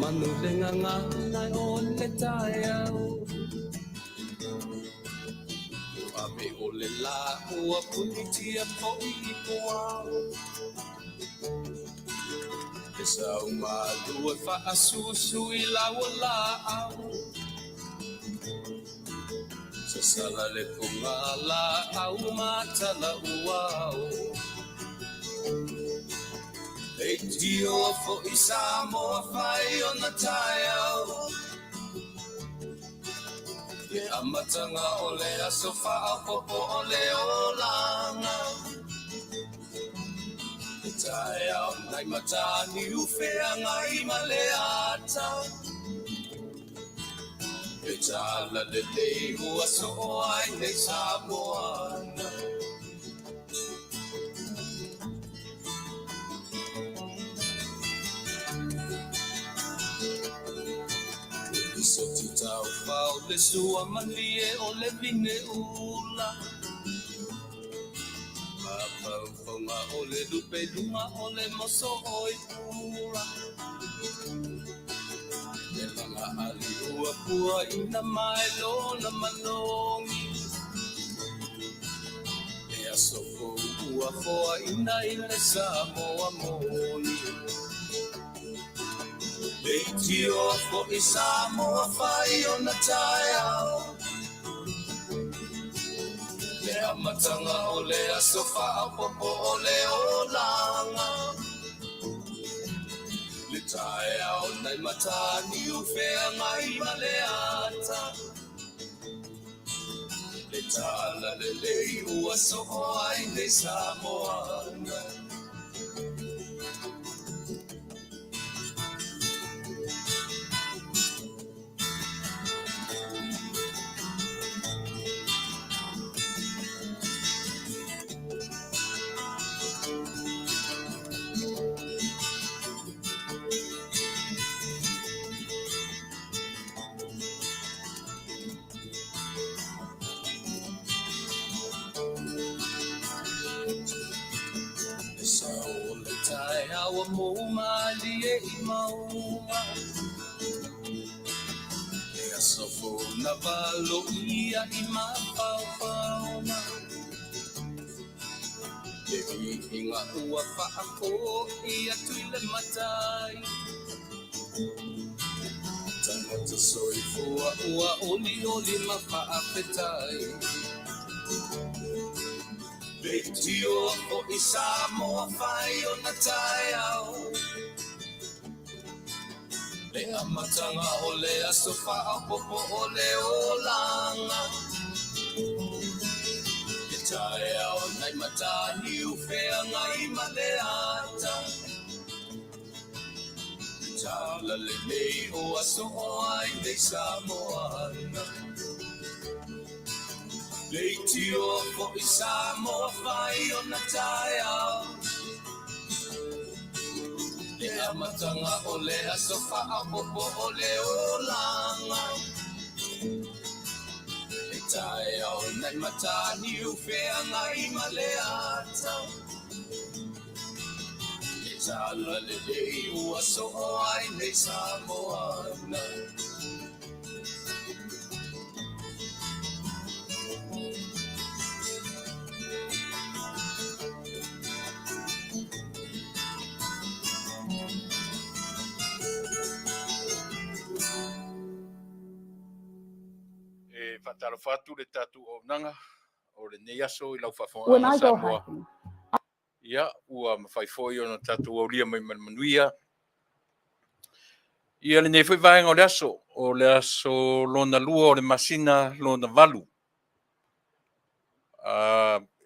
manu le gagana o le taeao. Ua ave o le lā ua punitia foi i puao. E sau malu e faasusu i lau o laau. Sasala le pugalaau ma talauao. Leitioa foi Samoa fai ona taeao. Le amataga o le aso faaopoopo o le olaga. Le taeao nai Mataniu Feagai ma le ata. Le talalelei ua soo ai nei Samoa. Lisoti taufao le sua malie o le vine ula. Mafaufauga o le lupe i luga o le moso o i pula. Le laga ali ua puaina mai lona malogi. Le aso fou ua foaina i le Samoa moni. Leitioa foi Samoa fai ona taeao. Le amataga o le aso faaopoopo o le olaga. Le taeao nai Mataniu Feagai ma le ata. Le talalelei ua soo ai nei Samoa. Le sao o le taeao ua mou malie i mauga. Le aso fou na valoia i mafaufauga. Le viiga ua faafoi atu i le Matai. Tagata soifua ua olioli ma faafetai. Leitioa foi Samoa fai ona taeao. Le amataga o le aso faaopoopo o le olaga. Le taeao nai Mataniu Feagai ma le ata. Le talalelei ua soo ai nei Samoa. Leitioa foi Samoa fai ona taeao. Le amataga o le aso faaopoopo o le olaga. Le taeao nai Mataniu Feagai ma le ata. Le talalelei ua soo ai nei Samoa. E faatalofa atu le tatou auaunaga o lenei aso i lau When faafofogaaga I go Samoa. hiking, Ia, ua mafai foi ona tatou aulia mai ma le manuia ia lenei foi vaega o le aso, o le aso lona lua o le masina lona valu.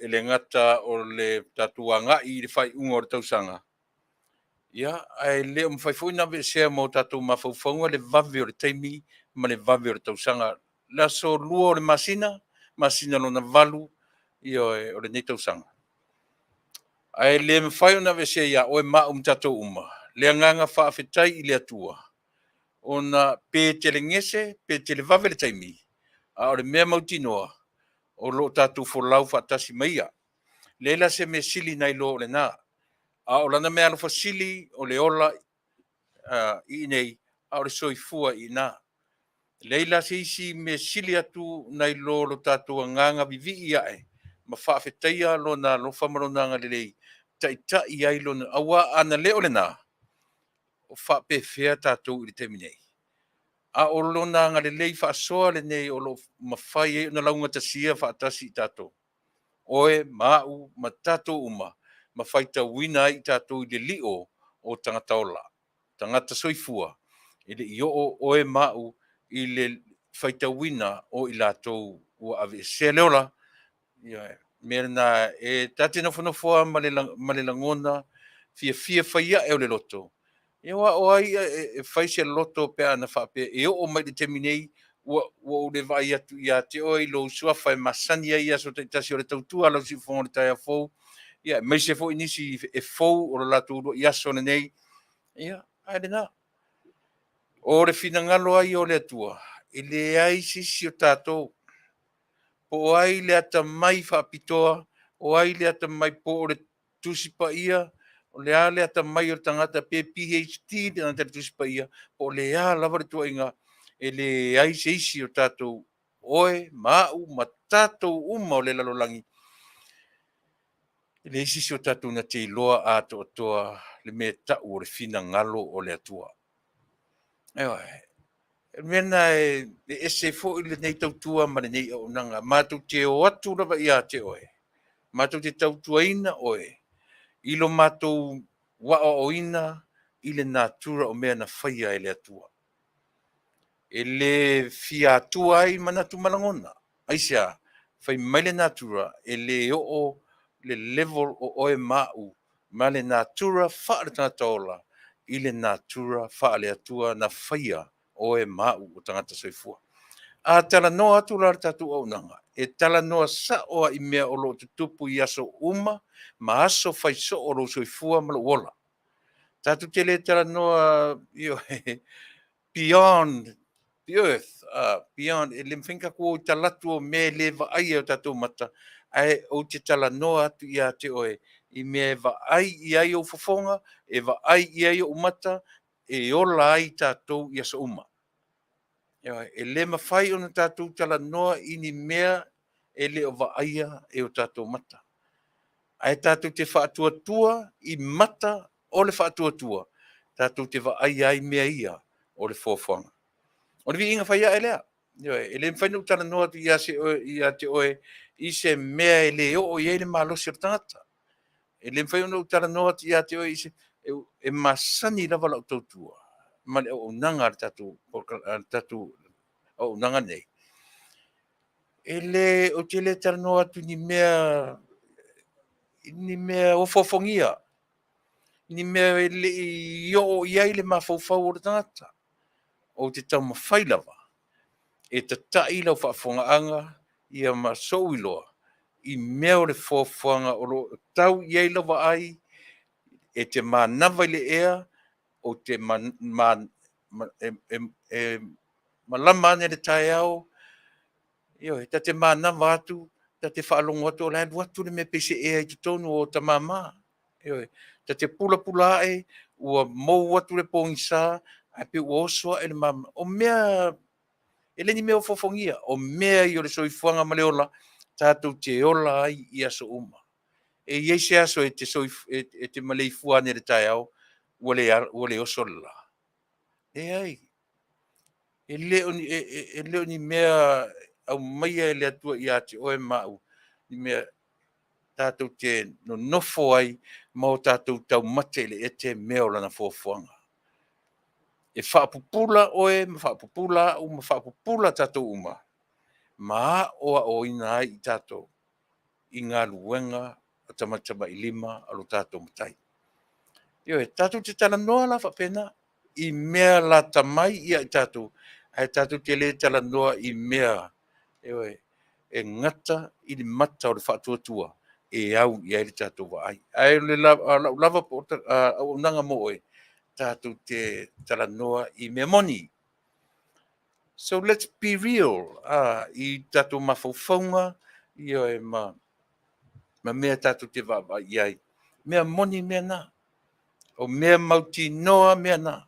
E le gata o le tatou agai i le faaiuga o le tausaga, ia, ae le o mafai foi ona aveesea ma o tatou mafaufauga le vave o le taimi ma le vave o le tausaga. Le aso lua o le masina, masina lona valu, ioe, o lenei tausaga. Ae le mafai ona aveesea ia oe ma au ma tatou uma le agaga faafetai i le Atua, ona pe telegese pe televave le taimi, a o le mea mautinoa o lo o tatou folau faatasi ma ia. Leai la se mea sili nai lo o lena, a o lana meaalofa sili o le ola i inei a o le soifua i ina. E leai la se isi mea sili atu nai lo lo tatou agaga vivii ae ma faafetaia Lona alofa ma Lona agalelei, taitai ai Lona, auā ana le o lena, o faapefea tatou i le taimi nei? A o Lona agalelei faasoa lenei o lo o mafai ai ona laugatasia faatasi i tatou, oe ma au ma tatou uma, ma faitauina ai i tatou i le lio o tagata ola, tagata soifua, e le i oo oe ma au i le faitauina o i latou ua aveesea le ola. Ioe. Mea lena e ta te nofonofo lava ma le lagona fiafia fai ae o le loto, ia aua o ai e fai se loto pe ana faapea e oo mai i le taimi nei ua ou le vaai atu ia te oe i lou suafa e masani ai i aso taitasi o le tautua a lau siufofoga o le taeao fou, ia aemaise foi nisi e fou o le latou uluai aso lenei. Ia, ae lena. O le finagalo lava ia o le Atua, e leai se isi o tatou, po o ai le atamai faapitoa, o ai le atamai, po o le Tusi Paia, o le a le atamai o le tagata, pe PhD le tagata i le Tusi Paia, po o le a lava le ituaiga, e leai se isi o tatou, oe ma au ma tatou uma o le lalolagi, e leai se isi o tatou na te iloa atoatoa le mea e tau o le finagalo o le Atua. Ioe. O le mea lena e ese ai foi lenei tautua ma lenei auaunaga. Matou te o atu lava ia te oe, matou te tautuaina oe i lo matou aoaoina i le natura o mea na faia e le Atua. E le fia atua ai manatu ma lagona. Aisea? Fai mai le natura e le oo le level o oe ma au ma le natura faale-tagata ola i le natura faale-Atua na faia oe ma au o tagata soifua. A talanoa atu la le tatou auaunaga, e talanoa sao lava i mea o lo o tutupu i aso uma ma aso fai soo o lou soifua ma lou ola. Tatou te le talanoa beyond the earth, beyond, e le mafai ona tatou o i talaatu o mea e le vaaia e o tatou mata, ae ou te talanoa atu ia te oe i mea e vaai i ai ou fofoga, e vaai i ai ou mata, e ola ai tatou i aso uma. E le mafai ona tatou talanoa i ni mea e le o vaaia e o tatou mata. Ae tatou te faatuatua i mata o le faatuatua, tatou te vaaia ai mea ia o le foafoaga. O le viiga fai ae lea. Ioe, e le mafai ona ou talanoa atu ia te oe i se mea e le oo i ai le malosi o le tagata. E le mafai ona ou talanoa atu ia te oe i se... E masani lava lau tautua ma le auaunaga a le tatou auaunaga nei. E le, ou te le talanoa atu i ni mea, i ni mea ofoofogia, ni mea e le i oo i ai le mafaufau o le tagata. Ou te taumafai lava e tata'i lau faafofogaaga ia ma sou iloa i mea o le foafoaga o lo o tau i ai lau vaai, e te manava i le ea, ou te e malama ane le taeao, ioe, ta te manava atu, ta te faalogo atu o la e alu atu le mea pei se ea i totonu o ota mama. Ioe, ta te pulapula ae ua mou atu le pogisa ae pei ua oso ae le mama. O mea, e le ni mea ofoofogia, o mea ia o le soifuaga ma le ola tatou te ola ai i aso uma. E i ai se aso e te maleifua ane i le taeao ua le oso le la? Leai, e le o ni mea aumaia e le Atua ia te oe ma au, ni mea tatou te nonofo ai ma o tatou taumate i le ete mea o lana foafoaga. E faapupula oe ma faapupula au ma faapupula tatou uma ma aoaoina ai i tatou i galuega a tamatamailima a lo tatou Matai. Ioe, tatou te talanoa la faapena i mea lata mai ia i tatou, ae tatou te le talanoa i mea, ioe, e gata i le mata o le faatuatua e au i ai le tatou vaai. Ae o lau lava auaunaga mo oe, tatou te talanoa i mea moni. So let's be real i tatou mafaufauga, ioe, ma mea tatou te vaavaai i ai. Mea moni mea na. O mea mautinoa mea na.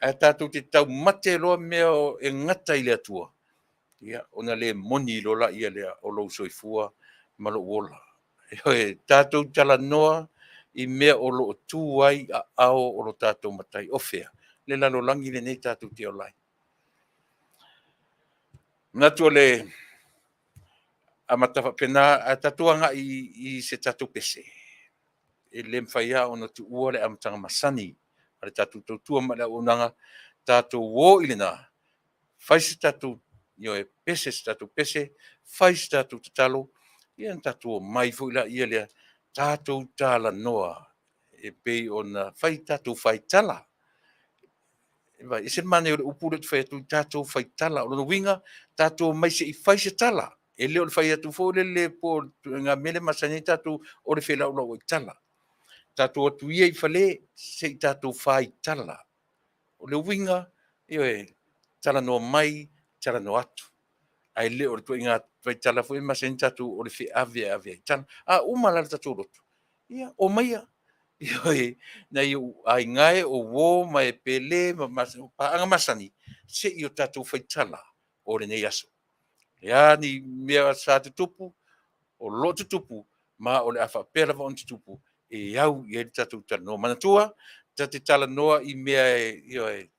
Ae tatou te taumate loa mea e gata i le Atua, ia, ona le moni loa laia lea o lou soifua ma lou ola. Ioe, tatou talanoa i mea o lo o tu ai aao o lo tatou Matai. O fea? Le lalolagi lenei tatou te ola ai. Manatu o le amata faapena, ae tatou agai i se tatou pese. E le mafai lava ona tuua le amataga masani a le tatou tautua ma le auaunaga. Tatou o i lena, fai se tatou, ioe, pese se tatou pese, fai se tatou tatalo, ia ona tatou omai foi laia lea, tatou talanoa e pei ona fai tatou faitala. Vaai, e ese le manaia o le upu lea ou te fai atu ai, tatou faitala. O lona uiga, tatou omai se i fai se tala. E le o le fai atu foi lele po o le ituaiga mea lea e masani ai tatou o le felaulauai tala. Tatou o atu ia i fale se i tatou faitala. O le uiga, ioe, talanoa mai, talanoa atu. Ae le o le ituaiga faitala foi lea e masani ona tatou o le feaveaveai tala. A uma la le tatou lotu, ia omaia, ioe, nai ou aiga e, o uo ma e pele ma paaga masani, se i o tatou faitala o lenei aso. O a ni mea sa tutupu, o lo o tutupu, ma o le a faapea lava ona tutupu, e au i ai le tatou talanoa. Manatua, ta te talanoa i mea e, ioe,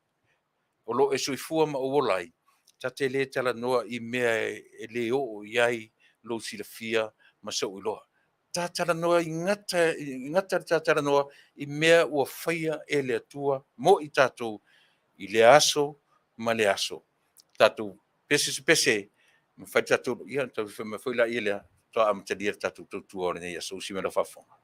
o lo o e soifua ma ou ola ai, ta te le talanoa i mea e le oo i ai lou silafia ma sou iloa. Ta talanoa i gata, i gata le ta talanoa i mea ua faia e le Atua mo i tatou i lea aso ma lea aso. Tatou pese se pese ma fai le tatou, ia ona taumafai mai foi lea, faatoa amatalia le tatou tautua o lenei aso. Usi mai lau faafofoga.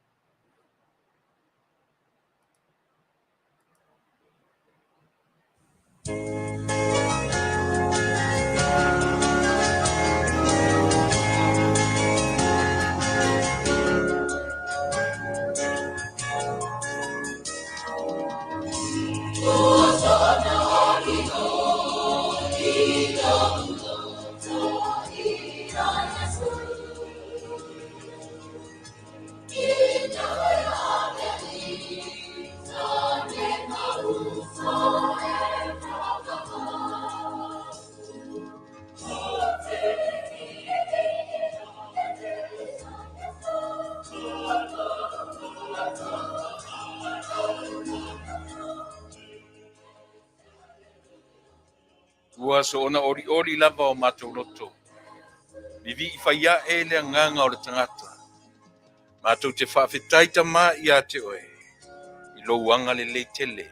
Ua soona olioli lava o matou loto, vivii fai ae le agaga o le tagata. Matou te faafetai Tama ia te oe, i lou agalelei tele,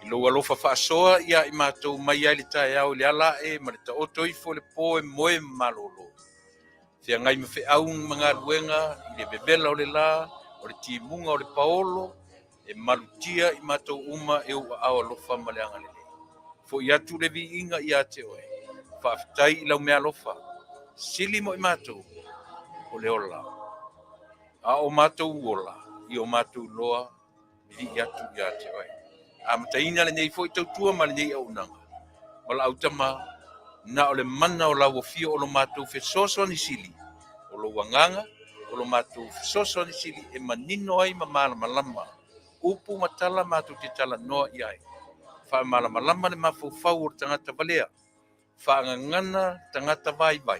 i lou alofa faasoa ia i matou mai ai le taeao i le ala ae ma le taoto ifo i le po e moe ma malolo. Feagai ma feau ma galuega i le vevela o le la, o le timuga o le paolo, e malutia i matou uma e ou aao alofa ma le agalelei. Foi atu le viiga ia te oe, faafetai i lau meaalofa, sili mo i matou o le ola. A o matou ola, i o matou iloa, vivii atu ia te oe. Amataina lenei foi tautua ma lenei auaunaga. Valaau Tama, na o le mana o lau afio o lo matou fesoasoani sili, o lou agaga o lo matou fesoasoani sili e manino ai ma malamalama upu ma tala matou te talanoa i ai. Faamalamalama le mafaufau o le tagata valea, faagagana tagata vaivai,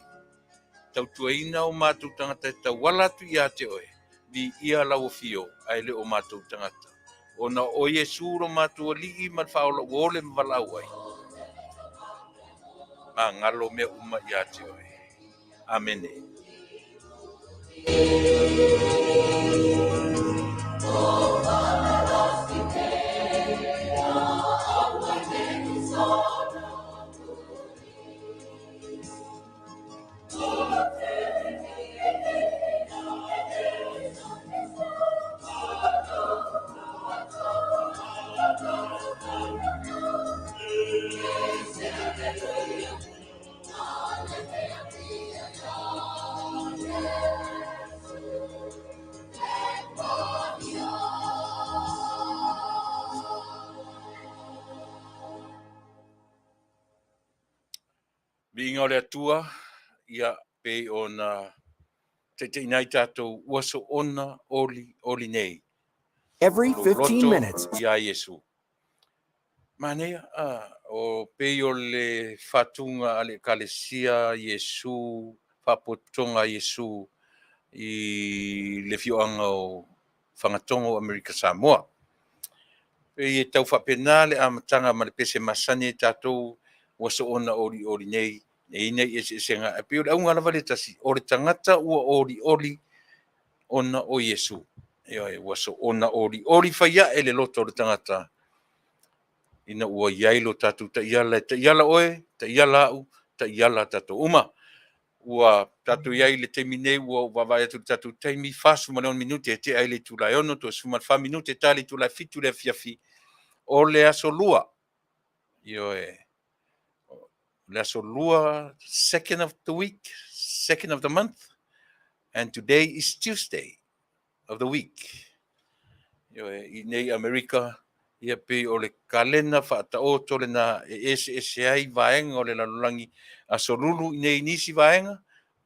tautuaina o matou tagata e tauala atu ia te oe, viia lau afio ae le o matou tagata. Ona o Iesu lo matou Alii ma le Faaola ua ole ma valaau ai, magalo mea uma ia te oe. Amene. Viiga o le Atua, ia pei ona taitaiina ai tatou ua soona olioli nei. Every 15 Lou loto minutes. Ia Iesu. Manaia, a, o pei o le faatuga a le Ekalesia Iesu, Faapotopotoga a Iesu i le afioaga o Fagatogo Amerika Samoa. Pei e tau faapena le amataga ma le pese masani a tatou ua soona olioli nei, e i ai nai eseesega, ae pei o le auga lava lea e tasi, o le tagata ua olioli ona o Iesu. Ioe, ua soona olioli fai ae le loto o le tagata ina ua i ai lo tatou taiala, e taiala oe, taiala au, taiala tatou uma. Ua tatou i ai i le taimi nei ua ou vaavaai atu i le tatou taimi, e 46 minute e tea ai le itula e 6, toe 14 minute e ta le itula e 7 i le afiafi o le aso Lua. Ioe, o le aso Lua, second of the week, second of the month, and today is Tuesday of the week. Ioe, i nei Amerika, ia pei o le kalena faataoto lena e eseese ai vaega o le lalolagi, aso Lulu i nei nisi vaega,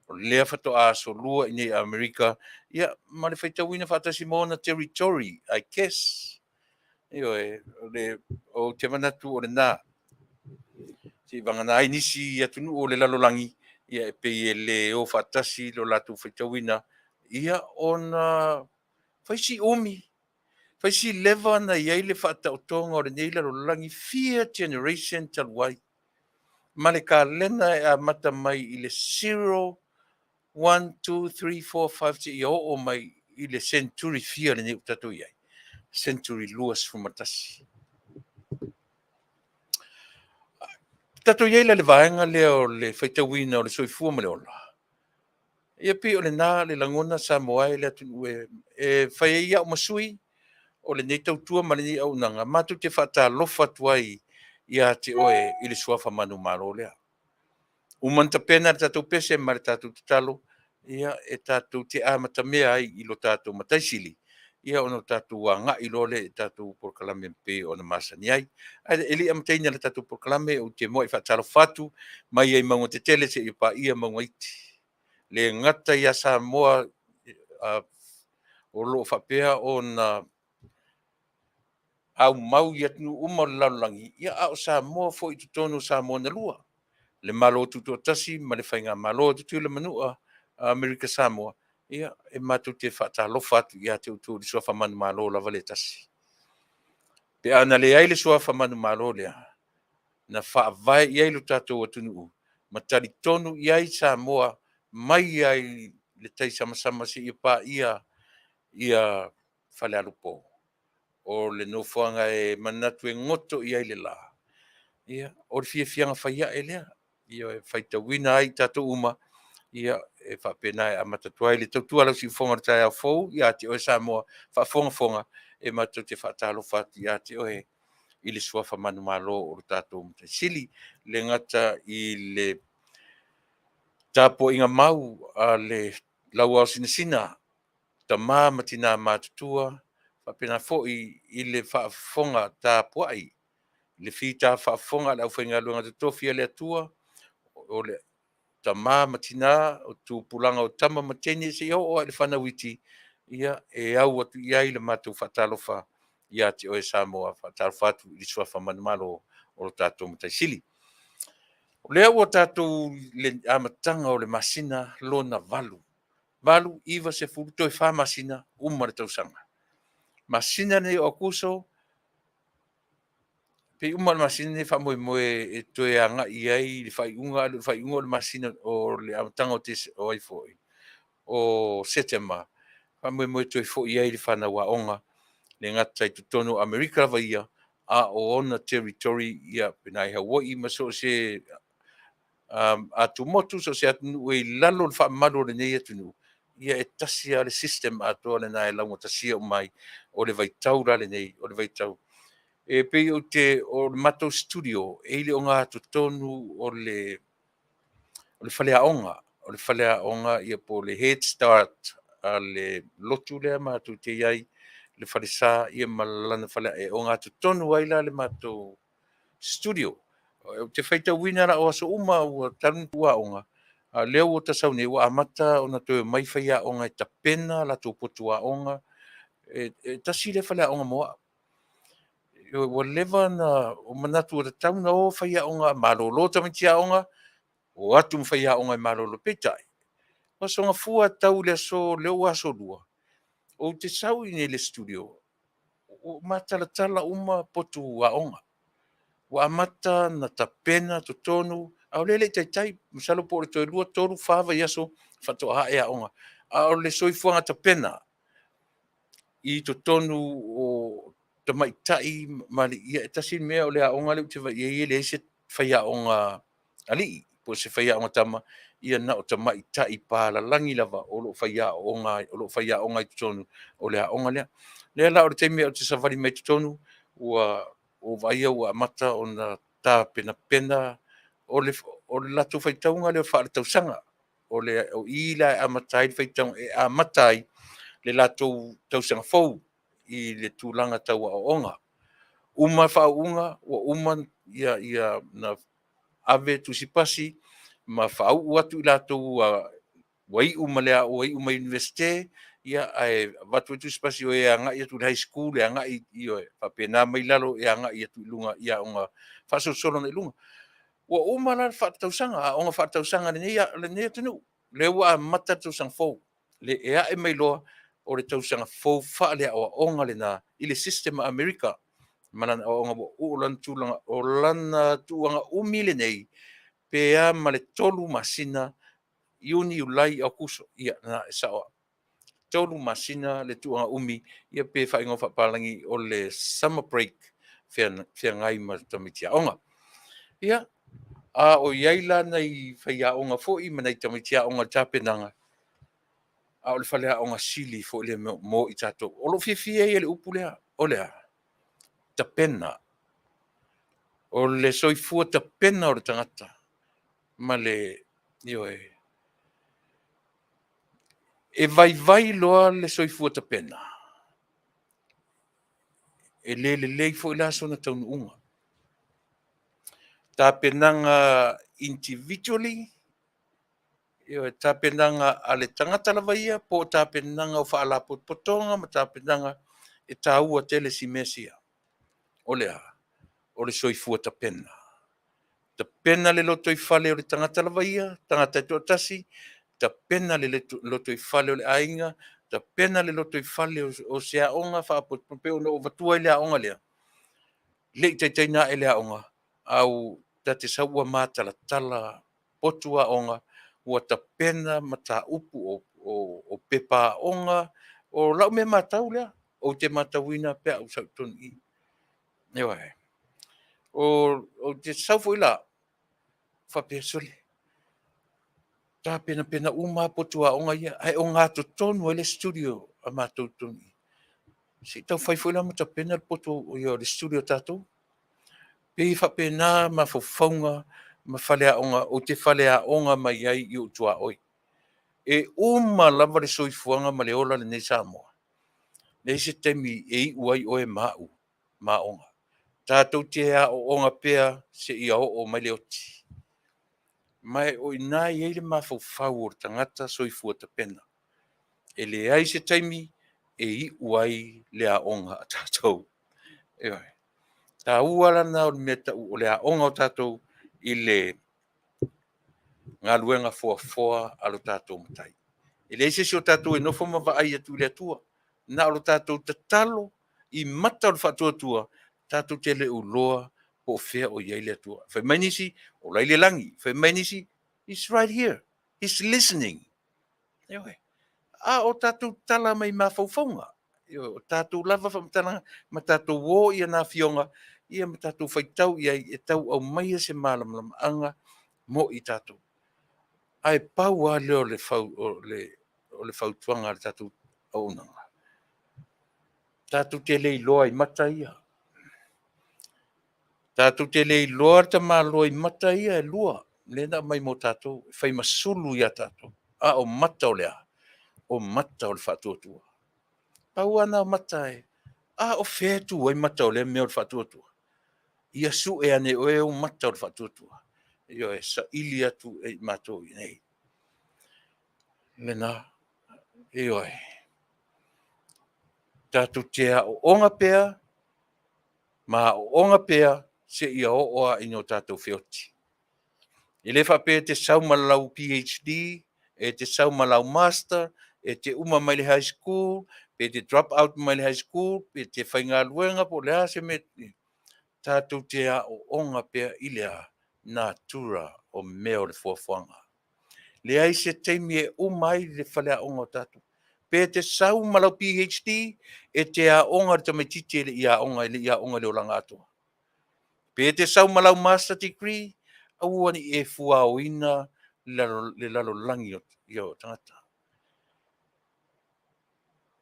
o lea faatoa aso Lua i nei Amerika, ia ma le faitauina faatasi ma ona territory, I guess. Ioe, o le, ou te manatu o lena, seivagana ai nisi atunuu o le lalolagi, ia e pei e le o faatasi lo latou faitauina, ia ona fai si umi, fai si leva ona i ai le faataotoga o lenei lalolagi fia generation talu ai, ma le kalena e amata mai i le 0, 1, 2, 3, 4, 5 seia oo mai i le century fia lenei ua tatou i ai, century 21. Tatou i ai la i le vaega lea o le faitauina o le soifua ma le ola. Ia pei o lena le lagona Samoa e le atunuu e fai ai au ma sui o lenei tautua ma lenei auaunaga, matou te faatalofa atu ai ia te oe i le suafa manumalo lea. Uma ona tapena le tatou pese ma le tatou tatalo, ia e tatou te amatamea ai i lo tatou Matai Sili, ia ona tatou agai loa lea i tatou polokalame e pei ona masani ai. Ae le i amataina le tatou polokalame, ou te muai faatalofa atu mai ai mauga tetele seia paia mauga iti. Le gata ia Samoa o lo o faapea ona aumau i atunuu uma o le lalolagi, ia a o Samoa foi i totonu o Samoa na lua, le Malo Tutoatasi ma le Faigamalo a Tutuila ma Manua Amerika Samoa, ia e matou te faatalofa atu ia te outou i le suafa manumalo lava lea e tasi. Pe a na leai le suafa manumalo lea, na faavae i ai lo tatou atunuu ma talitonu i ai Samoa mai lava i le taisamasama seia paia ia Falealupo. O le nofoaga e manatu e goto i ai le la, ia, o le fiafiaga faiae lea, e faitauina ai i tatou uma, ia, e faapena e amata atu ai le tautua a lau siufofoga i le taeao fou ia te oe Samoa faafogafoga, e matou te faatalofa atu ia te oe i le suafa manumalo o lo tatou Matai Sili. E le gata i le tapuaiga mau a le Lauao Sinasina, tama ma tina matutua, faapena foi i le faafofoga tapuai, le fita faafofoga a le aufaigaluega totofi a le Atua, o le tama ma tina, o tupulaga o tama ma teine seia oo lava i le fanau iti, ia e au atu i ai le matou faatalofa ia te oe Samoa. E faatalofa atu i le suafa manumalo o lo tatou Matai Sili. O lea ua tatou i le amataga o le masina lona valu, 8, 9, 10, toe 4 masina uma le tausaga. Masina nei o Aokuso, pei uma lava le masina lenei e faamoemoe e toe agai i ai le faaiuga, ae le o le faaiuga o le masina o le amataga o ai foi o Setema, faamoemoe e toe foi ai le fanau aoga, e le gata i totonu o Amerika lava ia, a o ona territory ia pei i Hawaii ma so o se atumotu, so o se atunuu e i lalo o le faamalu o lenei atunuu, ia e tasi lava le system atoa lena e laugatasia uma ai. O le vaitau la lenei, o le vaitau e pei ou te, o le matou studio e i le ogatotonu o le faleaoga, o le faleaoga ia po o le Head Start a le lotu lea matou te i ai, le falesa ia ma lana fale, e ogatotonu ai la le matou studio. Ou te faitauina la o aso uma ua talu ona tuua aoga, a o lea ua ta sau nei ua amata ona toe omai faiaoga e tapena latou potu aoga. E tasi lea faleaoga mo au. Ua leva ona ou manatu ua tatau ona o faiaoga malolo tamaiti aoga, o atu ma faiaoga e malolo. Peitai, o Aso Gafua e tau i le aso lea ua Aso Lua, ou te sau i inei i le studio, ua matalatala uma potu aoga. Ua amata ona tapena totonu, a o lea e le i taitai, masalo po o le toe 2, 3, 4 vaiaso faatoa ae aoga. A o le soifuaga tapena i totonu o tamaitai ma alii, ia e tasi le mea o le aoga lea ou te vaai i ai e leai se faiaoga alii po o se faiaoga tama, ia na o tamaitai palalagi lava o lo o faiaoga i totonu o le aoga lea. O lea la o le taimi ou te savali mai ai i totonu, ua ou vaaia ua amata ona tapenapena. O le latou faitauga lea faaletausaga. O i la e amata ai le faitauga e amata ai le latou tausaga fou i le tulaga tau aoaoga. Uma faauuga ua uma ona ave tusipasi ma faauu atu i latou ua iu mai Iunivesite, ae avatu ai tusipasi o e agai atu i le High School e agai, ioe, faapena mai lalo e agai atu i luga i aoga faasolosolo agai i luga. Ua uma la le aoga faaletausaga a lenei atunuu, o lea ua amata le tausaga fou. E ae mai loa o le tausaga fou faaleaoaoga lena i le system a Amerika ma lana aoaoga. O lana tulaga umi lenei, pe a ma le 3 masina, Iuni, Iulai, Aokuso. Ia lena e sao au, 3 masina le tulaga umi, ia pe faaigoa faapapalagi o le summer break, feagai ma tamaiti aoga. Ia, a o i ai la nai faiaoga foi ma nai tamaiti aoga i le tapenaga, a o le faleaoga sili foi lea mo i tatou. O lou fiafia ia i le upu lea, o le a? Tapena. O le soifua tapena o le tagata ma le, ioe. E vaivai loa le soifua tapena, e le lelei foi la sona taunuuga. Tapenaga individually, ioe, tapenaga a le tagata lava ia po o tapenaga o faalapotopotoga ma tapenaga, e taua tele mea ia. O le a? O le soifua tapena. Tapena le lotoifale o le tagata lava ia, tagata e toatasi, tapena le lotoifale o le aiga, tapena le lotoifale o se aoga faapotopoto pei ona ou avatua ai le aoga lea, e le i taitai ona ae le aoga, ae ta te sau ua matalatala potu aoga, ua tapena mataupu o pepa aoga. O lau mea matau lea, ou te matauina pe a ou sau i totonu i i. Ioe. Ou te sau foi la faapea, sole, tapenapena uma lava potu aoga ia, ae ogatotonu ai le studio a matou i totonu i i. Se i tau fai foi la ma tapena le potu le studio a tatou. E pei e faapena mafaufauga ma faleaoga ou te faleaoga mai ai i ou tuaoi. E uma lava le soifuaga ma le ola lenei Samoa, e leai se taimi e iu ai oe ma au ma aoga. Tatou te aooga pea seia oo mai le oti. Ma o i ina e i ai le mafaufau o le tagata soifua tapena. E leai se taimi e iu ai le aoga a tatou. Ioe. O le taua la lena o le mea e tau o le aoga o tatou i le galuega foafoa a lo tatou Matai. E leai se isi o tatou e nofo ma vaai atu i le Atua, na o le tatou tatalo i mata o le faatuatua, tatou te le o iloa po o fea o i ai le Atua. Fai mai nisi, o la e i le lagi. Fai mai nisi, He's right here, He's listening. Ioe. A o tatou tala mai mafaufauga, o tatou lava faamatalaga ma tatou o i ana afioga ma tatou faitau i ai e tau aumaia se malamalamaaga mo i tatou. Ae pau lava lea o le fautuaga a le tatou auaunaga, tatou te le iloa i mata ia. Tatou te le iloa le tamaloa i mata ia e lua lea na aumai mo tatou e fai ma sulu ia tatou. A o mata o le a? O mata o le faatuatua. Pau lava na o mata e… A o fea e tu ai mata o lea mea o le faatuatua? Ia sue ane e oe ou mata o le faatuatua, ioe, saili atu e i matou i inei. Lena. Ioe. Tatou te aooga pea. Ma aooga pea seia oo lava ina o tatou feoti. E le faapea e te sau ma lau PhD, e te sau ma lau Master, e te uma mai le high school, pe te drop out mai le high school, pe te faigaluega po o le a se mea. Tatou te aooga pea i le a natura o mea o le foafoaga. Leai se taimi e uma ai le faleaoga o tatou. Pe te sau ma lau PhD, e te aoga i le tamaitiiti e le i aoga, e le i aoga i le olaga atoa. Pe te sau ma lau Master Degree, aua ne i e fuaoina le lalolagi o tagata.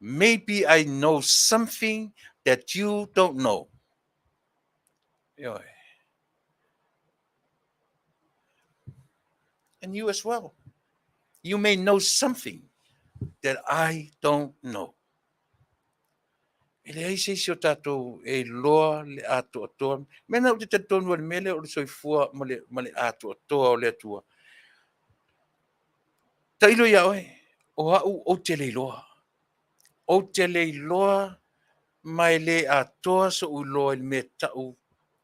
Maybe I know something that you don't know. Ioe. And you as well. You may know something that I don't know. E leai se isi o tatou e iloa le atoatoa. Mea na ou te talitonu ai i le mea lea o le soifua ma le atoatoa o le Atua. Tailo ia oe, o au ou te le iloa. Ou te le iloa ma e le atoa so'u iloa i le mea e ta'u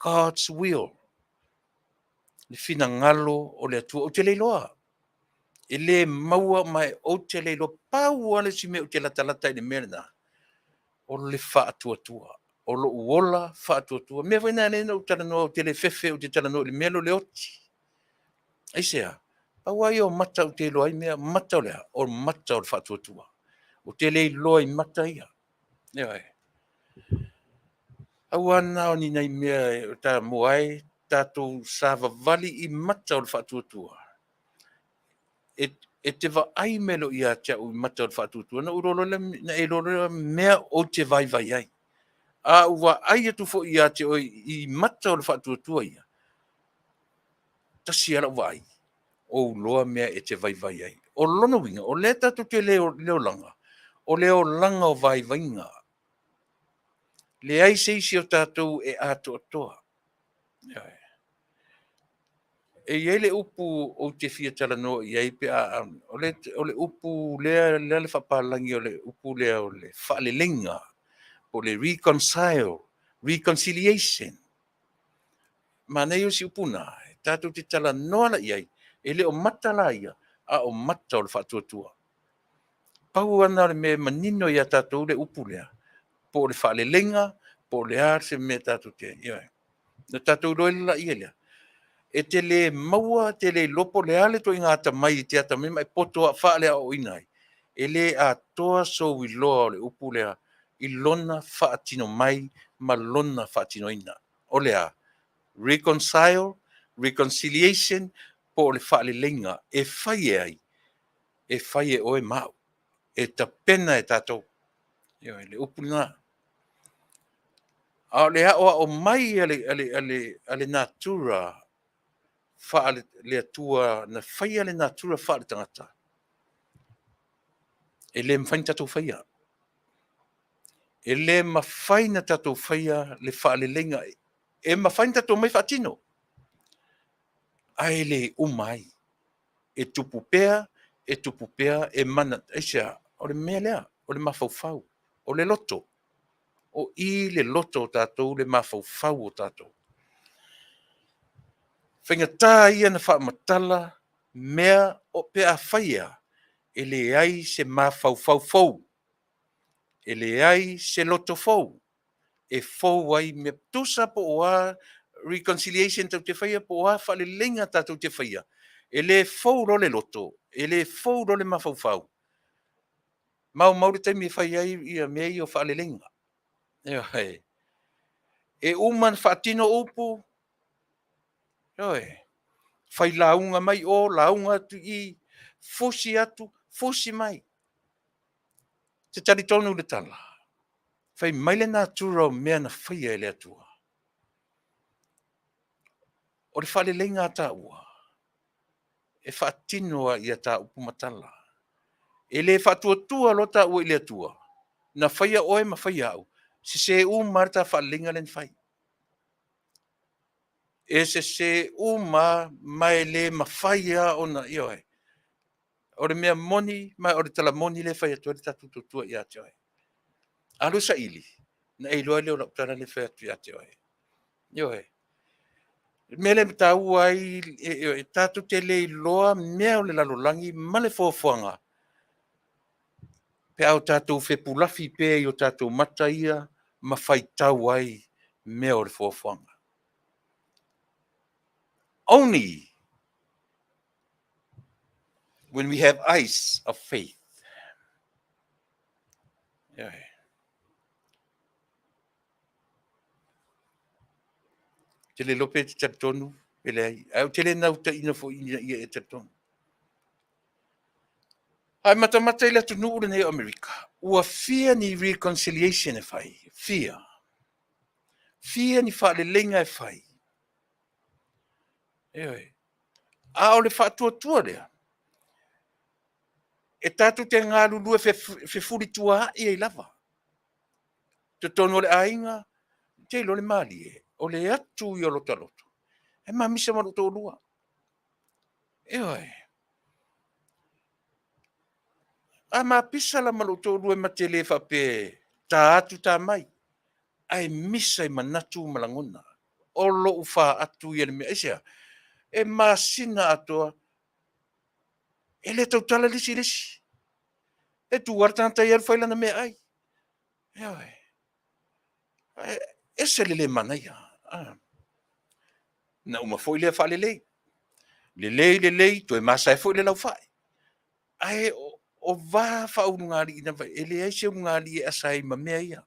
God's will, le finagalo o le Atua. Ou te le iloa. E le maua ma e ou te le iloa. Pau lava le isi mea ou te latalata i le mea lena, o le faatuatua. O lo'u ola faatuatua. Mea foi na lea na ou talanoa, ou te le fefe ou te talanoa i le mea lea o le oti. Aisea? Pau lava ia o mata ou te iloa ai mea, mata o le a? O mata o le faatuatua. Ou te le iloa i mata ia. Ioe. Aua na o ni nai mea e ta mua ai tatou savavali i mata o le faatuatua. E te vaai mai loa ia te au i mata o le faatuatua, na ou iloa loa lea, na e iloa loa mea ou te vaivai ai. A ou vaai atu foi ia te oe i mata o le faatuatua ia, tasi lava lau vaai, ou iloa mea e te vaivai ai. O lona uiga, o lea tatou te le olaga, o le olaga o vaivaiga. Leai se isi o tatou e atoatoa. E i ai le upu ou te fia talanoa i ai pe a o le upu lea lea le faapalagi o le upu lea o le faaleleiga po o le reconcile, reconciliation. Manaia o si upu na, tatou te talanoa la i ai, e le o mata la ia, a o mata o le faatuatua. Pau lava na o le mea e manino ia tatou le upu lea, po o le faaleleiga, po o le a se mea tatou te... Ioe. Na tatou iloa ai laia lea. E te le maua, te le iloa po o le a le ituaiga atamai e te atamai ma e poto faaleaoaoina ai, e le atoa sou iloa o le upu lea i lona faatino mai ma lona faatinoina. O le a? Reconcile, reconciliation, po o le faaleleiga e fai e ai, e fai e oe ma au, e tapena e tatou. Ioe, le upu lena. A o le aoao mai a le natura faale Atua na faia le natura faale tagata, e le mafai ona tatou faia. E le mafai ona tatou faia le faaleleiga. E mafai ona tatou omai faatino, ae le uma ai. E tupu pea, e tupu pea, e mana. Aisea? O le mea lea, o le mafaufau, o le loto. O i le loto o tatou, le mafaufau o tatou. Faigata ia na faamatala mea o pe a faia, e leai se mafaufau fou, e leai se loto fou, e fou ai mea tusa po o a reconciliation tatou te faia, po o a faaleleiga tatou te faia, e le fou loa le loto, e le fou loa le mafaufau. Maumau le taimi e fai ai ia mea ia o faaleleiga. Ioe. E uma ona faatino upu, ioe, fai lauga mai o, lauga atu i, fusi atu, fusi mai. Te talitonu i le tala, fai mai le natura o mea na faia e le Atua. O le faaleleiga a taua, e faatino a ia ta upu ma tala. E le faatuatua loa taua i le Atua, na faia oe ma faia au, sese uma lava le ta faaleleiga lea na fai. E sese uma ma e le mafai lava ona, ioe. O le mea moni ma o le tala moni lea e fai atu ai le tatou tautua ia te oe. Alu e saili, ona e iloa lea o lau tala lea e fai atu ia te oe. Ioe. Le mea lea e taua ai, e tatou te le iloa mea o le lalolagi ma le foafoaga pe a o tatou fepulafi pea i o tatou mata ia ma faitau ai mea o le foafoaga. Only when we have eyes of faith. Ioe. Ou te le iloa pe e te talitonu pe leai, ae ou te le naunautaiina foi ina ia e talitonu. A e matamata i le atunuu lenei o Amerika, ua fia ni reconciliation e fai? Fia. Fia ni faaleleiga e fai? Ioe. A o le faatuatua lea, e tatou te galulue fefulituaai ai lava. Totonu o le aiga, ou te iloa le malie, o le atu ia o lota loto, e mamisa ma lou toalua. Ioe. A ma pisa la ma lou toalua e ma te le faapea ta atu ta mai, ae misa i manatu ma lagona. O lou faatu ia i le mea. Aisea? E masina atoa e le tautala le isi i le isi. E tu lava le tagata ia alu fai lana meaai. Ioe. E ese le le manaia. Na uma foi lea faalelei. Lelei lelei, toe masa ai foi le laufai. Ae o va faaulugalii na fai, e leai se ulugalii e asa ai ma mea ia.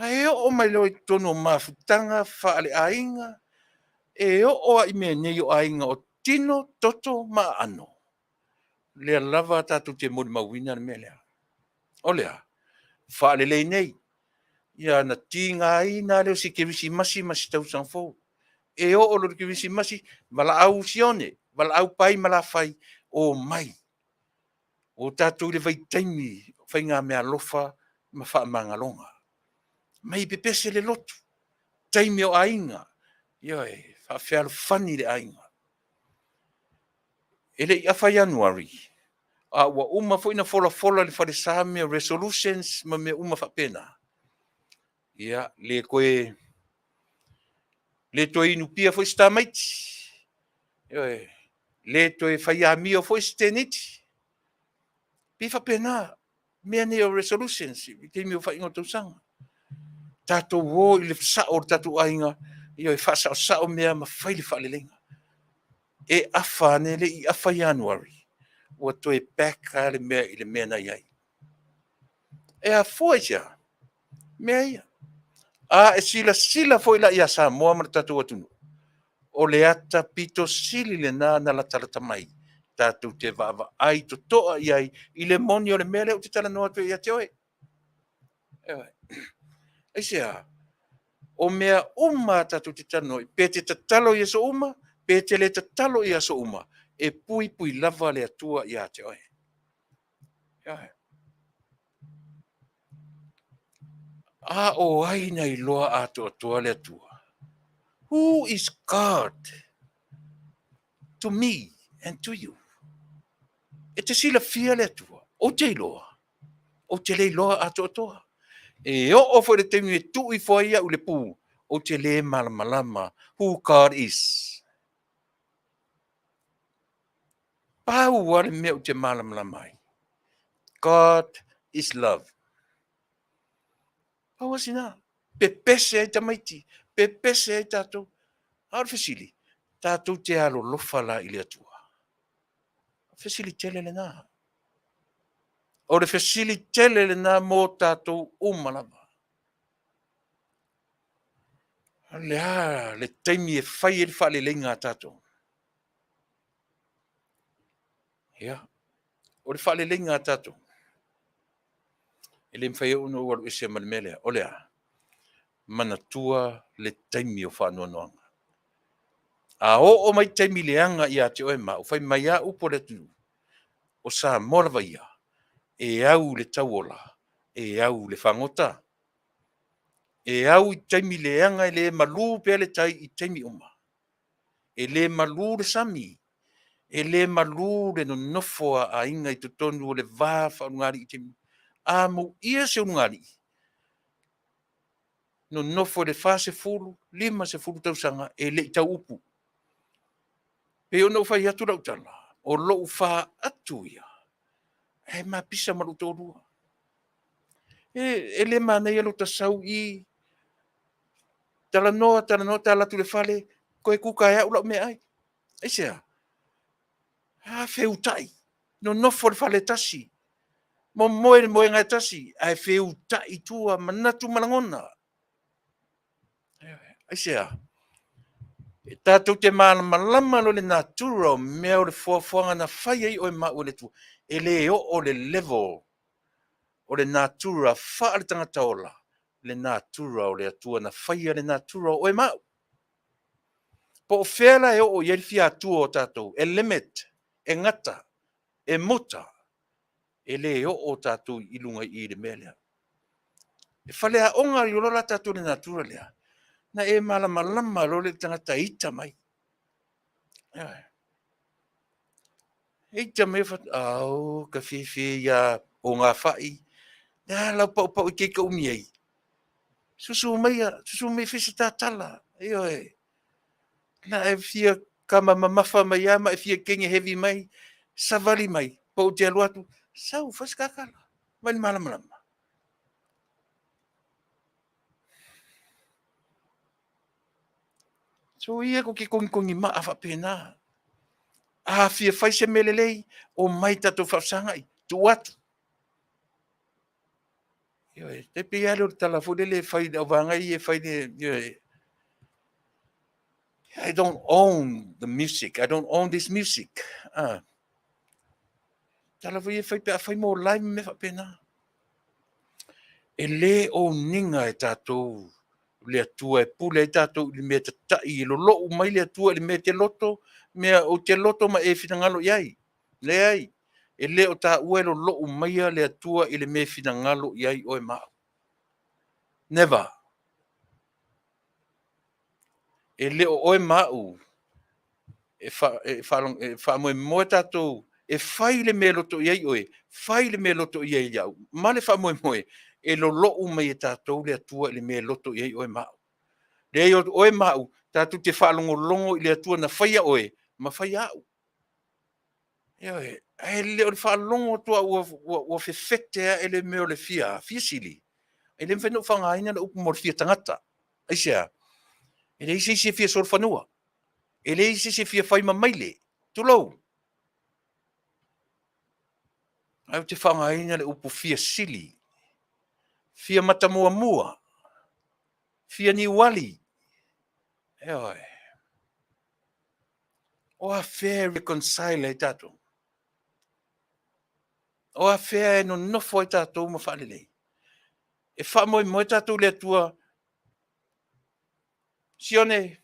Ae oo mai loa i totonu o mafutaga faaleaiga, e oo lava i mea nei o aiga o tino, toto ma aano, lea lava tatou te molimauina le mea lea. O le a? Faalelei nei, ia ona tigaina lava lea o se kerisimasi ma se tausaga fou. E oo loa i le kerisimasi, valaau Sione, valaau Pai ma Lafai, omai, ua tatou i le vaitaimi o faigameaalofa ma faamagaloga. Omai e pepese le lotu, taimi o aiga, ioe, faafealofani le aiga. E le i afa Ianuari, a ua uma foi ona folafola i le falesa mea o resolutions ma mea uma faapena. Ia, le toe inupia foi se tamaiti, ioe, le toe fai amio foi se teniti. E pei e faapena mea nei o resolutions i taimi o faaiuga o tausaga. Tatou o i le sao o le tatou aiga, ioe, faasaosao mea ma fai le faaleleiga. E afa ane, e le i afa Ianuari, ua toe back lava le mea i le mea na i ai. E afua i se a? Mea ia. A e silasila foi la ia Samoa ma le tatou atunuu, o le ata pito sili lena na latalata mai tatou te vaavaai totoa i ai i le moni o le mea lea ou te talanoa atu ai ia te oe. Aisea? O mea uma a tatou te talanoa ai, pe te tatalo i aso uma, pe te le tatalo i aso uma, e puipui lava le Atua ia te oe. A o ai na iloa atoatoa le Atua? Who is God to me and to you? E te silafia le Atua? Ou te iloa. Ou te le iloa atoatoa. E oo foi le taimi e tuu ifo ai au i le pu, ou te le malamalama who God is. Pau lava le mea ou te malamalama ai, God is love. Pau lava sina. Pepese ai tamaiti, pepese ai tatou. A o le fesili, tatou te alolofa la i le Atua? O le fesili tele lena. O le fesili tele lena mo tatou uma lava. O le a le taimi e fai ai le faaleleiga a tatou? Ia, o le faaleleiga a tatou, e le mafai ona ou alu ese ma le mea lea. O le a? Manatua le taimi o faanoanoaga. A oo mai taimi leaga ia te oe ma au, fai mai lava upu a le atunuu, o Samoa lava ia, e au i le tauola, e au i le fagota. E au i taimi leaga e le malu pea le tai i taimi uma. E le malu le sami, e le malu le nonofo a aiga i totonu o le va faaulugalii i taimi. A muia se ulugalii, Nonofo i le 40, 50 tausaga e le i tau upu. Pei ona ou fai atu lau tala, o lou faatu ia, ae mapisa ma lou toalua. E le manaia lou tasau i talanoa, talanoa, ta alu atu i le fale, toe kuka e au lau meaai. Aisea? A feutai, nonofo i le fale e tasi, momoe i le moega e tasi, ae feutai i tua manatu ma lagona. Aisea? E tatou te malamalama loa i le natura o mea o le foafoaga na fai ai oe ma au e le Atua, e le oo le level o le natura faale-tagata ola, le natura o le Atua na faia le natura o oe ma au. Po o fea la e oo i ai le fia atua o tatou, e limit, e gata, e muta, e le oo tatou i luga i i le mea lea. E faleaoga ai loa la tatou i le natura lea, na e malamalama loa lea i le tagata e ita mai. E ita mai, au ka fefe ia o gafai, le a lau paupau e te ita umi ai? Susu maia, susu mai e fai se ta tala. Ioe. Na e fia kama mamafa mai lava ma e fia kege heavy mai, savali mai, pe ou te alu atu, sau, fai se ta tala, vaai i le malamalama. Soia tou te togitogi maa faapena. A fia fai se mea lelei, omai tatou faafesagai, tuu atu. Ioe, e pei lava lea o le tala foi lele e fai i le auvaega ia e fai le, ioe. I don't own the music. I don't own this music. Ah. Tala foi ia fai pe a fai mo live ma mea faapena. E le own ina e tatou le Atua e pule ai tatou i le mea e tatai e lolou mai le Atua i le mea e te loto, mea ou te loto ma e finagalo i ai. Leai, e le o taua e lolou maia le Atua i le mea e finagalo i ai oe ma au. Never. E le o oe ma au e faamoemoe tatou e fai le mea e loto i ai oe, fai le mea e loto i ai au, ma le faamoemoe e lolou mai e tatou le Atua i le mea e loto i ai oe ma au. Leai, o oe ma au, tatou te faalogologo i le Atua na faia oe ma faia au. Ioe, ae le o le faalogo atu lava ua fefete ae le mea o le fia sili, e le mafai ona ou faaaogaina le upu mo le fia tagata. Aisea? E leai se isi e fia solofanua. E leai se isi e fia fai ma maile. Tulou. Ae ou te faaaogaina le upu fia sili, fia matamuamua, fia niuali. Ioe. O afea e reconcile ai tatou? O afea e nonofo ai tatou ma faalelei? E faamoemoe tatou i le Atua. Sione,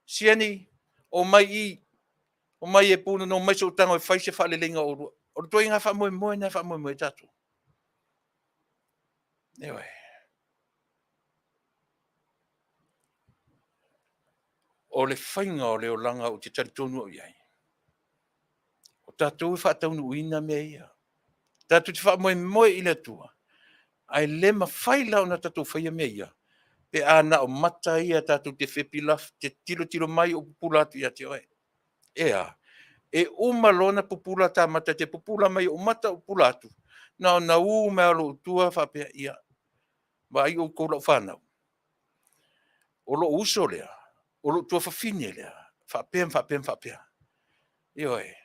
Sieni, omai i, omai e punono mai sou tago e fai se faaleleiga o oulua. O le ituaiga faamoemoe lena e faamoemoe ai tatou. Ioe. O le faiga o le olaga ou te talitonu au i ai, o tatou e faataunuuina mea ia. Tatou te faamoemoe i le Atua, ae le mafai la ona tatou faia mea ia, pe a na o mata ia tatou te fepilafi, te tilotilo mai o pupula atu ia te oe. E a? E uma loa ona pupula ta mata, e te pupula mai i ou mata ou pupula atu, na ona u mai lava o lou tua faapea, ia, vaai outou lau fanau, o lou uso lea, o lou tuafafine lea, faapea ma faapea ma faapea. Ioe.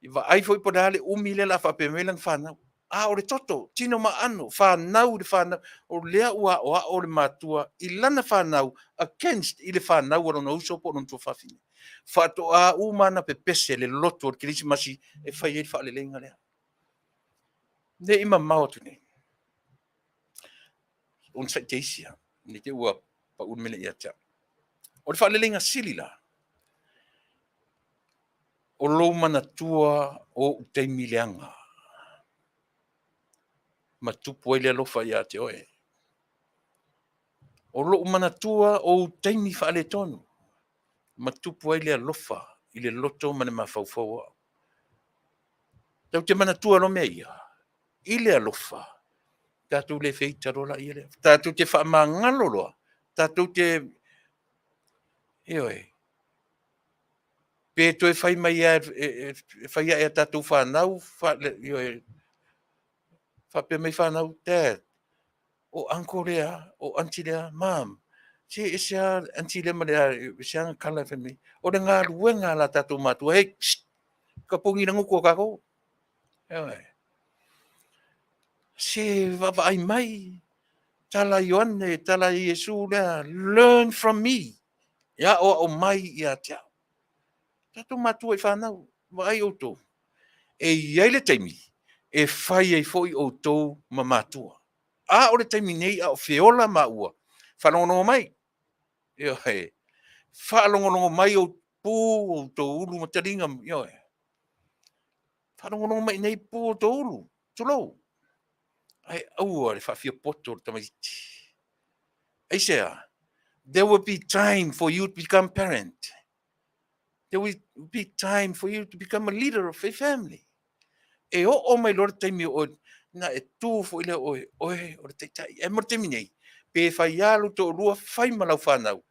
Vaai foi po o le a le umi lea o le a faapea mai ai lana fanau. A o le toto, tino ma aano, fanau i le fanau, o lea ua aoao le matua i lana fanau against i le fanau a lona uso po o lona tuafafine. Faatoa uma ona pepese le loto o le Kerisimasi e fai ai le faaleleiga lea. Ne i mamao atu nei. Onosai te isi lava, ne i te i ua pau le mea lea ia te au. O le faaleleiga sili la, o lou manatua o ou taimi leaga ma tupu ai le alofa ia te oe. O lou manatua o ou taimi faaletonu ma tupu ai le alofa i le loto ma le mafaufau o au. Tatou te manatua loa mea ia i le alofa. Tatou le feita loa laia lea. Tatou te faamagalo loa. Tatou te, ioe, pe toe fai mai lava e fai ae a tatou fanau, ioe, faapea mai fanau, "Dad, o uncle lea, o aunty lea, mom, se ese lava aunty lea ma le a, ese lava kala e fai mai." O le galuega a la tatou matua, "Hei, psst, kapuni le gutu o tatou. Ioe. Se vaavaai mai, tala Ioane, tala Iesu lea, learn from me. Ia o mai ia te au." Tatou matua i fanau, vaai outou. E i ai le taimi, e fai ai foi outou ma matua. A o le taimi nei a o feola maua, faalogologo mai. Ioe. Faalogologo mai o pu o outou ulu ma taliga, ioe. Faalogologo mai nei pu o outou ulu, tulou. Ai aua le faafiapoto o le tamaiti. Aisea, there will be time for you to become parent. There will be time for you to become a leader of a family. E oo mai loa le taimi o oe, na e tu foi lea oe, oe o le taitai. E mo le taimi nei, pe fai lava lou toalua, fai ma lau fanau,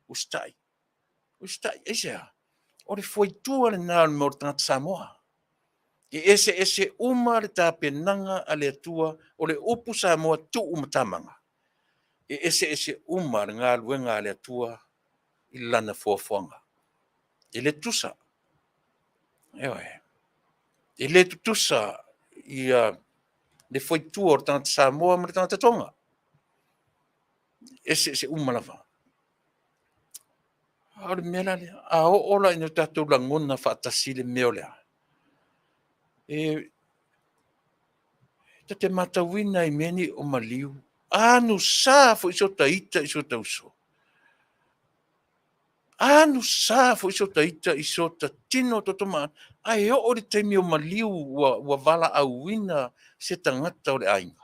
usitai. Usitai, aisea? O le fuaitua lena o le mea o le tagata Samoa. E eseese uma le tapenaga a le Atua o le upu Samoa tuu ma tamaga. E eseese uma le galuega a le Atua i lana foafoaga. E le tutusa. Ioe. E le tutusa ia le fuaitua o le tagata Samoa ma le tagata Tonga. E eseese uma lava. A o le mea la lea, a oo la ina tatou lagona faatasi le mea o le a, e ta te matauina i mea nei o maliu, anusa foi so ta ita i so ta uso. Anusa foi so ta ita i so ta tino toto ma ae oo i le taimi o maliu ua valaauina se tagata o le aiga.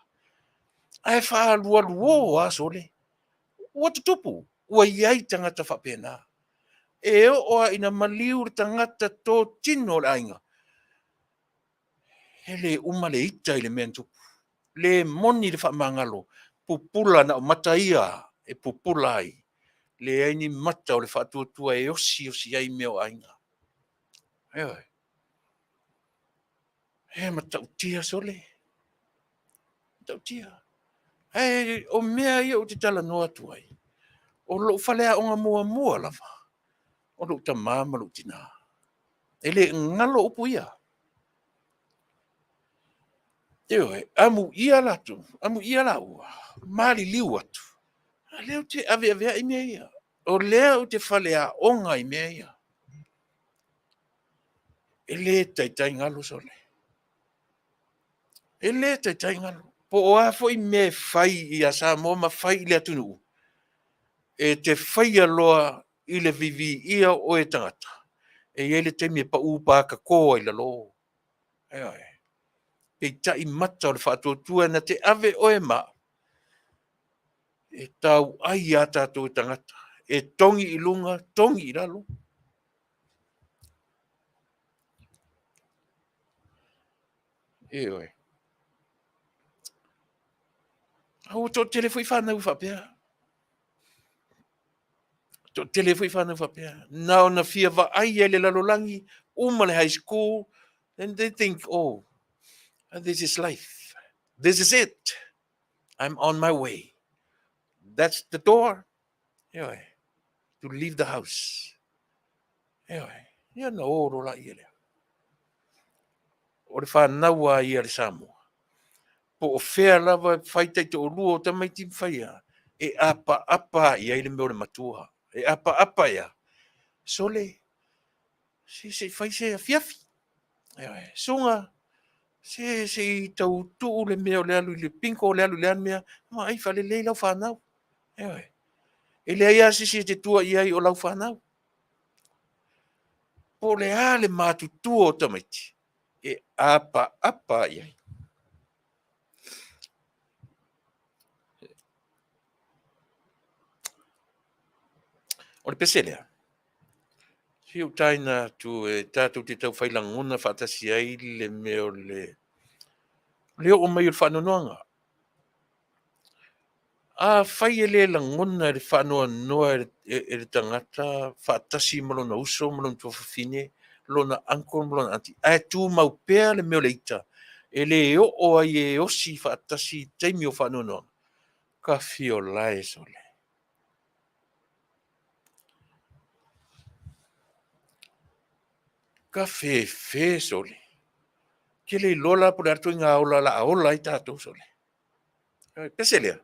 Ae faalualuo lava sole. Ua tutupu, ua i ai tagata faapena. E oo lava ina maliu le tagata totino o le aiga, e le uma le ita i le mea na tupu. Le moni le faamagalo, pupula na o mata ia e pupula ai. Leai ni mata o le faatuatua e osiosi ai mea o aiga. Ioe. E matautia sole. Matautia. Ae o mea ia ou te talanoa atu ai, o lou faleaoga muamua lava, o lou tamā ma lou tinā. E le galo upu ia. Ioe, amuia latou, amuia laua, maliliu atu. A lea ou te aveaveai mea ia. O lea ou te faleaoga i mea ia. E le taitai galo sole. E le taitai galo. Po o a foi mea e fai ia Samoa ma fai i le atunuu, e te faia loa i le viviia o oe tagata, e i ai le taimi e pau patato ai lalo. Ioe. Peitai mata o le faatuatua na te ave oe ma e tau ai ia tatou e tagata. E togi i luga, togi i lalo. Ioe. A ua toatele foi fanau faapea. Toatele foi fanau faapea. Na ona fia vaai ai le lalolagi, uma le high school, and they think, "Oh, this is life. This is it. I'm on my way. That's the door." Ioe. To leave the house. Ioe. Ia na o ro la ia lea. O le fanau a ia le Samoa. Po o fea lava e fai taitoalua o tamaiti ma faia, e apaapa i ai le mea o le matua. E apaapa ia. Sole, se se i fai se afiafi. Ioe. Suga, se se i tau tuu le mea o le alu i le bingo, o le alu i le a mea, vaai faalelei lau fanau. Ioe. E leai lava se isi e te tua i ai o lau fanau. Po o le a le matutua o tamaiti, e apaapa i ai. O le pese lea, se i taina atu e tatou te tau fai lagona faatasi ai le mea o le oo mai o le faanoanoaga. Afai e le lagona e le faanoanoa e le tagata faatasi ma lona uso ma lona tuafafine, lona uncle ma lona aunty, ae tumau pea le mea o le ita, e le oo ai e osi faatasi i taimi o faanoanoaga, ka fiolae sole. Ka fefe sole. Ke le iloa la po o le a le ituaiga ola o le a ola ai tatou sole. Pese lea,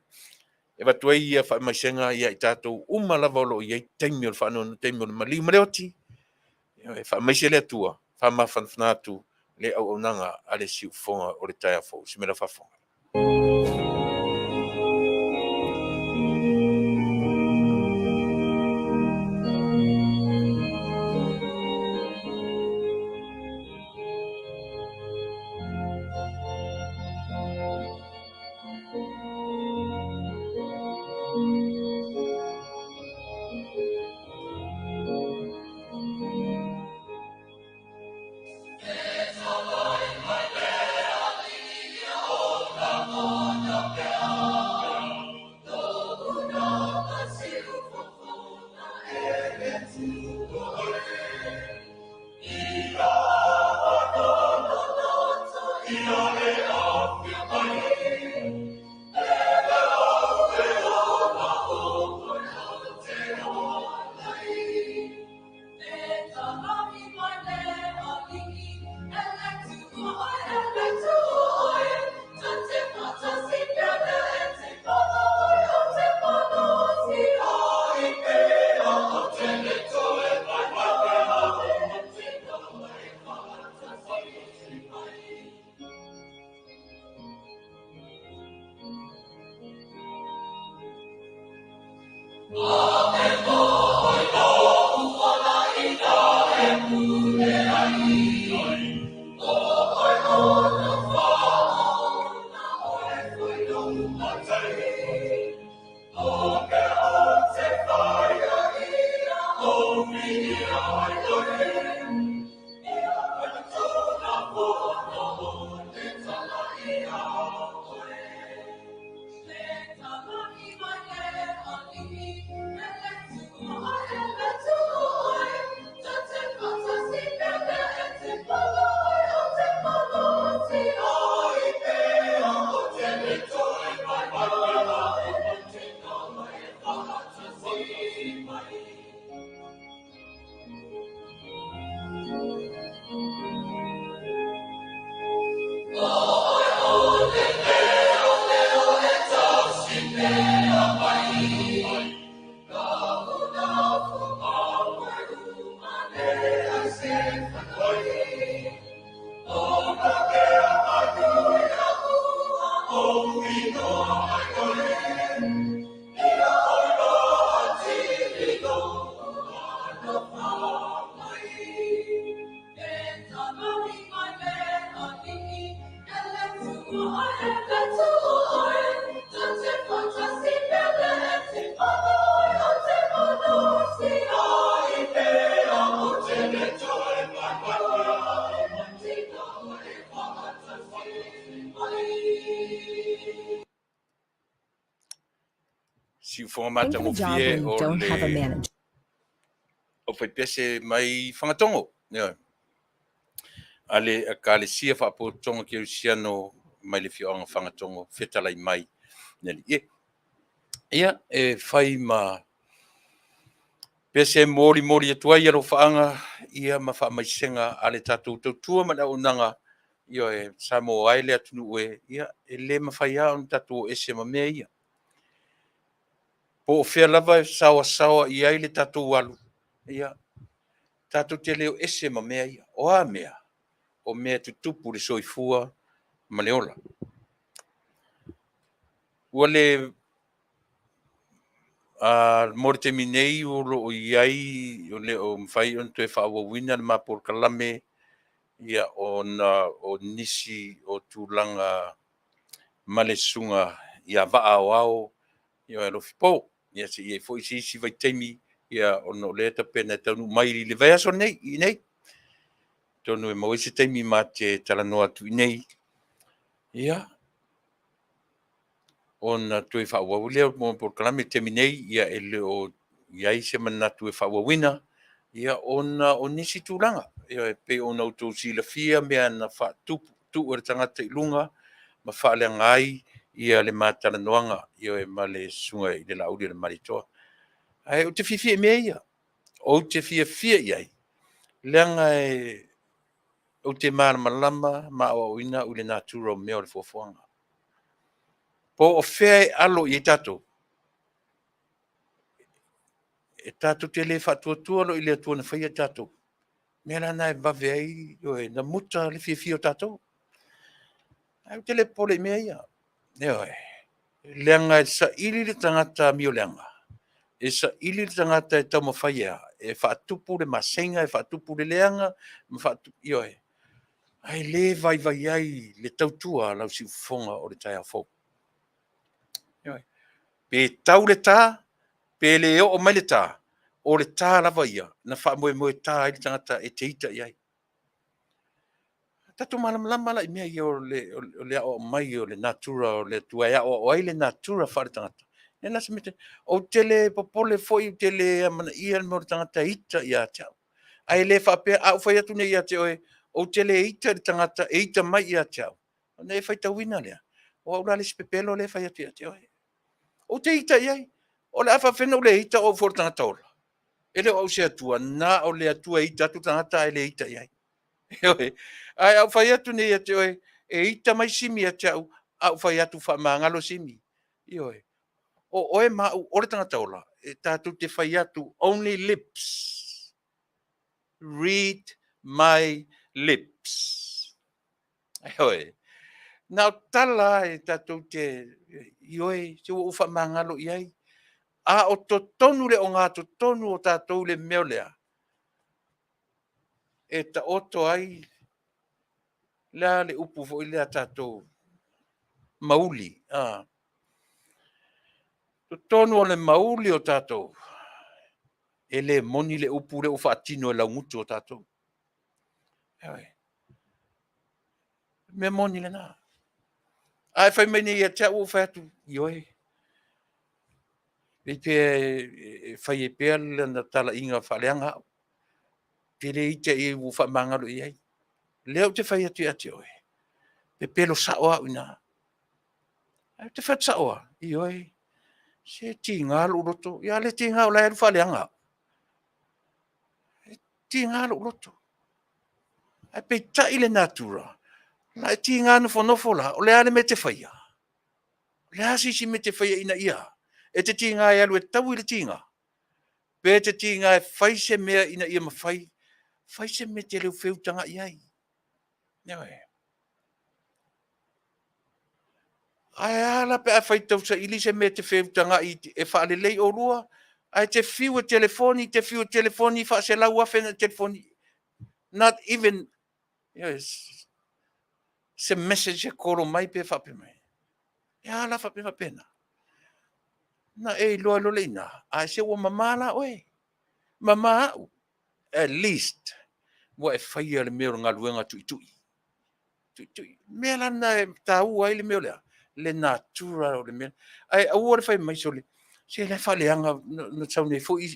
e avatu ai ia faamaisega ia i tatou uma lava o lo o i ai taimi o le faanoanoa, taimi o le maliu ma le oti. E faamaise le Atua, faamafanafana atu le auaunaga a le siufofoga o le taeao fou. Se mea faafofoga. Siufoga Think of a job where matagofie you o don't have a le manager. aufaipese mai Fagatogo. Ioe. A le Ekalesia Faapotopotoga Kerisiano mai le afioaga Fagatogo fetalai mai le Alii e. Ia, e fai ma pese molimoli atu ai alofaaga ia ma faamaisega a le tatou tautua ma le auaunaga. Ioe, Samoa ai le atunuu e, ia, e le mafai lava ona tatou o ese ma mea ia. Po o fea lava e saoasaoa i ai le tatou alu, ia, tatou te le o ese ma mea ia. O a mea? O mea e tutupu i le soifua ma le ola. Ua le mo le taimi nei o lo o i ai, o le o mafai ona toe faaauauina le ma polokalame, ia, ona o nisi o tulaga ma le susuga ia Vaa Aoao, ia Alofipo. Ia se i ai foi se isi vaitaimi, ia, ona o lea e tapena e taunuu mai i le vaiaso nei, i inei. Atonu e maua ai se taimi ma te talanoa atu i inei. Ia, Ona toe faaauau lea o polokalame i le taimi nei, ia e le o i ai se manatu e faaauauina, ia ona o nisi tulaga. Ia e pei ona outou silafia mea na faatupu tuu e le tagata i luga ma faaleaga ai ia le ma talanoaga, ioe, ma le susuga i le Laauli o le Malietoa. Ae ou te fiafia i mea ia, ou te fiafia i ai, leaga ou te malamalama ma aoaoina au i le natura o mea o le foafoaga. Po o fea e alo i ai tatou, e tatou te le faatuatua loa i le Atua na faia tatou. O le mea la lena e vave ai ona muta le fiafia o tatou. Ae ou te le popole i mea ia. Ioe. Leaga e saili le tagata amioleaga, e saili le tagata e taumafai e a? E faatupu le maseiga, e faatupu le leaga, ma faatupu, ioe. Ae le vaivai ai le tautua a lau siufofoga o le taeao fou. Ioe. Pe tau le ta, pe le oo mai le ta, o le ta lava ia na faamoemoe ta ai le tagata e te ita i ai. Tatou malamalama la i mea ia o le aoao mai o le natura o le Atua e aoao ai le natura faale-tagata. Ou te le popole foi, ou te le amanaia le mea o le tagata e ita ia te au. Ae le faapea a ou fai atu nei ia te oe, ou te le ita i le tagata e ita mai ia te au, ona e faitauina lea, o au la le isi pepelo lea e fai atu ia te oe. Ou te ita i ai. O le a faapefea ona ou le ita o au foi o le tagata ola? E le o au o se Atua, na o le Atua e ita atu le tagata ae le ita i ai. Ioe. Ae a ou fai atu nei ia te oe, e ita mai Simi ia te au, ae ou fai atu, faamagalo Simi. Ioe. O oe ma au o le tagata ola, e tatou te fai atu, only lips. Read my lips. Ioe. Na o tala lava e tatou te, ioe, se ua ou faamagalo i ai. A o totonu i le ogatotonu o tatou i le mea lea, e taoto ai le a le upu foi lea a tatou, mauili. Totonu o le mauili o tatou, e le moni le upu lea ua faatino e laugutu o tatou. Ioe. O le mea moni lena. A e fai mai nei ia te au, ou fai atu, ioe, pe e fai ai pea lana talaiga faaleaga au. Ou te le ita i ai ua ou faamagalo i ai. O lea ou te fai atu ia te oe, pepelo sao au i ina. Ae ou te fai atu sao lava, ioe, se e tiga lou loto, a le tiga o la e alu faaleaga au. E tiga lou loto. Ae peitai le natura, o le a e tiga nofonofo la, o le a le mea e te faia? O le a se isi mea e te faia ina ia a? E te tiga e alu e taui le tiga? Pe te tiga e fai se mea ina ia mafai, fai se mea e te le feutagai ai. Ioe. Ae a la pe a fai e tausaili se mea e te feutagai e faalelei oulua, ae te fiu e telefoni, te fiu e telefoni, faaselau afe ona e telefoni, not even se message e kolo mai pe faapea mai. E a la faapea faapena? Na e iloa loa lea i ina, ae se ua mama la oe, mama au. At least ua e faia le mea o le galuega tuitui. Tuitui. O le mea la lena e taua ai le mea o le a? Le natura o le mea. Ae aua le fai mai, sole, se la e faaleaga, na sau nei foi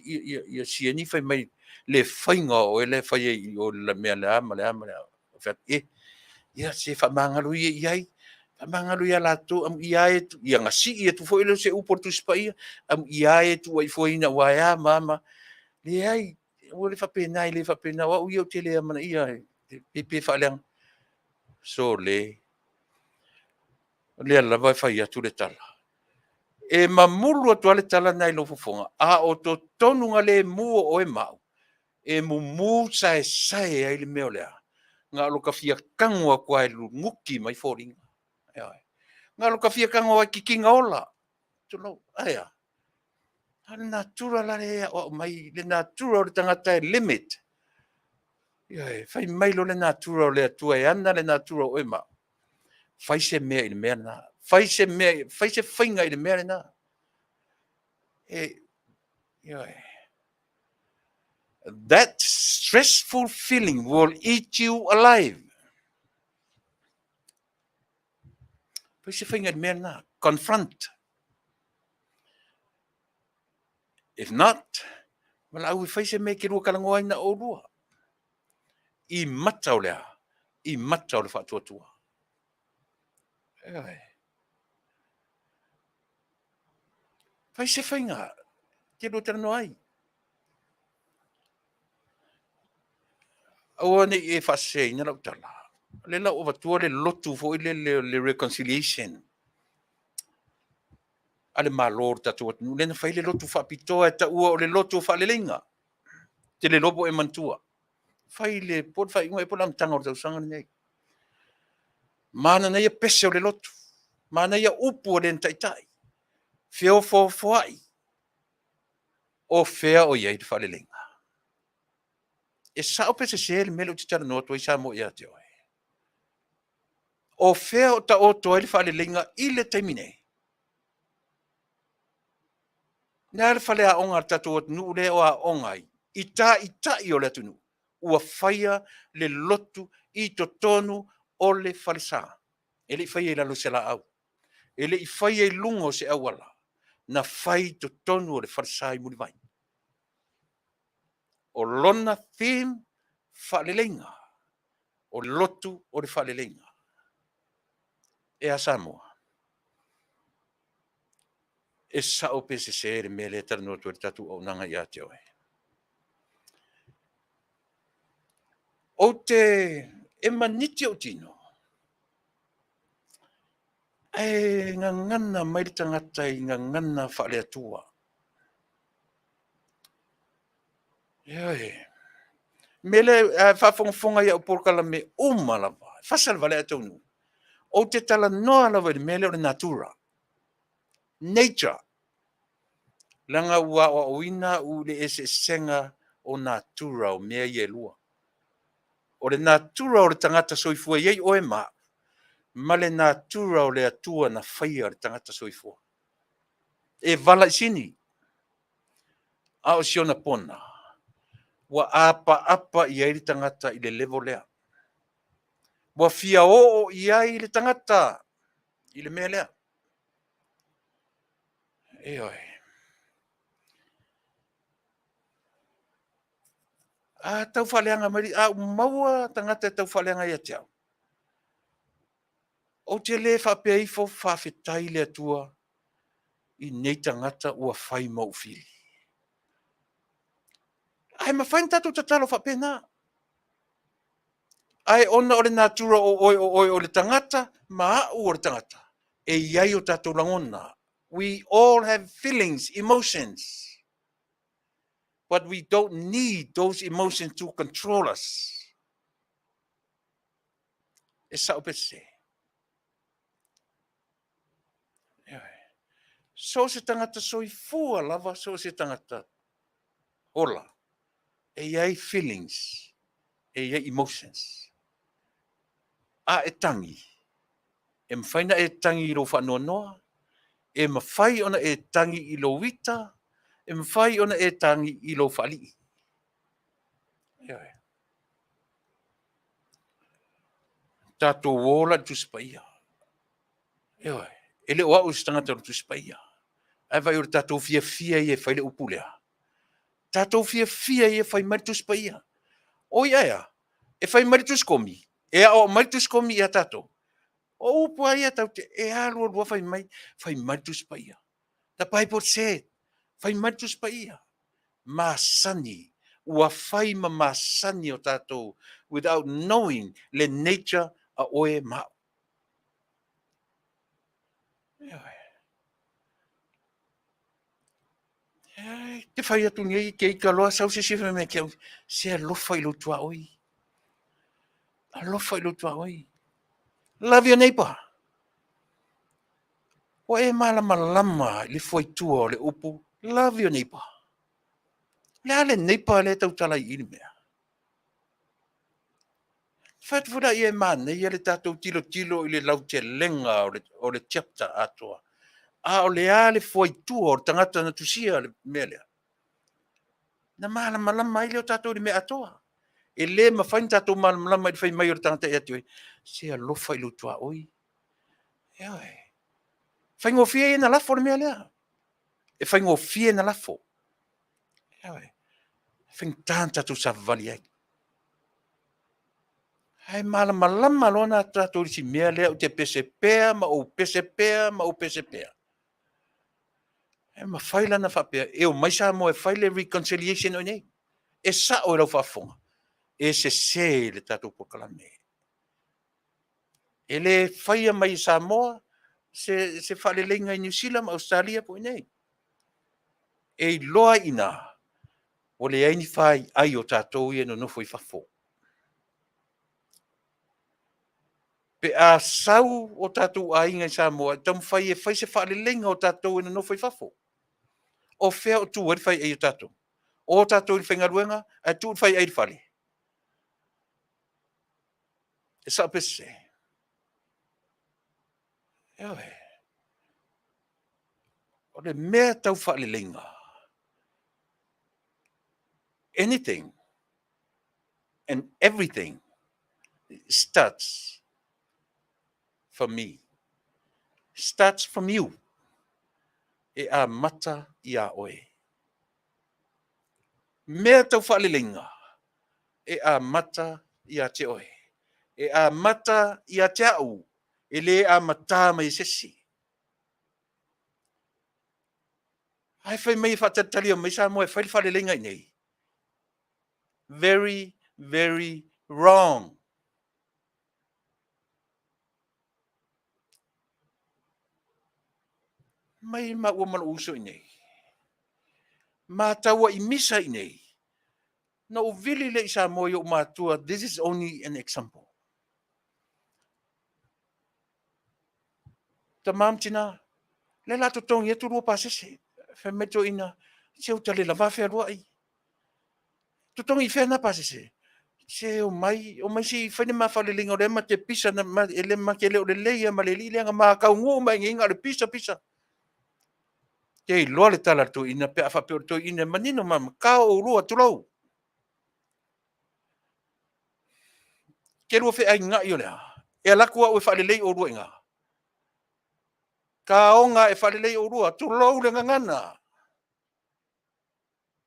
Sieni fai mai le faiga o oe la e fai ai i o i le mea le a ma le a ma le a. Ou fai atu, e, ia se faamagalo ia i ai, faamagalo ia latou, amuia e, ia ona sii atu foi lea o se upu a le Tusi Paia, amuia e tuuai fuaina aua e a ma a ma a. Leai, aua le faapena, e le faapena, o au ia ou te le amanaia, pe faaleaga. Sole, o lea lava e fai atu le tala. E mamulu atu lava le tala lena i lou fofoga, a o totonu galemu o oe ma au, e mumu saesae ai le mea o le a? Na o lota fia tago atu lava e nuti mai foliga. Ioe. Na o lota fia tago lava e titina ola, tulou. Ae a? A o le natura la lea e aoao mai, le natura o le tagata e limit. Ioe. Fai mai loa le natura o le Atua e ana le natura o oe ma au, fai se mea i le mea lena. Fai se mea, fai se faiga i le mea lena. E, ioe. That stressful feeling will eat you alive. Fai se faiga i le mea lena. Confront. If not, valaau e fai se mea e te lua talanoa ai na oulua. I mata o le a? I mata o le faatuatua. Ioe. Fai se faiga te lua talanoa ai. Aua ne i e faaseseina lau tala. O lea la ua avatua le lotu foi lele o le reconciliation a le Malo o le tatou atunuu, lea na fai le lotu faapitoa e taua o le lotu o faaleleiga. Ou te le iloa po o e manatua. Fai le po o le faaiuga ea po o le amataga o le tausaga lenei. Mananaia pese o le lotu, manaia upu a le na taitai, feofoofoai. O fea o i ai le faaleleiga? E sao pe sese le mea lea ou te talanoa atu ai Samoa ia te oe? O fea o taoto ai le faaleleiga i le taimi nei? O le a le faleaoga a le tatou atunuu lea o aooga ai i taitai o le atunuu ua faia le lotu i totonu o le falesa? E le i faia i lalo o se laau, e le i faia i luga o se auala, na fai i totonu o le falesa i Mulivai. O lona theme, faaleleiga. O le lotu o le faaleleiga. E a Samoa? E sao pe sese le mea lea e talanoa atu ai le tatou auaunaga ia te oe? Ou te e maniti ou tino, ae gagana mai le tagata i gagana faale-Atua. Ioe. Mea lea, a faafogafoga i au polokalame uma lava, e fasa le vale ae taunuu, ou te talanoa lava i le mea lea o le natura, nature. Leaga ua aoaoina au i le eseesega o natura o mea ia e lua. O le natura o le tagata soifua e i ai oe ma au, ma le natura o le Atua na faia le tagata soifua. E vala i sini, a o si ona pona, ua apaapa i ai le tagata i le level lea. Ua fia oo i ai le tagata i le mea lea. Ioe. A tau faaleaga mai, a ou maua tagata e tau faaleaga ia te au, ou te le faapea ifo faafetai i le Atua i nei tagata ua fai ma ou fili. Ae mafai ona tatou tatalo faapena. Ae ona o le natura o oe o oe o le tagata ma au o le tagata, e i ai o tatou lagona. We all have feelings, emotions. But we don't need those emotions to control us. E sao pe sese? So o se tagata soifua lava, so o se tagata ola, e i ai feelings, e i ai emotions. A e tagi, e mafai ona e tagi i lou faanoanoa, e mafai ona e tagi i lou ita, e mafai ona e tagi i lou faalii. Ioe. Tatou o la i le Tusi Paia. Ioe. E le o au o se tagata o le Tusi Paia. Ae vaai o le tatou fiafia ia e fai le upu lea. Tatou fiafia ia e fai mai le Tusi Paia. Oi ae a? E fai mai le Tusi Komi? E aoao mai le Tusi Komi ia tatou? O upu lava ia tatou te e alu alu lava fai mai, fai mai le Tusi Paia. The Bible said, fai mai le Tusi Paia. Masani, ua fai ma masani o tatou without knowing le nature a oe ma au. Ioe. Te fai atu nei ke ika loa sau se isi fai mai ke au, se alofa i lou tuaoi. Alofa i lou tuaoi. Love your neighbor. Ua e malamalama i le fuaitua o le upu love your neighbor. O le a le neighbor lea e tautala i i le mea? Fai atu foi lea e manaia le tatou tilotilo i le lautelega o le chapter atoa. A o le a le fuaitua o le tagata na tusia le mea lea? Na malamalama ai lea o tatou i le mea atoa. E le mafai ona tatou malamalama i le fai mai o le tagata ia te oe, se alofa i lou tuaoi. Ioe. Faigofie ia na lafo le mea lea. E faigofie na lafo. E faigata na tatou savavali ai. Ae malamalama loa na tatou i le isi mea lea ou te pese pea ma ou pese pea ma ou pese pea. E mafai la ona faapea e omai Samoa e fai le reconciliation o i inei. E sao i lau faafofoga, e sese le tatou polokalame. E le faia mai e Samoa se faaleleiga i Niu Sila ma Ausetalia po o i inei. E iloa ai i ina, ua leai ni faiai o tatou ia e nonofo i fafo. Pe a sau o tatou aiga i Samoa e taumafai e fai se faaleleiga o tatou e nonofo i fafo. O fea o tu ai le faiai o tatou? O tatou i le faigaluega ae tuu le faiai i le fale? E sao pe sese? Ioe. O le mea tau faaleleiga, anything and everything starts from me. Starts from you. E amata ia oe. Mea tau faaleleiga, e amata ia te oe. E amata ia te au, e le amatā mai e se isi. Ae fai mai e faatalitali e omai Samoa e fai le faaleleiga i inei. Very, very wrong. Mai maua ma lou uso i inei. Matauai misa i inei. Na ou vili lea i Samoa i ou matua, this is only an example. Tama ma tina, lea o le a totogi atu 2 pasese. Fai mai le toeaina, se ua ta le lava fealuai. Totogi i fea na pasese? Se omai, omai se i fai le ma faaleleiga o lea ma te pisa, ma te le o lelei lava ma le alii lea na ma taunuu mai nei na o le pisa pisa. Te iloa le tala a le toeaina pe a faapea o le toeaina e manino ma matao oulua, tulou. Te lua feainai o le a? E alu atu au e faalelei oulua i ina. Taoga e faalelei oulua, tulou le gagana.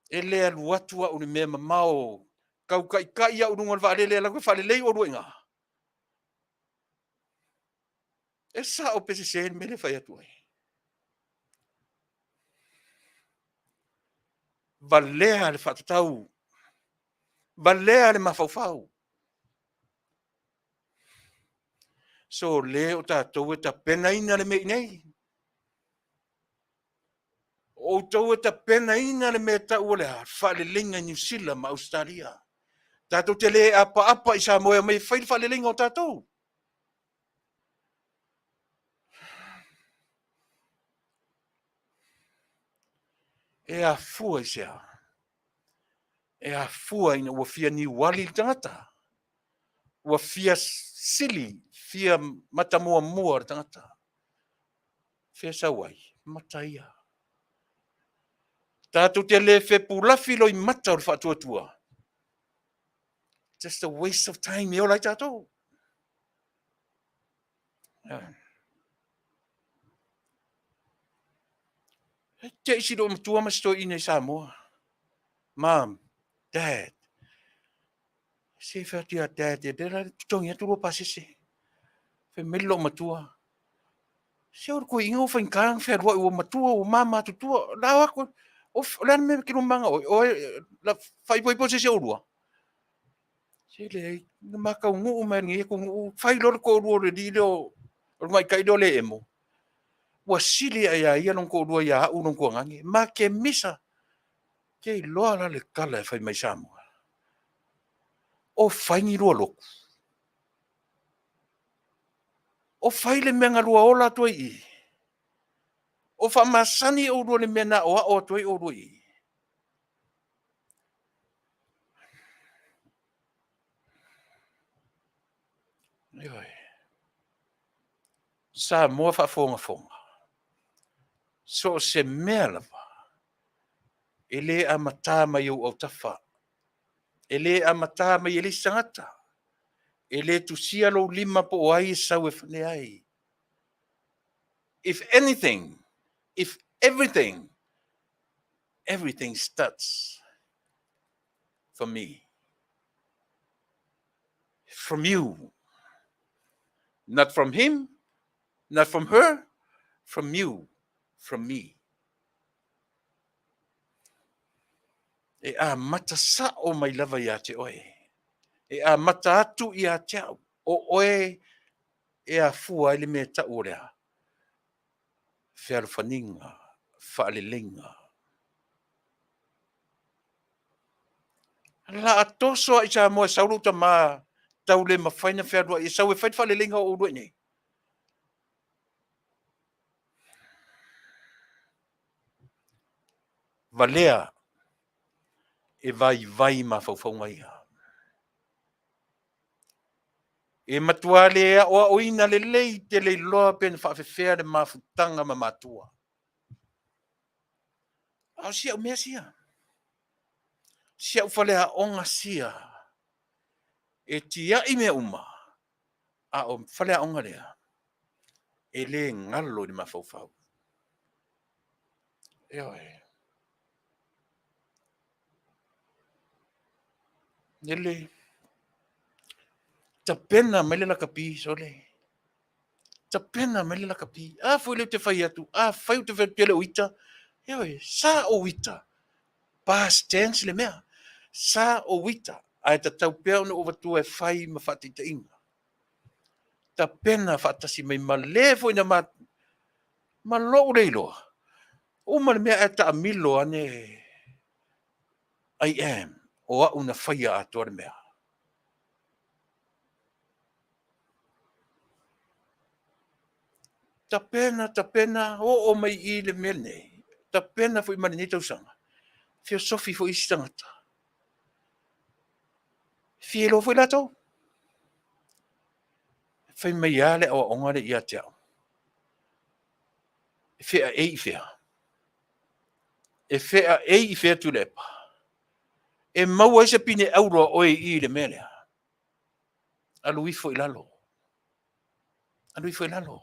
E le alu atu au i le mea mamao, tau taitai au i luga o le vaalele e alu atu e faalelei oulua i ina. E sao pe sese le mea lea e fai atu ai? Valea le faatatau, valea le mafaufau. So le o tatou e tapenaina le mea i inei. O outou e tapenaina le mea e tau o le a? Faaleleiga i Niu Sila ma Ausetalia. Tatou te le apaapa i Samoa e omai e fai le faaleleiga o tatou. E afua i se a? E afua ina ua fia niuali le tagata. Ua fia sili, fia matamuamua le tagata. Fea sau ai? Mata ia. Tatou te le fepulafi loimata o le faatuatua. Just a waste of time e ola ai tatou. E te isi loo matua ma si toeaina i Samoa. Mom, Dad, se fai atu ia Dad, e lea la totogi atu 2 pasese. Fai mai le loomatua, se o le toeaina ua faigata ona fealuai, ua matua, ua mamatutua. La o atu, o le a le mea e te lua manao ai? Oe, la faaipoipo se isi o oulua? Se leai, na ma taunuu mai lava i lenei atunuu, fai loa le toalua o le alii lea o le tamaitai lea o le emo, ua sili ae ia ia lona toalua ia au lona tuagane. Ma te misa, te iloa la le tala e fai mai Samoa. O fai ni lua lotu? O fai le mea na lua ola atu ai i i? O faamasani oulua i le mea na aoao atu ai oulua i i? Ioe. Samoa faafogafoga, so o se mea lava, e le amata mai ou autafa, e le amata mai e le isi tagata, e le tusia lou lima po o ai e sau e fane ai. If anything, if everything, everything starts from me. From you. Not from him, not from her, from you, from me. E amata sa'o mai lava iā te oe. E amata atu iā te au. O oe e afua ai le mea e ta'u o le a? Fealofaniga, faaleleiga. La toso a i Samoa e sau lou tamā tau le mafai na fealuai e sau e fai le faaleleiga o oulua i inei. Valea e vaivai mafaufauga ia. E matua le aoaoina lelei te le iloa pe na faafefea le mafutaga ma matua. A o si au mea sia, si au faleaoga sia, e tiai mea uma, a o faleaoga lea, e le galo i le mafaufau. Ioe. Ele tapena mai le lakapi sole. Tapena mai le lakapi. A foi lea ou te fai atu, afai ou te fai atu e le o ita, ioe, sa ou ita. Past tense le mea. Sa ou ita, ae tatau pea ona ou avatua e fai ma faataitaiga. Tapena faatasi mai ma le foi na ma, ma lou le iloa. Uma le mea ae taamilo ane I am, o au na faia atoa le mea. Tapena, tapena, oo mai i le mea lenei, tapena foi ma lenei tausaga, feosofi foi isi tagata. Fia iloa foi latou. Fai mai lava le aoaoga lea ia te au. E feaei i fea? E feaei i fea Tuilaepa? E maua ai se pine auro a oe i i le mea lea? Alu ifo i lalo. Alu ifo i lalo.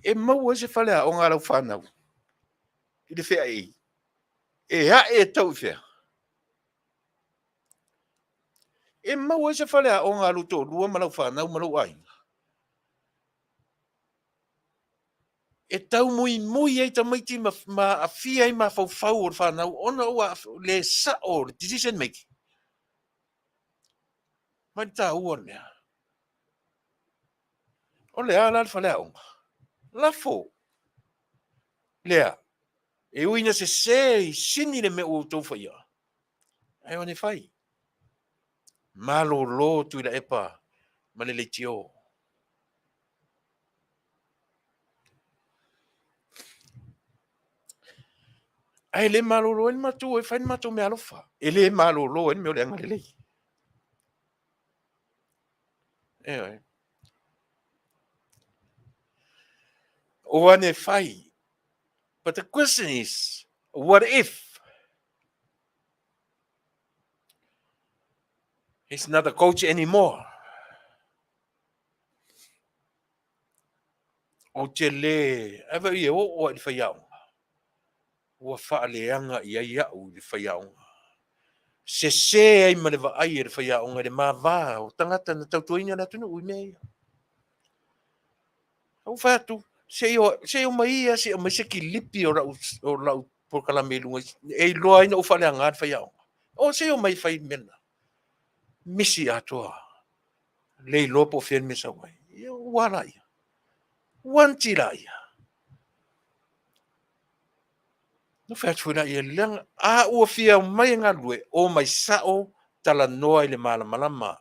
E maua ai se faleaoga a lau fanau i le feaei e ae e tau i fea? E maua ai se faleaoga a lou toalua ma lau fanau ma lou aiga e taumuimui ai tamaiti ma, ma aafia ai mafaufau o le fanau ona ua le sa'o le decision making. Mai le taua o le mea. O le a la le faleaoga? Lafo. Lea, e ui ina sesē i sini le mea ua outou faia, ae o ane fai. Malolo Tuilaepa ma le leitio. Ae le malolo ai le matou e fai le matou meaalofa. E le malolo ai le mea o le agalelei. Ioe. O ane fai. But the question is, what if he's not a coach anymore? Ou te le, ae i e oo ai i le faiaoga, ua faaleaga i ai au i le faiaoga. Sese ai ma le vaai e le faiaoga i le mava o tagata na tautuaina le atunuu i mea ia. Ou fai atu, se i se i omai ia, se i aumai se kilipi o lau, o lau polokalame i luga, e iloa ai na ou faaleaga le faiaoga. O se i omai e fai le mea lena. Misi atoa. Le iloa po o fea le mea sau ai. Ia, ua la ia. Uanti la ia. Na fai atu foi la ia, leaga, a ua fia omai e galulue, omai sa'o, talanoa i le malamalama.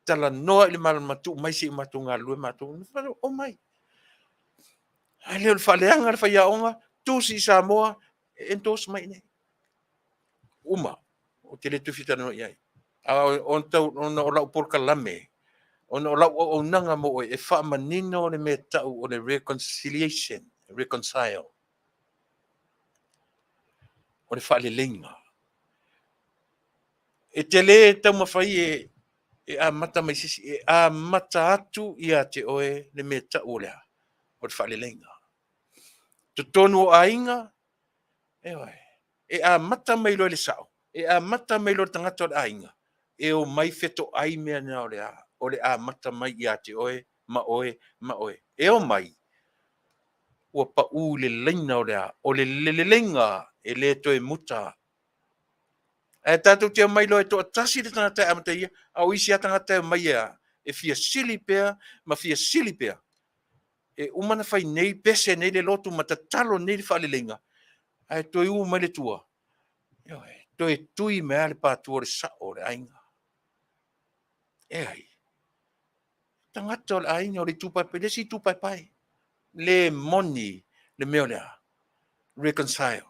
Talanoa i le malamalama, tuu mai se i o matou galulue matou. Omai. Ae le o le faaleaga le faiaoga, tusi i Samoa, e endorse mai i inei. Uma. Ou te le toe fia talanoa i ai. A ona o lau polokalame, Ona o lau auaunaga mo oe e faamanino le mea tau o le reconciliation, reconcile. O le faaleleiga. E te le taumafai e e amata mai se isi, e amata atu ia te oe le mea tau o le a? O le faaleleiga. Totonu o aiga, ioe, e amata mai loa i le sao, e amata mai loa i le tagata o le aiga, e omai fetoai mea na o le a? O le amata mai ia te oe ma oe ma oe. E omai ua pau i le laina o le a? O le leleiga e le toe muta. Ae tatou te omai loa e toatasi le tagata e amata ia, a o isi lava tagata e omai e a? E fia sili pea ma fia sili pea. E uma ona fai nei, pese nei le lotu ma tatalo nei le faaleleiga, ae toe u mai le tua, ioe, toe tui mai lava le patu o le sao o le aiga. E ai, tagata o le aiga o le itu paepae, le isi itu paepae. Le moni le mea o le a? Reconcile.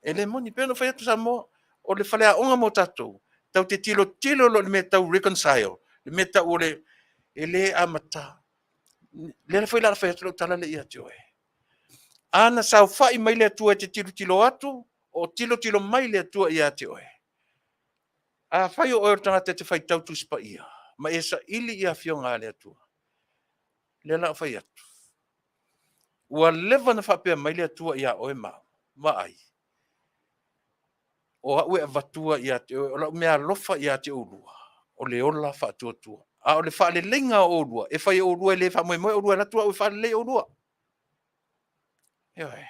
E le moni. Pei ona fai atu Samoa, o le faleaoga mo tatou, tatou te tilotilo loa i le mea tau reconcile, le mea tau o le e le amata. Lea foi la fai atu lau tala lea ia te oe. A na saofai mai le Atua e te tilotilo atu, o tilotilo mai le Atua ia te oe. Afai o oe o le tagata e te faitau Tusi Paia ma e saili i afioga a le Atua, lea la o fai atu, ua leva ona faapea mai le Atua ia oe ma au, vaai, o au e avatua ia te oe, o lau meaalofa ia te oulua, o le ola faatuatua. A o le faaleleiga o oulua, e fai e oulua, e le faamoemoe oulua e alu atu au e faalelei oulua. Ioe.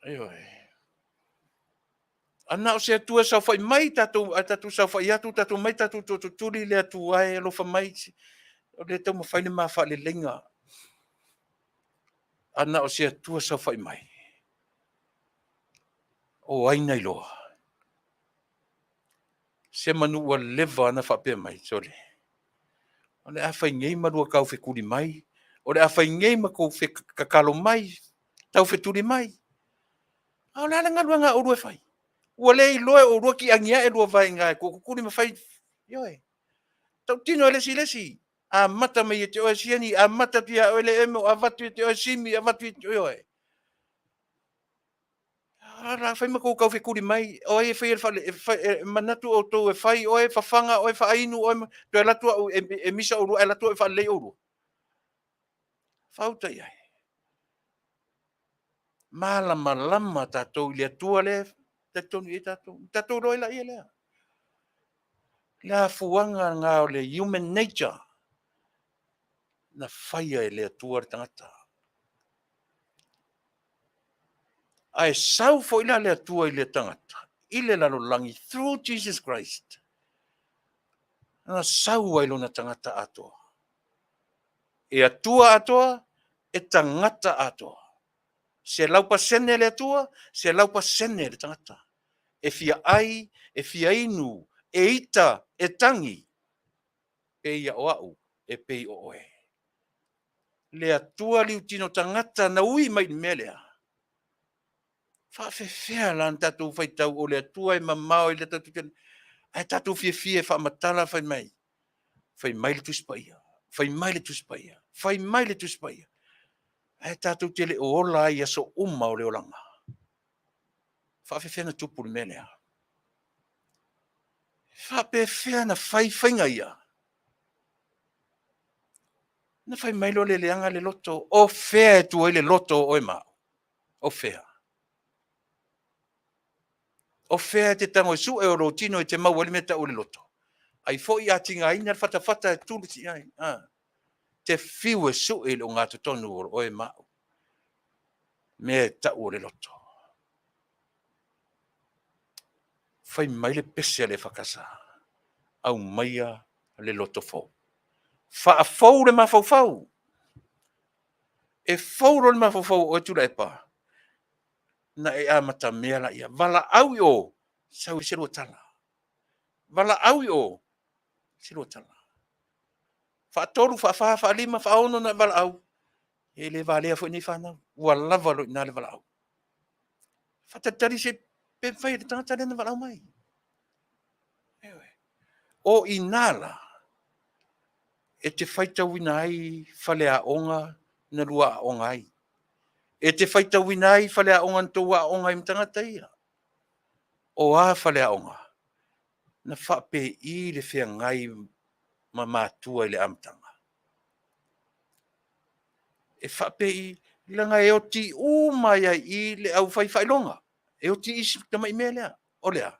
Ioe. A na o se Atua e saofai mai tatou, ae tatou saofai atu, tatou omai tatou tootutuli le Atua e alofa mai, o lea e taumafai le ma faaleleiga. A na o se Atua saofai mai, o ai na iloa? Semanu ua leva ona faapea mai, sole, o le a fai nei ma lua taufetuli mai, o le a fai nei ma tou tatalo mai, taufetuli mai. A o le a le galuega a oulua e fai? Ua le iloa e oulua ti agi ae lua vae i ina e tootutuli ma fai. Ioe. Tautino e le isi i le isi. Amata mai ia te oe Sieni, amata atu ia oe Leemo, avatu ia te oe Simi, avatu ia te oe. A fai ma tou taufetuli mai, o ai e faia le fale, e manatu outou e fai oe, fafaga oe, faainu oe, toe alu atu au e misa oulua, ae alu atu au e faalelei oulua. Faauta i ai. Malamalama tatou i le Atua lea e talitonu i ai tatou. Tatou iloa ai laia lea. Le afuaga lena o le human nature na faia e le Atua le tagata. Ae sau foi la le Atua i le tagata i le lalolagi through Jesus Christ, na sau ai lona tagata atoa. E Atua atoa, e tagata atoa. 100% le Atua, 100% le tagata. E fia ai, e fia inu, e ita, e tagi, pei o au, e pei o oe. Le Atua liutino tagata na ui mai i le mea lea. Faafefea la ona tatou faitau o le Atua e mamao i le tatou, ae tatou fiafia e faamatala fai mai, fai mai le Tusi Paia, fai mai le Tusi Paia, fai mai le Tusi Paia, ae tatou te le o ola ai i aso uma o le olaga. Faafefea ona tupu le mea lea? Faapefea ona fai faiga ia? Na fai mai loa le leaga le loto. O fea e tuu ai le loto o oe ma au? O fea? O fea e te tago e sue o lou tino e te maua ai le mea tau o le loto? Ai foi a tigaina le fatafata e tulu i ai. Te fiu e sue i le ogatotonu o oe ma au. Mea e tau o le loto. Fai mai le pese a le EFKS, aumaia le loto fou. Faafou le mafaufau. E fou loa le mafaufau o oe Tuilaepa, na e amatamea laia. Valaau i o, sau ai se lua tala. Valaau i o, se lua tala. Faatolu, faafa, faalima, faaono ona e valaau. E le valea foi nei fanau. Ua lava loa i ina le valaau. Faatalitali se pe mafai e le tagata lea ona valaau mai. O i ina la e te faitauina ai faleaoga na lua aoga ai. E te faitauina ai faleaoga na tou aoga ai ma tagata ia. O a faleaoga? Na faapei le feagai ma matua i le amataga? E faapei, leaga e oti uma ai lava i i le aufai faailoga. E oti i si tamai mea lea. O le a?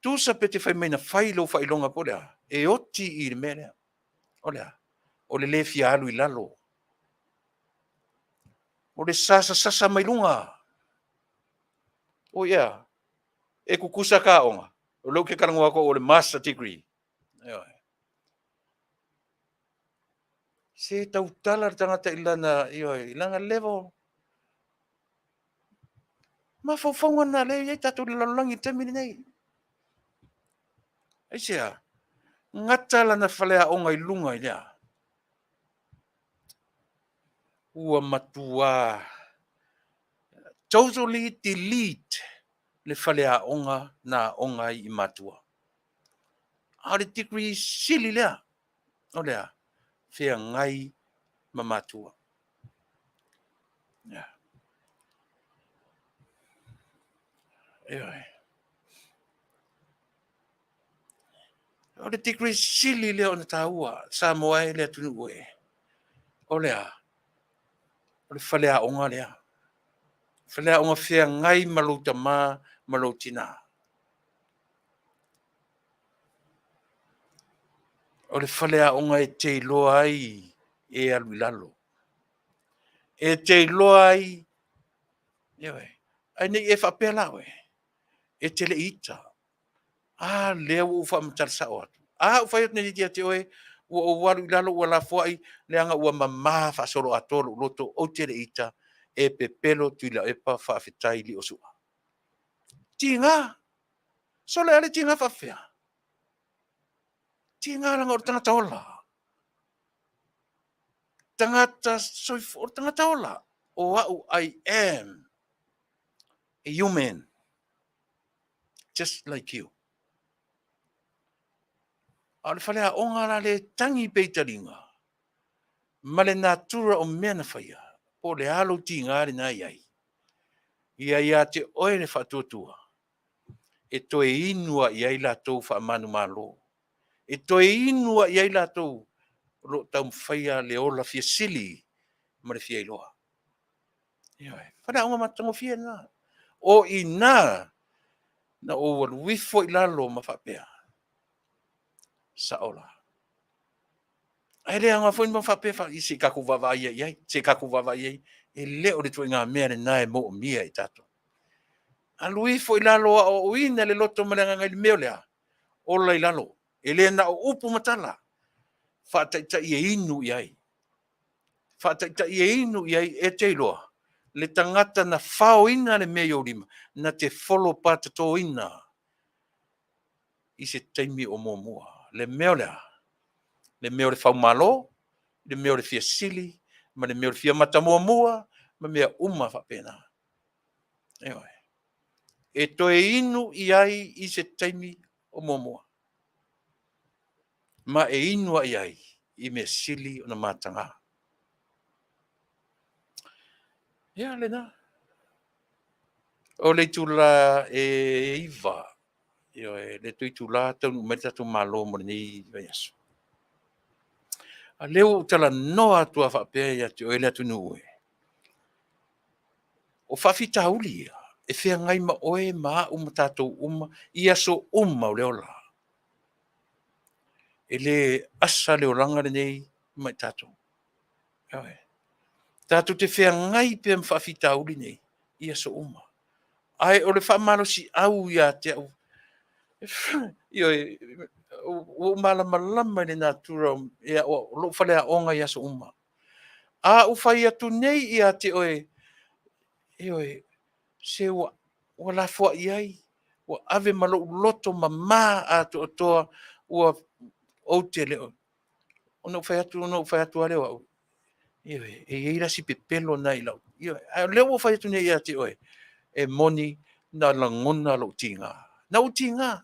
Tusa pe te fai mai na fai lou faailoga po o le a, e oti i le mea lea. O le a? O le le fia alu i lalo. O le sasasasa mai luga. Oi ea, e tutusa ta aoga, o lea ou te talanoa atu au o le Master Degree. Ioe. Se tautala le tagata i lana, ioe, i lana level. Mafaufauga na lea e i ai tatou i le lalolagi i le taimi lenei. Aisea? Gata lana faleaoga i luga i le a? Ua matua totally delete le faleaoga na aoga ai i matua. A o le degree sili lea, o le a? Feagai ma matua. Yeah. Ioe. O le degree sili lea ona taua Samoa e le atunuu e. O le a? O le faleaoga lea. Faleaoga feagai ma lou tama ma lou tina. O le faleaoga e te iloa ai e alu i lalo. E te iloa ai, ioe, ae ne i e faapea la oe, e te le i ita. A lea ua ou faamatala sao atu. A ou fai atu nei ia te oe, ua ou alu i lalo ua lafoai, leaga ua mama faasoloatoa lou loto, ou te le i ita, e pepelo Tuilaepa faafetai Liosua. Tiga! Sole, a le tiga faapefea? Tiga leaga o le tagata ola. Tagata soifua, o le tagata ola. O au, I am a human, just like you. A o le faleaoga la lea e tagi pea i taliga, ma le natura o mea na faia, po o le a lou tiga lena e i ai, ia ia te oe le faatuatua e toe inu lava i ai latou faamanumalo, e toe inu lava i ai latou o lo o taumafaia le ola fia sili ma le fia iloa. Ioe. Faleaoga matagofie lena. O i ina na ou alu ifo ai i lalo ma faapea, sao la. Ae le aoga foi na faapea, se i tatou vaavaai ia i ai, se i tatou vaavaai i ai. E le o le ituaiga mea lena e moomia e tatou. Alu ifo i lalo, aoaoina le loto ma le agaga i le mea o le a? Ola i lalo. E le na o upu ma tala, faataitai e inu i ai. Faataitai e inu i ai, e te iloa, le tagata na faoina le mea i ou lima, na te folopatatoina i se taimi o muamua. Le mea o le a? Le mea o le faumalo, le mea o le fia sili, ma le mea o le fia matamuamua, ma mea uma faapena. Ioe. E toe inu i ai i se taimi o muamua. Ma e inu lava i ai i mea sili ona mataga. Ia, lena. O le itula e 9, ioe, le toe itula taunuu mai le tatou Malo mo lenei vaiaso. A lea ua ou talanoa atu lava faapea ia te oe le atunuu e. O faafitauli ia e feagai ma oe ma au ma tatou uma i aso uma o le ola. E le asa le olaga lenei ma i tatou. Ioe. Tatou te feagai pea ma faafitauli nei i aso uma. Ae o le faamalosiau ia te au, ioe, ua ou malamalama i le natura o lou faleaoga i aso uma. A ou fai atu nei ia te oe, ioe, se ua lafoai ai, ua ave ma lou loto mama atoatoa, ua ou te le o... Ona ou fai atu lava lea o au, ioe, e i ai la si pepelo lena i lau... Ioe, a o lea ua ou fai atu nei ia te oe, e moni na lagona lou tiga. Na ou tiga.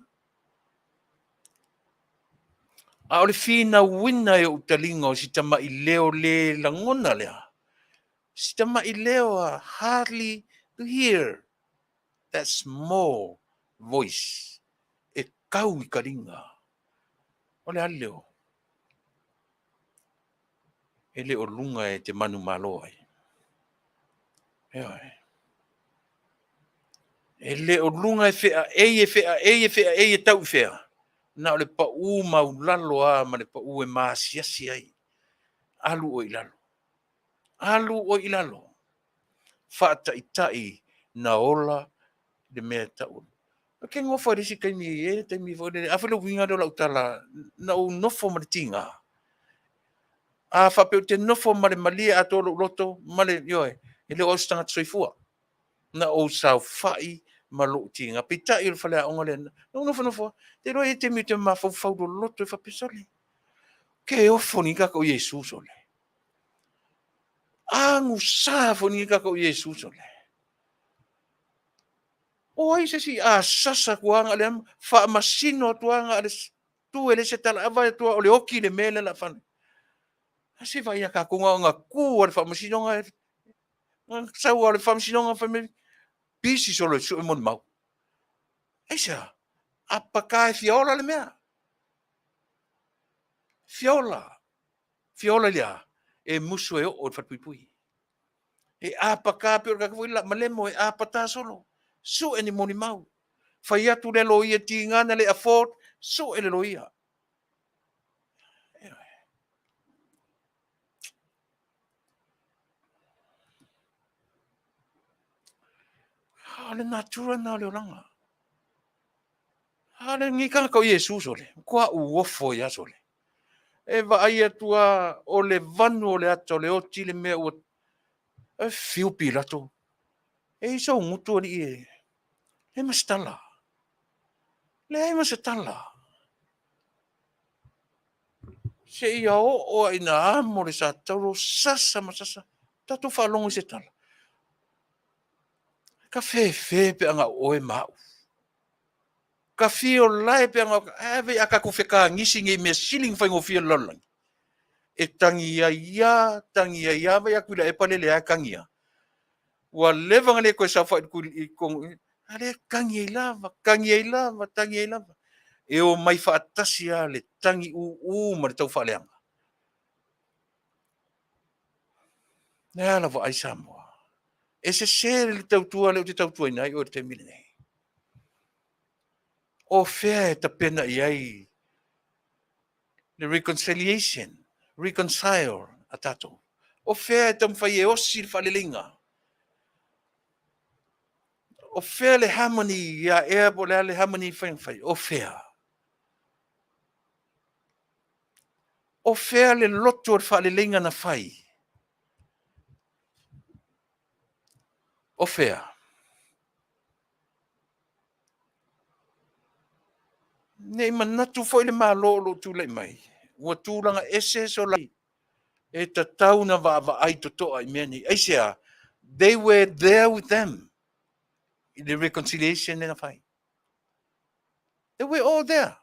A o le finauina e ou taliga o si tama'i leo le lagona lea, si tama'i leo a hardly to hear that small voice e kau i kaliga. O le a le leo? E le o luga e te manumalo ai. Ioe. E le o luga e feaei, e feaei, e feaei e tau i fea. Na o le paū maulalo a ma le paū e maasiasi ai. Alu oe i lalo. Alu oe i lalo. Faataitai na ola le mea e tau. Ou te nofo i le isi taimi, e i ai le taimi foi lele, a foi le uiga lea o lau tala, na ou nofo ma le tiga. A faapea ou te nofo ma le malie atoa lou loto ma le, ioe, e le o au se tagata soifua. Na ou saofai ma lou tiga. Peitai o le faleaoga lea, na ou nofonofo lava. Te iloa e i ai taimi ou te mafaufau loloto ai faapea, sole, ke ofo nei kākou Iesu, sole. Agusa foi nei kākou Iesu, sole. O ai se isi a sasa atu lava na o le faamasino atu lava na o le tu e leai se tala, a vaai atu lava o le oti le mea lea o le a fana. A se vaai ia tatou na ona tu lava i le faamasinoga, sau lava o le faamasinoga fai mai, pisi solo e sue molimau. Aisea? Apaka e fia ola le mea. Fia ola. Fia ola i le a? E musu e oo i le falepuipui. E apaka pei o le tagata foi lea malemo e apata solo. Sue ni molimau. Fai atu le loia tiga na le afford, sue le loia. A o le natura lena o le olaga. A o lenei tagata o Iesu sole, matua uofo ai lava sole. E vaai atu lava o le vanu o le ata o le oti le mea ua e fiu Pilato. E i ai sou gutu alii e leai ma se tala. Leai ma se tala. Seia oo lava ina amo le satauro, sasa ma sasa, tatou faalogo i se tala. Ka fefe pe a na o oe ma au. Ka fio lae pe a na ae vei a tatou fetagisi nei i mea sili ona faigofie o le lalolagi. E tagi ai a, tagi ai a, vaai atu Tuilaepa lele lava e tagi lava. Ua leva ona le toe saofai i totonu a lea e tagi ai lava, tagi ai lava, tagi ai lava. E omai faatasi lava le tagi ūū ma le taufaaleaga. O le a lau vaai Samoa? E sese le tautua lea ou te tautuaina ai oe i le taimi lenei. O fea e tapena i ai le reconciliation, reconcile a tatou? O fea e taumafai e osi le faaleleiga? O fea le harmony ia ea po o le a le harmony e mafai ona fai? O fea? O fea le loto o le faaleleiga na fai? O fea? Ne i manatu foi le Malo o lo o tulai mai, ua tulaga ese so la e tatau ona vaavaai totoa i mea nei. Aisea? They were there with them i le reconciliation lea na fai. They were all there.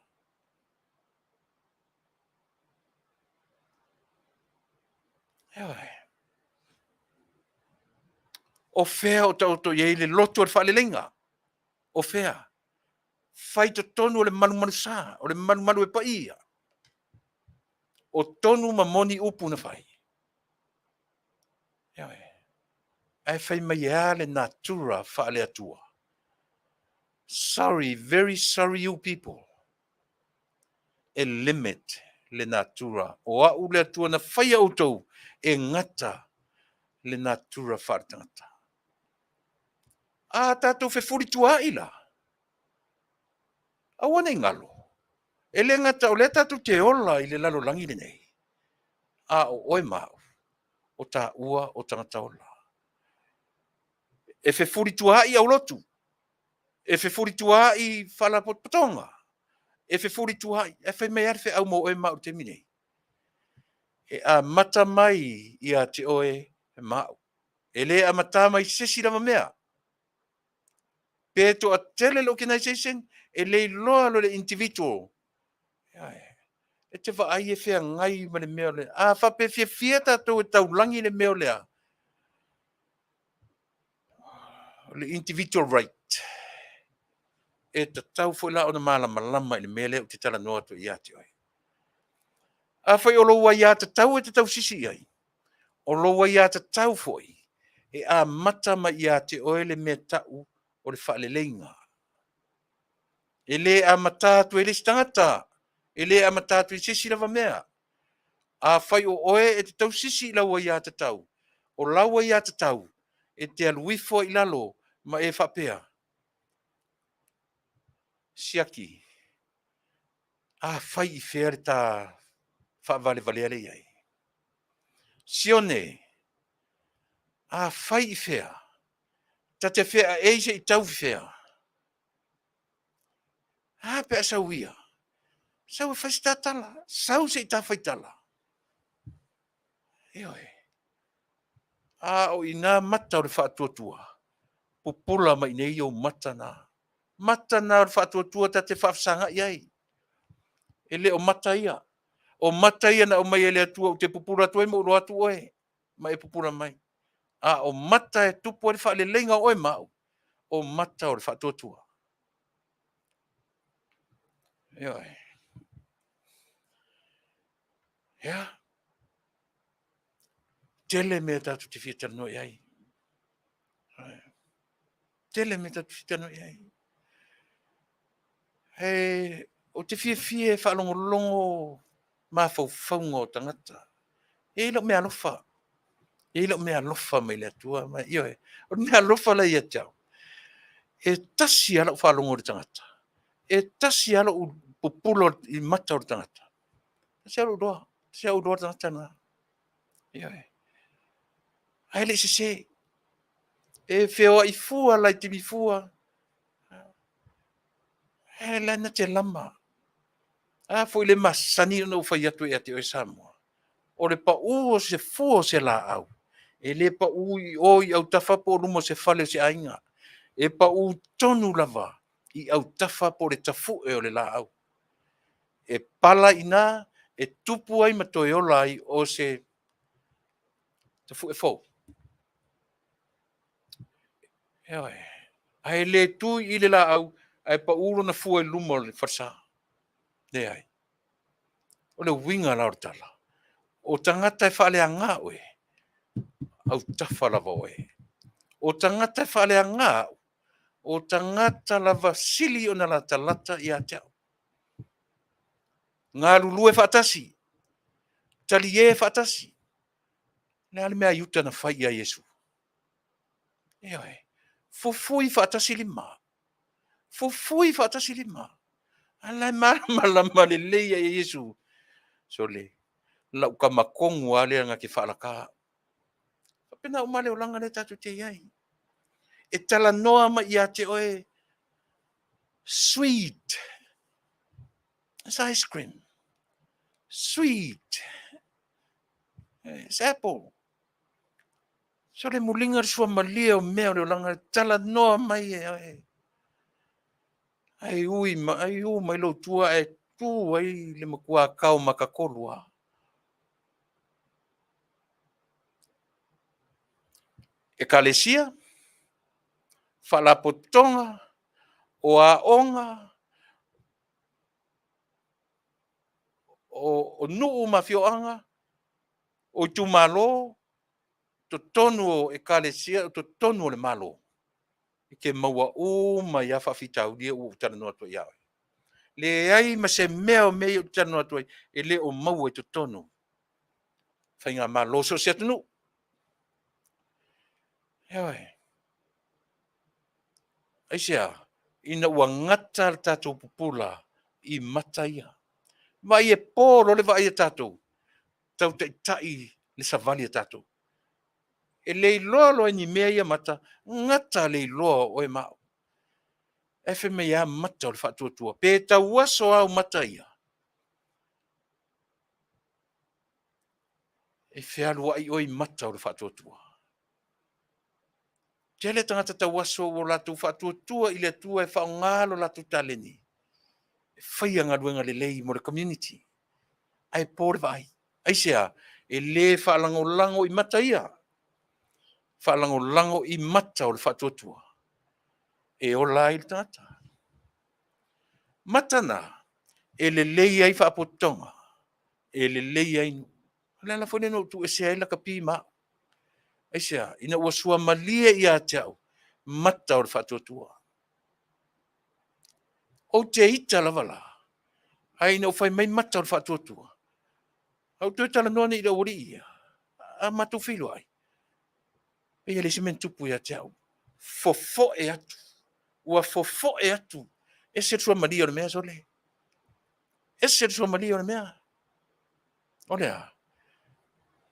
Ioe. O fea o taoto i ai le loto o le faaleleiga? O fea? Fai totonu o le malumalusa, o le malumalu e paia. O tonu ma moni upu na fai. Ioe. Ae fai mai e a le natura faale-Atua? Sorry, very sorry you people. E limit le natura. O au le Atua na faia outou e gata le natura faale-tagata. A tatou fefulituaai la, aua ne i galo, e le gata o lea tatou te ola i le lalolagi lenei, a o oe ma au, o taua o tagata ola. E fefulituaai aulotu, e fefulituaai faalapotopotoga, e fefulituaai, ae fai mai lava le feau mo oe ma au i le taimi nei. E amata mai ia te oe ma au. E le amata mai se isi lava mea. Pe toatele le organisation, e le iloa loa le individual. E te vaai e feagai ma le mea o le... A faapea e fiafia tatou e taulagi le mea o le a? O le individual right. E tatau foi la ona malamalama i le mea lea ou te talanoa atu ai ia te oe. Afai o lou aiatatau e te tausisi i ai, o lou aiatatau foi e amata mai ia te oe le mea tau o le faaleleiga. E le amata atu e le isi tagata, e le amata atu i se isi lava mea. Afai o oe e te tausisi i lau aiatatau, o lau aiatatau e te alu ifo ai i lalo ma e faapea, siaki, afai i fea le ta faavalevalea lea e i ai? Sione, afai i fea? Ta te feaei se i tau i fea? A pe a sau ia? Sau e fai se ta tala, sau se i ta faitala. Ioe. A o i inā mata o le faatuatua, pupula mai i inei ou mata na. Mata na o le faatuatua ta te faafesagai ai. E le o mata ia. O mata ia na aumai e le Atua ou te pupula atu ai ma ou iloa atu oe, ma e pupula mai. A o mata e tupu ai le faaleleiga o oe ma au, o mata o le faatuatua. Ioe. Ia. Tele mea tatou te fia talanoa i ai. Tele mea tatou te fia talanoa i ai. Ou te fiafia e faalogologo mafaufauga o tagata. E i ai lou meaalofa, e i ai lou meaalofa mai le Atua. Ioe, o le meaalofa la e ia te au, e tasi lava lau faalogo i le tagata, e tasi lava lou pupula i mata o le tagata, e tasi lava lou iloa, e tasi lava ou iloa le tagata lena. Ioe. Ae le i sese. E feoai fua laitini fua, ae la e na te lama. A foi le masani ona ou fai atu ia te oe Samoa, o le pau o se fua o se laau, e le pau i o i autafa po o luma o se fale o se aiga. E pau tonu lava i autafa po o le tafue o le laau. E pala i ina, e tupu ai ma toe ola ai o se tafue fou. Ioe. Ae le tu i le laau ae pau lona fua i luma o le falesa. Leai. O le uiga la o le tala, o tagata e faaleaga oe, autafa lava oe. O tagata e faaleaga au, o tagata lava sili ona latalata ia te au. Galulue faatasi, talie faatasi. O le a le mea a Iuta na fai ia Iesu? Ioe, fufui faatasi lima, fufui faatasi lima. A la e malamalama lelei lava ia Iesu. Sole, lau tama tonu lava lea na te faalata au. E faapena uma lava le olaga lea tatou te i ai. E talanoa mai ia te oe, sweet as ice cream, sweet as apple. Sole, muliga le suamalie o mea o le olaga, e talanoa mai e oe. Ai ui ai u mai lou tua ae tu ai le matua tao matatolu lava. Ekalesia, faalapotopotoga, o aoga, o nuu ma afioaga, o itumalo, totonu o ekalesia, o totonu o le Malo, e te maua uma ai lava faafitauli ia ua ou talanoa atu ai ia oe. Leai ma se mea o mea ia ou te talanoa atu ai e le o maua i totonu o Faigamalo i so o se atunuu. Ioe. Aisea? Ina ua gata le tatou pupula i mata ia. Vaai e po loa le vaai a tatou, tau taitai le savali a tatou. E le iloa loa e ni mea ia mata, gata le iloa o oe ma au. Ae fai mai e a mata o le faatuatua? Pe tauaso lava au mata ia, e fealuai oe i mata o le faatuatua. Tele tagata tauaso ua latou faatuatua i le Atua e faaaoga lo latou taleni e faia galuega lelei mo le community. Ae po le vaai. Aisea? E le faalagolago i mata ia, faalagolago i mata o le faatuatua e ola ai le tagata. Mata na e lelei ai faapototoga, e lelei ai nuu. O le ala foi lea na ou tuuesea ai lakapi ma au. Aisea? Ina ua suamalie ia te au mata o le faatuatua. Ou te ita lava la, ae ina ua fai mai mata o le faatuatua, a ou toe talanoa nei i le aualii ia, a matou feiloai, pei e leai se mea na tupu ia te au. Fofoe atu, ua fofoe atu, ese le suamalie o le mea sole. Ese le suamalie o le mea. O le a?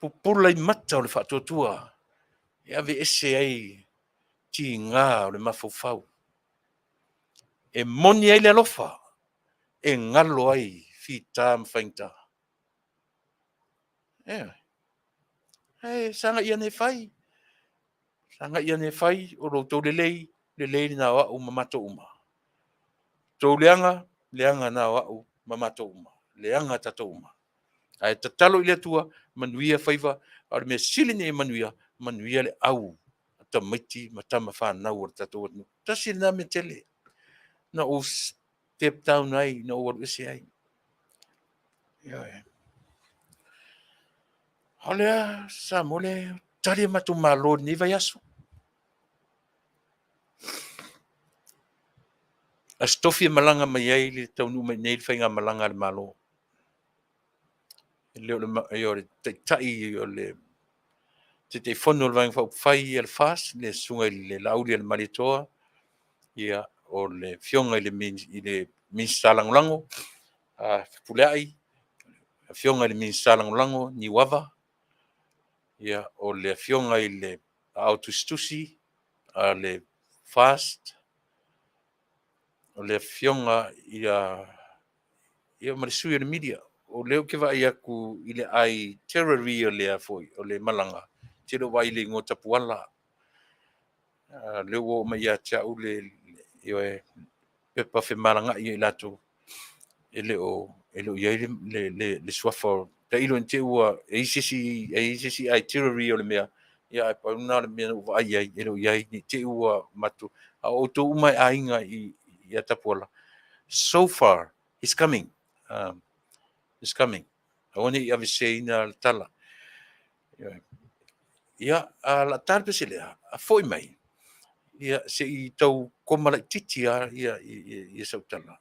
Pupula i mata o le faatuatua e aveese ai tiga o le mafaufau. E moni ai le alofa, e galo ai fita ma faigata. Ioe. Ae sagai ane e fai, sagai ane e fai, o lo outou lelei, lelei lena o au ma matou uma. Tou leaga, leaga na o au ma matou uma. Leaga tatou uma. Ae tatalo i le Atua, manuia faiva, a o le mea sili ona ia manuia, manuia le au a tamaiti ma tama fanau a le tatou atunuu. Tasi lena mea tele na ou step down ai, na ou alu ese ai. Ioe. O lea, Samoa, le tali a matou Malo i lenei vaiaso. Aso Tofi e malaga mai ai le taunuu mai nei le faigamalaga a le Malo. E le o le, o le taitai o le Taitaifono o le Vaega Faaupufai a le FAST, le Susuga i le Laauli a le Malietoa, ia, o le Afioga i le Minisita Lagolago a Fepuleai, Afioga i le Minisita Lagolago Niuava, ia, o le Afioga i le Aao Tusitusi a le FAST, o le Afioga ia, ia ma le sui o le media. O lea ou te vaai atu i le itinerary o le foi o le malaga, ou te le o vaai i le igoa Tapuala. O lea ua oo mai ia te au le ioe, pepa femalagaai a i latou, e le o i ai le suafa o tailo ne i te i ua i ai se isi itinerary o le mea, ia ae pau lena o le mea na ou vaai i ai, e le o i ai, ne i te i ua matou... A o outou uma e aiga ia Tapuala, so far, he's coming. He's coming. Aua ne i aveseina le tala. Ia, a o le a ta le pese lea, a foi mai, ia se i tau koma laitiiti lava ia, ia sau tala.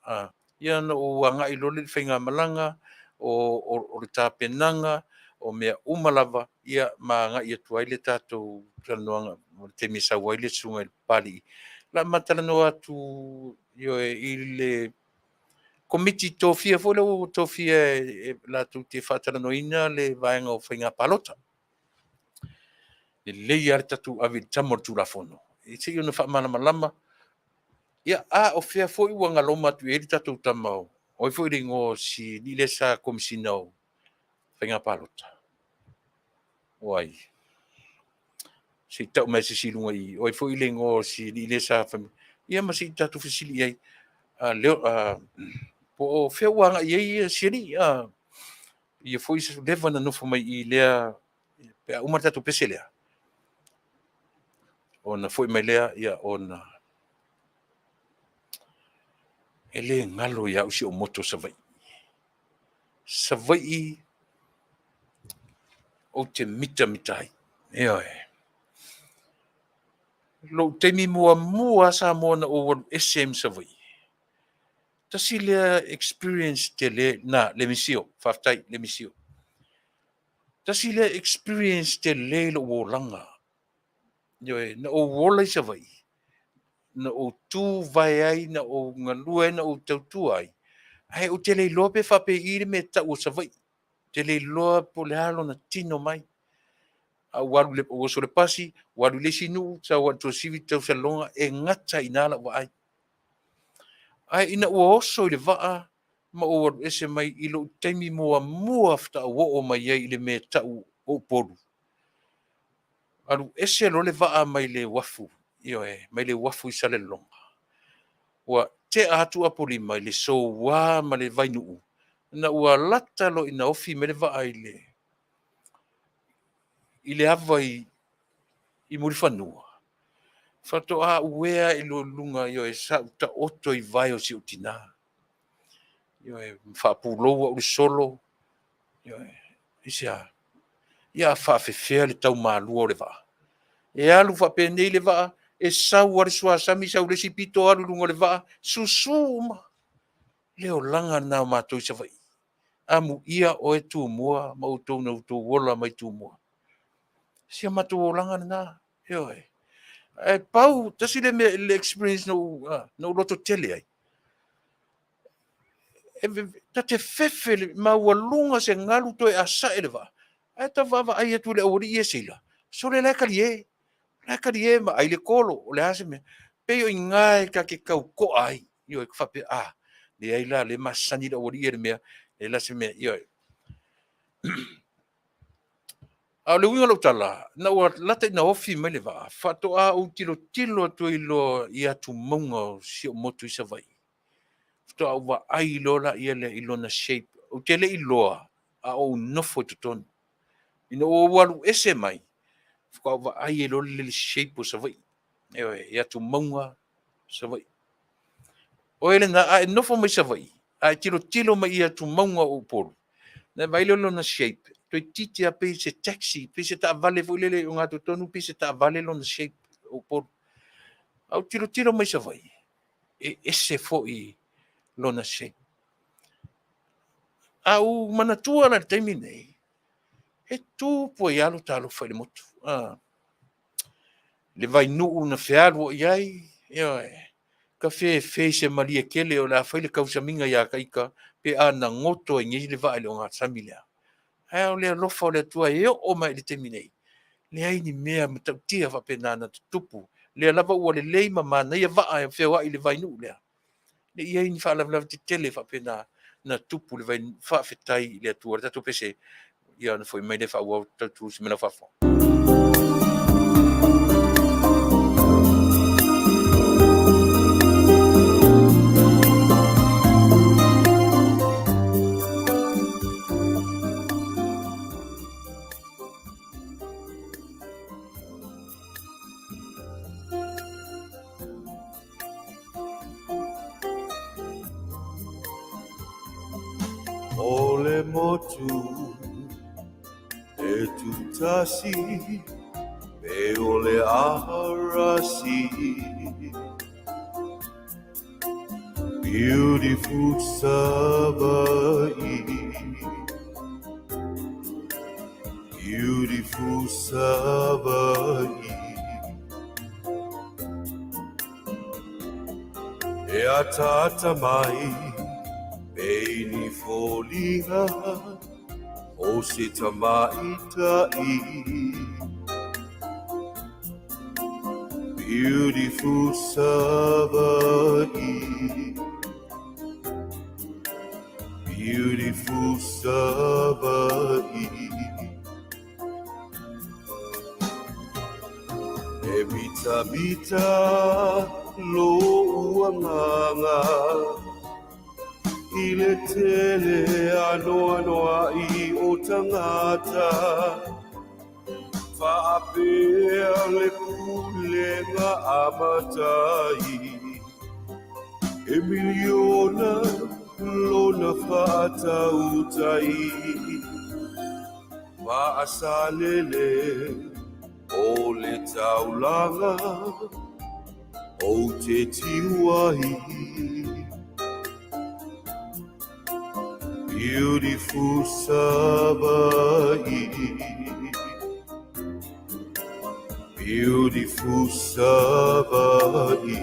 Ia ona ou agai loa lea i le faigamalaga, o le tapenaga, o mea uma lava, ia ma agai atu ai le tatou talanoaga i le taimi e sau ai le susuga i le Papalii. O le a ma talanoa atu, ioe, i le Komiti tofia foi lea ua tofia e latou te faatalanoaina le vaega o faiga palota. Lelei lava le tatou ave i le tama o le Tulafono, se i ona faamalamalama. Ia, a o fea foi ua galoma atu i ai le tatou tama o ai foi le igoa o si alii lea sa Komesina o Faiga Palota? O ai? Se i tau mai se isi i luga i i. O ai foi le igoa o si alii lea sa fai mai? Ia ma se i tatou fesili i ai. Po o fea ua agai i ai si alii? Ia foi leva na nofo mai i lea pe a uma le tatou pese lea. Ona foi mai lea, ia ona e le galo ia au si ou motu o Savaii. Savaii ou te mitamita ai. Ioe. Lou taimi muamua lava Samoa na ou alu ese ai ma Savaii, tasi lea experience tele, na, le misio, faafetai, le misio. Tasi lea experience tele i lou olaga. Ioe, na ou ola i Savaii, na ou tuvae ai, na ou galue ai, na ou tautua ai, ae ou te le iloa pe faapei le mea e tau o Savaii. Ou te le iloa po o le a lona tino mai. A ua alu ua oso i le pasi, ua alu i le isi nuu, sau lava i le Tuasivi tau Salelologa, e gata i ina lau vaai. Ae ina ua oso i le vaa ma ou alu ese mai i lou taimi muamua faatoa ou oo mai ai i le mea e tau o Upolu, alu ese loa le vaa mai le uafu, ioe, mai le uafu i Salelologa, ua tea atu Apolima i le soua ma le vainuu. Ina ua lata loa ina ofi mai le vaa i le i le ava i i Mulifanua, faatoa uwea ae loa i luga, ioe, sa ou taoto i vae o si ou tinā. Ioe, faapulou au i le solo, ioe, aisea? Ia a faapefea le taumalua o le vaa? E alu faapenei le vaa, e sau lava le suasami sau i le isi pito alu i luga o le vaa, susu uma. Le olaga lena o matou i Savaii. Amuia oe Tumua ma outou na outou ola mai Tumua. Si a matou olaga lena, ioe. Ae pau, tasi le mea, le experience na ou lototele ai, ta te fefe i le maualuga se galu toe asae le vaa, ae ta vaavaai atu i le aualii ia e seila, sole la e talie, la e talie ma ai le tolo, o le a se mea. E pei o i ina e ta te tau to'a ai, ioe, faapea, a, leai la o lea e masani le aualii ia i le mea, leai la se mea, ioe. A o le uiga o lau tala, ina ua lata ina ofi mai le vaa, faatoa ou tilotilo atu ai loa i atumauga o si ou motu i Savaii, faatoa ou vaai loa lea i lona shape. Ou te le i iloa a o ou nofo i totonu. Ina ua ou alu ese mai, faatoa ou vaai ai loa lea i le shape o Savaii, ioe, i atumauga o Savaii. O oe lena, a e nofo mai Savaii, a e tilotilo mai i atumauga o Upolu, ona e vaai lea i lona shape, toeitiiti lava pei se taxi, pei se taavale foi lele ogatotonu pei se taavale lona shape o Upolu. A ou tilotilo mai Savaii, e ese foi lona shape. A ou manatua la i le taimi lenei, e tupu ai lava lota alofa i le motu. Le vainuu na fealuai ai, ioe, tafefe i se malie tele o le a fai le tausamiga ia ita pe a na goto ai nei le vaa i le ogasami lea. Ae o le alofa o le Atua e oo mai lava i le taimi nei, leai ni mea matautia faapena na tutupu. O lea lava ua lelei ma manaia vaa e feoai i le vainuu lea, e le i i ai ni faalavelave tetele faapena na tupu i le vainuu. Faafetai i le Atua. Le tatou pese, ia ona foi mai lea faaauau se mea o faafofoga. O le motu e tutasi pe o le arasi. Beautiful Savaii. Beautiful Savaii. E ataata mai pei ni foliga o se tamaitai. Beautiful Savaii. Beautiful Savaii. E mitamita lou agaga i le tele anoanoai o tagata, faapea le pulega a matai, he miliona lona faatautai. Faasalele o le taulaga ou te tiu ai. Beautiful Savaii. Beautiful Savaii.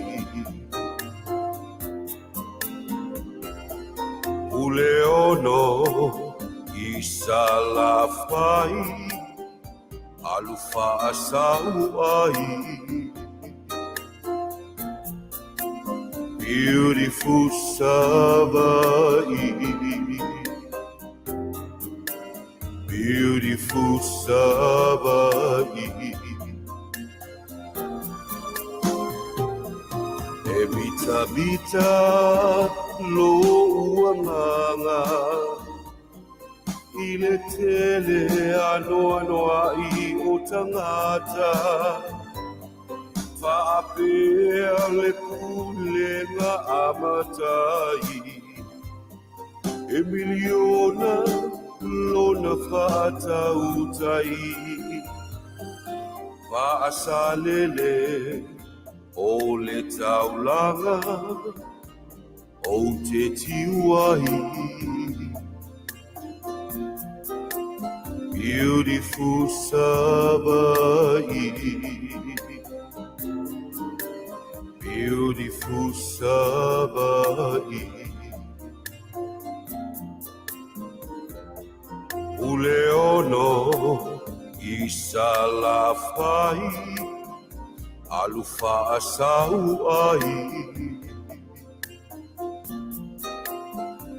Puleono i Salafai, alu faasau ai. Beautiful Savaii. Beautiful Savaii. E mitamita lou agaga. I le tele anoanoai o tagata, faapea le pulega a matai, e miliona lona faatautai. Faasalele o le taulaga ou te tiu ai. Beautiful Savaii, beautiful Savaii. Puleono i Salafai, alu faasau ai.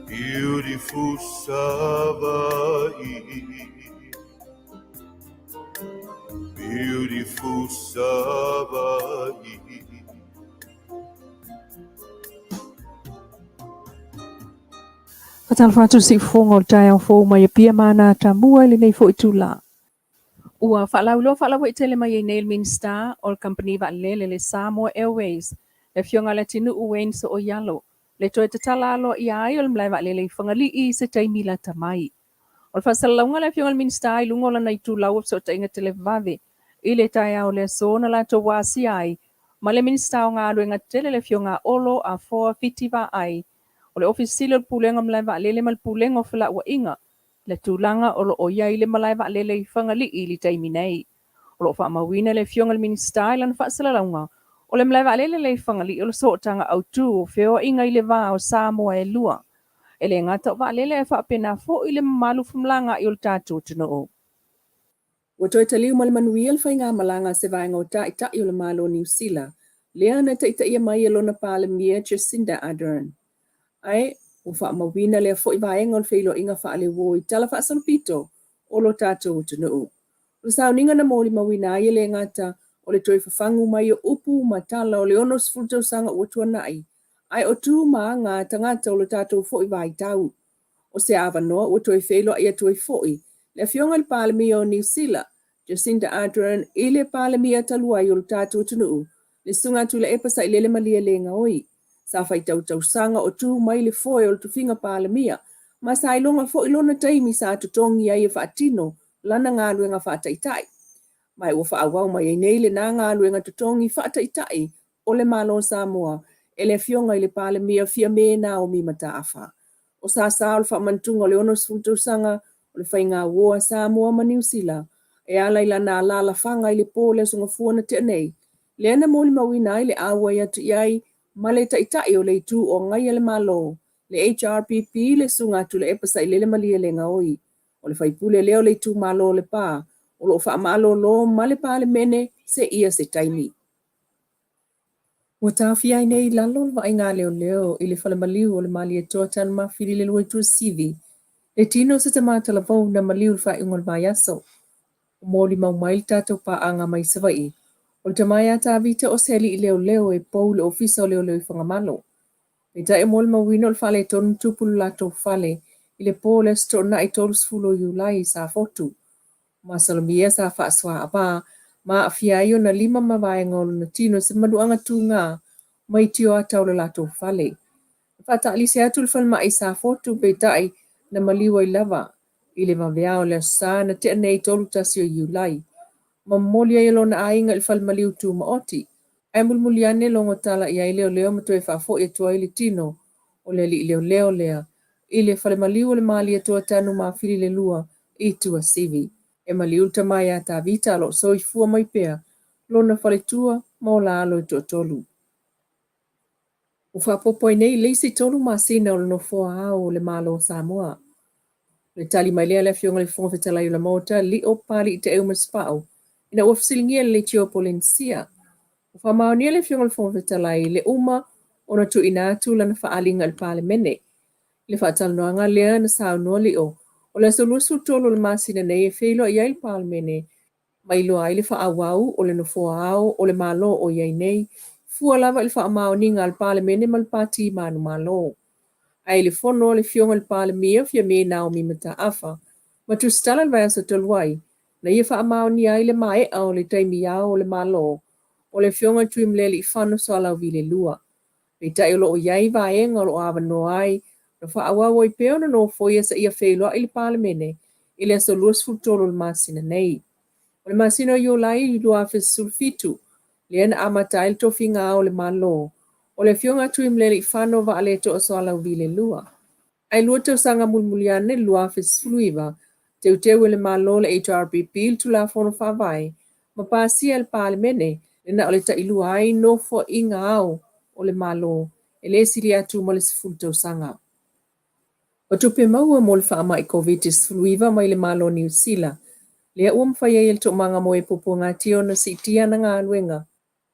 Beautiful Savaii, beautiful Savaii. Faatalofa atu i le siufofoga o le taeao fou mai Apia ma Ana Tamua i lenei foi itulā. Ua faalauiloa faalauaitele mai ai nei le Minisita o le Kamupani Vaalele le Samoa Airways, le Afioga a Leatinuu Wayne Sooialo, le toe tatala aloaia ai o le malae vaalele i Fagalii i se taimi lata mai. O le faasalalauga a le Afioga i le Minisita i luga o lana itulau o fesootaiga televavave i le taeao o le aso na latou asia ai ma le Minisita o Galuega Tetele le Afioga a Olo Afoa Fiti Vaai o le Ofisa Sili o le Pulega o Malae Vaalele ma le Pulega o Felauaiga le tulaga o lo o i ai le malae vaalele i Fagalii i le taimi nei. O lo o faamauina le Afioga i le Minisita i lana faasalalauga, o le malae vaalele lea i Fagalii o le sootaga autu o feoaiga i le va o Samoa e lua. E le gata o vaalele ae faapena foi le mamalu femalagaai o le tatou atunuu. Ua toe taliu ma le manuia le faigamalaga a se vaega o Taitai o le Malo o Niu Sila, lea na taitaia mai e lona Palemia Jacinda Ardern. Ae, ua faamauina lea foi vaega o le feiloaiga faaleuo i tala faasolopito o lo tatou atunuu. O le sauniga na molimauina ai e le gata o le toe fafagu mai o upu ma tala o le 60 tausaga ua tuanai, ae o tu ma aga a tagata o lo tatou foi vaitau. O se avanoa ua toe feiloai atu ai foi le Afioga i le Palemia o Niu Sila, Jacinda Ardern, i le Palemia talu ai o lo tatou atunuu, le Susuga Tuilaepa Sailele Malielegaoi. Sa faitau tausaga o tu mai le foe o le tofiga Palemia, ma sa iloga foi lona taimi sa totogi ai e faatino lana galuega faataitai. Ma ua faaauau mai ai nei lena galuega totogi faataitai o le Malo o Samoa e le Afioga i le Palemia Fiame Naomi Mataafa. O sasa o le faamanatuga o le 60 tausaga o le faigauo a Samoa ma Niu Sila e ala i lana alaalafaga i le po o le Aso Gafua na tea nei, lea na molimauina ai le auai atu i ai ma le Taitai o le Itu o Agaia le Malo, le HRPP, le Susuga a Tuilaepa Sailele Malielegaoi. O le faipule lea o le itumalo o Lepa, o lo o faamalolo ma le Palemene seia se taimi. Ua taofia ai nei i lalo le vaaiga a leoleo i le falemaliu o le Malietoa Tanumafili le Lua i Tuasivi, le tino o se tama talavou na maliu i le faaiuga o le vaiaso. Ua molimau mai le tatou paaga mai Savaii, o le tama ia Tavita o se alii leoleo e pou i le Ofisa o Leoleo i Fagamalo. Peitai e molimauina o le faaletonu na tupu i le latou fale i le po o le Aso Toonai 30 o Iulai i Safotu. Masalomia sa faasoaava ma aafia ai ona lima ma vaega o lona tino i se manuaga tuga mai tioata o le latou fale. Na faataalise atu i le falemai i Safotu peitai na maliu ai lava i le vaveao o le Aso Sa na tea nei 31 o Iulai. Ma momoli ai e lona aiga i le fale maliu tumaoti. Ae mulimuli ane logo tala i ai leoleo ma toe faafoi atu ai le tino o le alii leoleo lea i le fale maliu o le Malietoa Tanumafili le Lua i Tuasivi. E maliu le tama ia Tavita o lo o soifua mai pea lona faletua ma ola alo e toatolu. Ua faaopoopo ai nei le isi tolu masina o le nofoa ao o le Malo o Samoa. O le tali mai lea a le Afioga i le Fofoga Fetalai o le Maota, Lio Papalii Taeu Masefau, ina ua fesiligia e le Leitio Polenisia. Ua faamaonia le Afioga i le Fofoga Fetalai le uma ona tuuina atu lana faaaliga i le Palemene. I le faatalanoaga lea na saunoa Lio, o le aso 23 o le masina nei e feiloai ai le Palemene ma iloa ai le faaauau o le nofoa ao o le Malo o i ai nei, fua lava i le faamaoniga a le Palemene ma le Pati Manumalo. Ae i le fono a le Afioga i le Palemia, Fiame Naomi Mataafa, ma Tusitala i le vaiaso talu ai, na ia faamaonia ai le maea o le taimi ao o le Malo o le Afioga i Tuimalealiifano Sualauvi II. Peitai o lo o i ai vaega o lo o avanoa ai na faaauau ai pea ona nofoia seia feiloai le Palemene i le aso 23 o le masina nei. O le masina o Iulai 2017 lea na amata ai le tofiga ao o le Malo o le Afioga Tuimalealiifano Vaaletoa Sualauvi II. Ae 2 tausaga mulimuli ane, 2019, teuteu e le Malo le HRPP le Tulafono Faavae ma pasia e le Palemene le na o le tailua ai nofoaiga ao o le Malo e le sili atu ma le 10 tausaga. O tupe maua mo le faamai Koviti-19 mai le Malo Niu Sila, lea ua mafai ai e le Toomaga mo e Puapuagatia ona siitia ana galuega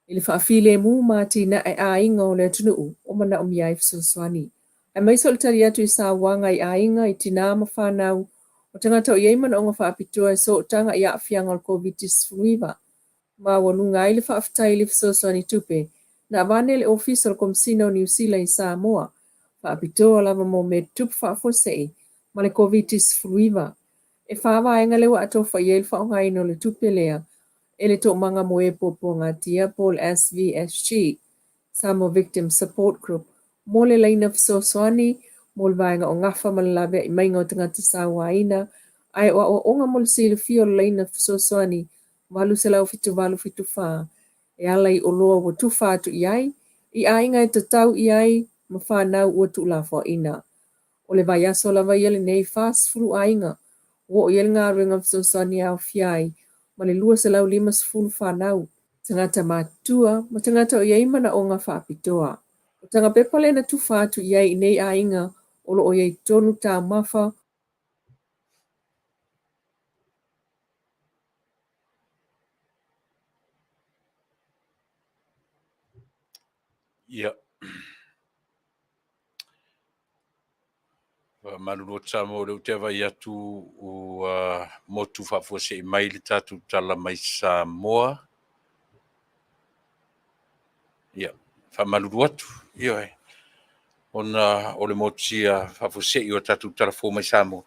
i le faafilemu ma atinae aiga o le atunuu o manaomia ai fesoasoani. Aemaise o le tali atu i sauaga i aiga, i tinā ma fanau, o tagata o i ai manaoga faapitoa e sootaga i aafiaga o le Koviti-19. Maualuga ai le faafetai i le fesoasoani tupe na avane le Ofisa o le Komesina o Niu Sila i Samoa, faapitoa lava mo mea tutupu faafuasei ma le Koviti-19. E fa vaega lea ua atofa i ai le faaaogaina o le tupe lea e le Toomaga mo e Puapuagatia po o le SVSG, Samoa Victim Support Group, mo le laina fesoasoani mo le vaega o gafa ma le laveai maiga o tagata sauaina, ae o aoaoga mo le silafia o le laina fesoasoani 87874 e ala i oloa ua tufa atu i ai i aiga e tatau i ai ma fanau ua tuulafoaina. O le vaiaso lava ia lenei, 40 aiga ua oo i ai le galuega fesoasoani e aofia ai ma le 250 fanau, tagata matutua ma tagata o i ai manaoga faapitoa. O tagapepa lea na tufa atu i ai i nei aiga o lo o i ai totonu taumafa. Ia. Faamalulu atu Samoa o lea ou te vaai atu ua motu faafuasei mai le tatou tala mai Samoa. Ia, faamalulu atu, ioe, ona o le motusia faafuasei o tatou tala fou mai Samoa.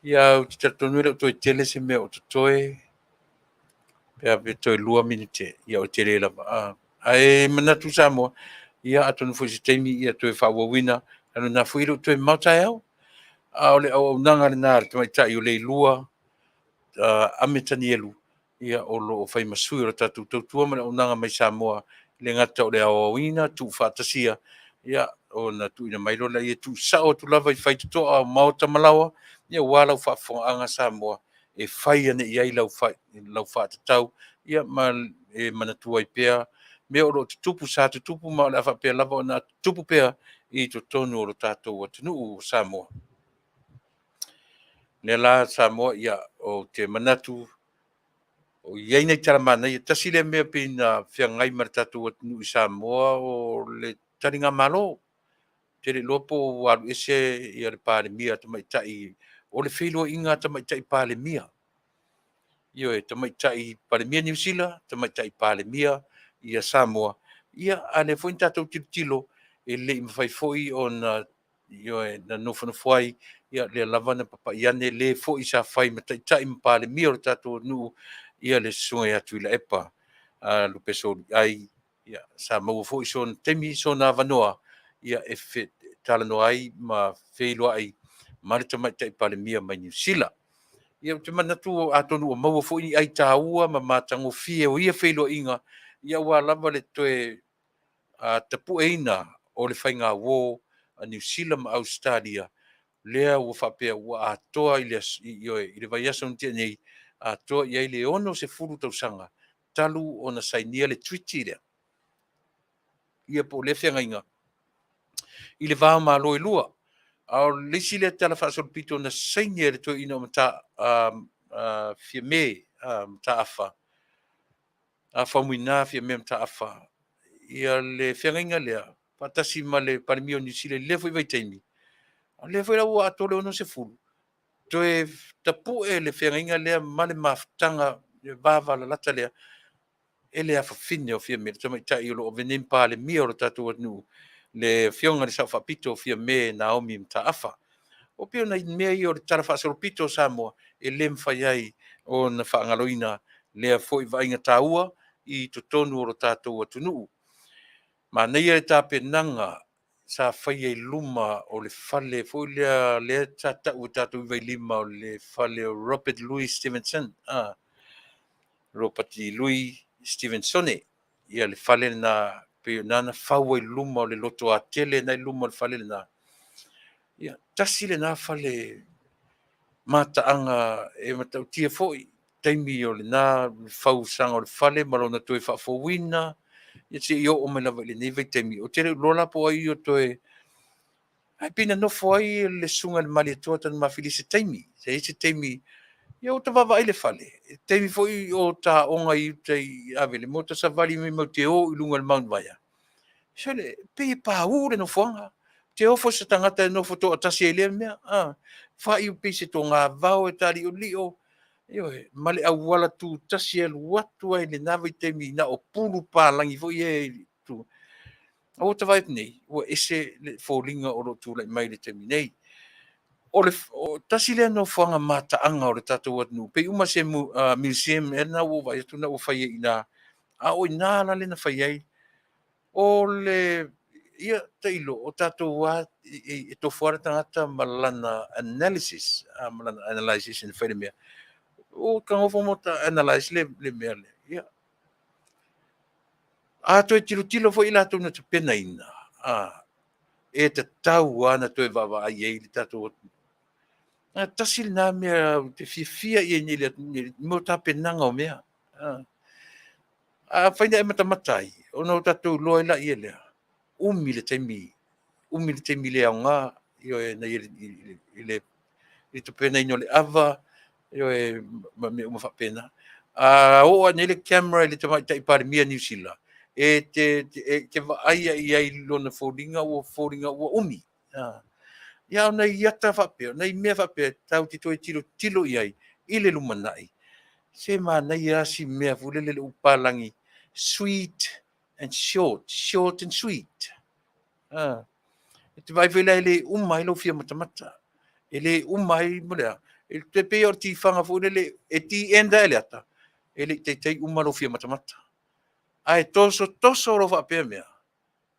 Ia, ou te talitonu e le o toe tele se mea o totoe, pe a pe toe 2 minute, ia o tele lava. Ae manatu Samoa, ia atonu foi se taimi ia toe faaauauina, ano na foi le o toe mamao taeao. A o le auaunaga lena a le tamaitai o Leilua Ame Tanielu, ia o lo o fai ma sui o le tatou tautua ma le auaunaga mai Samoa, le gata o le aoaoina, tuufaatasia, ia ona tuuina mai loa lea, tuusao atu lava i faitotoa o maota ma laoa, ia aua lau faafofogaaga Samoa, e fai ane i ai lau faatatau, ia ma e manatua ai pea mea o lo o tutupu, sa tutupu ma o le a faapea lava ona tutupu pea i totonu o lo tatou atunuu o Samoa. Lea la Samoa, ia, ou te manatu o i ai nai tala manaia. Tasi lea mea pei na feagai ma le tatou atunuu i Samoa o le taligamalo. Te le iloa po ua alu ese ia le Palemia tamaitai o le feiloaiga a tamaitai Palemia. Ioe, tamaitai Palemia Niu Sila, tamaitai Palemia ia Samoa. Ia, a lea foi na tatou tilotilo e le i mafai foi ona, ioe, na nofonofo ai, ia lea lava na papai ane le foi sa fai ma taitai ma Palemia o le tatou atunuu, ia le susuga ia Tuilaepa Lupesoliai. Ia, sa maua foi sona taimi, sona avanoa, ia e talanoa ai ma feiloai ma le tamaitai Palemia mai Niu Sila. Ia, ou te manatu atonu ua maua foi ni ai taua ma matagofie o ia feiloaiga, ia aua lava le toe tapueina o le faigauo a Niu Sila ma Ausetalia, lea ua faapea ua atoa i le, ioe, i le vaiaso na tea nei, atoa i ai le 60 tausaga talu ona sainia le treaty lea. Ia po o lea feagaiga i le va o Malo e lua. A o le isi lea tala faasolopito na saini e le toeaina o Fiame Mataafa, Faumuina Fiame Mataafa, ia le feagaiga lea faatasi ma le Palemia o Niu Sila i lea foi vaitaimi. O lea foi la ua atoa le 60, toe tapue le feagaiga lea ma le mafutaga vavalalata lea e le afafine o Fiame, le tamaitai o lo o avea nei ma Palemia o le tatou atunuu, le afioga i le Sao Faapito o Fiame Naomi Mataafa. O pei o nai mea ia o le talafaasolopito o Samoa e le mafai ai ona faagaloina lea foi vaaiga taua i totonu o lo tatou atunuu. Manaia le tapenaga sa faia i luma o le fale foi lea lea sa tau e tatou i Vailima o le fale o Robert Louis Stevenson, Ropati Lui Stevensone. Ia le fale lena pei o i ina na fau ai i luma o le lotoatele lena e i luma o le fale lena. Ia, tasi lena fale mataaga e matautia foi taimi o lena fausaga o le fale ma lona toe faafouina, ia seia oo mai lava i lenei vaitaimi. Ou te le o iloa la po o ai o toe... Ae pei na nofo ai le Susuga i le Malietoa Tanumafili i se taimi. Sa i ai se taimi, ia ua ta vaavaai i le fale, i le taimi foi o ta aoga i uta i Avele ma ota savali mai matou te o i luga i le Mount Vaea, sole, e pei e paǔ le nofoaga. Ou te ofo i se tagata e nofo toatasi ai i lea mea, faaiu pei se togavao e taaliolio, ioe, ma le auala tutasi e alu atu lava i lena vaitaimi na o pulu papalagi foi ia e i tua. Ae ua ta vaai atu nei, ua ese le foliga o lo o tulai mai i le taimi nei. O le tasi lea nofoaga mataaga o le tatou atunuu, pei uma se museum ea lena ua ou vaai atu ua fai ai i ina, a o i ina la lea na fai ai. O le, ia tailo, o tatou lava e tofu lava le tagata ma lana analysis, ma lana analysis e fai i le mea. Ua ta nofo ma ota analyse le mea lea, ia, a toe tilotilo foi i latou na tapenaina, e tatau lava ona toe vaavaai i ai le tatou atunuu. Tasi lena mea ou te fiafia i ai nei i le atunuu nei i mea o tapenaga o mea. Afai na e matamata ai, ona tatou iloa ai lea lea, umi le taimi, umi le taimi le aoga, ioe, na i ai i le tapenaina o le ava, ioe, ma mea uma faapena. A oo ane ai le camera i le Tamaitai Palemia o Niu Sila, e te vaai lava i ai i lona foliga ua foliga ua umi. Ia a o nai ata faapea, o nai mea faapea tatou te toe tilotilo i ai i le lumanai, se manaia lava si mea foi lele le upu papalagi, sweet and short, short and sweet. E te vaai foi la e le uma ai lou fia matamata, e le uma ai mo le a? E pei o le tifaga foi lele e the-end ae le ata, e le i taitai uma lou fia matamata. Ae tosotoso loa faapea mea,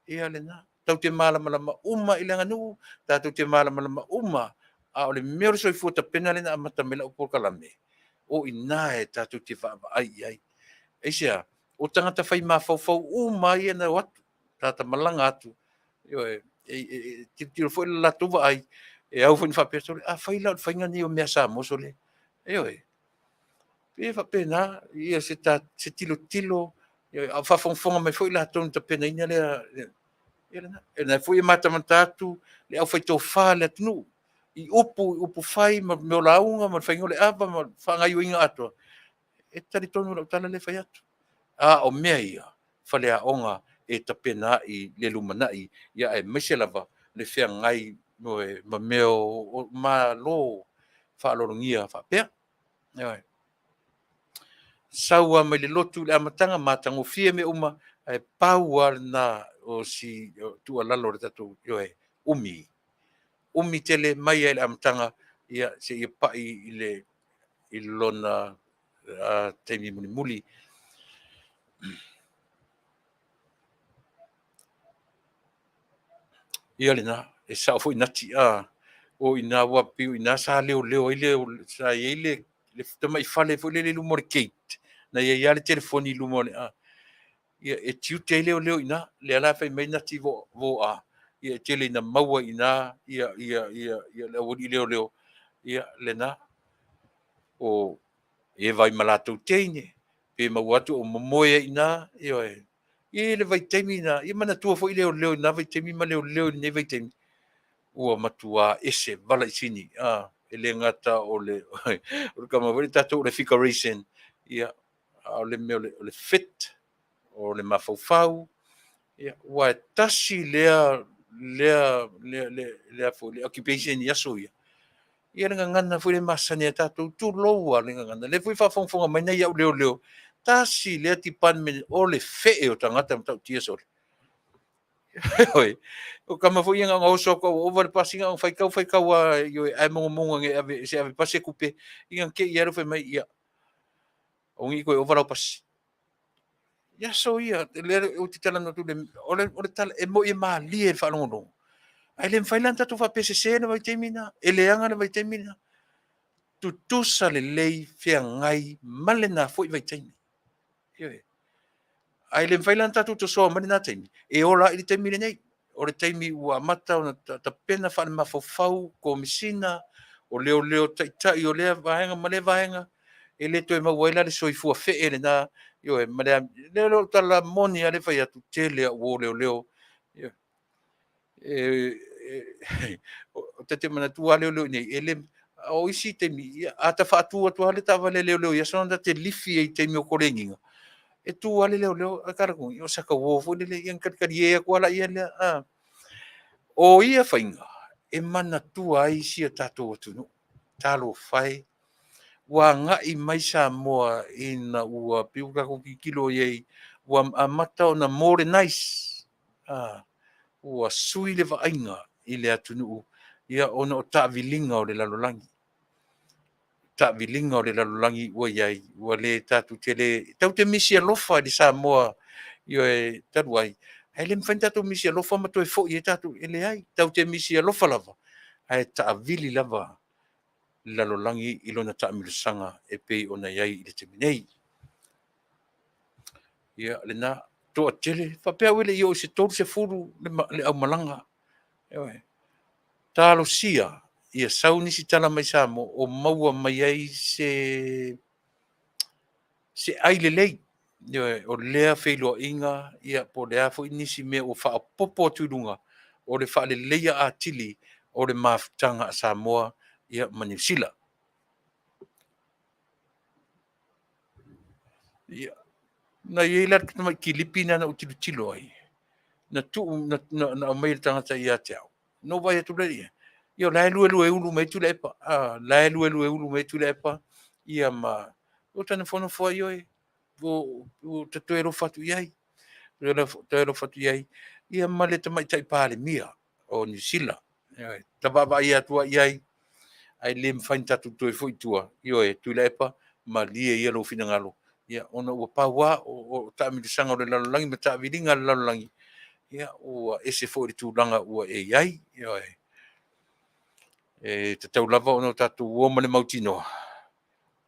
ia lena. Tatou te malamalama uma i le aganuu, tatou te malamalama uma, a o le mea o le soifua tapena lea na amata mai ai lau polokalame, o i ina e tatou te vaavaai i ai. Aisea? O tagata fai mafaufau uma lava ia na o atu, tagata malaga atu, ioe, e tilotilo foi le latou vaai, e au foi ina faapea, sole, afai la o le faiga lenei o mea a Samoa, sole, ioe, e pei e faapena se tilotilo, a o faafogafoga mai foi latou na tapenaina lea, ia lena. O lena foi e matamata atu le aufaitofa a le atunuu i upu i upufai ma mea o lauga ma le faiga o le ava ma le faagaoioiga atoa. E talitonu i lau tala lea e fai atu. A o mea ia, faleaoga e tapena ai le lumanai, aemaise lava le feagai ma mea o malo faaaloalogia faapea. Ioe. Sau lava mai le lotu i le amataga, matagofie mea uma, ae pau lava lena o si tuualalo a le tatou, ioe, umi. Umi tele mai lava i le amataga seia pai i lona taimi mulimuli. Ia lena, e sao foi Nati, o i ina, aua pei o i ina sa leoleo ai le, sa i ai le tamai fale foi lele i luma o le gate, na i ai lava le telefoni i luma o le, ia e tiute ai leoleo i ina. Lea la fai mai Nati Voa, ia e tele ina maua i ina le aualii leoleo, ia lena. O e vaai ma latou teine, pe maua atu o momoe ai i ina, ioe. I le vaitaimi lena, ia manatua foi leoleo i lena vaitaimi ma leoleo i lenei vaitaimi, ua matua ese valaisini. E le gata o le tama foi lea tatou o le figuration, ia, a o le mea o le fit, o le mafaufau, ia, aua e tasi lea foi le occupation i aso ia, ia le gagana foi lea e masani a tatou, tulou lava le gagana. O lea foi e faafogafoga mai nai au leoleo, tasi lea department o le fee o tagata e matautia sole. Ioe. O tama foi ia na ona oso atu a ua ova le pasiga ona faitau faitau lava, ioe, ae mogomogo ane e ave, se ave pasi e tupe, ia na te i lava lea fai mai, ia, aua ne i toe ova lau pasi. I aso ia, lea ou te talanoa atu, o le tala, e moni e malie i le faalogologo, ae le mafai la ona tatou faapea e sese le vaitaimi lena, e leaga le vaitaimi lena. Tutusa lelei feagai ma lena foi vaitaimi. Ioe. Ae le mafai la ona tatou tosoa mai lena taimi, e ola ai le taimi lenei. O le taimi ua amata ona tapena faale-mafaufau komesina, o leoleo taitai o lea vaega ma lea vaega, e le toe maua ai la le soifua fee lena. Ioe, ma le lea o le tala moni lava lea e fai atu, tele au uo leoleo. Ta te manatua lava leoleo i inei, e le, o isi taimi, a ta faatu atu lava le taavale a leoleo i aso na ta te lifi ai i taimi o koleniga, e tu lava le leoleo ae ta alu atu, o sata uo foi lele, ia ona talitalie atu lava lea. O ia faiga e manatua ai si o tatou atunuu. Talofa e, ua agai mai Samoa ina ua pei ua tatou tilotilo i ai, ua amata ona modernize, ua sui le vaaiga i le atunuu, ia ona o taaviliga o le lalolagi. Taaviliga o le lalolagi ua i ai, ua le tatou te le, tatou te misi alofa i le Samoa, ioe, talu ai, ae le mafai ona tatou misi alofa ma toe foi ai tatou, e leai, tatou te misi alofa lava, ae taavili lava le lalolagi i lona taamilosaga e pei ona i ai i le taimi nei. Ia, lena, toatele, faapea au e le i oo i se 30 le aumalaga. Ioe. Talosia ia sau nisi tala mai Samoa o maua mai ai se ai lelei, ioe, o lea feiloaiga, ia po o le a foi nisi mea ua faaopoopo atu i luga o le faaleleia atili o le mafutaga a Samoa, ia, ma Niu Sila. Ia, na i ai la le tamai kilipi lena na ou tilotilo ai, na tuu na, na, na aumai e le tagata ia te au. Na ou vaai atu lea i ai, ia o la e luelueulu mai ai Tuilaepa, la e luelueulu mai ai Tuilaepa, ia ma ua ta nofonofo ai, ioe, ua ta toe alofa atu i ai, toe alofa atu i ai, ia ma le tamaitai Palemia o Niu Sila. Ioe, ta vaavaai atu lava i ai, ae le mafai ona tatou toe foi i tua. Ioe, Tuilaepa, malie ia lou finagalo, ia, ona ua pau lava o taamilosaga o le lalolagi ma taaviliga a le lalolagi, ia, ua ese foi le tulaga ua e i ai. Ioe. E tatau lava ona tatou o ma le mautinoa.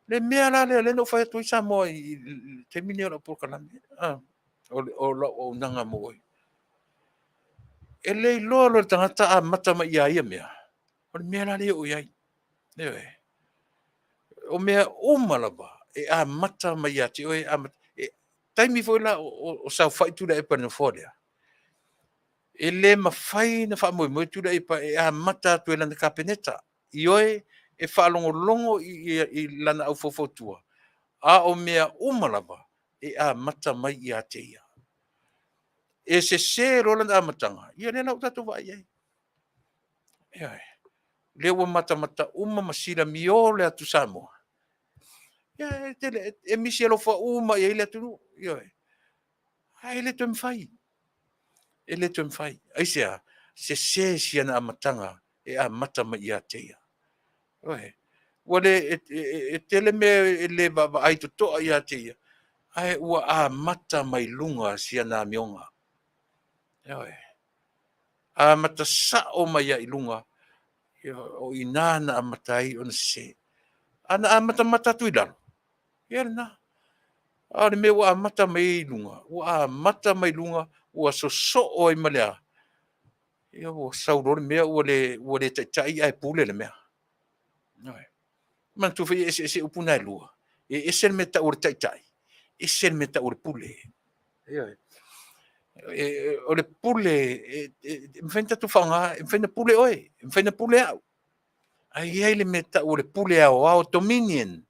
Le mea la lea, lea na ou fai atu ai Samoa i le taimi lenei o lau polokalame, o lau auaunaga mo oe. E le iloa loa e le tagata amata mai ia ia mea, o le mea la lea e oo i ai. Ioe. O mea uma lava e amata mai ia te oe, amata, e, taimi foi la o saofai Tuilaepa i le nofoa lea, e le mafai ona faamoemoe Tuilaepa e amata atu e lana Kapeneta. Ioe, e faalogologo i lana aufaufautua, a o mea uma lava e amata mai ia te ia. E sese loa lana amataga, ia lea la ua tatou vaai i ai. Ioe. Lea ua matamata uma ma silamio le atu Samoa. Ia, e tele, e misi alofa uma i ai le atunuu. Ioe. Ae le toe mafai. E le toe mafai. Aisea? Sese siana amataga e amata mai ia te ia. Ioe. Ua le, e tele mea e le vaavaai totoa ia te ia, ae ua amata mai luga siana amioga. Ioe. Amata sao mai lava i luga, o i ina na amata ai ona sese. A na amatamata atu i lalo, ia lena. A o le mea ua amata mai ai i luga, ua amata mai luga, ua sosoo ai ma le a? Ia ua sau loa le mea ua le taitai ae pule le mea. Ioe. Manatua foi e eseese upu na e lua. E ese le mea e tau o le taitai, ese le mea e tau o le pule. Ioe. O le pule, e mafai ona tatou faaaoga, e mafai ona pule oe, e mafai ona pule au. Ae i ai le mea e tau o le pule aoao, dominion.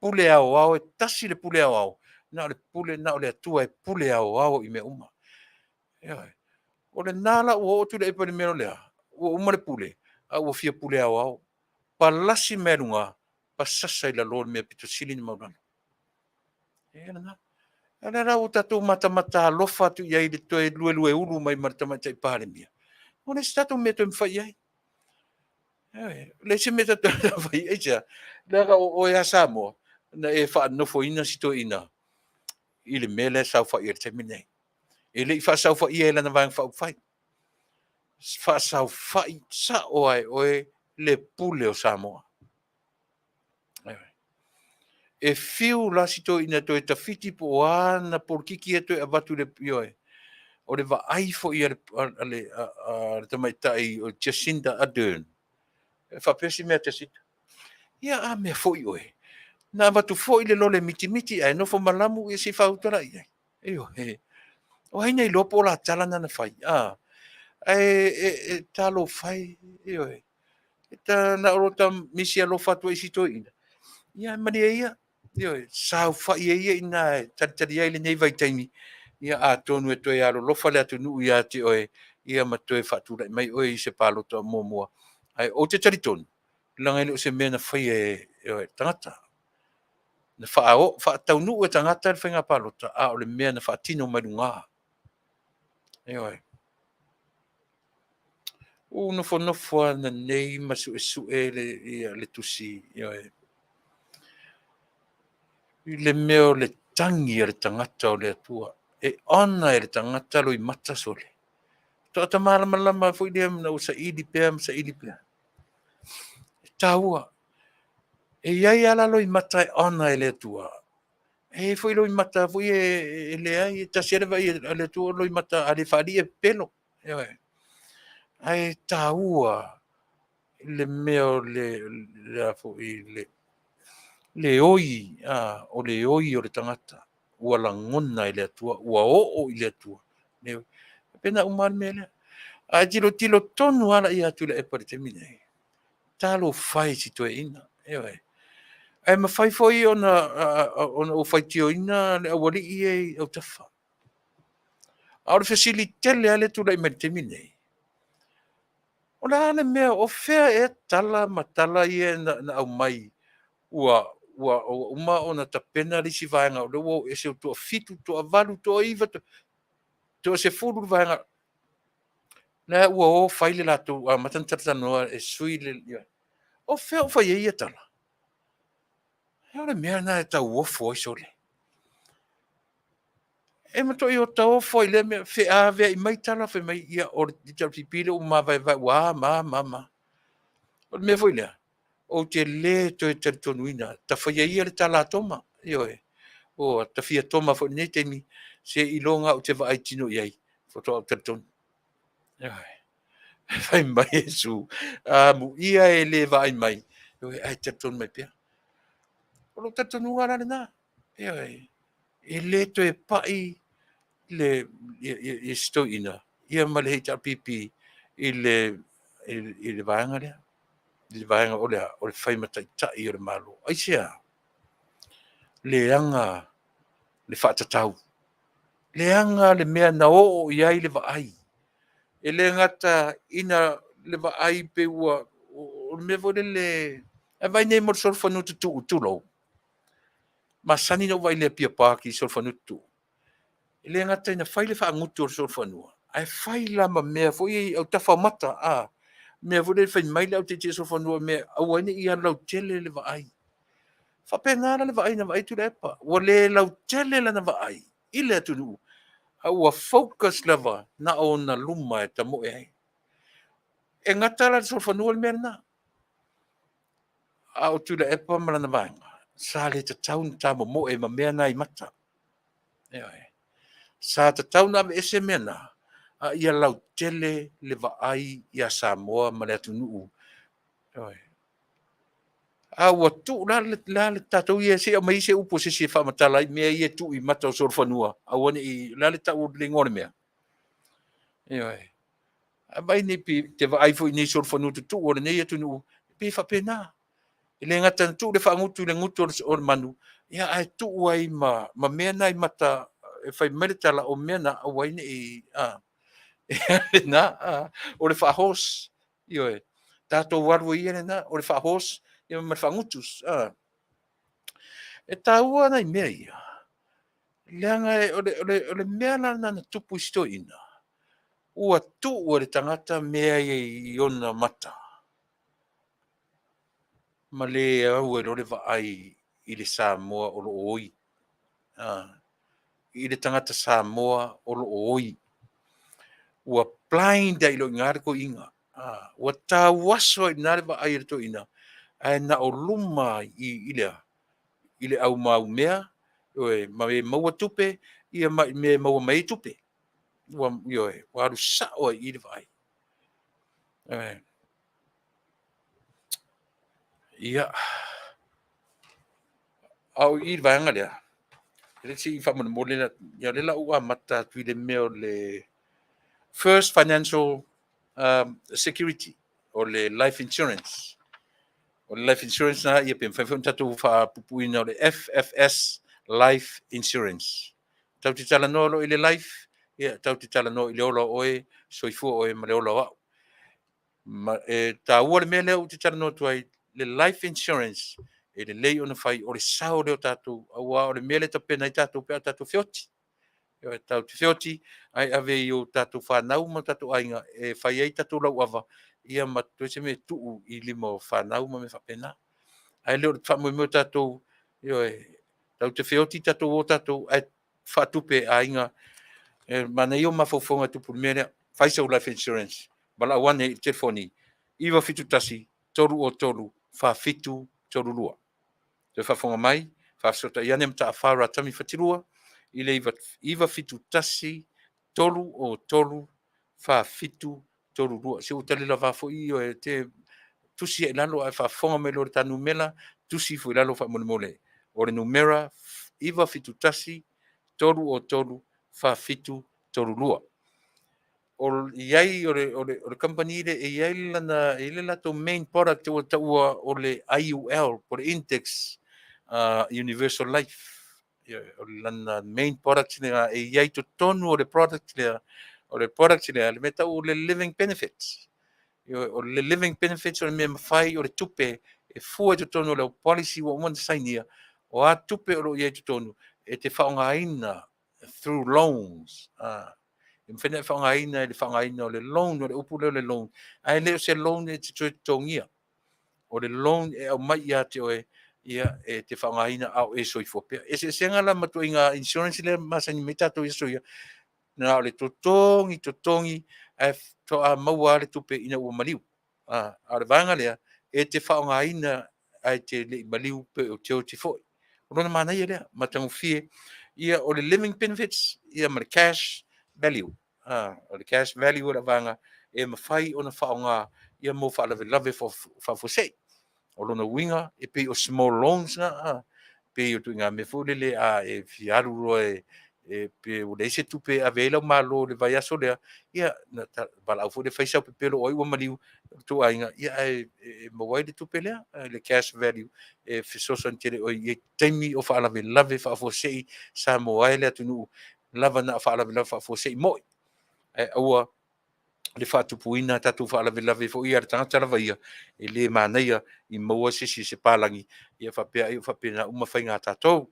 Pule aoao, e tasi le pule aoao, na o le pule, na o le Atua e pule aoao i mea uma. Ioe. O lena la ua oo Tuilaepa i le mea o le a? Ua uma le pule, a ua fia pule aoao. Palasi mai luga, pasasa i lalo i le mea pito sili ona maualalo. Ia lena. A o lea la ua tatou matamata alofa atu i ai i le toe luelueulu mai ma le Tamaitai Palemia, ua leai se tatou mea e toe mafai i ai. Ioe. E leai se mea tatou te fai i ai. Aisea? Leaga o oe lava Samoa na e faanofoina si toeaina i le mea lea e saofai ai i le taimi lenei. E le i faasaufaia e lana Vaega Faaupufai, faasaofai sao lava e oe le pule o Samoa. E fiu la si toeaina e toe tafiti po o a ana polokiki ia e toe avatu i le, ioe, o le vaai foi a le tamaitai o Jacinda Ardern, e faapea si mea a Jacinda, ia a mea foi oe, na avatu foi le lole mitimiti ae nofo malamu, ia se i faauta la i ai. Ioe. O ai na iloa po o la tala na na fai, a? Ae e, talofa e, ioe. E na o lota misi alofa atu ai i si toeaina, ia malie ia, ioe, saofai ai ia i ina e talitali ai lenei vaitaimi, ia atonu e toe alolofa le atunuu ia te oe, ia ma toe faatulai mai oe i se palota muamua. Ae ou te talitonu, leaga e le o se mea na faia e le tagata. Na faataunuu e tagata le faiga palota, a o le mea na faatino mai luga. Ioe. Ua nofonofo lava ananei ma suesue le tusi, ioe, i le mea o le tagi a le tagata o le Atua. E honor e le tagata loimata sole. Faatoa ta malamalama foi lea ina ua saili pea ma saili pea. E taua. E i ai lava la loimata e honor e le Atua. E i ai foi loimata foi e leai, e tasi lava le vaai a le Atua o loimata a le faalii e pepelo. Ioe. Ae taua le mea o le a foi le oi, a, o le oi o le tagata ua lagona e le Atua, ua oo i le Atua. E faapena uma lava le mea lea. A e tilotilo tonu lava la ia Tuilaepa i le taimi lenei, talofa e i si toeaina, ioe. Ae mafai foi ona ou faitioina le aualii ia i autafa. A o le fesili tele lava lea e tulai mai i le taimi lenei, o le a le mea, o fea ea tala ma tala ia na aumai ua uma ona tapena le isi vaega o lea ua o ese ua toafitu, toavalu, toaiva, toasefulu le vaega lea ua o fai le latou, amata ona talatalanoa e sui le... O fea o fai ai ia tala? O le mea lena e tauofo ai sole. E matuai otaofo lava i lea mea, feaveai mai tala fai mai, ia o le HRPP lea ua mavaevae ua a ma a ma a ma a. O le mea foi lea, ou te le toe talitonuina, ta faia ia le tala a Toma, ioe, ua tafia Toma foi i lenei taimi, seiloga ou te vaai tino i ai, faatoa ou talitonu. Ioe. Fai mai Iesu, amuia e le vaai mai, ioe, ae talitonu mai pea. O lou talitonuga la lena, ioe, e le toe pai le si toeaina ia ma le HRPP i le vaega lea, i le vaega o le a? O le fai ma taitai o le Malo. Aisea? Leaga le faatatau, leaga le mea na oo i ai le vaai. E le gata ina le vaai pei ua, o le mea foi lele, a vaai nei mo le solofanua tutuu, tulou, masani ona ou vaai i le Apia Park i solofanua tutuu. E le gata ina fai le faagutu o le solofanua, ae fai la ma mea foi ia i autafa o mata, a, mea foi lele fai mai le au tietie solofanua mea aua ai ne i alu lautele le vaai. E faapena la le vaai na vaai Tuilaepa, ua le lautele lana vaai i le atunuu, a ua focus lava na o ona luma e tamoe ai. E gata la i le solofanua le mea lena. A o Tuilaepa ma lana vaega, sa le tatau ona ta momoe ma mea na i mata. Ioe. Sa tatau ona aveese mea na, a ia lautele le vaai ia Samoa ma le atunuu. Ioe. A ua tuu la le tatou ia, se i aumai se upu a se isi e faamatala ai mea ia e tuu i mata o solofanua, aua ne i, o le a le tau o le igoa o le mea? Ioe. A vaai nei, te vaai foi i nei solofanua tutuu o lenei atunuu, e pei e faapena. E le gata ina tuu le faagutu i le gutu o le manu, ia ae tuu ai ma mea na i mata, e fai mai le tala, o mea na aua ai ne i, a, lena, a, o le faa-horse, ioe, tatou alu ai ia lena, o le faa-horse ia ma le faagutu. A. E taua nai mea ia. Leaga o le mea la lena na tupu i si toeaina, ua tuu e le tagata mea ia i ona mata, ma le au ai loa le vaai i le Samoa o lo o oi. I le tagata Samoa o lo o oi. Ua blind ai loa i ina le toeaina. Ua tauaso ai i ina le vaai a le toeaina, ae na o luma i le a? I le au maumea, ioe, ma e maua tupe, ia ma i mea e maua mai ai tupe. Ua, ioe, ua alu sao ai i i le vaai. Ioe. Ia, a o i i le vaega lea, le se i faamolemole, ia lea la ua amata atu i le mea o le First Financial Security, o le life insurance. O le life insurance na, ia pe mafai foi ona tatou faapupuina o le FFS Life Insurance. Tatou te talanoa loa i le life, ia tatou te talanoa i le ola o oe, soifua oe ma le ola o au. Ma e taua le mea lea ou te talanoa atu ai, le life insurance, e lelei ona fai, o le sao lea o tatou, aua o le mea lea e tapena ai tatou pe a tatou feoti. Tatou te feoti, ae ave i o tatou fanau ma tatou aiga e fai ai tatou lauava, ia ma toe se mea e tuu i lima o fanau ma mea faapena. Ae le o le faamoemoe tatou, ioe, tatou te feoti tatou o tatou, ae faatupe e aiga. E manaia o mafaufauga e tupu i le mea lea. Fai sau life insurance, valaau ane i le telefoni 971 303 4732. Toe faafofoga mai, faafesootai ane Mataafa Ratami Fatilua i le 971 303 4732. Se ua tali lava foi e te tusi ai i lalo ae faafofoga mai loa i le ta numera, tusi ifo i lalo faamolemole. O le numera 971 303 4732. O i ai o le company le e i ai lana, e i ai le latou main product ua taua o le IUL, po o le Index Universal Life. O lana main product lea e i ai totonu o le product lea, o le product lea, le mea tau o le living benefits. O le living benefits o le mea mafai o le tupe e fua i totonu o le policy ua uma ona sainia, o a tupe o lo o i ai totonu, e te faaaogaina through loans. E mafai ona e faaaogaina i le faaaogaina o le loan, o le upu lea o le loan, ae le o se loan e te toe totogia. O le loan e aumai ia te oe, ia e te faaaogaina a o e soifua pea. Eseesega la ma ituaiga insurance lea masani mai tatou i aso ia, na o le totogi, totogi, ae faatoa maua lava le tupe ina ua maliu. A o le vaega lea, e te faaaogaina ae te le i maliu pe o te oti foi. O lona manaia lea, matagofie. Ia, o le living benefits ia ma le cash value. O le cash value o le vaega e mafai ona faaaoga ia mo faalavelave faafuasei. O lona uiga, e pei o small loans na, pei o ituaiga mea foi lele a e fia alu loa e pe ua leai se tupe e ave ai lau malo i le vaiaso lea, ia valaau foi lea fai sau pepelo o ai ua maliu o tou aiga, ia ae e maua ai le tupe lea, le cash value e fesoasoani tele oe i taimi o faalavelave faafuasei Samoa e le atunuu lava na o faalavelave faafuasei moi. Ae aua le faatupuina tatou faalavelave foi ia le tagata lava ia, e le manaia i maua se isi se palagi, ia faapea ai o faapena uma faiga a tatou.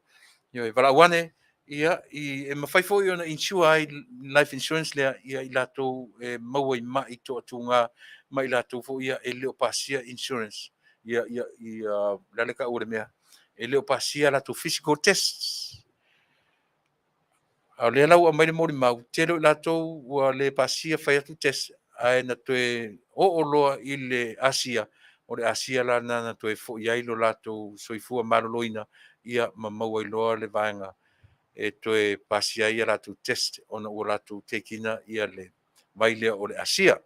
Ioe, valaau ane, ia, e mafai foi ona insure ai life insurance lea ia i latou e maua i mai toatuga ma i latou foi ia e le o pasia insurance. Ia, ia, ia, le a le taua o le mea, e le o pasia latou physical tests. A o lea la ua aumai le molimau, tele o i latou ua le pasia fai atu test, ae na toe oo loa i le Asia, o le Asia la lena na toe foi ai lo latou soifua maloloina, ia ma maua ai loa le vaega e toe pasia ai a latou test ona ua latou tekina ia le vai lea o le Asia.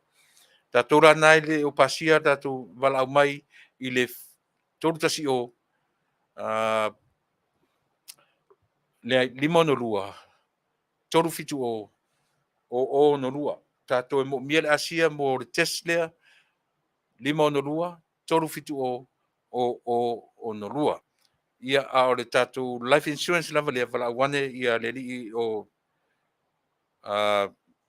Tatou la na e le o pasia tatou valaau mai i le 310 leai 562 370 0062. Tatou e moomia le Asia mo le test lea 562 370 0062. Ia, a o le tatou life insurance lava lea, valaau ane ia le alii o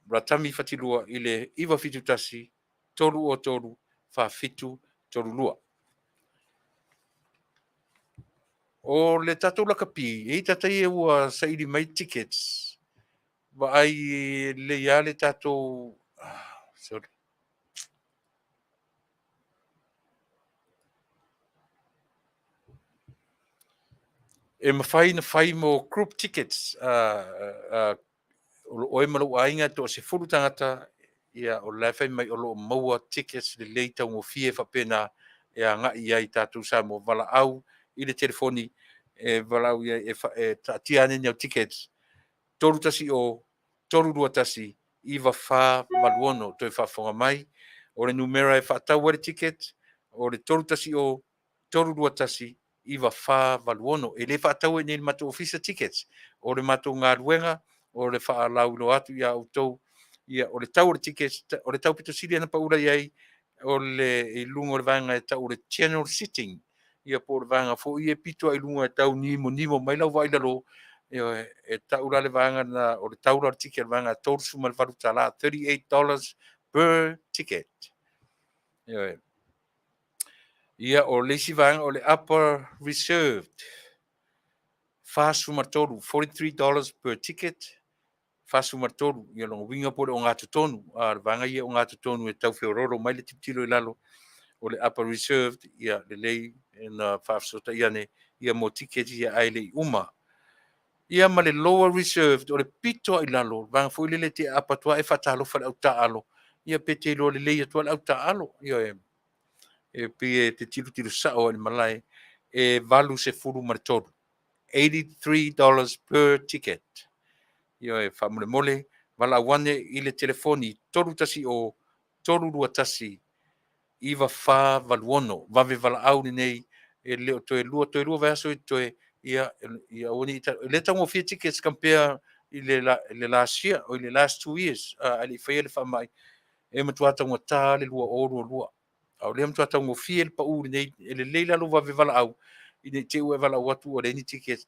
Ratami Fatilua i le 971 303 4732. O le tatou lakapi, e i ai tagata ia ua saili mai tickets, vaai e lelei lava le tatou, sorry. E mafai ona fai mo group tickets, o oe ma lou aiga e toa-10 tagata, ia o la e fai mai o lo o maua tickets lelei taugofie faapena e agai i ai tatou Samoa. Valaau i le telefoni e valaau i ai e taatia ane ni au tickets 310 321 9486. Toe faafofoga mai, o le numera e faatau ai le ticket o le 310 321 9486. E le faataua i inei i le matou ofisa tickets. O le matou galuega o le faalauiloa atu ia outou. Ia, o le tau o le tickets, o le tau pito sili ona paula i ai o le i luga o le vaega e tau o le general sitting, ia po o le vaega foi e pito i luga e tau nimonimo mai lau vaai i lalo. Ioe, e tau la le vaega lena o le tau la o le ticket o le vaega $38, $38 per ticket. Ioe. Ia, o le isi vaega o le upper reserved, 43, $43 per ticket, 43, ia lona uiga po o le ogatotonu, a le vaega ia ogatotonu e tau feoloolo mai le tilotilo i lalo o le upper reserved, ia lelei na faafesootai ane ia mo ticket ia ae le i uma. Ia ma le lower reserved, o le pito i lalo, le vaega foi lele te aapa atu e faatalofa i le autaaalo, ia pe te iloa lelei atu le autaaalo, ia e pei e te tilotilo sao i le malae, e 83, $83 per ticket. Ia e faamolemole, valaau ane i le telefoni 310 321 9486. Vave valaau lenei, e le o toe lua, toe lua vaiaso i toe, ia, ia aua ne i le taugofie tickets compare i le last year, o i le last 2 years, a le i faia le faamai, e matua taugata le 2022. A o lea matua taugofie le pau lenei, e lelei la lou vave valaau, ina ne i te i ua e valaau atu ua leai ni tickets.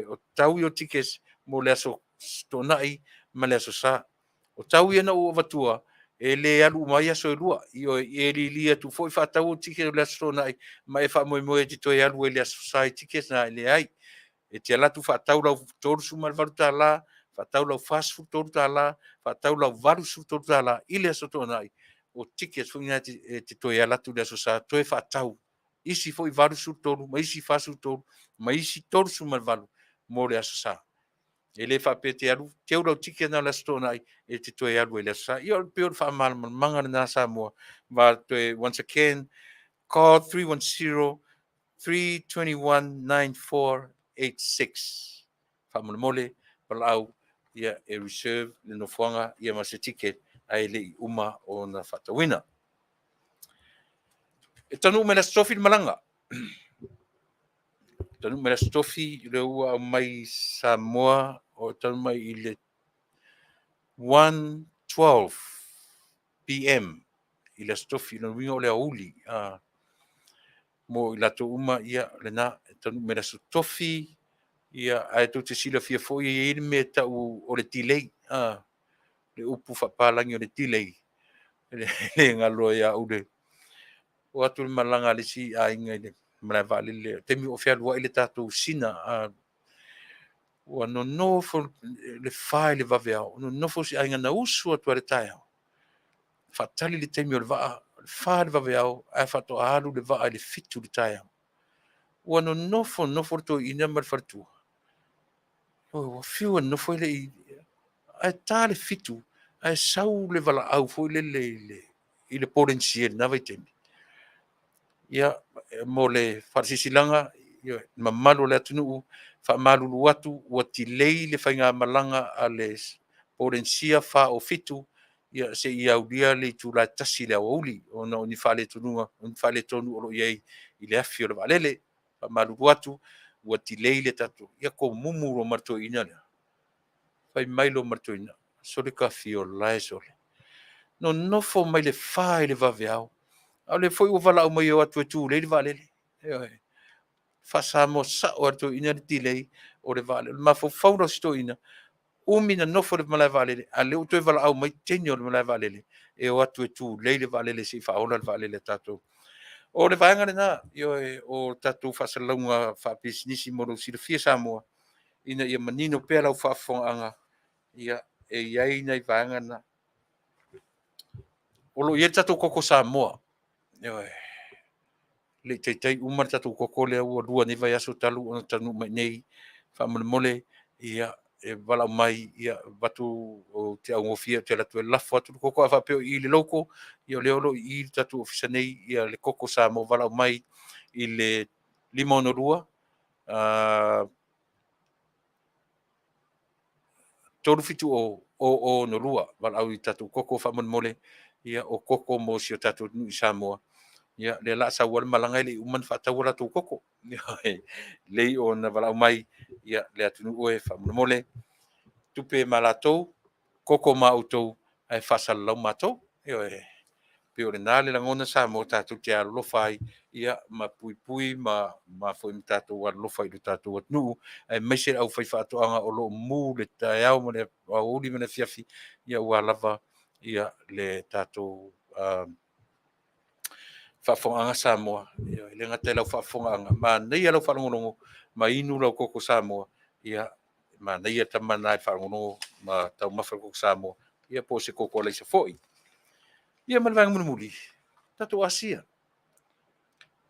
O tau ia o tickets mo le aso Toonai ma le aso Sa. O tau ia na ou avatua, e le alu uma ai aso e lua. Ioe, e lili atu foi faatau o ticket o le aso Toonai ma e faamoemoe e te toe alu ai i le aso Sa i tickets na, e leai. E te alu atu faatau lau $38, faatau lau $43, faatau lau $83 i le aso Toonai, o tickets foi na e te toe ala atu i le aso Sa toe faatau isi foi 83 ma isi 43 ma isi 38 mo le aso Sa. E le faapea te alu teu lau ticket na o le aso Toonai e te toe alu ai i le aso Sa. Ia, o le pei o le faamalamalamaga lena Samoa. Ma toe, once again, call 310 321 9486. Faamolemole, valaau ia e reserve le nofoaga ia ma se ticket ae le i uma ona faatauina. E taunuu mai le Aso Tofi le malaga. Taunuu mai le Aso Tofi, lea ua aumai Samoa, o taunuu mai i le 1:12 p.m. i le Aso Tofi, lona uiga o le aoauli. Mo i latou uma, ia, lena, e taunuu mai le Aso Tofi, ia, ae tou te silafia foi e i ai le mea e tau o le delay, le upu faapalagi o le delay, e le galo ia au le o atu le malaga a le isi aiga i le malae vaalele, taimi o fealuai le tatou Sina, ua nonofo le 4 i le vaveao, nonofo si aiga na usu atu ai le taeao, faatali le taimi o le vaa, le 4 i le vaveao, ae faatoa alu le vaa i le 7 i le taeao. Ua nonofo nofo le toeaina ma le faletua. Ua fiu e nonofo e le i, ae ta le 7, ae sau le valaau foi lele i le Polenisia i lena vaitaimi. Ia, mo le faasilasilaga, ia, mamalu o le atunuu, faamalulu atu, ua delay le faigamalaga a le Polenisia 407, ia se i aulia le itula e 1 i le aoauli, ona o ni faaletonuga, o ni faaletonu o lo o i ai i le afi o le vaalele. Faamalulu atu, ua delay le tatou, ia komumu lo ma le toeaina lea. Fai mai lo ma le toeaina, sole kafi o lae sole. Nonofo mai le 4 i le vaveao, a o lea foi ua valaau mai o atu e tulei le vaalele. Ioe. Faasamoa sao a le toeaina le delay o le vaalele. O le mafaufau la o si toeaina, umi na nofo i le malae vaalele, a o lea ua toe valaau mai teine o le malae vaalele e o atu e tulei le vaalele se i faaola le vaalele a tatou. O le vaega lena, ioe, o tatou faasalalauga faapisinisi mo lou silafia Samoa, ina ia manino pea lau faafofogaaga, ia, e i ai nai vaega na. O lo o i ai le tatou koko Samoa, ioe, le i taitai uma le tatou koko lea ua 2 nei vaiaso talu ona taunuu mai nei. Faamolemole, ia, e valaau mai, ia, avatu ou te augofie ou te alu atu e lafo atu le koko. A faapea o i i le local, ia o lea o lo o i i le tatou ofisa nei, ia le koko Samoa, valaau mai i le 562 370 0062. Valaau i tatou koko faamolemole, ia o koko mo si o tatou atunuu i Samoa. Ia lea la sau le malaga e le i uma ona faatau o latou koko. Lelei ona valaau mai, ia le atunuu e faamolemole, tupe ma latou, koko ma outou, ae faasalalau matou. Ioe. Pei o lena le lagona Samoa tatou te alolofa ai, ia, ma puipui ma foi ma tatou alolofa i lo tatou atunuu, aemaise le aufaifaatoaga o lo o mu le taeao ma le aoauli ma le afiafi, ia aua lava ia le tatou faafofogaaga Samoa. E le gata i lau faafofogaaga, manaia lau faalogologo ma inu lau koko Samoa, ia manaia tama na i le faalogologo ma taumafa le koko Samoa, ia po o se koko alaisa foi. Ia ma le vaega mulimuli, tatou asia.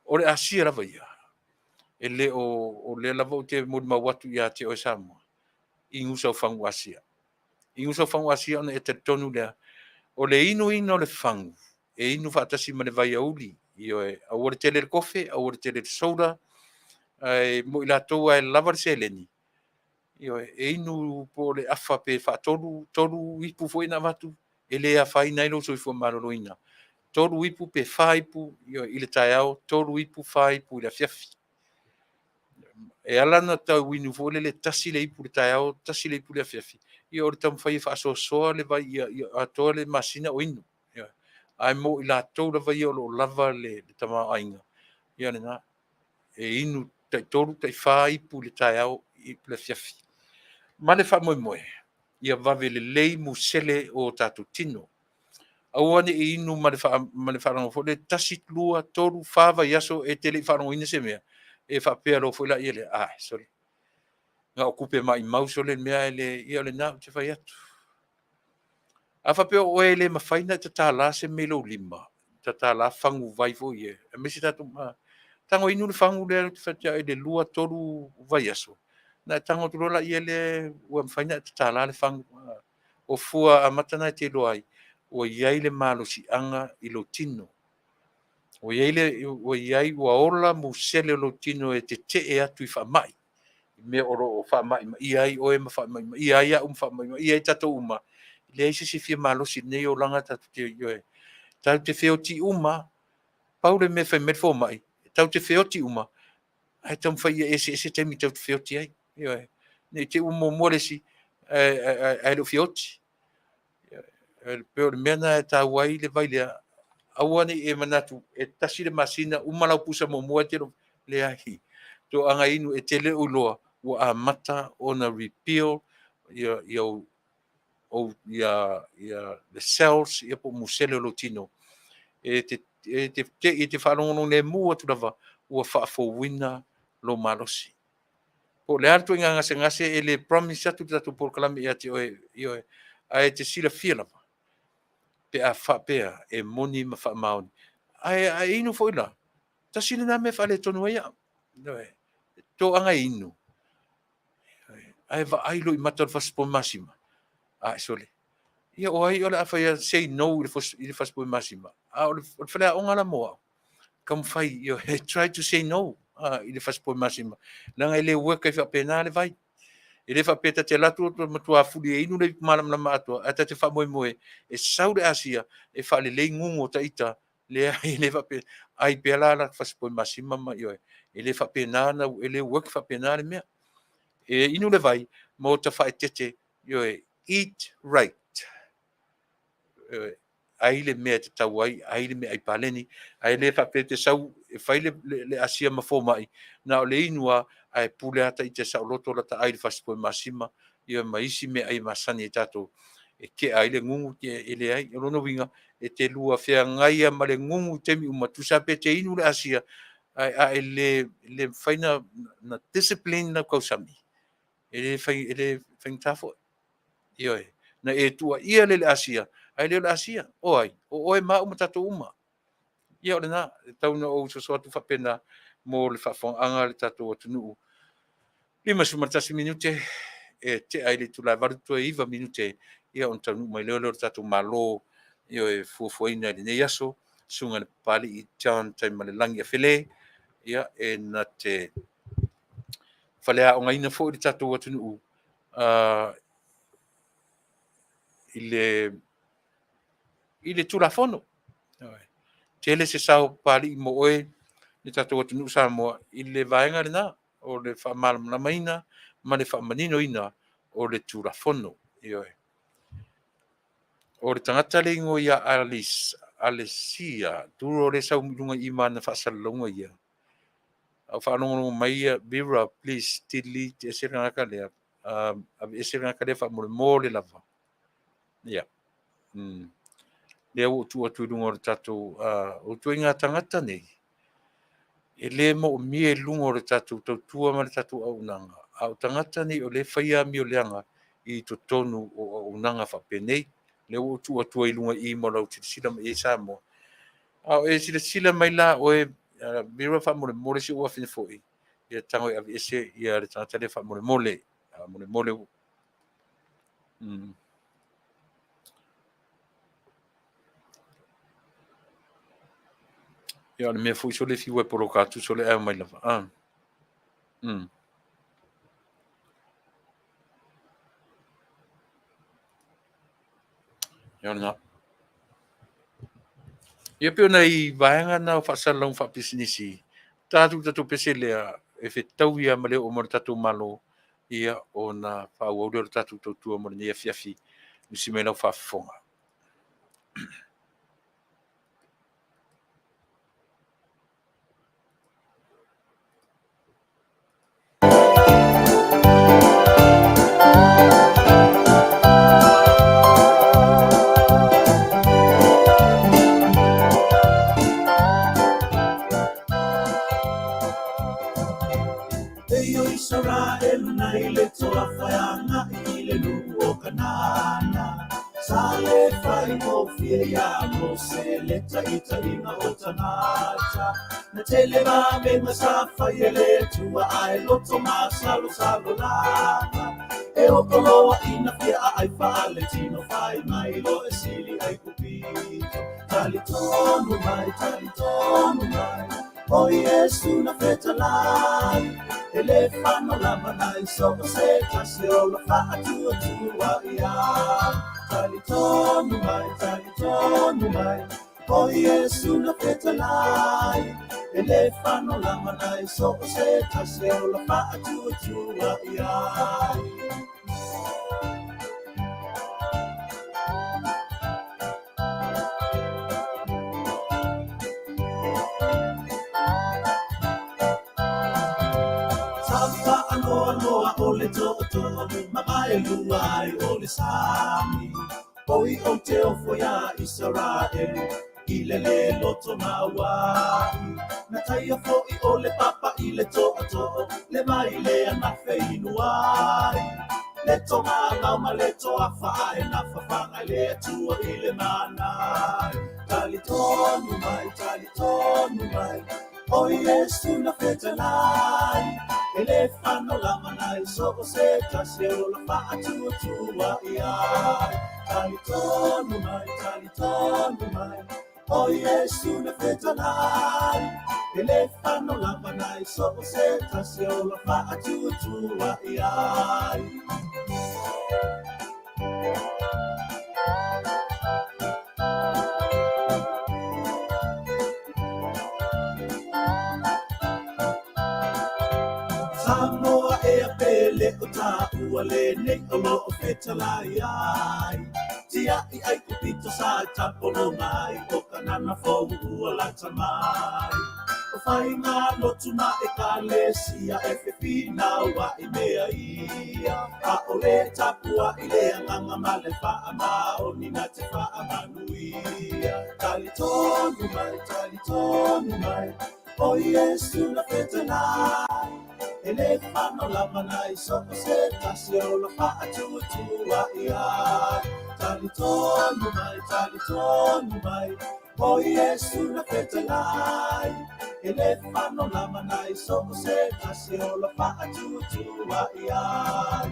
O le asia lava ia, e le o, o lea lava ou te molimau atu ia te oe Samoa, i gusa o fagu asia. I gusa o fagu asia ona e talitonu lea, o le inuina o le fagu, e inu faatasi ma le vaiauli, ioe, aua le tele le kofe, aua le tele le soda, ae mo i latou e lava le seleni, ioe, e inu po o le afa pe faatolu, 3 ipu foi na avatu, e le afaina ai lou soifua maloloina. 3 ipu pe 4 ipu, ioe, i le taeao, 3 ipu, 4 ipu i le afiafi. E ala ona tau inu foi lele, tasi le ipu i le taeao, tasi le ipu i le afiafi, ia o le taumafai e faasoasoa le vai ia atoa le masina o inu. Ia. Ae mo i latou lava ia o lo o lava le tamaoaiga, ia lena, e inu tai 3, tai 4 ipu i le taeao, ipu i le afiafi. Ma le faamoemoe, ia vave lelei musele o tatou tino. Aua ne i inu ma le faalogo foi lea, 1, 2, 3, 4 vaiaso e te le i faalogoina se mea, e faapea loa foi la ia lea, ah, sorry, na o tupe maumau sole le mea e le, ia o lena ou te fai atu. A faapea o oe e le mafai ona e tatala se mea i lou lima, tatala fagu vai foi ia, aemaise tatou, tago inu le fagu lea ou te fai atu i le 2, 3 vaiaso, ona e tago atu loa lea ua mafai ona e tatala le fagu. O fua amata na e te iloa ai, ua i ai le malosiaga i lou tino. Ua i ai, ua ola musele o lou tino e tetee atu i faamai. I mea o lo o faamaimaia ai oe ma faamaimaia ai au ma faamaimaia ai tatou uma. E leai se isi e fia malosi i lenei olaga tatou te ioe. Tatou te feoti uma, pau le mea e fai mai le fomai, tatou te feoti uma, ae taumafai ia eseese taimi tatou te feoti ai. Ioe. Ne i te i ua muamua le isi, ae le o feoti. Pei o le mea lena e taua ai le vai lea. Aua ne i e manatu e tasi le masina uma lau pusa muamua e te leai. Toaga inu e te le o iloa ua amata ona repeal ia ia ia ia the cells ia po o musele o lou tino. E te e te te, te faalogologo lemu atu lava ua faafouina lou malosi. Po o le a le ituaiga gasegase e le promise atu le tatou polokalame ia te oe, ioe, ae te silafia lava pe a faapea e moni ma faamaoni. Ae inu foi la, tasi lena mea e faaletonu ai au. Ioe, toaga e inu, ae vaai loa i mata o le fasipovi masima. Ai sole. Ia o ai o le a faia say no i le fasipovi masima. A o le faleaoga la mo au. Taumafai, ioe, try to say no i le fasipovi masima. Leaga e le work ai faapena le vai. E le faapea ta te alu atu matua fuli e inu le ipu malamalama atoa, ae ta te faamoemoe e sau le asia e faalelei gugu o taita, leai, e le faapea, ai pea la la fasipovi masima ma ioe, e le faapena na, e le work faapena le mea. E inu le vai ma o ta faaeteete, ioe, eat right. Ioe, ai le mea e tatau ai, ai le mea ai paleni, ae le faapea te sau e fai le asia ma fomai, na o le inu a, ae pule ata i te saoloto la ta ai le fasipovi masima, ia ma isi mea ai masani e tatou. e tea ai le gugu e leai. O lona uiga, e te lua feagai lava ma le gugu i taimi uma, tusa pe te inu le asia, ae a e le le mafai na discipline lau tausami, e le fai e le faigata foi. Ioe, na e tuuaia lea i le asia, ae le o le asia, o ai? O oe ma au ma tatou uma. Ia o lena, e tau ona ou soso atu faapena mo le faafofogaaga a le tatou atunuu. 51 minute e tea i le itula e 8 toe 9 minute ia ona taunuu mai lea o le tatou Malo e fuafuaina i lenei aso, susuga i le Papalii John Taimalelagi Afele, ia e na te faleaogaina foi le tatou atunuu i le Tulafono. Tele se sao Papalii mo oe le tatou atunuu Samoa i le vaega lena o le faamalamalamaina ma le faamaninoina o le Tulafono. Ioe. O le tagata le igoa ia Alice, Alesia, Duro lea e sau i luga i i ma ana faasalalauga ia. A o faalogologo mai ia, Vera, please delete ese le tagata lea. Aveese le tagata lea faamolemole lava. Ia. Lea ua ou tuu atu i luga o le tatou o ituaiga tagata nei, e le moomia i luga o le tatou tautua ma le tatou auaunaga, a o tagata nei o lea e faia amioleaga i totonu o auaunaga faapenei. Lea ua ou tuu atu ai i luga i i mo lau silasila mai i ai Samoa. A o e silasila mai la oe, Vera, faamolemole si ou afine foi, ia tago e aveese ia le tagata lea faamolemole. Faamolemole. Ia o le mea foi sole fiu e poloka atu sole ae omai lava. Ah. Ia o lena. Ia pei o nai vaega na o faasalalauga faapisinisi, tatou tatou pese lea e fetaui lava ma le oo mai o le tatou Malo, ia ona faaauau lea o le tatou tautua mo lenei afiafi. Usi mai lau faafofoga. E o Isaraelu nai le toafeagai i le nuu o Kanana. Sa le faigofie iā Mose le taitaiga o tagata. Na tele vavega sa fai e le Atua ae loto masalosalo lava. E oo loa ina fia aai faaletino fai mai loa e sili Aikupito. Talitonu mai, talitonu mai, o Iesu na fetalai. E le fano lava nai so o se tasi o la faatuatua i ai. Talitonu mai, talitonu mai, o Iesu na fetalai. E le fano lava nai so o se tasi o la faatuatua i ai. Sa faanoanoa o le tootoo ma vaelua ai o le sami. Oi o te ofo iā Isaraelu i le le loto mauai. Na taia fo'i o le papa i le tootoo le mai lea na feinu ai. Le togamau ma le toafa ae na fafaga i le Atua i le manai. Talitonu mai, talitonu mai, o Iesu na fetalai. E le fano lava nai so o se tasi o la faatuatua i ai. Talitonu mai, talitonu mai, o Iesu na fetalai. E le fano lava nai so o se tasi o la faatuatua i ai. Samoa e a pele o taua le nei o lo o fetalai ai. Tiai Aikupito sa tapolo mai o Kanana fou ua lata mai. O faiga lotu ma ekalesia e fefinaua'i mea ia. ʻAʻole tapua'i le agaga ma le faamaoni na te faamanuia. Talitonu mai, talitonu mai, ʻO Iesu na fetalai. E le fanau lava nai so o se tasi o la faatuatua'i ai. Talitonu mai, talitonu mai, ʻO Iesu na fetalai. E le fanau lava nai so o se tasi o la faatuatua'i ai.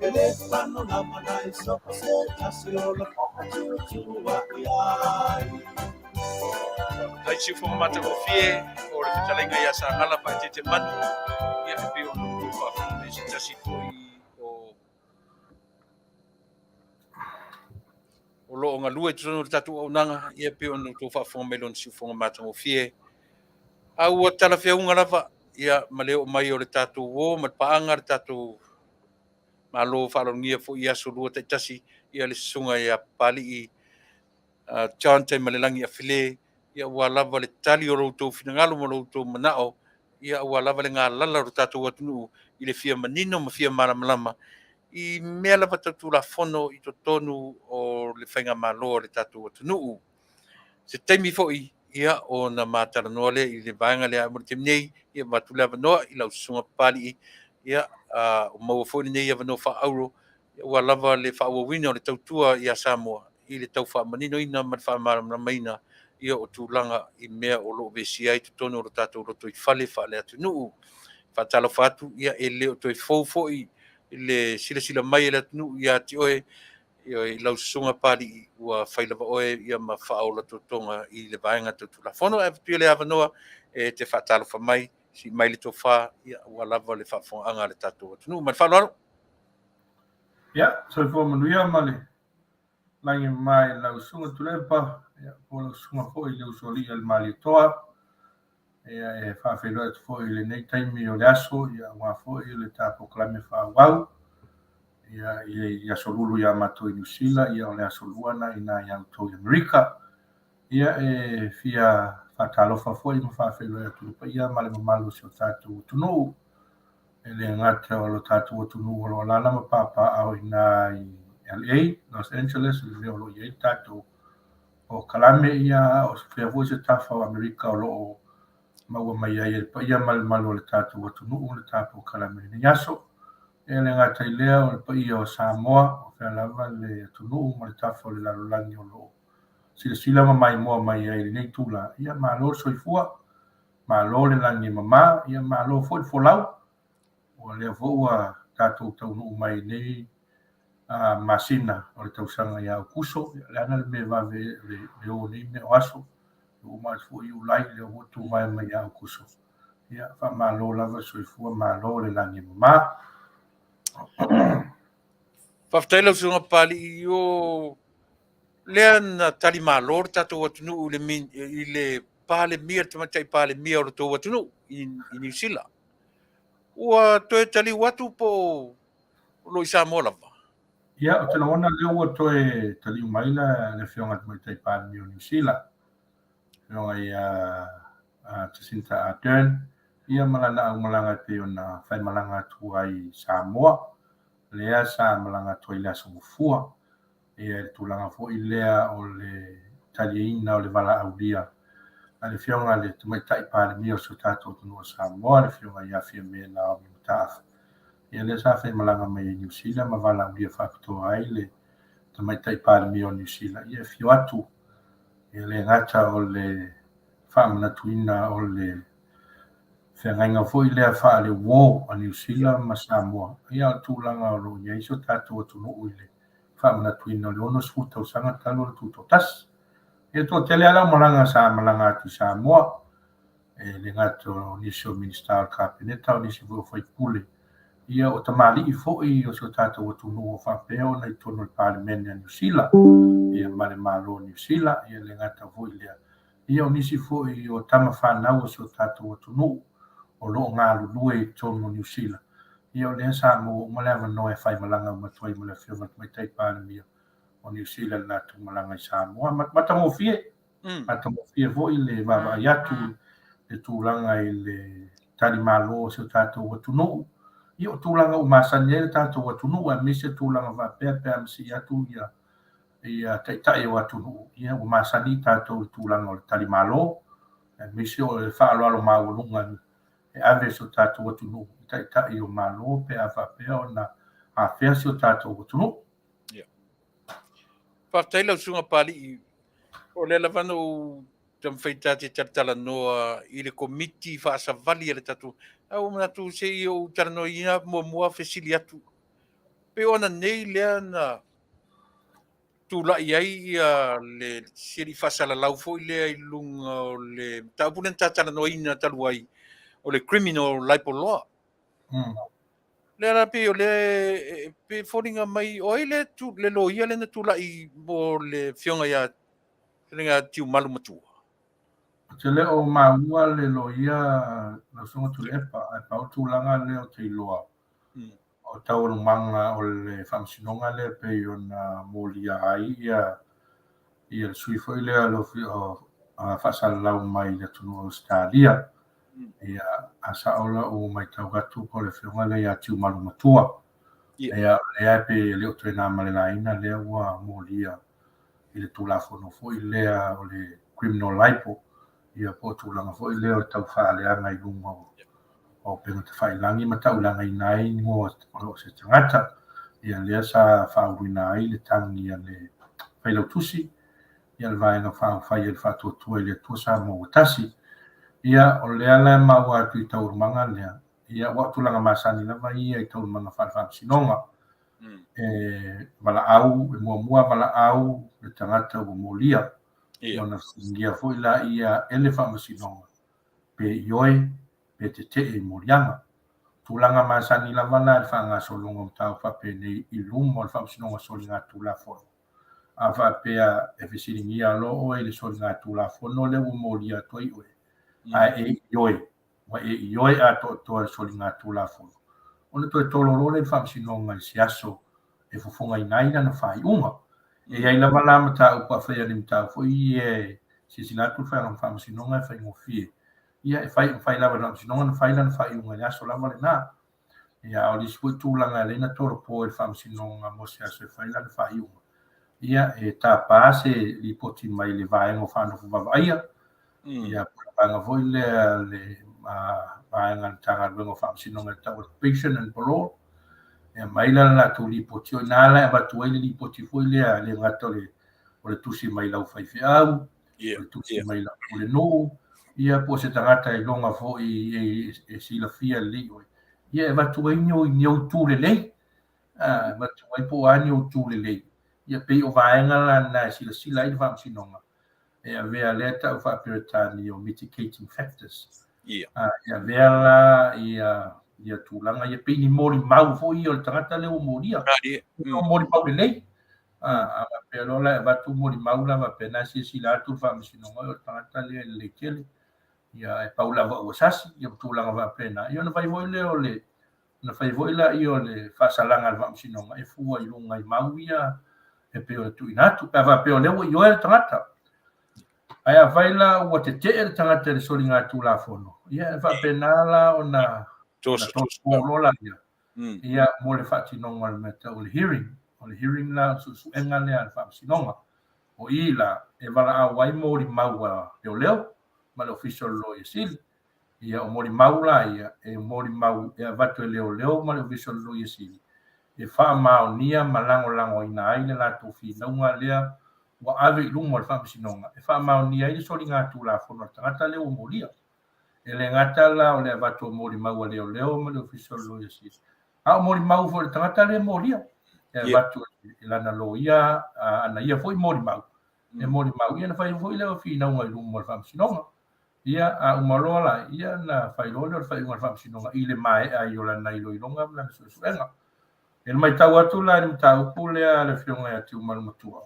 E le fanau lava nai so o se tasi o la faatuatua'i ai. Faafetai Siufofoga matagofie o le fetalaiga ia Sagala Faaeteete Manu, ia e pei ona outou faafofoga nei se tasi foi o o lo o galue i totonu o le tatou auaunaga, ia e pei ona outou faafofoga mai lona siufofoga matagofie. A ua talafeauga lava, ia ma le oo mai o le tatou uo ma le paaga le tatou Malo faaaloalogia foi i aso lua taitasi, ia le susuga ia Papalii John Taimalelagi Afele, ia aua lava le tali o lo outou finagalo ma lo outou manao, ia aua lava le galala o lo tatou atunuu i le fia manino ma fia malamalama i mea lava tau Tulafono i totonu o le faigamalo a le tatou atunuu. Se taimi foi ia ona ma talanoa lea i le vaega lea, mo le taimi nei, ia avatu le avanoa i lau susuga Papalii, ia o maua foi lenei avanoa faaauro aua lava le faaauauina o le tautua ia Samoa i le tau faamaninoina ma le faamalamalamaina ia o tulaga i mea o lo o vesia ai totonu o lo tatou lotoifale faale-atunuu. Faatalofa atu, ia e le o toe fou foi le silasila mai e le atunuu ia te oe, i lau susuga Papalii, ua fai lava oe ia ma faaola totoga i le vaega tau Tulafono. Ae avatu ia le avanoa e te faatalofa mai, sii mai le tofa, ia aua lava le faafofogaaga a le tatou atunuu. Ma le faaaloalo. Ia, soifua manuia ma le lagi mama i lau susuga Tuilaepa, ia, po o lau susuga foi i le Usoalii a le Malietoa. Ia, e faafeiloai atu foi i lenei taimi o le aso, ia, aua foi le ta polokalame faaauau. Ia, i aso Lulu ia matou i Niu Sila, ia, o le aso Lua na ina ia outou i Amerika. Ia, e fia faatalofa foi ma faafeiloai atu i le paia ma le mamalu o si o tatou atunuu. E le gata o lo tatou atunuu o lo o alaala ma papaaao i ina i LA, Los Angeles, le mea o lo o i ai le tatou polokalame, ia, a o fea foi se tafa o Amerika o lo o maua mai ai e le paia ma le mamalu o le tatou atunuu le ta polokalame i lenei aso. E le gata i lea, o le paia o Samoa, o fea lava le atunuu ma le tafa o le lalolagi o lo o silasila ma maimoa mai ai i lenei itula, ia malo le soifua, malo le lagi e mama, ia malo foi le folau. Ua lea foi ua tatou taunuu mai i lenei masina o le tausaga ia Aokuso, ia le a le mea e vave le o nei mea o aso, ua uma atu foi Iulai, lea ua tuvae mai ia Aokuso. Ia faamalo lava le soifua, malo le lagi e mama. Faafetai lau susuga Papalii, o lea na tali malo le tatou atunuu i le Palemia, le tamaitai Palemia o le tou atunuu i Niu Sila. Ua toe taliu atu po o lo o i Samoa lava? Ia, ou te lagona lea ua toe taliu mai le Afioga i le Tamaitai Palemia o Niu Sila, Afioga ia Jacinta Ardern, ia ma lana aumalaga e pei ona faimalaga atu ai i Samoa, lea sa malaga atu ai i le Aso Gafua. Ia, i le tulaga foi lea o le taliaina o le valaaulia a le Afioga i le Tamaitai Palemia o si o tatou atunuu o Samoa, le Afioga ia Fiame Naomi Mataafa. Ia, lea sa faimalaga mai ai i Niu Sila ma valaaulia faapitoa ai le Tamaitai Palemia o Niu Sila, ia e afio atu, e le gata o le faamanatuina o le feagaiga foi lea faale-uo a Niu Sila ma Samoa, ia, o le tulaga o lo o i ai si o tatou atunuu i le faamanatuina o le 60 tausaga talu ona tutoatasi. E toatele lava le aumalaga sa malaga atu i Samoa, e le gata o nisi o Minisita o le Kapeneta, o nisi foi o faipule, ia o tamalii foi o si o tatou atunuu o faapea ona i totonu o le Palemene a Niu Sila, ia ma le Malo o Niu Sila, ia le gata foi lea, ia o nisi foi o tama fanau o si o tatou atunuu o lo o galulue i totonu o Niu Sila, ia o lea sa maua uma le avanoa e faimalaga uma atu ai ma le Afioga i le Tamaitai Palemia o Niu Sila i le latou malaga i Samoa. Matagofie, matagofie foi le vaavaai atu le tulaga i le talimalo o si o tatou atunuu. Ia o tulaga ua masani ai le tatou atunuu aemaise tulaga faapea pe a masii atu ia taitai o atunuu, ia ua masani tatou i le tulaga o le talimalo, aemaise o le faaaloalo maualuga e ave e si o tatou atunuu i taitai o Malo pe a faapea ona afea si o tatou atunuu. Ia. Faafetai lau Susuga Papalii. O lea lava na ou taumafai ta te talatalanoa i le komiti faasavali a le tatou, ae ua manatu se i ou talanoaina muamua fesili atu. Pei o ananei lea na tulai ai ia le sili faasalalau foi lea i luga o le mataupu lea na ta talanoaina talu ai, o le criminal libel law. Lea la pei o lea e pei e foliga mai o ai le le loia lea na tulai mo le afioga ia fetalaiga Tiumalu Matua. Ou te le o maua le loia lau Susuga Tuilaepa, ae pau le tulaga lea ou te iloa, o taualumaga o le faamasinoga lea pei ona molia ai ia le sui foi lea o faasalalau mai le atunuu o Ausetalia. Ia, a sao la ua matau atu po o le afioga lea ia Tiumalu Matua. Ia, o lea e pei e le o toe na ma le laina lea ua molia i le Tulafono foi lea o le Criminal Libel, ia po o tulaga foi lea o le tau faaleaga i luga o upega tafailagi ma taulagaina ai igoa o se tagata. Ia lea sa faauluina ai le tagi a le Failautusi, ia le Vaega Faaupufai a le Faatuatua i le Atua Samoa ua Tasi. Ia, o lea la e maua atu i taualumaga lea, ia aua o tulaga masani lava ia i taualumaga faale-faamasinoga. E valaau, e muamua valaau le tagata ua molia, ona fesiligia foi laia e le faamasinoga pe ioe pe tetee i moliaga. Tulaga masani lava la i le faagasologa o mataupu faapenei i luma o le Faamasinoga Soligatulafono. A faapea e fesiligia loa oe i le soligatulafono lea ua molia atu ai oe, ae e ioe, ua e ioe atoatoa i le soligatulafono, ona toe tolo loa lea i le Faamasinoga i se aso e fofogaina ai lana faaiuga. E i ai lava la mataupu, afai a ni mataupu foi ia e silasila atu le Faamasinoga e faigofie, ia e fai, e mafai lava e le Faamasinoga ona fai lana faaiuga i le aso lava lena. Ia, a o le isi foi tulaga e ala ai ona tolopo e le Faamasinoga mo se aso e fai lana faaiuga, ia, e tapa se lipoti mai le vaega o faanofo vaavaaia, ia, po o le vaega foi lea le vaega a le Matagaluega o Faamasinoga e tau o le Probation and Parole, e aumai la le latou lipoti, o i ina la e avatu ai le lipoti foi lea, e le gata o le tusi mai lau faifeau, o le tusi mai lau pulenuu, ia po o se tagata e iloga foi e silafia lelei oe, ia e avatu ai ni ou itu lelei, e avatu ai po o a ni ou itu lelei, ia pei o vaega la na e silasila ai le Faamasinoga, e avea lea tau faa-Peretania o mitigating factors. E avea la ia tulaga ia pei ni molimau foi ia o le tagata lea ua molia. Molimau lelei. A faapea loa la e avatu molimau la faapea na silasila atu le Faamasinoga o le tagata lea e lelei tele. Ia e pau lava ua sasi ia ma tulaga faapena. Ia ona fai foi lea o le ona fai foi lea o le faasalaga a le Faamasinoga e fua i luga i mau ia e pei ona tuuina atu. Pe a faapea o lea ua ioe le tagata. Ae afai la ua tetee le tagata i le soligatulafono, ia e faapena la ona tolopo loa laia ia mo le faatinoga o le mea tau o le hearing. O le hearing la o le suesuega lea a le Faamasinoga. O i la e valaau ai molimau a leoleo ma le Ofisa o le Loia Sili. Ia, o molimau la ia, e molimau e avatu e leoleo ma le Ofisa o le Loia Sili e faamaonia ma lagolagoina ai le latou finauga lea ua ave i luma o le Faamasinoga e faamaonia ai le soligatulafono a le tagata lea ua molia. E le gata la o le avatu o molimau a leoleo ma le Ofisa o le Loia Sili, a o molimau foi a le tagata lea e molia e avatu e lana loia, ana ia foi molimau, e molimau, ia ona fai foi lea o finauga i luma o le Faamasinoga. Ia, a uma loa la, ia ona fai loa lea o le faaiuga a le Faamasinoga i le maea ai o lana iloiloga ma lana suesuega. I le matau atu la i le mataupu lea a le Afioga ia Tiumalu Matua,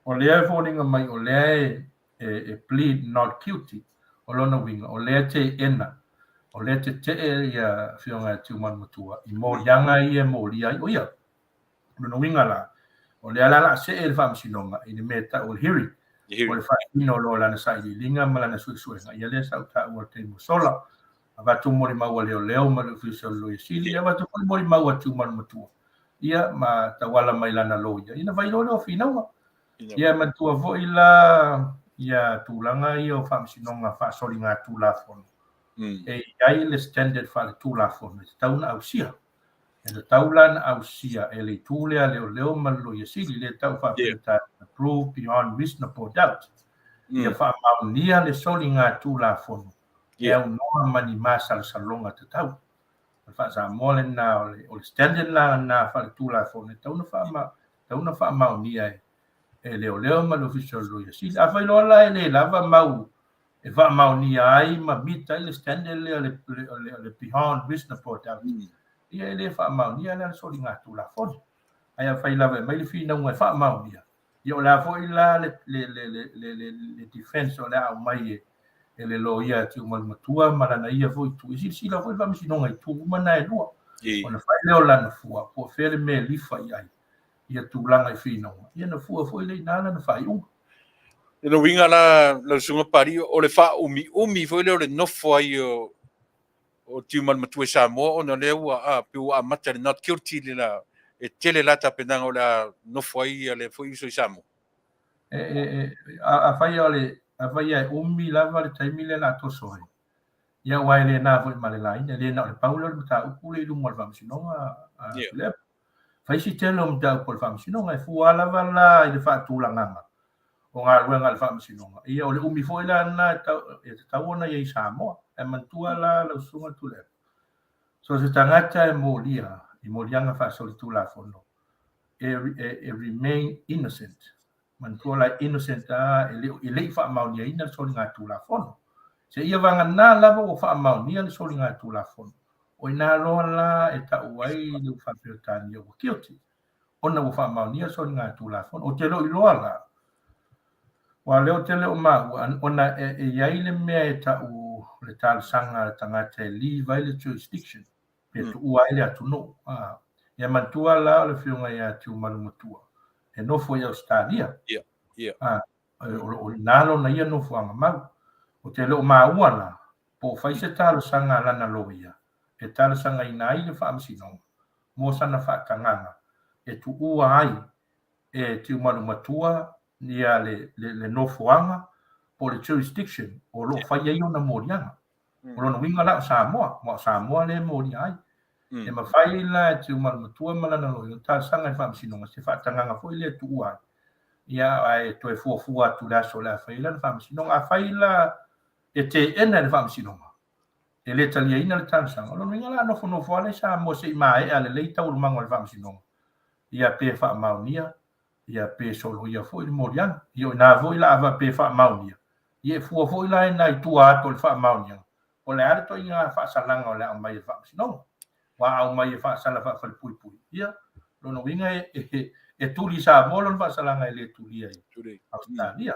o lea e foliga mai o lea e plead not guilty, o lona uiga, o lea e teena, o lea e tetee ia Afioga ia Tiumalu Matua i moliaga ia e molia ai o ia. O lona uiga la, o lea la o le a see le Faamasinoga i le mea e tau o le hearing. O le faatino loa o lana sailiiliga ma lana suesuega, ia lea sa ou taua i le taimi ua sola. Avatu molimau a leoleo ma le Ofisa o le Loia Sili, ia avatu foi molimau a Tiumalu-matua, ia ma tauala mai lana loia, ia ona fai loa lea o finauga. Ia e manatua foi la ia tulaga ia o faamasinoga faasoligatulafono, e i ai le standard faaletulafono e tatau ona ausia. E tatau la ona ausia e le itu lea a leoleo ma le Loia Sili, lea e tau faa-Peretania, prove beyond reasonable doubt, ia faamaonia le soligatulafono e aunoa ma ni masalosaloga tatau. O le faa-Samoa lena, o le standard la lena faaletulafono e tatau ona faamaonia e leoleo ma le Ofisa o le Loia Sili. Afai loa la e le lava mau e faamaonia ai ma meet ai le standard lea o le beyond reasonable doubt, ia e le faamaonia la le soligatulafono. Ae afai lava e aumai le finauga e faamaonia, ia o le a foi la le defense o le a aumai e le loia a Tiumalu-matua ma lana ia foi itu. E silasila foi le faamasinoga i itu uma na e lua. Ona fai lea o lana fua, po o fea le mea e lifa i ai ia tulaga i finauga, ia ona fua foi lea i ina lana faaiuga. O lona uiga la lau Susuga Papalii, o le faaumiumi foi lea o le nofo ai o Tiumalu-matua i Samoa ona o lea ua a, pei ua amata le not guilty le la, e tele la tapenaga o le a nofo ai ia lea foi uso i Samoa. E, e, e, afai o le, afai e umi lava le taimi lea o le a toso ai, ia aua e le na foi ma le laina, e le na o le pau lea o le mataupu lea i luma o le faamasinoga a Tuilaepa. Fai si tele o mataupu a le Faamasinoga, e fua lava la i le faatulagaga o galuega a le Faamasinoga. Ia, o le umi foi la lena e tatau ona i ai i Samoa. Ae manatua la lau Susuga Tuilaepa, so o se tagata e molia i moliaga faasolitulafono, e remain innocent. Manatua la e innocent lava, e le i faamaoniaina le soligatulafono. Seia vagana lava ua faamaonia le soligatulafono, o i ina loa la e tau ai le faa-Peretania ua guilty, ona ua faamaonia le soligatulafono. Ou te le o iloa la, aua o lea ou te le o maua, ona e i ai le mea e tau o le talosaga a le tagata e leave ai le jurisdiction, pe tuua ai le atunuu. Ia manatua la o le afioga ia Tiumalu-matua, e nofo i Ausetalia. O i ina lona ia nofoaga mau. Ou te le o maua la, po o fai se talosaga a lana loia e talosagaina ai le faamasinoga mo sana faatagaga e tuua ai e Tiumalu-matua ia le nofoaga po o le jurisdiction o lo o fai ai ona moliaga. O lona uiga la o Samoa, aua o Samoa lea e molia ai. E mafai la e Tiumalu-matua ma lana loia ona talosaga i le faamasinoga se faatagaga foi lea e tuua ai, ia ae toe fuafua atu i le aso o le a fai ai lana faamasinoga. Afai la e teena e le faamasinoga, e le taliaina le talosaga, o lona uiga la a nofonofo lava la i Samoa se i maea lelei taualumaga o le faamasinoga, ia pe faamaonia, ia pe soloia foi le moliaga. Ia o i ina foi la a faapea e faamaonia, ia e fua foi la i ina i tua atu o le faamaoniaga, o le a le ituaiga faasalaga o le a aumai e le faamasinoga. Aua a aumai e faasala faafalepuipui, ia, lona uiga e tuli i Samoa lona faasalaga e le tulia i Ausetalia.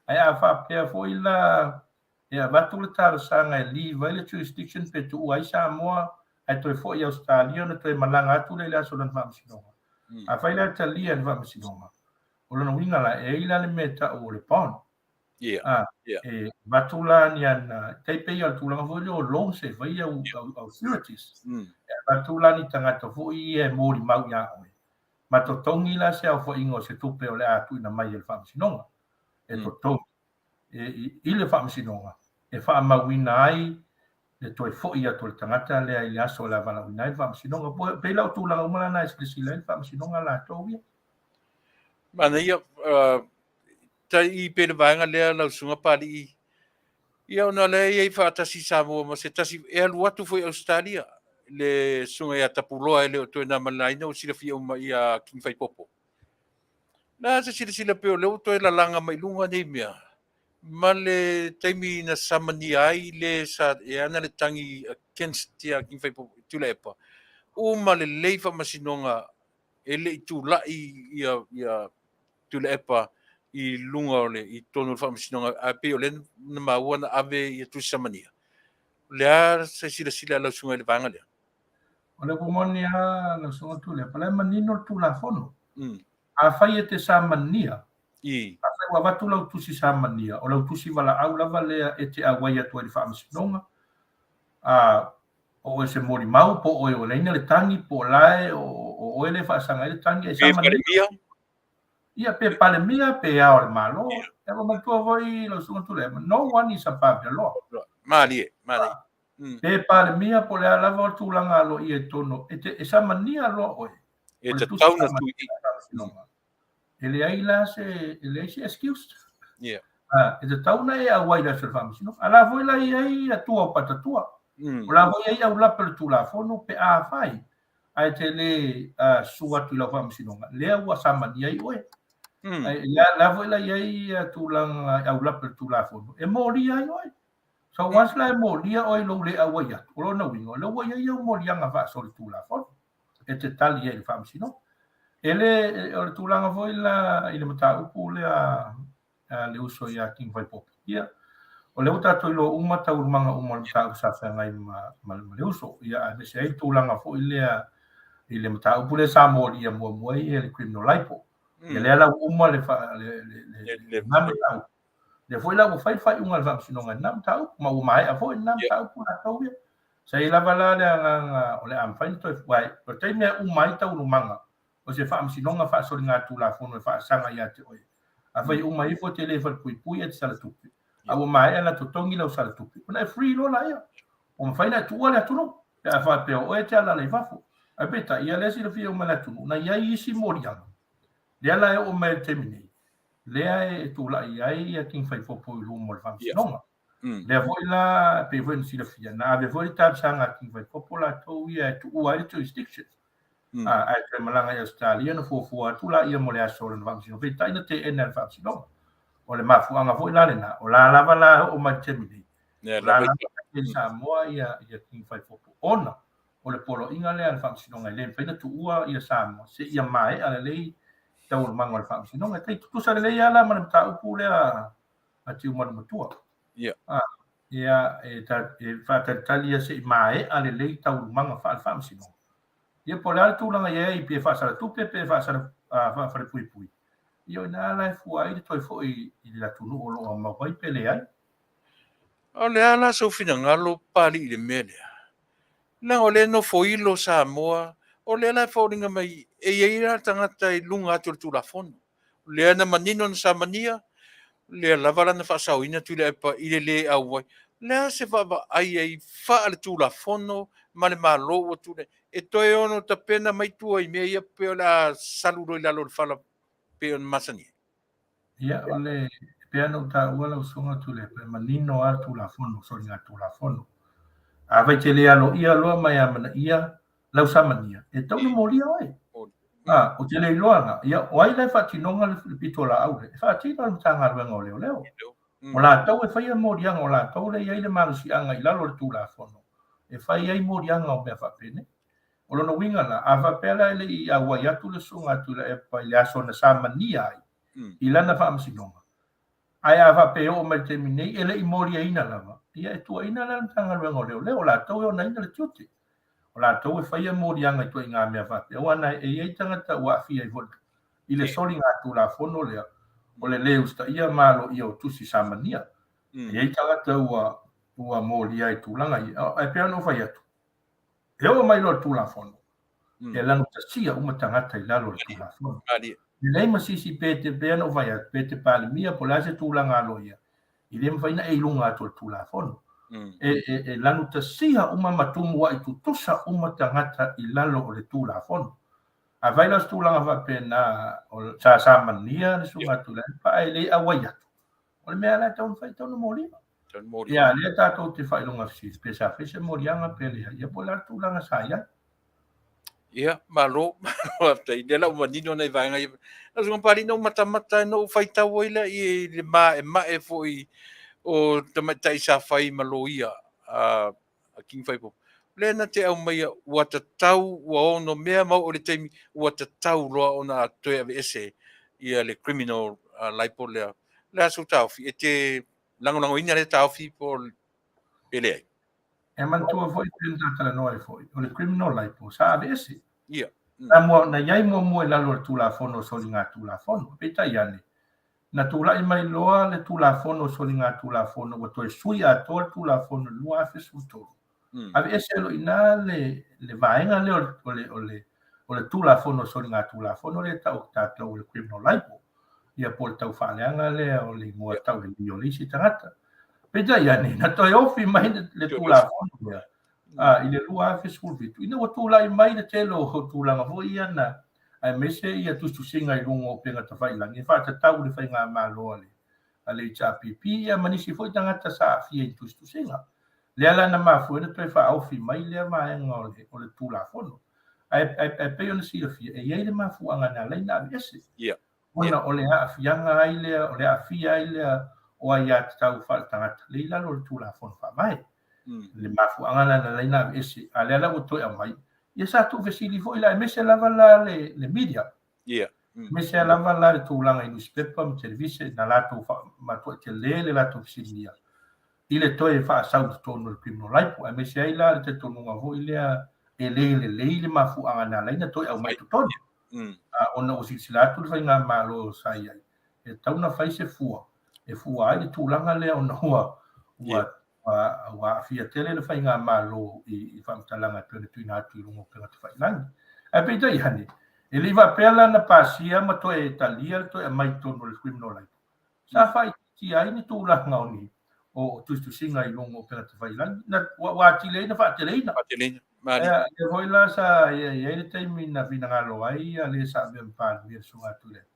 Ae a faapea foi la e avatu le talosaga e leave ai le jurisdiction pe tuua ai Samoa ae toe foi i Ausetalia ona toe malaga atu lea i le aso o lana faamasinoga. Afai la e talia e le faamasinoga, o lona uiga la, e i ai la le mea e tau o le bond. E avatu la ni ana, tai pei o le tulaga foi lea o loans e fai au sureties. E avatu la ni tagata foi ia e molimau ia oe. Ma totogi la se aofaiga o se tupe o le a tuuina mai e le faamasinoga. E totogi i le faamasinoga e faamauina ai le toe foi atu o le tagata lea i le aso o le a valaauina ai le faamasinoga. E pei la o tulaga uma la na e silasila ai le faamasinoga latou ia. Manaia, tai i pe le vaega lea lau Susuga Papalii, ia ona o lea e i ai faatasi Samoa ma se tasi e alu atu foi i Ausetalia, le Susuga ia Tapuloa e le o toe na ma le laina ua silafia uma ia King Faipopo. Na se silasila pei o lea ua toe lalaga mai luga nei mea, ma le taimi na samania ai le sa e ana le tagi against ia King Faipopo Tuilaepa, uma lelei faamasinoga e le i tulai ia Tuilaepa i luga o le i totonu o le faamasinoga, ae pei o lea na maua na ave ia tusi samania. O le a se silasila a lau susuga i le vaega lea? O le upu moni lava lau susuga Tuilaepa, o la e manino le Tulafono. Afai e te samania, Ua avatu lau tusi samania, o lau tusi valaau lava lea e te auai atu ai i le faamasinoga, a o oe se molimau, po o oe o laina le tagi, po o la e o oe le faasaga ai le tagi, e samania. Ia, pe Palemia, pe Ao o le Malo. E manatua foi lau Susuga Tuilaepa, no one is above the law. Malie, malie. Pe Palemia po o le a lava o le tulaga aloaia i totonu, e te, e samania loa oe. E tatau ona tui i. E leai la se, e leai se excuse. Yeah. E tatau ona e auai i le aso o le faamasinoga. A la foi la i ai atua o patatua. O la foi i ai aulape o le Tulafono pe afai ae te le susu atu i lau faamasinoga, lea ua samania ai oe. Ae la foi la i ai tulaga aulape o le Tulafono e molia ai oe. So once la e molia oe i lou le auai atu, o lona uiga, o lea ua i ai au moliaga faasolitulafono e te tali ai i le faamasinoga. E le, o le tulaga foi la i le mataupu lea a le uso ia King Faipopo. Ia, o lea ua tatou iloa uma taualumaga uma o le mataupu sa feagai ma, ma, ma le uso. Ia, aemaise ai le tulaga foi lea i le mataupu lea sa molia muamua ai le criminal libel. Ia lea la ua uma le, fa, le, le, le, le, le mataupu. Lea foi la ua fai le faaiuga a le Faamasinoga i lena mataupu, ma ua maea foi lena mataupu latou ia. Sa i ai lava la le agaga o le a mafai ona toe, aua o le taimi e uma ai taualumaga o se faamasinoga faasoligatulafono e faasaga ia te oe. Afai e uma ifo e te le falepuipui e te sala tupe, a ua maea ona totogi lau sala tupe, ona e free loa laia. Ua mafai ona e tuua le atunuu pe a faapea o oe e te alaala i fafo. Ae peitai, ia lea e silafia uma e le atunuu, na i ai isi moliaga, lea la e oo mai i le taimi nei, lea e tulai ai ia King Faipopo i luma o le faamasinoga. Lea foi la, e pei foi ona silafia, na ave foi le talosaga a King Faipopo latou ia e tuua ai le jurisdiction. Ae toe malaga i Ausetalia na fuafua atu laia mo le aso o lana faamasinoga, peitai na teena e le faamasinoga. O le mafuaaga foi la lena, o la lava la e oo mai i le taimi nei, o la lava e i Samoa ia King Faipopo, ona o le poloaiga lea a le Faamasinoga e le mafai ona tuua ia Samoa seia maea lelei taualumaga o le Faamasinoga. E tai tutusa lelei lava la ma le mataupu lea a Tiumalu Matua. Ia, e, e faatalitali ia se i maea lelei taualumaga faale-Faamasinoga. Ia, po o le a le tulaga i ai, pe faasalatupe, pe faafalepuipui, ia o i ina la e fua ai le toe foi i le atunuu o lo o mau ai pe leai. O le a la sou finagalo Papalii i le mea lea? Leaga o lea e nofo ilo Samoa, o lea la e foliga mai e i ai la tagata i luga atu o le Tulafono. O lea na manino na samania, lea lava la na faasaoina Tuilaepa i le le auai. O le a se vaavaai ai faale-Tulafono ma le Malo ua tulai e toe ono tapena mai tua i mea ia pei o le a salu loa i lalo o le fala pei ona masani ai? Ia, o le, e pei ona ou taua lau Susuga Tuilaepa, e manino lava le Tulafono, soligatulafono. Afai te le aloaia loa ma e amanaia lau samania, e tatau ona molia oe. A, ou te le iloa la, ia, o ai la e faatinoga le pitolaau lea? E faatino e le Matagaluega o Leoleo. O latou e faia moliaga, o latou lea e i ai le malosiaga i lalo o le Tulafono e fai ai moliaga o mea faapenei. O lona uiga la, a faapea la e le i auai atu le Susuga a Tuilaepa i le aso na samania ai i lana faamasinoga, ae a faapea e oo mai i le taimi nei e le i moliaina lava, ia e tuuaina la le Matagaluega o Leoleo, o latou e onaina le tiute. O latou e faia moliaga i ituaiga mea faapea, aua na e i ai tagata ua aafia ai foi i le soligatulafono lea o le le usitaia ma aloaia o tusi samania. E i ai tagata ua molia i tulaga ia. Ae pei ona ou fai atu, E oo mai loa le Tulafono, e lanutasia uma tagata i lalo o le Tulafono. E leai ma se isi pe te, pei ona ou fai atu, pe te Palemia po o le a se tulaga aloaia, e le mafai ona e i luga atu o le Tulafono. E lanutasia uma ma tumuai tutusa uma tagata i lalo o le Tulafono. Afai la o se tulaga faapena, sa samania le Susuga a Tuilaepa ae le auai atu, O le mea la e tatau ona fai, e tatau ona molia. Ia, lea tatou te faailoga fesili, pe sa fai se moliaga pe leai, ia po o le a le tulaga sa i ai. Ia, malo, faafetai. Lea la ua manino nai vaega ia. Lau Susuga Papalii, na ou matamata na ou faitau ai lea i le maemae foi o tamaitai sa fai ma loia a King Faipopo. Lea na te aumaia ua tatau, ua onomea ma oo i le taimi ua tatau loa ona toe aveese ia le criminal libel lea. O le a sou taofi? E te lagolagoina lea taofi po o pe leai? E manatua foi pei ona ta talanoa ai foi, o le criminal libel sa aveese. Ia. Na, mua, na i ai muamua i lalo o le Tulafono o Soligatulafono. Peitai ane, Na tulai mai loa le Tulafono o Soligatulafono ua toe sui atoa le Tulafono i le 2013. Aveese loa i ina le vaega lea o le Tulafono o Soligatulafono lea e tau e tatou o le criminal libel, ia po o le taufaaleaga lea o le igoa taulelei o le isi tagata. Peitai ane, na toe ofi mai le Tulafono lea i le 2017, ina ua tulai mai le tele o tulaga foi ia na aemaise ia tusitusiga i luga o upega tafailagi e faatatau i le faigamalo a le HRPP ia ma nisi foi tagata sa aafia i tusitusiga. Lea la na mafua ai ona toe faaofi mai lea vaega o le Tulafono. Ae pei ona silafia, e i ai le mafuaaga na ala ai ona aveese. Ona o le aafiaga ai lea, o le aafia ai lea o aiatatau faaletagata lea i lalo o le Tulafono Faavae. Le mafuaaga la na ala ai ona aveese, a o lea la ua toe aumai, ia sa tuufesili foi la, aemaise lava la le media. Aemaise lava la le tulaga i nusipepa ma televise, na latou matuai tele le latou fesiligia i le toe faasau i totonu o le criminal libel, aemaise ai la le talitonuga foi lea e le lelei le mafuaaga na ala ai ona toe aumai i totonu. Ona ua silasila atu le faigamalo sa i ai, e tatau ona fai se fua e fua ai le tulaga lea ona ua ua aafia tele le faigamalo i faamatalaga e pei ona tuuina atu i luga o upega tafailagi. Ae peitai ane, e le i faapea la na pasia ma toe talia le toe aumai i totonu o le criminal libel. Sa faaitiitia ai ni tulaga o ni o tusitusiga i luga o upega tafailagi, na ua atili ai na faateleina. Faateleina. Ia, lea foi la sa i ai le taimi na finagalo ai le sa avea ma Palemia le Susuga Tuilaepa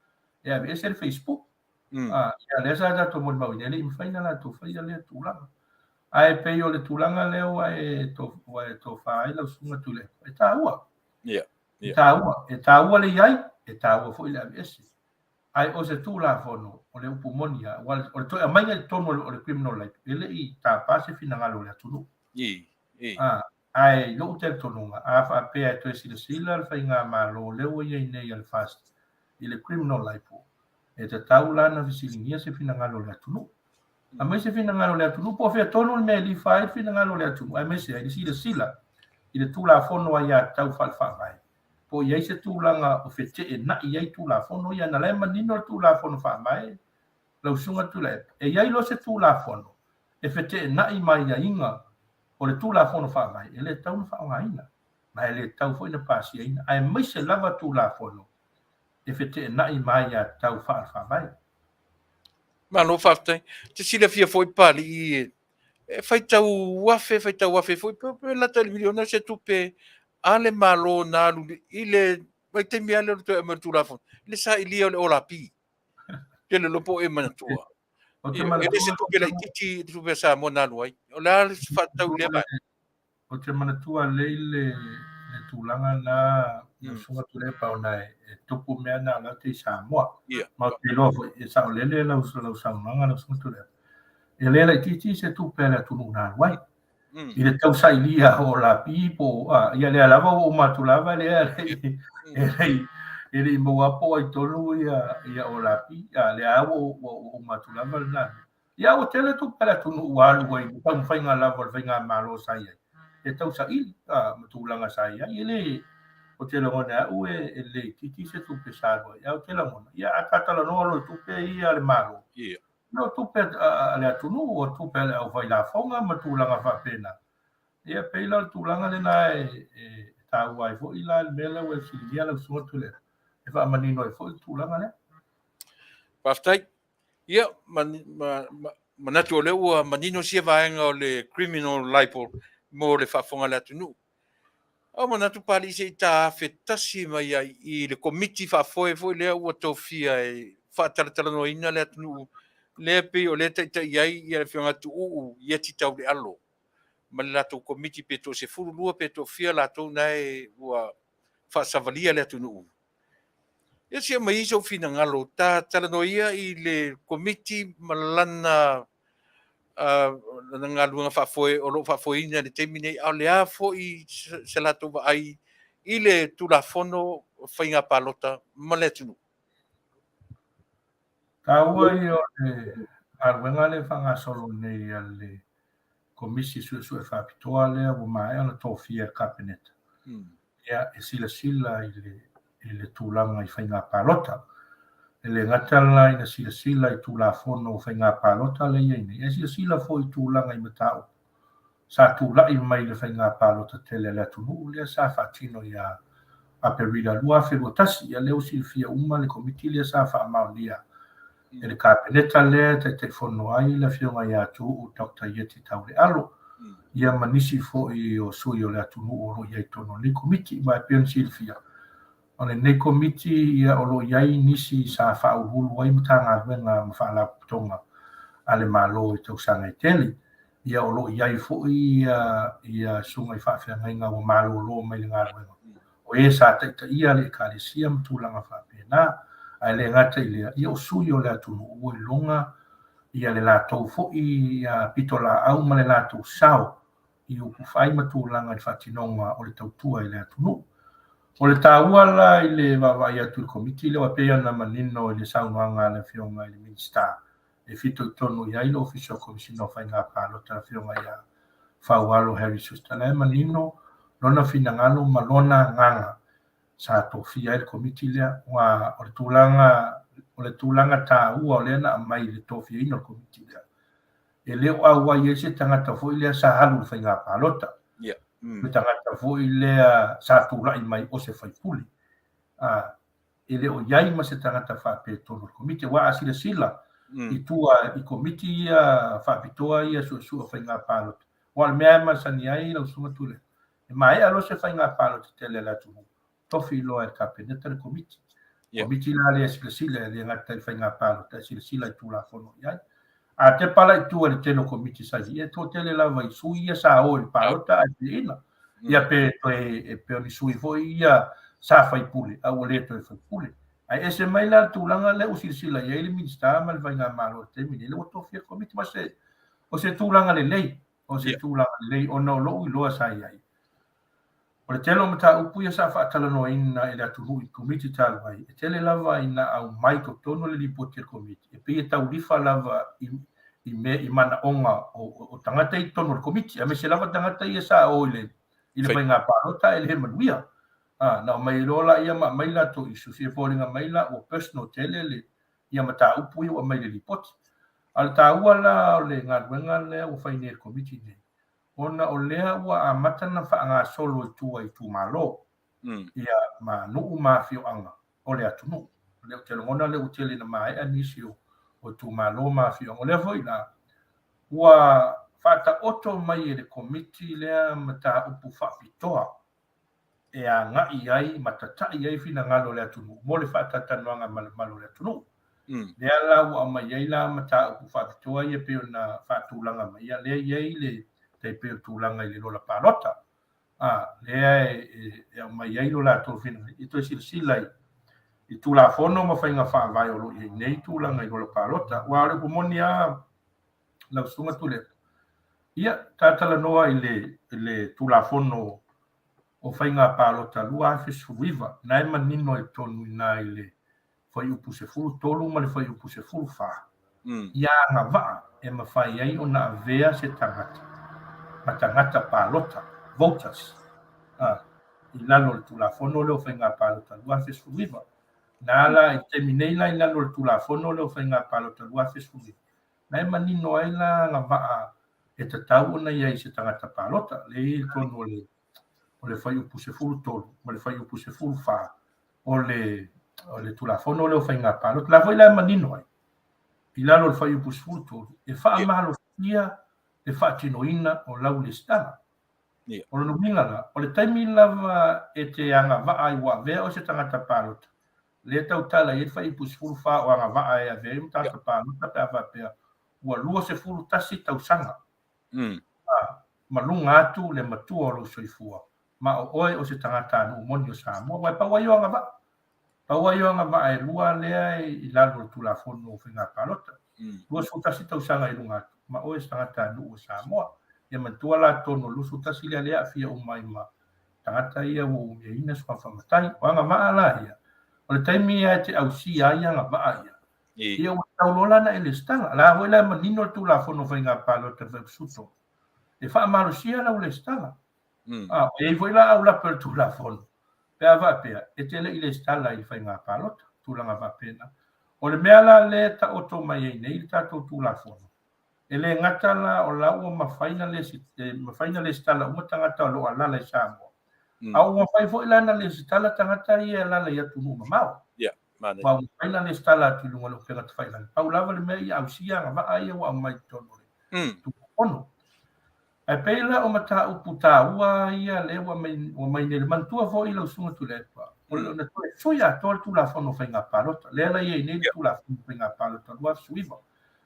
e aveese le Facebook. Ia, lea sa tatou molimauina, e le i mafai ona latou faia lea tulaga. Ae pei o le tulaga lea ua e tofa ai lau Susuga Tuilaepa, e taua. E taua. E taua le i ai, e taua foi le aveese. Ae o se Tulafono, o le upu moni lava, aua o le toe aumaiga i totonu o le criminal libel, e le i tapa se finagalo o le atunuu. Ae i lou talitonuga, a faapea e toe silasila le faigamalo lea ua i ai nei a le FAST i le criminal libel, e tatau la ona fesiligia se finagalo o le atunuu. Aumai se finagalo o le atunuu, po o fea tonu le mea e lifa ai le finagalo o le atunuu, aemaise ai le silasila i le Tulafono Aiatatau Faale-Faavae, po o i ai se tulaga o feteenai ai Tulafono ia, ona o la e manino le Tulafono Faavae, lau Susuga Tuilaepa, e i ai loa se Tulafono e feteenai ma aiaiga o le Tulafono Faavae, e le tatau ona faaaogaina, ma e le tatau foi ona pasiaina, aemaise lava Tulafono e feteenai ma aiatatau faale-Faavae. Malo faafetai. Te silafia foi Papalii e faitau afe, faitau afe foi, pe lata i le miliona se tupe a le Malo na alu i le vaitaimi lava lea o le toe aumai o le Tulafono, i le sailia o le olapi. Tele loa po o e manatua. E le se tupe laitiiti le tupe a Samoa na alu ai. O le a le faatatau i lea vaega? Ou te manatua lelei le tulaga lena, lau Susuga Tuilaepa, ona e tupu mea na o la e i Samoa. Ma ou te iloa foi, e saolele lau saunoaga lau Susuga Tuilaepa. E le laitiiti se tupe a le atunuu na alu ai i le tausailia o lapi po o, ia lea lava ua uma atu lava lea e le i maua po o ai tonu ia o lapi, lea ua uma atu lava lena. Ia ua tele tupe a le atunuu ua alu ai i le taumafaiga lava o le faigamalo sa i ai e tausaili ma tulaga sa i ai. E le, ou te lagona e au e le itiiti se tupe sa alu ai, ae ou te lagona, ia a ta talanoa loa i tupe ia a le Malo, ia o tupe a le atunuu, o tupe a le aufailafoga ma tulaga faapena. Ia pei la o le tulaga lena e taua ai foi la le mea lea ua e fesiligia lau Susuga Tuilaepa, e faamanino ai foi le tulaga lea. Faafetai. Ia, manatu o lea ua manino sia vaega o le criminal libel mo le faafofoga a le atunuu. Ua manatu Papalii se i ta afe tasi mai ai i le komiti faafoe foi lea ua tofia e faatalatalanoaina le atunuu lea pei o lea taitai ai ia le Afioga Tuuu Ieti Taulealo ma le latou komiti pe toa 12 pe toafia latou na e ua faasavalia le atunuu. Ia se i aumai sou finagalo, ta talanoa ia i le komiti ma lana galuega faafoe o lo o faafoeina i le taimi nei, a o le a foi se latou vaai i le Tulafono o Faiga Palota ma le atunuu. Taua ia o le galuega lea e faagasolo nei a le Komisi Suesue Faapitoa lea ua maea ona tofia e le Kapeneta ia e silasila i le tulaga i faiga palota. E le gata la ina silasila i Tulafono o Faiga Palota lea e i ai nei, ae silasila foi i tulaga i mataupu sa tulai mai i le faiga palota tele a le atunuu lea sa faatino ia Aperila 2021. Ia lea ua silafia uma le Komiti lea sa faamaonia e le Kapeneta lea e Taitaifono ai le Afioga ia Tuuu Doctor Ieti Taulealo, ia ma nisi foi o sui o le atunuu o lo o i ai i totonu o lenei Komiti. Ma e pei ona silafia, O lenei Komiti ia o lo o i ai nisi sa faauluulu ai Matagaluega ma Faalapotopotoga a le Malo i tausaga e tele. Ia o lo o i ai foi ia susuga i faafeagaiga ua malolo mai le galuega, o e sa taitaia le Ekalesia ma tulaga faapena. Ae le gata i lea, ia o sui o le atunuu ua iloga ia le latou foi pitolaau ma le latou sao i upufai ma tulaga i le faatinoga o le tautua i le atunuu. O le taua la i le vaavaai atu i le Komiti lea, aua e pei ona manino i le saunoaga a le Afioga i le Minisita e fitoitonu i ai le Ofisa o Komesina o Faiga Palota, le Afioga ia Faualo Harry Schuster, la e manino lona finagalo ma lona agaga sa tofia ai le Komiti lea, aua o le tulaga o le tulaga taua o lea na aumai i le tofiaina o le Komiti lea, e le o auai ai se tagata foi lea sa alu i le faiga palota. Yeah. Se tagata foi lea sa tulai mai o se faipule. E le o i ai ma se tagata faapea i totonu o le Komiti. Aua a silasila i tua i Komiti ia faapitoa ia suesue o faiga palota, aua o le mea e masani ai lau Susuga Tuilaepa, e maea loa se faiga palota tele a le atunuu, tofi loa e le Kapeneta le Komiti. Komiti la lea e silasila, e le gata i le faiga palota, e silasila i Tulafono i ai. A tepa la i tua i le tele o Komiti sa i ai, e toatele lava i sui ia sa o i le palota ae feina. Ia pe toe, e pei o ni sui foi ia sa faipule, a ua le toe faipule. Ae ese mai la le tulaga lea ua silasila i ai le Minisita ma le Faigamalo i le taimi nei, lea ua tofia le Komiti. Ma se, o se tulaga lelei, o se tulaga lelei ona o lou iloa sa i ai. O le tele o mataupu ia sa faatalanoaina e le atunuu i Komiti talu ai, e tele lava ina aumai totonu le lipoti a le Komiti, e pei e taulifa lava i i mea i manaoga o tagata i totonu o le Komiti, aemaise lava tagata ia sa o i le i le faiga palota ae le manuia. A, na aumai loa laia ma aumai latou issues, ia foliga mai la ua personal tele le ia mataupu ia ua aumai i le lipoti. A o le taua la o le galuega lea ua fai nei e le Komiti nei, ona o lea ua amata ona faagasolo i tua i itumalo, ia ma nuu ma afioaga o le atunuu. O lea ou te lagona lea ua tele ina maea nisi o itumalo ma afioaga. O lea foi la ua faataoto mai e le Komiti lea mataupu faapitoa e agai ai ma tatai ai finagalo o le atunuu mo le faatalatalanoaga ma le mamalu o le atunuu. Lea la ua aumai ai la mataupu faapitoa ia pei ona faatulaga mai, ia lea e i ai le tai pei o le tulaga i le lola palota. A, lea e aumai ai lo latou finagalo e toe silasila i Tulafono ma faiga faavae o lo o i ai nei tulaga i lola palota. Aua o le upu moni lava lau Susuga Tuilaepa, ia, talatalanoa i le Tulafono o Faiga Palota 2019, na e manino ai totonu i ina i le fuaiupu 13 ma le fuaiupu 14, ia agavaa e mafai ai ona avea se tagata ma tagata palota, voters, i lalo o le Tulafono lea o Faiga Palota 2019. Na la i le taimi nei la i lalo o le Tulafono lea o Faiga Palota 2019, Na e manino ai la agavaa e tatau ona i ai i se tagata palota, lea e i ai i totonu o le o le fuaiupu 13 ma le fuaiupu 14 o le o le Tulafono lea o Faiga Palota. La foi la e manino ai i lalo o le fuaiupu 13 e faamalosia le faatinoina o lau lesitala. O lona uiga la, o le taimi lava e te agavaa ai ua avea oe se tagata palota, lea e tautala i ai le fuaiupu 14 o agavaa e avea ai ma tagata palota pe a faapea ua 21 tausaga ma luga atu le matua o lou soifua, ma o oe o se tagatanuu moni o Samoa. Aua e pau ai o agavaa. Pau ai o agavaa e lua lea i lalo o le Tulafono o Faiga Palota. 21 tausaga i luga atu, ma oe o se tagatanuu o Samoa. Ia manatua la atonu o le 21 lea lea e aafia uma ai ma tagata ia ua umiaina suafa matai. O agavaa la ia, o le taimi lava e te ausia ai agavaa ia, ia ua tatau loa la ona e lesitala. La foi la e manino le Tulafono o Faiga Palota i le Fuaiupu 13, e faamalosia lau lesitala. A, e i ai foi la aulape o le Tulafono, pe a faapea e te le i lesitala i le faiga palota, tulaga faapena. O le mea la lea e taoto mai ai nei le tatou Tulafono, e le gata la o la ua mafai na mafai na lesitala uma tagata o lo o alaala i Samoa, a ua mafai foi la na lesitala tagata ia e alaala i atunuu mamao. Ia, manaia. Ua mafai na lesitala atu i luga o le upega tafailagi. Pau lava le mea ia ausia agavaa ia ua aumai i totonu o le Tulafono. Ae pei la o mataupu taua ia lea ua aumai nei. Manatua foi lau Susuga Tuilaepa, o le toe sui atoa le Tulafono o Faiga Palota, lea la i ai nei le Tulafono o Faiga Palota 2019.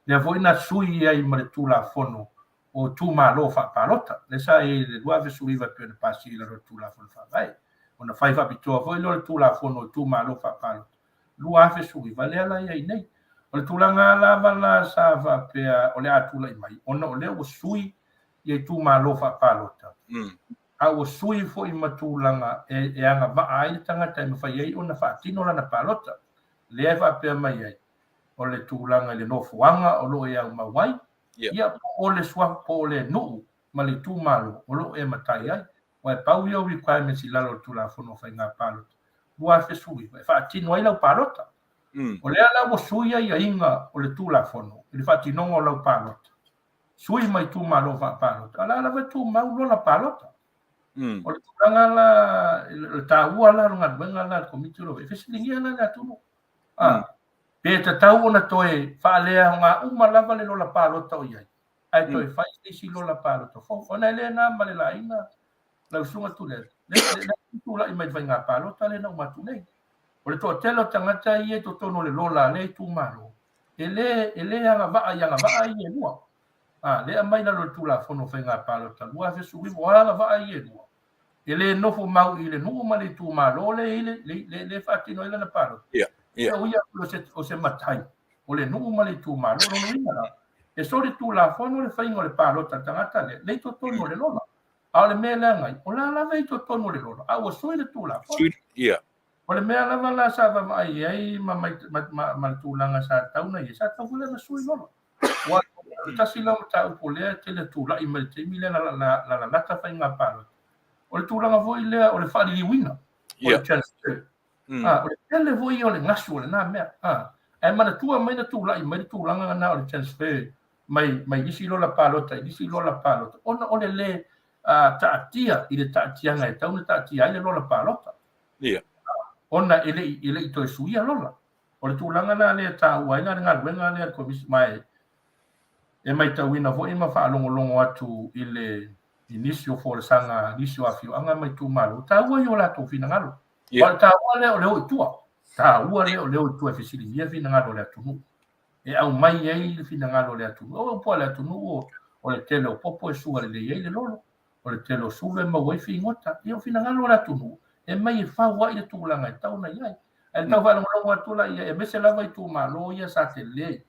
Lea foi na sui ai ma le Tulafono o Itumalo Faapalota, lea sa i ai i le 2019 e pei ona pasia i lalo o le Tulafono Faavae. Ona fai faapitoa foi lea o le Tulafono o Itumalo Faapalota 2019, lea la i ai nei. O le tulaga lava la sa faapea o le a tulai mai, ona o lea ua sui ia itumalo faapalota, a ua sui foi ma tulaga e agavaa ai le tagata e mafai ai ona faatino lana palota. Lea e faapea mai ai, o le tulaga i le nofoaga o lo o e aumau ai, ia po o le suafa, po o le nuu ma le itumalo o lo o e matai ai. Aua e pau ia o requirements i lalo o le Tulafono o Faiga Palota 2019 e faatino ai lau palota. O lea la ua sui aiaiga o le Tulafono i le faatinoga o lau palota, sui ma itumalo faapalota, a o la lava e tumau lola palota. O le tulaga la, le taua la o le galuega la a le Komiti o lo o e fesiligia la le atunuu. Pe tatau ona toe faaleaoga uma lava le lola palota o i ai, ae toe fai se isi lola palota fou. Ona e le na ma le laina lau Susuga Tuilaepa, le tulai mai le faiga palota lea na uma atu nei. O le toatele o tagata ia i totonu o le lola a lea itumalo, e le agavaa i agavaa ia e lua. Lea aumai i lalo o le Tulafono o Faiga Palota 2019, o agavaa ia e lua, e le nofo mau i le nuu ma le itumalo lea e faatino ai lana palota. Ia. O ia o se matai o le nuu ma le itumalo. O lona uiga la, e solitulafono le faiga o le palota a le tagata lea, lea i totonu o le lola. A o le mea leaga ai, o la lava e i totonu o le lola, a ua sui le Tulafono. Ia. O le mea lava la sa vaavaai i ai ma le tulaga sa tatau ona i ai, sa tatau foi la ona sui lola. Aua o le tasi la o mataupu lea e tele tulai mai i le taimi lea na lalata faiga palota, o le tulaga foi lea o le faaliliuina, o le transfer. O le tele foi ia o le gasu o lena mea. Ae manatua mai na tulai mai le tulaga lena o le transfer mai mai isi lola palota i isi lola palota, ona o le le taatia i le taatiaga e tatau ona taatia ai le lola palota. Ona e le i toe suia lola. O le tulaga la lea e taua ai la le galuega lea a le Komisi, ma e maitauina foi ma faalogologo atu i le i nisi o folasaga, nisi o afioaga ma itumalo, taua ia o latou finagalo. O le taua lea o le o i tua. Taua lea o le o i tua e fesiligia finagalo o le atunuu. E aumai ai le finagalo o le atunuu. O upu a le atunuu, o le tele o popo e sua lelei ai le lolo. O le tele o sulu e maua ai figota. Ia o finagalo o le atunuu, e mai e fau ai le tulaga e tatau ona i ai. Ae le tau faalogologo atu la ia, aemaise lava itumalo ia sa tele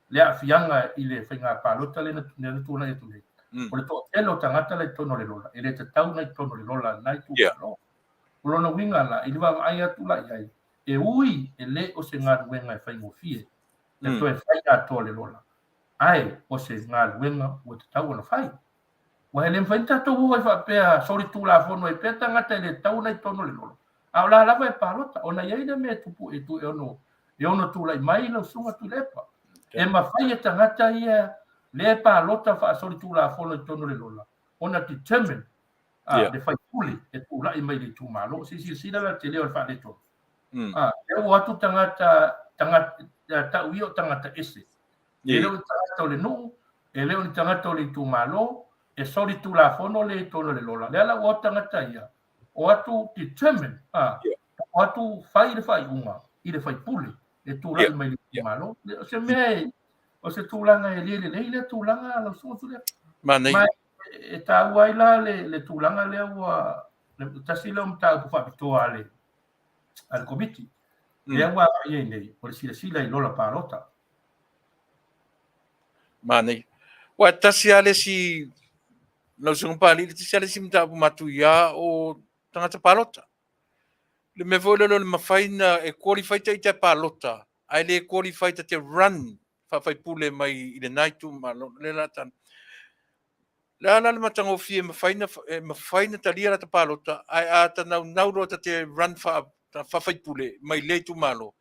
le aafiaga i le faiga palota lea na tulai atu nei. O le toatele o tagata la i totonu o le lola, e le tatau ona i totonu o le lola a lena itumalo. O lona uiga la, i le vaavaai atu la i ai, e ui e le o se galuega e faigofie e toe fai atoa le lola, ae o se galuega ua tatau ona fai. Ua e le mafai ona tatou o ai faapea solitulafono ai pea tagata e le tatau ona i totonu o le lola, a o la lava e palota, ona e i ai le mea e tupu e ono tulai mai lau Susuga Tuilaepa. E mafai e tagata ia lea e palota faasolitulafono i totonu o le lola ona determine le faipule e tulai mai le itumalo. Se i silasila la le tele o le faaletonu. Lea ua o atu tagata, tau ia o tagata ese. E le o ni tagata o le nuu, e le o ni tagata o le itumalo, e solitulafono le i totonu o le lola. Lea la ua o atu tagata ia, o atu determine, o atu fai le faaiuga i le faipule e tulai mai le itumalo. O se mea, o se tulaga e le lelei lea tulaga lau Susuga Tuilaepa. Manaia. Ma e taua ai la le tulaga lea ua, le tasi lea o mataupu faapitoa a le Komiti. Lea ua agai ai nei, o le silasila i lola palota. Manaia. Ua tasi lava le isi, lau Susuga Papalii, le tasi lava le isi mataupu matuia o tagata palota. Le mea foi lea o le mafai na e qualify ta ita e palota, ae le qualify ta te run faafaipule mai i lena itumalo. Le la tala. Le a la le matagofie e mafai na talia lata palota, ae a ta naunau loa ta te run faafaipule mai lea itumalo,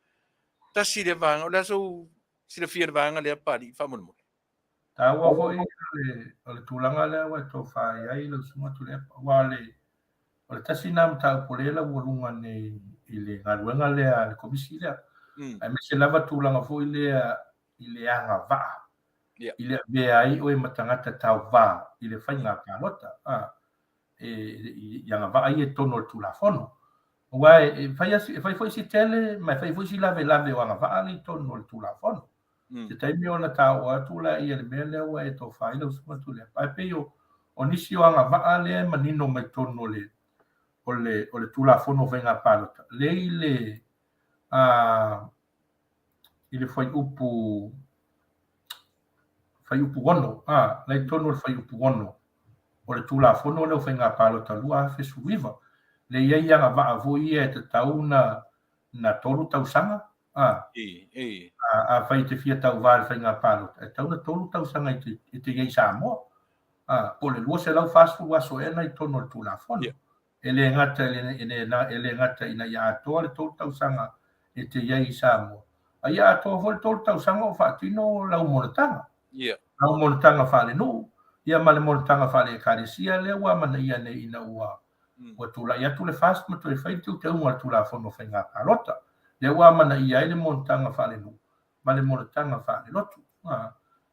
Tasi lea vaega, o le a sou silafia i le vaega lea Papalii faamolemole? Taua foi o le tulaga lea ua e tofa i ai lau Susuga Tuilaepa, aua o le tasi lena mataupu o lea e laualuga nei i le galuega lea a le Komisi lea, aemaise lava tulaga foi lea i le agavaa i le avea ai oe ma tagata tauva i le faiga palota, i agavaa ia i totonu o le Tulafono. Aua e fai foi si tele ma e fai foi si lavelave o agavaa lea i totonu o le Tulafono. Se taimi ona taoo atu laia i le mea lea ua e tofa ai lau Susuga Tuilaepa. Ae pei o nisi o agavaa lea e manino mai totonu o le Tulafono o Faiga Palota, lea i le fuaiupu 6, la i totonu o le fuaiupu 6 o le Tulafono lea o Faiga Palota 2019, lea e i ai agavaa foi ia e tatau na 3 tausaga. Afai e te fia tauvā i le faiga palota, e tatau na 3 tausaga e te i ai i Samoa. Po o le 240 aso ea na i totonu o le Tulafono. E le gata e le gata ina ia atoa le 3 tausaga e te i ai i Samoa, a ia atoa foi le 3 tausaga o faatino lau monotaga. Lau monotaga faalenuu, ia ma le monotaga faale-Ekalesia lea ua amanaia nei ina ua ua tulai atu le FAST ma toe fai le teuteuga o le Tulafono o Faiga Palota, lea ua amanaia ai le monotaga faalenuu ma le monotaga faalelotu.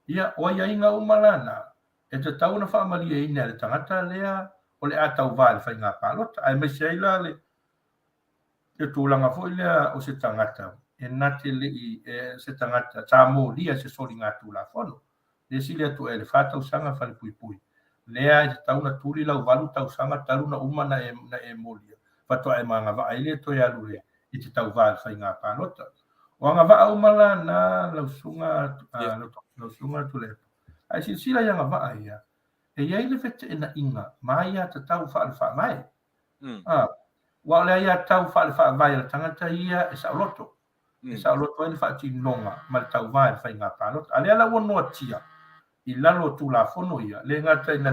Ia, o aiaiga uma la na, e tatau ona faamalieina e le tagata lea o le a tauvā i le faiga palota, aemaise ai la le tulaga foi lea o se tagata e na te le i se tagata sa molia i se soligatulafono. Le sili atu e le 4 tausaga falepuipui, lea e tatau ona tuli lau 8 tausaga talu na uma na e molia, faatoa e magavaa ai lea toe alu i te tauvā i le faiga palota. O agavaa uma la na lau susuga Tuilaepa, ae silasila i agavaa ia, e i ai le feteenaiga ma aiatatau faale-faavae. Ua o le aiatatau faale-faavae a le tagata ia e saoloto. E saoloto ai le faatinoga ma le tauvā i le faiga palota. A lea la ua noatia i lalo o Tulafono ia, le gata ina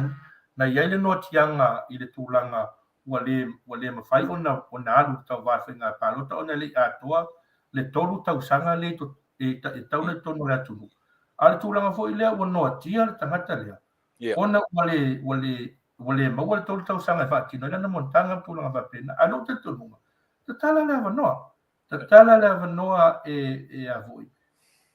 na i ai le noatiaga i le tulaga ua le mafai ona alu i le tauvā i le faiga palota ona e le i atoa le 3 tausaga le e tatau ona i totonu o le atunuu. A o le tulaga foi lea ua noatia le tagata lea, ona ua le maua le 3 tausaga e faatino ai lana monotaga ma tulaga faapena. A o lou talitonuga, tatala le avanoa. Tatala le avanoa e a foi,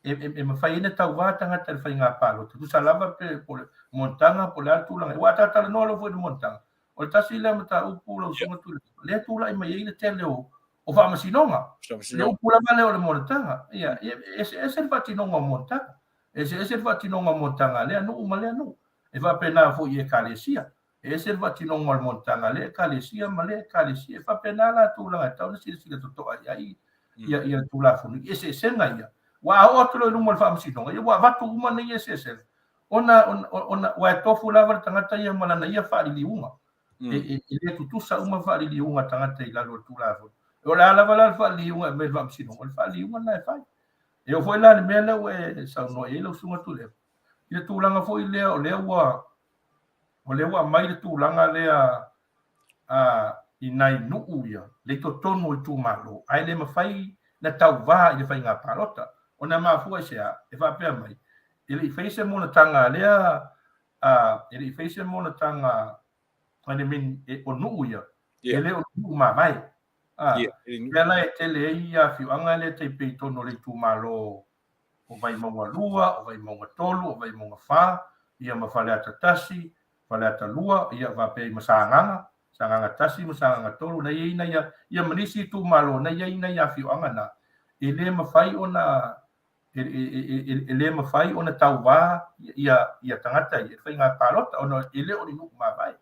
e mafai ai ona tauvā tagata i le faiga palota. Tusa lava pe po o le monotaga po o le a le tulaga. Aua a ta talanoa loa foi i le monotaga, o le tasi lea mataupu lau Susuga Tuilaepa, lea e tulai mai ai le tele o faamasinoga. Le upu lava lea o le monotaga. Ia, e eseese le faatinoga o monotaga. E eseese le faatinoga o monotaga a lea nuu ma lea nuu. E faapena foi i Ekalesia. E ese le faatinoga o le monotaga a lea Ekalesia ma lea Ekalesia. E faapena la tulaga e tatau ona silasila totoa i ai ia le Tulafono i eseesega ia. Ua a oo atu loa i luma o le faamasinoga, ia ua avatu uma nei eseesega, ona ua e tofu lava le tagata ia ma lana ia faaliliuga. E le tutusa uma faaliliuga a tagata i lalo o le Tulafono. O le a lava la le faaliliuga e aumai i le faamasinoga, o le faaliliuga lena e fai. E oo foi la i le mea lea ua e saunoa i ai lau Susuga Tuilaepa, i le tulaga foi lea o lea ua aumai le tulaga lea i nai nuu ia, le i totonu o itumalo, ae le mafai na tauvā i le faiga palota. Ona mafua i se a, e faapea mai, e le i fai se monotaga lea, e le i fai se monotaga, I mean, o nuu ia, e le o nuu mavae. Lea la e tele ai afioaga lea e tai pei i totonu o le itumalo o Vaimauga 2, o Vaimauga 3, o Vaimauga 4, ia ma Faleata 1, Faleata 2, ia faapea i ma Sagaga, Sagaga 1 ma Sagaga 3, na i ai nai ia ma nisi itumalo, na i ai nai afioaga na, e le mafai ona e le mafai ona tauvā ia tagata ia i le faiga palota ona e le o ni nuu mavae.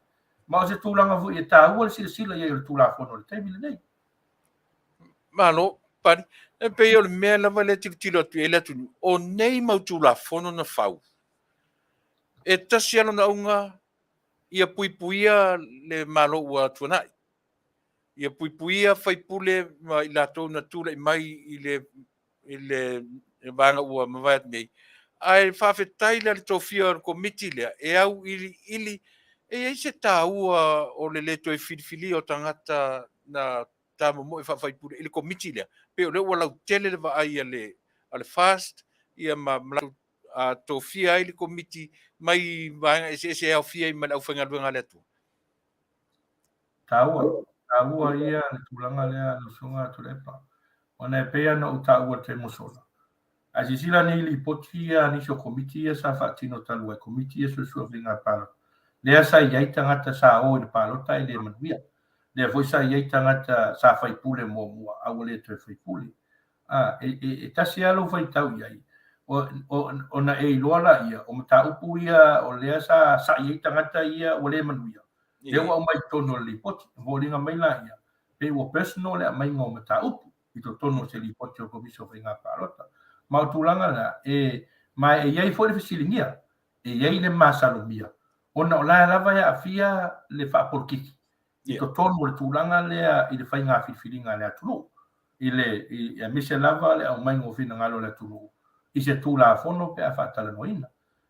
Ma o se tulaga foi e taua le silasila i ai o le Tulafono i le taimi lenei. Malo, Pali. E pei o le mea lava lea e tilotilo atu i ai le atunuu, o nei mau Tulafono na fau, e tasi lava lona auga ia puipuia le Malo ua tuanai, ia puipuia faipule ma i latou na tulai mai i le vaega ua mavae atu nei, ae faafetai la le tofia o le Komiti lea e auiliili. E i ai se taua o le le toe filifilia o tagata na ta momoe faafaipule i le Komiti lea, pei o lea ua lautele le vaai a le a le FAST ia ma latou tofia ai le Komiti mai vaega eseese e aofia ai ma le aufaigaluega a le Atua. Taua, taua ia le tulaga lea lau Susuga Tuilaepa, ona e pei ona ou taua i le taimi ua sola, a silasila nei i lipoti ia a nisi o Komiti ia sa faatino talu ai, Komiti ia Suesue o Faiga Palota, lea sa i ai tagata sa o i le palota ae le manuia, lea foi sa i ai tagata sa faipule muamua a ua le toe faipule. A, e, e, e tasi lava lou faitau i ai, o, o, ona e iloa laia, o mataupu ia o lea sa sa'i ai tagata ia ua le manuia, lea ua aumai i totonu o le lipoti. E foliga mai laia, pei ua personal le aumaiga o mataupu i totonu o se lipoti o le Komisi o Faiga Palota. Ma o tulaga la, e, ma e i ai foi le fesiligia, e i ai le masalomia, ona o la lava e aafia le faapolokiki i totonu o le tulaga lea i le faiga filifiliga a le atunuu, i le, i, aemaise lava le aumaiga o finagalo o le atunuu i se Tulafono pe a faatalanoaina.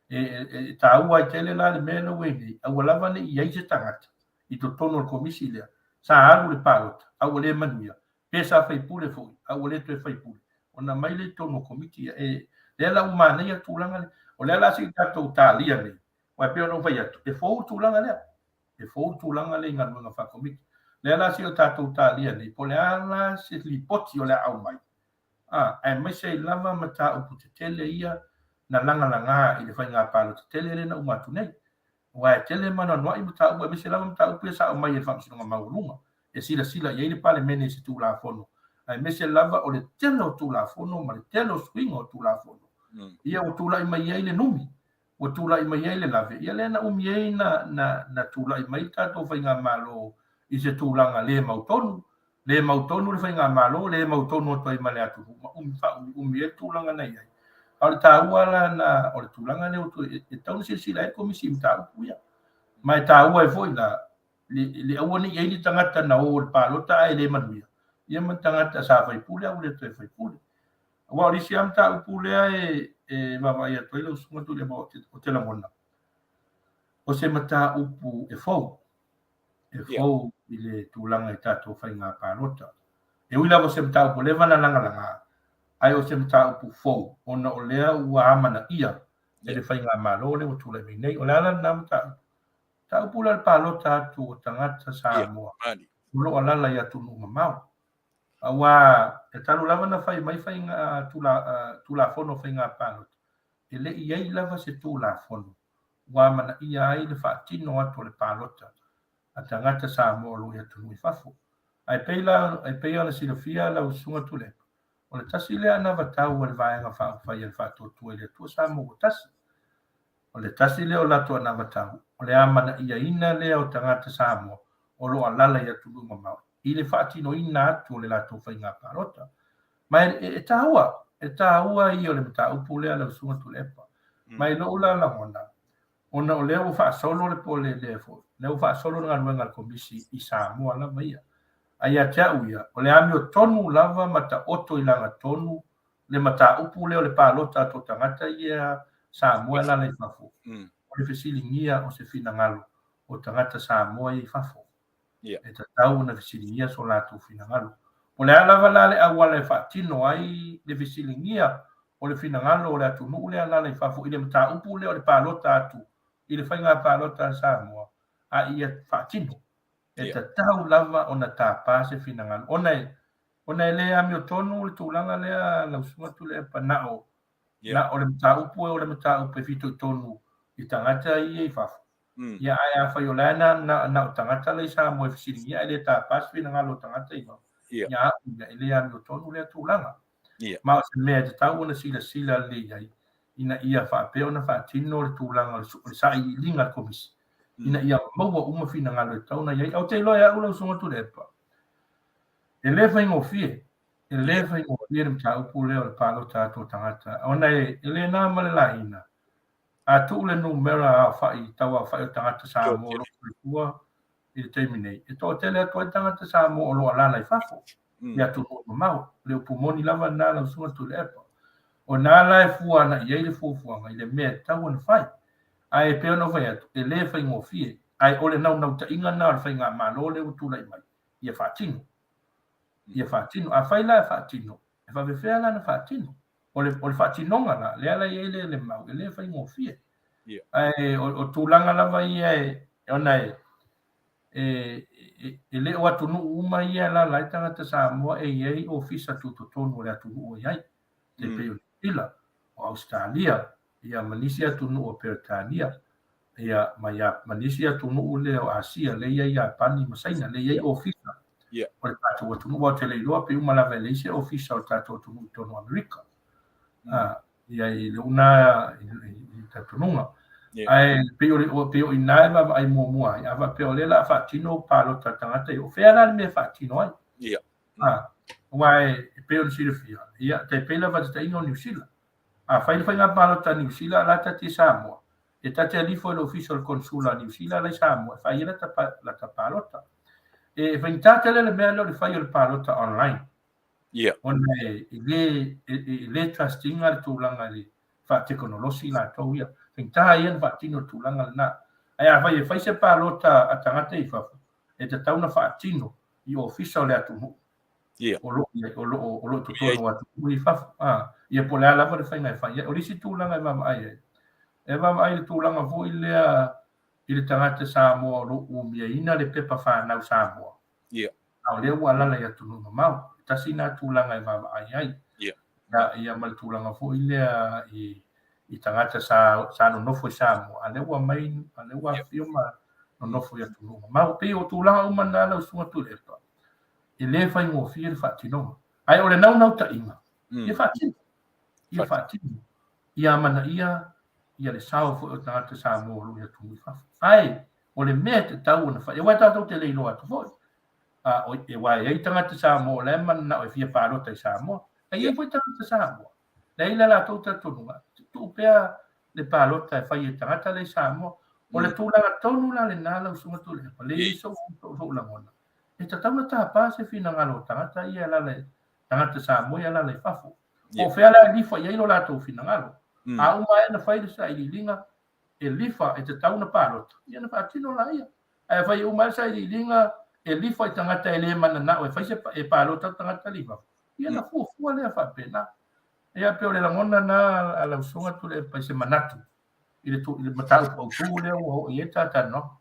E, e, e taua ai tele la le mea lea ua i ai nei, aua lava ne i i ai se tagata i totonu o le Komisi lea sa alu i le palota a ua le manuia, pe sa faipule foi a ua le toe faipule, ona aumai lea i totonu o Komiti ia. E, lea la ua manaia le tulaga lea. O lea la se i tatou talia nei, aua e pei ona ou fai atu, e fou le tulaga lea. E fou le tulaga lea i galuega faa-Komiti. Lea la se i o tatou talia nei, po o le a la se lipoti o le a aumai, a, aemaise ai lava mataupu tetele ia na lagalaga i le faiga palota tele lea na uma atu nei. Aua e tele ma anoanoai mataupu, aemaise lava mataupu ia sa aumai e le Faamasinoga Maualuga e silasila i ai le Palemene i se Tulafono, aemaise lava o le tele o Tulafono ma le tele o suiga o Tulafono ia ua tulai mai ai le numi, ua tulai mai ai le lave, ia lea na umi ai na, na, na tulai mai le tatou Faigamalo i se tulaga le mautonu, le mautonu le Faigamalo, le mautonu atu ai ma le atunuu, ma umi faaumiumi ai le tulaga na i ai. A o le taua la na, o le tulaga lea ua toe, e tatau ona silasila ai le Komisi i mataupu ia. Ma e taua ai foi la, le, le aua ne i i ai ni tagata na o i le palota ae le manuia, ia ma ni tagata sa faipule ae ua le toe faipule. Aua o le isi lava mataupu lea e vaavaai atu ai lau Susuga Tuilaepa ou te lagona, o se mataupu e fou, e fou i le tulaga i tatou faiga palota. E ui lava o se mataupu ua leva ona lagalaga, ae o se mataupu fou ona o lea ua amanaia e le faigamalo lea ua tulai mai nei. O le ala lena mataupu. Mataupu lea o le palota atu o tagata Samoa o lo o alaala i atunuu mamao. Aua e talu lava ona fai mai faiga Tulafono o Faiga Palota, e le i i ai lava se Tulafono ua amanaia ai le faatino atu o le palota a tagata Samoa o lo o i atunuu i fafo. Ae pei la, e pei ona silafia lau Susuga Tuilaepa, o le tasi lea anavatau a le Vaega Faaupufai a le Faatuatua i le Atua Samoa ua Tasi. O le tasi lea o latou anavatau, o le amanaiaina lea o tagata Samoa o lo o alaala i atunuu mamao i le faatinoina atu o le latou faiga palota. Ma e taua, e taua ia o le mataupu lea lau Susuga Tuilaepa. Ma i lou la lagona, ona o lea ua faasolo le pole lea foi, lea ua faasolo le galuega a le Komisi i Samoa lava ia. A ia te au ia, o le amiotonu lava ma taoto i lagatonu le mataupu lea o le palota atu o tagata ia Samoa e alaala i fafo, o le fesiligia o se finagalo o tagata Samoa ia i fafo. E tatau ona fesiligia so latou finagalo. Po o le a lava la le auala e faatino ai le fesiligia o le finagalo o le atunuu lea e alaala i fafo i le mataupu lea o le palota atu i le faiga palota a Samoa, a ia faatino. E tatau lava ona tapa se finagalo, ona e ona e le amiotonu le tulaga lea lau Susuga Tuilaepa, na o na o le mataupu o le mataupu e fitoitonu i tagata ia i fafo. Ia ae afai o la e na na o tagata la i Samoa e fesiligia ae le tapa se finagalo o tagata i fafo, ia au ia e le amiotonu lea tulaga. Ma o se mea e tatau ona silasila lelei ai ina ia faapea ona faatino le tulaga o le sailiiliga a le Komisi ina ia maua uma finagalo e tatau ona i ai. Ae ou te iloa e au lau Susuga Tuilaepa, e le faigofie, e le faigofie le mataupu lea o le palota atu o tagata, ona e le na ma le laina. A tuu le numera aofai, tau aofai o tagata Samoa o lo o soifua i le taimi nei, e toatele atu ai tagata Samoa o lo o alaala i fafo, i atunuu mamao. O le upu moni lava lena lau Susuga Tuilaepa. O na la e fua ana i ai le fuafuaga i le mea e tatau ona fai. Ae pei ona ou fai atu, e le faigofie, ae o le naunautaiga lena o le faigamalo lea ua tulai mai, ia faatino. Ia faatino. Afai la e faatino, e faapefea la ona faatino? O le, o le faatinoga la, lea la e i ai le, le mau, e le faigofie. Ae o, o tulaga lava ia e, ona e, e, e, e le o atunuu uma ia e alaala ai tagata Samoa e i ai ofisa tutotonu o le atunuu o i ai. E pei o Niu Sila, o Ausetalia, ia ma nisi atunuu o Peretania, ia ma ia ma nisi atunuu lea o Asia, lea e i ai Iapani ma Saina, lea e i ai ofisa o le tatou atunuu. Aua ou te le iloa pe uma lava e leai se ofisa o le tatou atunuu i totonu o Amerika. Ia i lou na i talitonuga. Ae pei o le pei o i ina e vaavaai muamua ai, a faapea o lea o le a faatino palota a tagata ia, o fea la le mea e faatino ai? Aua e pei ona silafia, ia, tai pei le faataitaiga o Niu Sila. A fai le faiga palota a Niu Sila, a la ta te i Samoa, e ta te alifo i le ofisa o le Konsula a Niu Sila la i Samoa e fai ai lata palota. E faigata tele le mea lea o le fai o le palota online. Ona e le, e le trust ina le tulaga i le faatekonolosi latou ia. Faigata ia ona faatino le tulaga lena. Ae afai e fai se palota a tagata i fafo, e tatau ona faatino i ofisa o le atunuu o lo o lo o lo o totonu o atunuu i fafo. Ia po o le a lava le faiga e fai ai. O le isi tulaga e vaavaai ai, e vaavaai i le tulaga foi lea i le tagata Samoa o lo o umiaina le pepa fanau Samoa. A o lea ua alaala i atunuu mamao. E tasi lena tulaga e vaavaai ai. Ia ma le tulaga foi lea i i tagata sa sa nonofo i Samoa, a lea ua mai, a lea ua afifio ma nonofo i atunuu mamao. Pei o tulaga uma na lau Susuga Tuilaepa, e le faigofie le faatinoga. Ae o le naunautaiga, ia faatino, ia faatino, ia amanaia ia le sao foi o tagata Samoa o lo o i atunuu i fafo. Ae o le mea e tatau ona fai, aua tatou te le iloa atu foi, aua e i ai tagata Samoa o la e mananao e fia palota i Samoa, ae i ai foi tagata Samoa la e i ai le latou talitonuga, tuu pea le palota e fai e tagata la i Samoa. O le tulaga tonu la lena lau Susuga Tuilaepa, lea e i ai sou lagona, e tatau ona tapa se finagalo o tagata ia e alaala i, tagata Samoa ia e alaala i fafo. Po o fea la e lifa i ai lo latou finagalo. A uma ae ona fai le sailiiliga, e lifa e tatau ona palota, ia ona faatino laia. Ae afai e uma ae le sailiiliga e lifa i tagata e le mananao e fai se e palota atu tagata la i fafo, ia ona fuafua lea faapena. Ia pei o le lagona lena a lau Susuga Tuilaepa i se manatu i le i le mataupu autu lea ua oo i ai le ta talanoaga.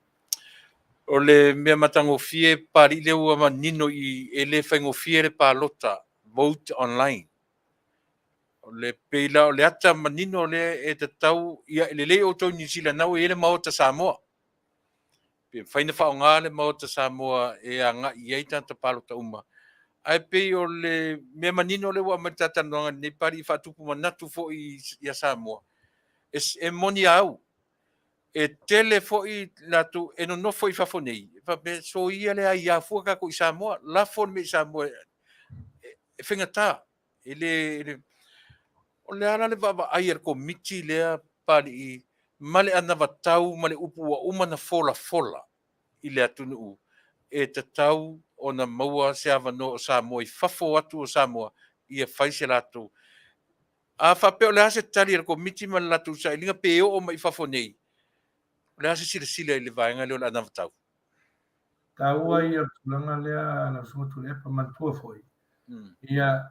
O le mea matagofie Papalii lea ua manino i e le faigofie le palota, vote online. O le pei la o le ata manino lea e tatau ia e lelei outou i Niu Sila na ua i ai le Maota Samoa. Pe mafai ona faaaoga le Maota Samoa e agai i ai tagata palota uma. Ae pei o le mea manino lea ua aumai i le talatalanoaga lenei Papalii e faatupu manatu foi ia Samoa. E, e moni a au, e tele foi latou e nonofo i fafo nei, e faapea, soia le aia fua tatou i Samoa, lafo le mea i Samoa e faigata. E le, e le, o le a la le vaavaai a le Komiti lea Papalii ma le anavatau ma le upu ua uma ona folafola i le atunuu e tatau ona maua se avanoa o Samoa i fafo atu o Samoa ia fai se latou. A faapea o le a se tali a le Komiti ma le latou sailiga pe oo mai i fafo nei, o le a se silasila i le vaega lea o le anavatau? Taua ia o le tulaga lea lau Susuga Tuilaepa, manatua foi, ia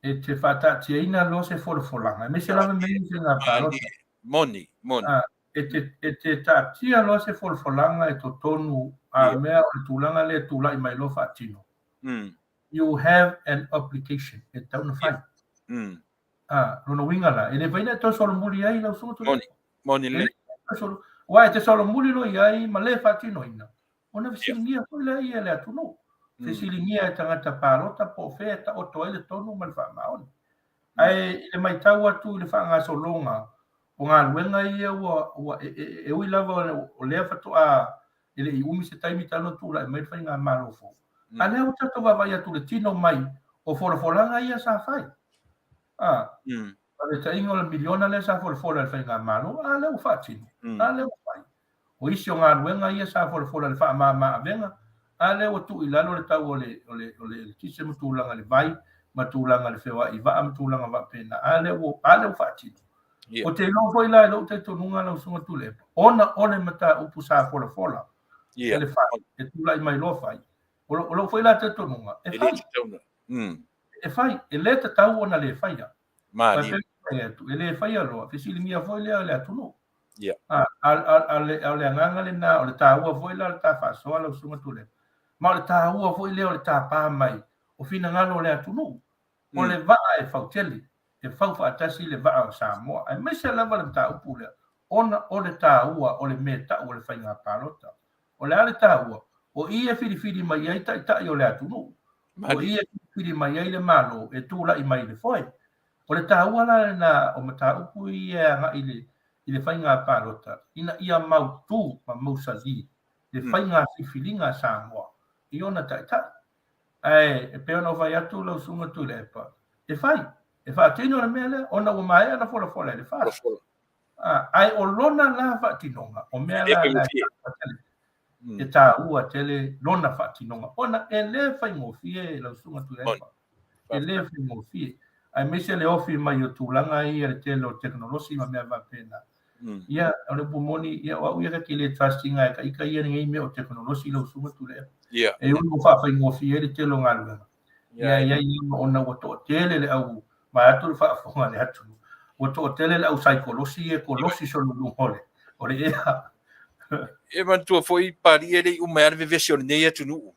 e te faataatiaina loa se folafolaga, aemaise lava mea ia o faiga palota. Moni, moni. E te, e te taatia loa se folafolaga i totonu a mea o le tulaga lea e tulai mai loa faatino. You have an obligation e tatau ona fai. Lona uiga la, e le mafai ona e toe solomuli ai lau Susuga Tuilaepa. Moni, moni lelei. Aua e te solomuli loa i ai ma le faatinoina, ona fesiligia foi lea e le atunuu. Fesiligia e tagata palota po o fea e taoto ai le tonu ma le faamaoni. Ae i le matau atu i le faagasologa o galuega ia ua, ua e, e, e ui lava o lea faatoa e le i umi se taimi talu ona tulai mai le faigamalo fou. A lea ua tatou vaavaai atu i le tino mai o folafolaga ia sa fai. A, faataitaiga o le miliona lea sa folafola e le faigamalo, a lea ua faatino, a lea ua fai. O isi o galuega ia sa folafola i le faamama avega, a lea ua tuu i lalo le tau o le, o le, o le eletise ma tulaga i le vai, ma tulaga i le feoai vaa ma tulaga faapena, a lea ua, a lea ua faatino. Ou te iloa foi la i lou talitonuga lau Susuga Tuilaepa, ona o le mataupu sa folafola e le fai, e tulai mai loa fai. O lou foi la talitonuga, e E le fai. tatau ona. E fai, e le tatau ona le faia. Malie. E le faia loa, fesiligia foi lea o le atunuu. Ia. A o le agaga lena, o le taua foi la o le ta faasoa lau Susuga Tuilaepa, ma o le taua foi lea o le tapa mai o finagalo o le atunuu. O le vaa e fau tele, e fau faatasi le vaa o Samoa, aemaise lava le mataupu lea, ona o le taua o le mea tau o le faiga palota. O le a le taua? O i e filifili mai ai taitai o le atunuu. O i e filifili mai ai le Malo e tulai mai i le foe. O le taua la lena o mataupu ia e agai i le faiga palota ina ia mautu ma mausali le faiga filifiliga a Samoa i ona taitai. Ae e pei ona ou fai atu lau Susuga Tuilaepa, e fai, e faatino le mea lea ona ua maea ona folafola e le FAST. Ae o lona la faatinoga, o mea la la e taua tele lona faatinoga, ona e le faigofie lau Susuga Tuilaepa, e le faigofie, aemaise le ofi mai o tulaga ia le tele o tekonolosi ma mea faapena. Ia, o le upu moni, ia, o au ia ta te le trust ina e taita ia lenei mea o tekonolosi lau Susuga Tuilaepa. E ono faafaigofie ai le tele o galuega. Ia, e i ai lava ona ua toatele le au, vaeatu le faafofoga a le atunuu, ua toatele le au saikolosi ia e kolosi solo i luga o le ea. E manatua foi Papalii e le i uma ai lava le vevesi o lenei atunuu.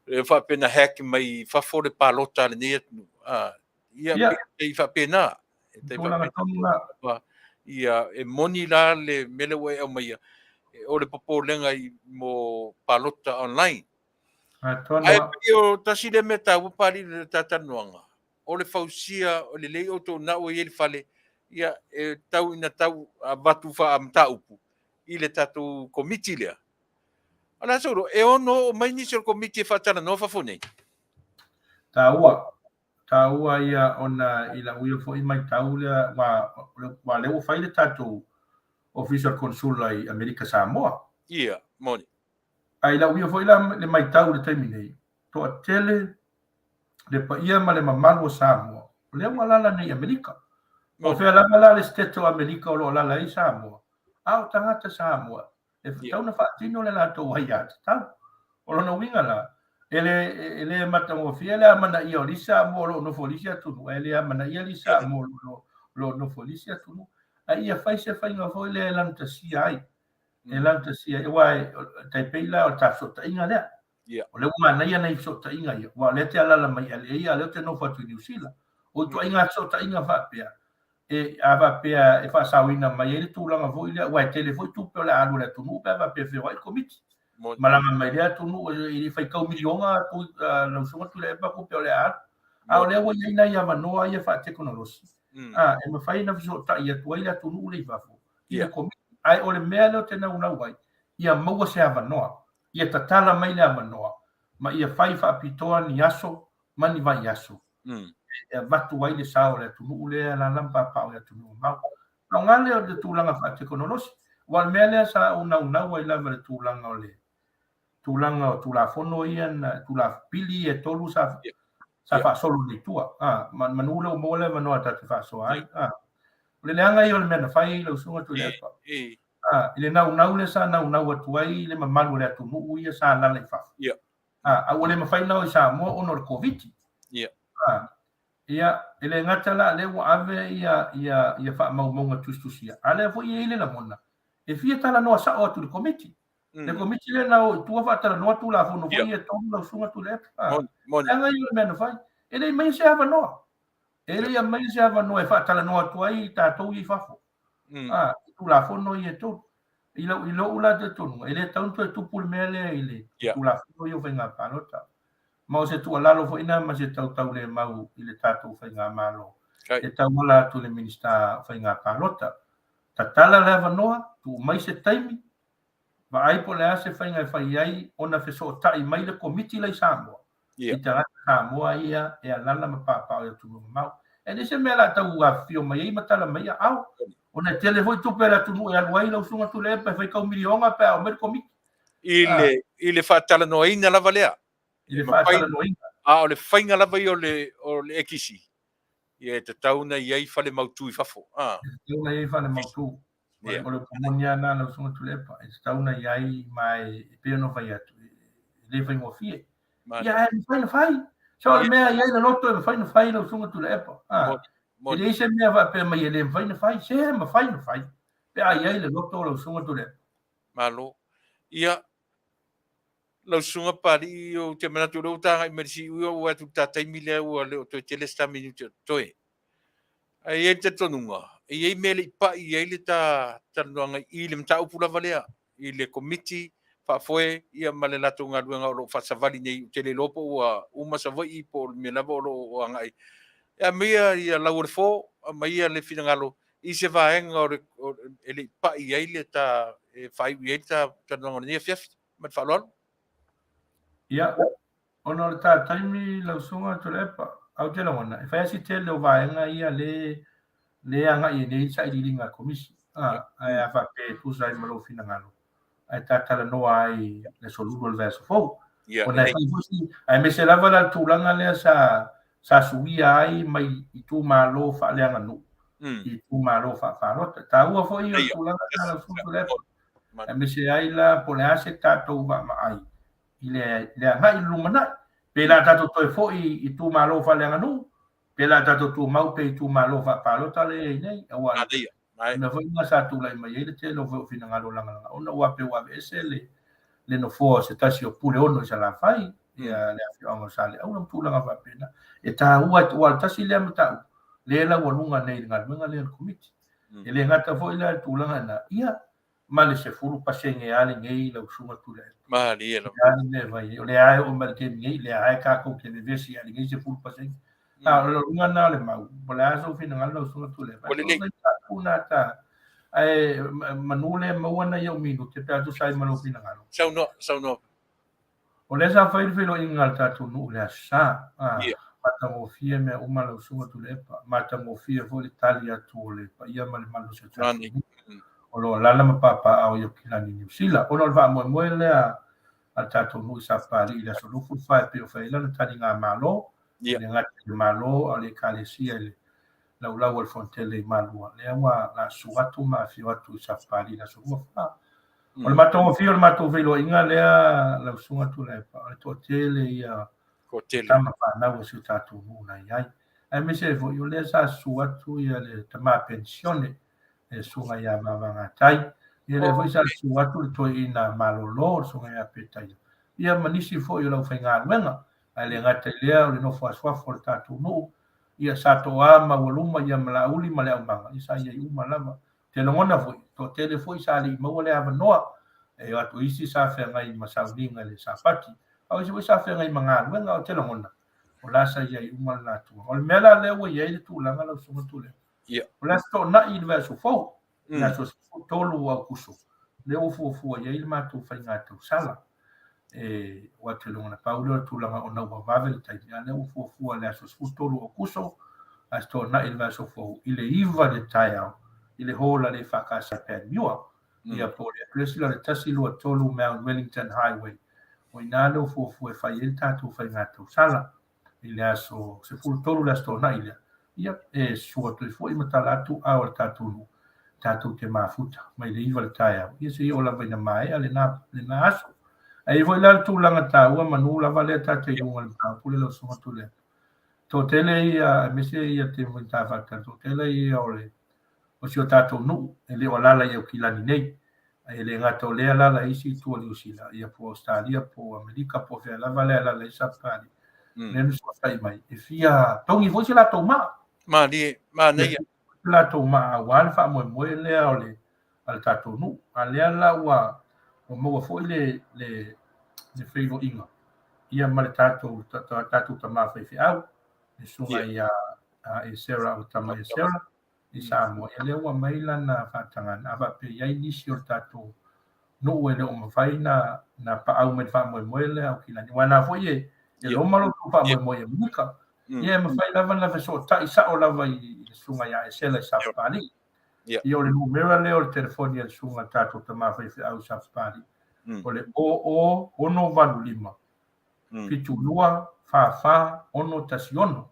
E faapea na hack mai fafo le palota a lenei atunuu. Ia, pei e faapena. E tai faapena. Ia, e moni la le mea lea ua e aumaia, o le popolega i mo palota online. Ae pei o tasi lea mea taua Papalii i le ta talanoaga, o le fausia o lelei outou na ua i ai le fale, ia, e tau ina tau avatu faamataupu i le tatou komiti lea. O le a sou iloa, e ono oo mai nisi o le komiti e faatalanoa fafo nei? Taua. Taua ia ona i lau ia foi matau lea, aua lea ua fai le tatou Ofisa o le Konesula i Amerika Samoa. Ia, moni. Ae i lau ia foi la le matau i le taimi nei, toatele le paia ma le mamalu o Samoa, o lea ua alaala nei i Amerika. Po o fea lava la le sitete o Amerika o lo o alaala ai Samoa, a o tagata Samoa, e tatau ona faatino le latou aiatatau. O lona uiga la, e le, e le matagofie le amanaia o le isi Samoa o lo o nofo i le isi atunuu, ae le amanaia le isi Samoa o lo o nofo i le isi atunuu. Ae ia fai se faiga foi lea e lanutasia ai, e lanutasia ai, aua e tai pei la o le ta fesootaiga lea. O lea ua manaia nai fesootaiga ia, aua o lea e te alaala mai LA, a o lea ou te nofo atu i Niu Sila. O ituaiga fesootaiga faapea, e, a faapea e faasaoina mai ai le tulaga foi lea, aua e tele foi tupe o le a alu a le atunuu pe a faapea e feoai le Komiti. Malaga mai lea atunuu, e le faitau miliona lau Susuga Tuilaepa tupe o le a alu. A o lea ua i ai nai avanoa ia faatekonolosi, e mafai ona fesootai atu ai le atunuu lea i fafo i le Komiti. Ae o le mea lea ou te naunau ai, ia maua se avanoa, ia tatala mai le avanoa ma ia fai faapitoa ni aso ma ni vaiaso e avatu ai le sao o le atunuu lea e alaala ma papaaao i atunuu mamao. Faaaoga lea o le tulaga faatekonolosi. Aua o le mea lea sa ou naunau ai lava i le tulaga o le tulaga o Tulafono ia na pili ia e tolu sa sa faasolo nei tua. Manu lea ua maua le avanoa ta te faasoa ai. O le leaga ia o le mea na fai lau Susuga Tuilaepa. I le naunau lea sa naunau atu ai le mamalu o le atunuu ia sa alaala i fafo. A ua le mafai ona o i Samoa ona o le Koviti. Ia, e le gata la lea ua ave ia ia ia faamaumauga tusitusia, a lea foi e i ai le lagona e fia talanoa sao atu i le Komiti. Le Komiti lea na o i tua faatalanoa Tulafono foi ia e tolu lau Susuga Tuilaepa. Leaga ia o le mea na fai. E le i maia se avanoa. E le i aumaia se avanoa e faatalanoa atu ai tatou ia i fafo. I Tulafono ia e tolu. I lou, i lou la talitonuga, e le tatau ona toe tupu le mea lea i le Tulafono ia o Faiga Palota. Ma o se tuualalo foi lena ma se tautaulemau i le tatou Faigamalo e tauala atu i le Minisita o Faiga Palota. Tatala le avanoa, tuu mai se taimi, vaai po o le a se faiga e fai ai ona fesootai mai le Komiti la i Samoa i tagata Samoa ia e alaala ma papaaao i atunuu mamao. E leai se mea o le a tau afifio mai ai ma tala mai aao, ona e tele foi tupe a le atunuu e alu ai lau Susuga Tuilaepa e faitau miliona pe a oo mai le Komiti. I le faatalanoaina lava lea. I le faatalanoaina. A o le faiga lava ia o le ekisi, ia e tatau ona i ai fale mautu i fafo. E tatau ona i ai fale mautu. O le upu moni lava lena lau Susuga Tuilaepa, e tatau ona i ai, ma e pei ona ou fai atu, e le faigofie. Ia ae mafai na fai. So o le mea i ai le loto e mafai na fai lau Susuga Tuilaepa. E leai se mea faapea mai e le mafai na fai, se mafai na fai pe a i ai le loto lau Susuga Tuilaepa. Malo. Ia, lau Susuga Papalii, ou te manatu o lea ua ta agai mai le siuiu, ua atu i le ta taimi lea ua le o toe tele se ta minute o totoe. Ae i ai le talitonuga, e i ai mea e le i pai i ai le ta talanoaga i le mataupu lava lea, i le Komiti Faafoe ia ma le latou galuega o lo o faasavali nei. Ou te le iloa po ua uma Savaii po o le mea lava o lo o agai. E aumaia ia lau o le fo, aumaia le finagalo i se vaega o le, e le i pai i ai le ta, e faaiu i ai le ta talanoaga o lenei afiafi. Ma le faaaloalo. Ia, ona o le ta taimi lau Susuga Tuilaepa, ae ou te lagona, e fai lava si tele o vaega ia le le agai ai nei sailiiliga a le Komisi, ae a faapea e tusa ai ma lou finagalo, ae ta talanoa ai i le aso Lulu o le vaiaso fou. Ona e fai foi si, aemaise lava la le tulaga lea sa sa suia ai mai itumalo faaleaganuu i itumalo faapalota. E taua foi o le tulaga lena lau Susuga Tuilaepa, aemaise ai la po o le a se tatou vaavaai i le agai i le lumanai. Pe la tatou toe foi i itumalo faaleaganuu, pe la tatou tumau pe itumalo faapalota lea e i ai nei, aua o mea foi na sa tulai mai ai le tele o finagalo lagalaga ona ua pei ua aveese le nofoa o se tasi o Puleono i Salafai, ia le afioaga o Saleaula ma tulaga faapena. E taua, aua o le tasi lea mataupu lea e laualuga nei i le galuega lea a le Komiti. E le gata foi la i le tulaga lena, ia ma le 10% lava lenei lau Susuga Tuilaepa. Malie lava. O le a le mea e fai ai? O lea lava e oo mai i le taimi nei, o lea lava tatou te vevesi i lenei 10%. A o le uiga lena o le mau, po o le a sou finagalo lau Susuga Tuilaepa. Ua lelei. Ae manu lea e maua nai ou minute pe a tusa ai ma lou finagalo. Saunoa, saunoa. O lea sa fai le feiloaiga a le tatou nuu i le Aso Sa. Matagofie mea uma lau Susuga Tuilaepa. Matagofie foi le tali atu o le paia ma le malu o si o tatou nuu. O lo o alaala ma papaaao i Aukilani, Niu Sila. Ona o le faamoemoe lea a le tatou nuu i Sapapalii i le aso 24 e pei o fai ai lana taligamalo, e le gata i le Malo a o le Ekalesia i le laulau a le Fonotele i Malua, lea ua la susu atu ma afio atu i Sapapalii i le aso 24. O le matagofie o le matou feiloaiga lea lau Susuga Tuilaepa, o le toatele ia o tama fanau a si o tatou nuu na i ai. Aemaise ai foi o lea sa susu atu ia le tama penisione le Susuga ia Vavagatai. Ia lea foi sa susu atu le toeaina malolo le Susuga ia Petaia. Ia ma nisi foi o le aufaigaluega. Ae le gata i lea o le nofo asuafo o le tatou nuu, ia sa toa maualuma ia ma Laauli ma le aumaga, ia sa i ai uma lava. Ou te lagona foi, toatele foi sa le i maua le avanoa, e o atu isi sa feagai ma sauniga i le Sapati, a o isi foi sa feagai ma galuega, ou te lagona, o la sa i ai uma le latou. O le mea la lea ua i ai le tulaga lau Susuga Tuilaepa, o le Aso Toonai i le vaiaso fou, i le aso 13 o Aokuso, lea ua fuafua i ai le matou faiga tausala. E, ua te lagona pau lea o le tulaga ona ua vave le taimi, a lea ua fuafua i le aso 13 o Aokuso, Aso Toonai i le vaiaso fou, i le 9 i le taeao, i le hall a le EFKS i Panmure, ia po o le address lea o le 123 Mount Wellington Highway. O i ina lea ua fuafua e fai ai le tatou faiga tausala. i le aso 13 le Aso Toonai lea, ia, e susu atu ai foi ma tala atu ao a le tatou nuu, tatou te mafuta mai le 9 i le taeao, ia seia oo lava ina maea lena, lena aso. Ae i ai foi la le tulaga taua manu lava lea ta te i luga o le mataupu lea lau Susuga Tuilaepa. Toatele ia, aemaise ia te moi ta faatali, toatele ia o le o si o tatou nuu e le o alaala i Aukilani nei. E le gata o lea e alaala i isi itu o Niu Sila, ia po o Ausetalia, po o Amerika, po o fea lava lea e alaala ai Sapapalii. Lea na fesoasoani mai, e fia togi foi se latou maa. Malie, manaia. Se latou maa aua le faamoemoe lea o le, a le tatou nuu. A lea la ua, ua maua foi le, le, le feiloaiga ia ma le tatou, tatou tama faifeau, le susuga ia Esera o tama Esera, i Samoa, ia lea ua aumai lana faatagaga, a faapea e i ai nisi o le tatou nuu e le o mafai na na paau mai le faamoemoe lea o Kilani. Aua na foi e e loma lo outou faamoemoe i Amerika. Ia e mafai lava na fesootai sao lava i le susuga ia Esela i Sapapalii. Ia o le numera lea o le telefoni a le susuga a tatou tama faifeau i Sapapalii. O le 00 685 72 44 616.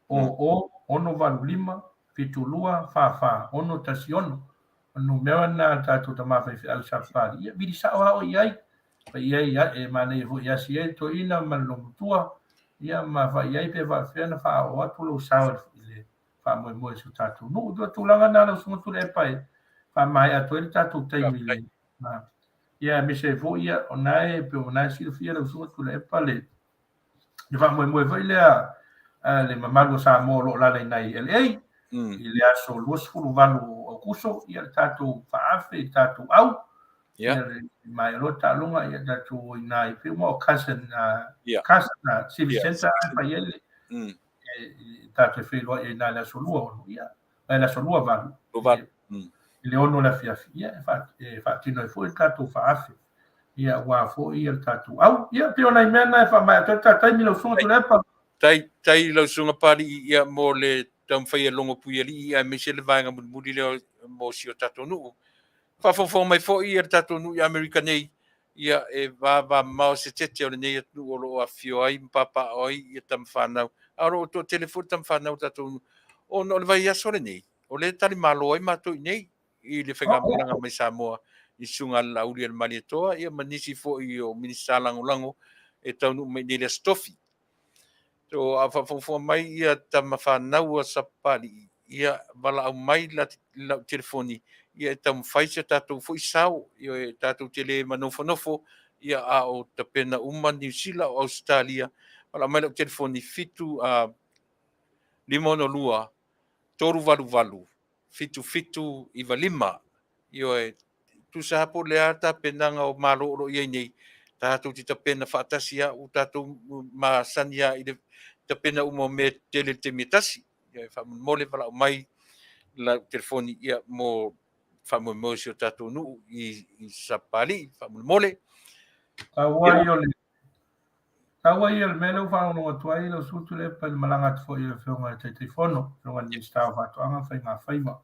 00 685 72 44 616. O le numera lena a le tatou tama faifeau i Sapapalii. Ia vili sao lava oe i ai. Fai i ai, e manaia foi e asi ai le toeaina ma le loomatua, ia ma fai i ai pe faapefea ona faaoo atu lou sao i le faamoemoe o si o tatou nuu. O tulaga na lau Susuga Tuilaepa e faamaea atu ai le tatou taimi i le ia aemaise ai foi ia o na e pei o na e silafia lau Susuga Tuilaepa le le faamoemoe foi lea a le mamalu o Samoa o lo o lala i nai LA i le aso 28 o Aokuso, ia le tatou faaafe i le tatou au, ia le maea loa taaloga, ia tatou o i ina i pei uma o cousin, cousin Civic Center e fai ai le tatou e feiloai ai i ina i le aso 26, ia, le aso 28, i le 6 le afiafi, ia, e faatino ai foi le tatou faaafe, ia, aua foi le tatou au. Ia, pei o nai mea na e faamaea atu ai le ta taimi lau Susuga Tuilaepa. Tai, tai lau Susuga Papalii, ia, mo le taumafai e logo Puialii, aemaise le vaega mulimuli lea mo si o tatou nuu. Faafogafoga mai foi le tatou nuu i Amerika nei, ia, e vavamamao se tete o lenei atunuu o lo o afifio ai ma papaaao ai ia tama fanau, a o lo o toatele foi le tama fanau o tatou nuu, ona o le vaiaso lenei, o lea e talimalo ai matou i inei i le faigamalaga mai Samoa i Susuga a le Laauli a le Malietoa, ia ma nisi foi o Minisita Lagolago e taunuu mai i inei i le Aso Tofi. So, a faafogafoga mai ia tama fanau a Sapapalii, ia valaau mai lau telefoni, ia e taumafai se tatou foi sao, ia e tatou te le manofonofo, ia a o tapena uma Niu Sila o Ausetalia. Valaau mai lau telefoni 7 562 388 7795. Ioe, tusa lava po o le a tapenaga o Malo o lo o i ai nei, tatou te tapena faatasi lava, ua tatou masani lava i le tapena uma o mea tetele i le taimi e tasi. Ioe, faamolemole valaau mai lau telefoni ia mo faamoemoe o si o tatou nuu i Sapapalii, faamolemole. Taua ia o le Taua ia o le mea lea ua faalogologo atu ai lau Susuga Tuilaepa i le malaga atu foi a le Afioga i le Taitaifono, Afioga i le Minisita o Faatoaga ma Faigafaiva,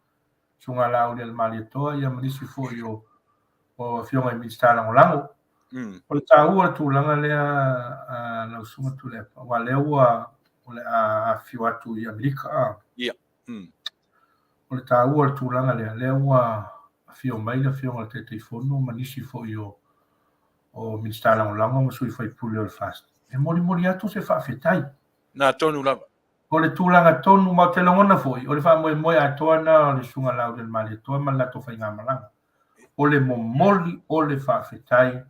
Susuga Laaulialemalietoa ia ma nisi foi o Afioga i Minisita Lagolago. O le taua o le tulaga lea lau Susuga Tuilaepa, aua o lea ua o le a afifio atu i Amerika. O le taua o le tulaga lea, lea ua afio mai le Afioga i le Taitaifono ma nisi foi o Minisita Lagolago ma sui usufono o le FAST, e molimoli atu se faafetai. Na tonu lava. O le tulaga tonu, ma ou te lagona foi, o le faamoemoe atoa lena o le Susuga Laaulialemalietoa ma le latou faigamalaga, o le momoli o le faafetai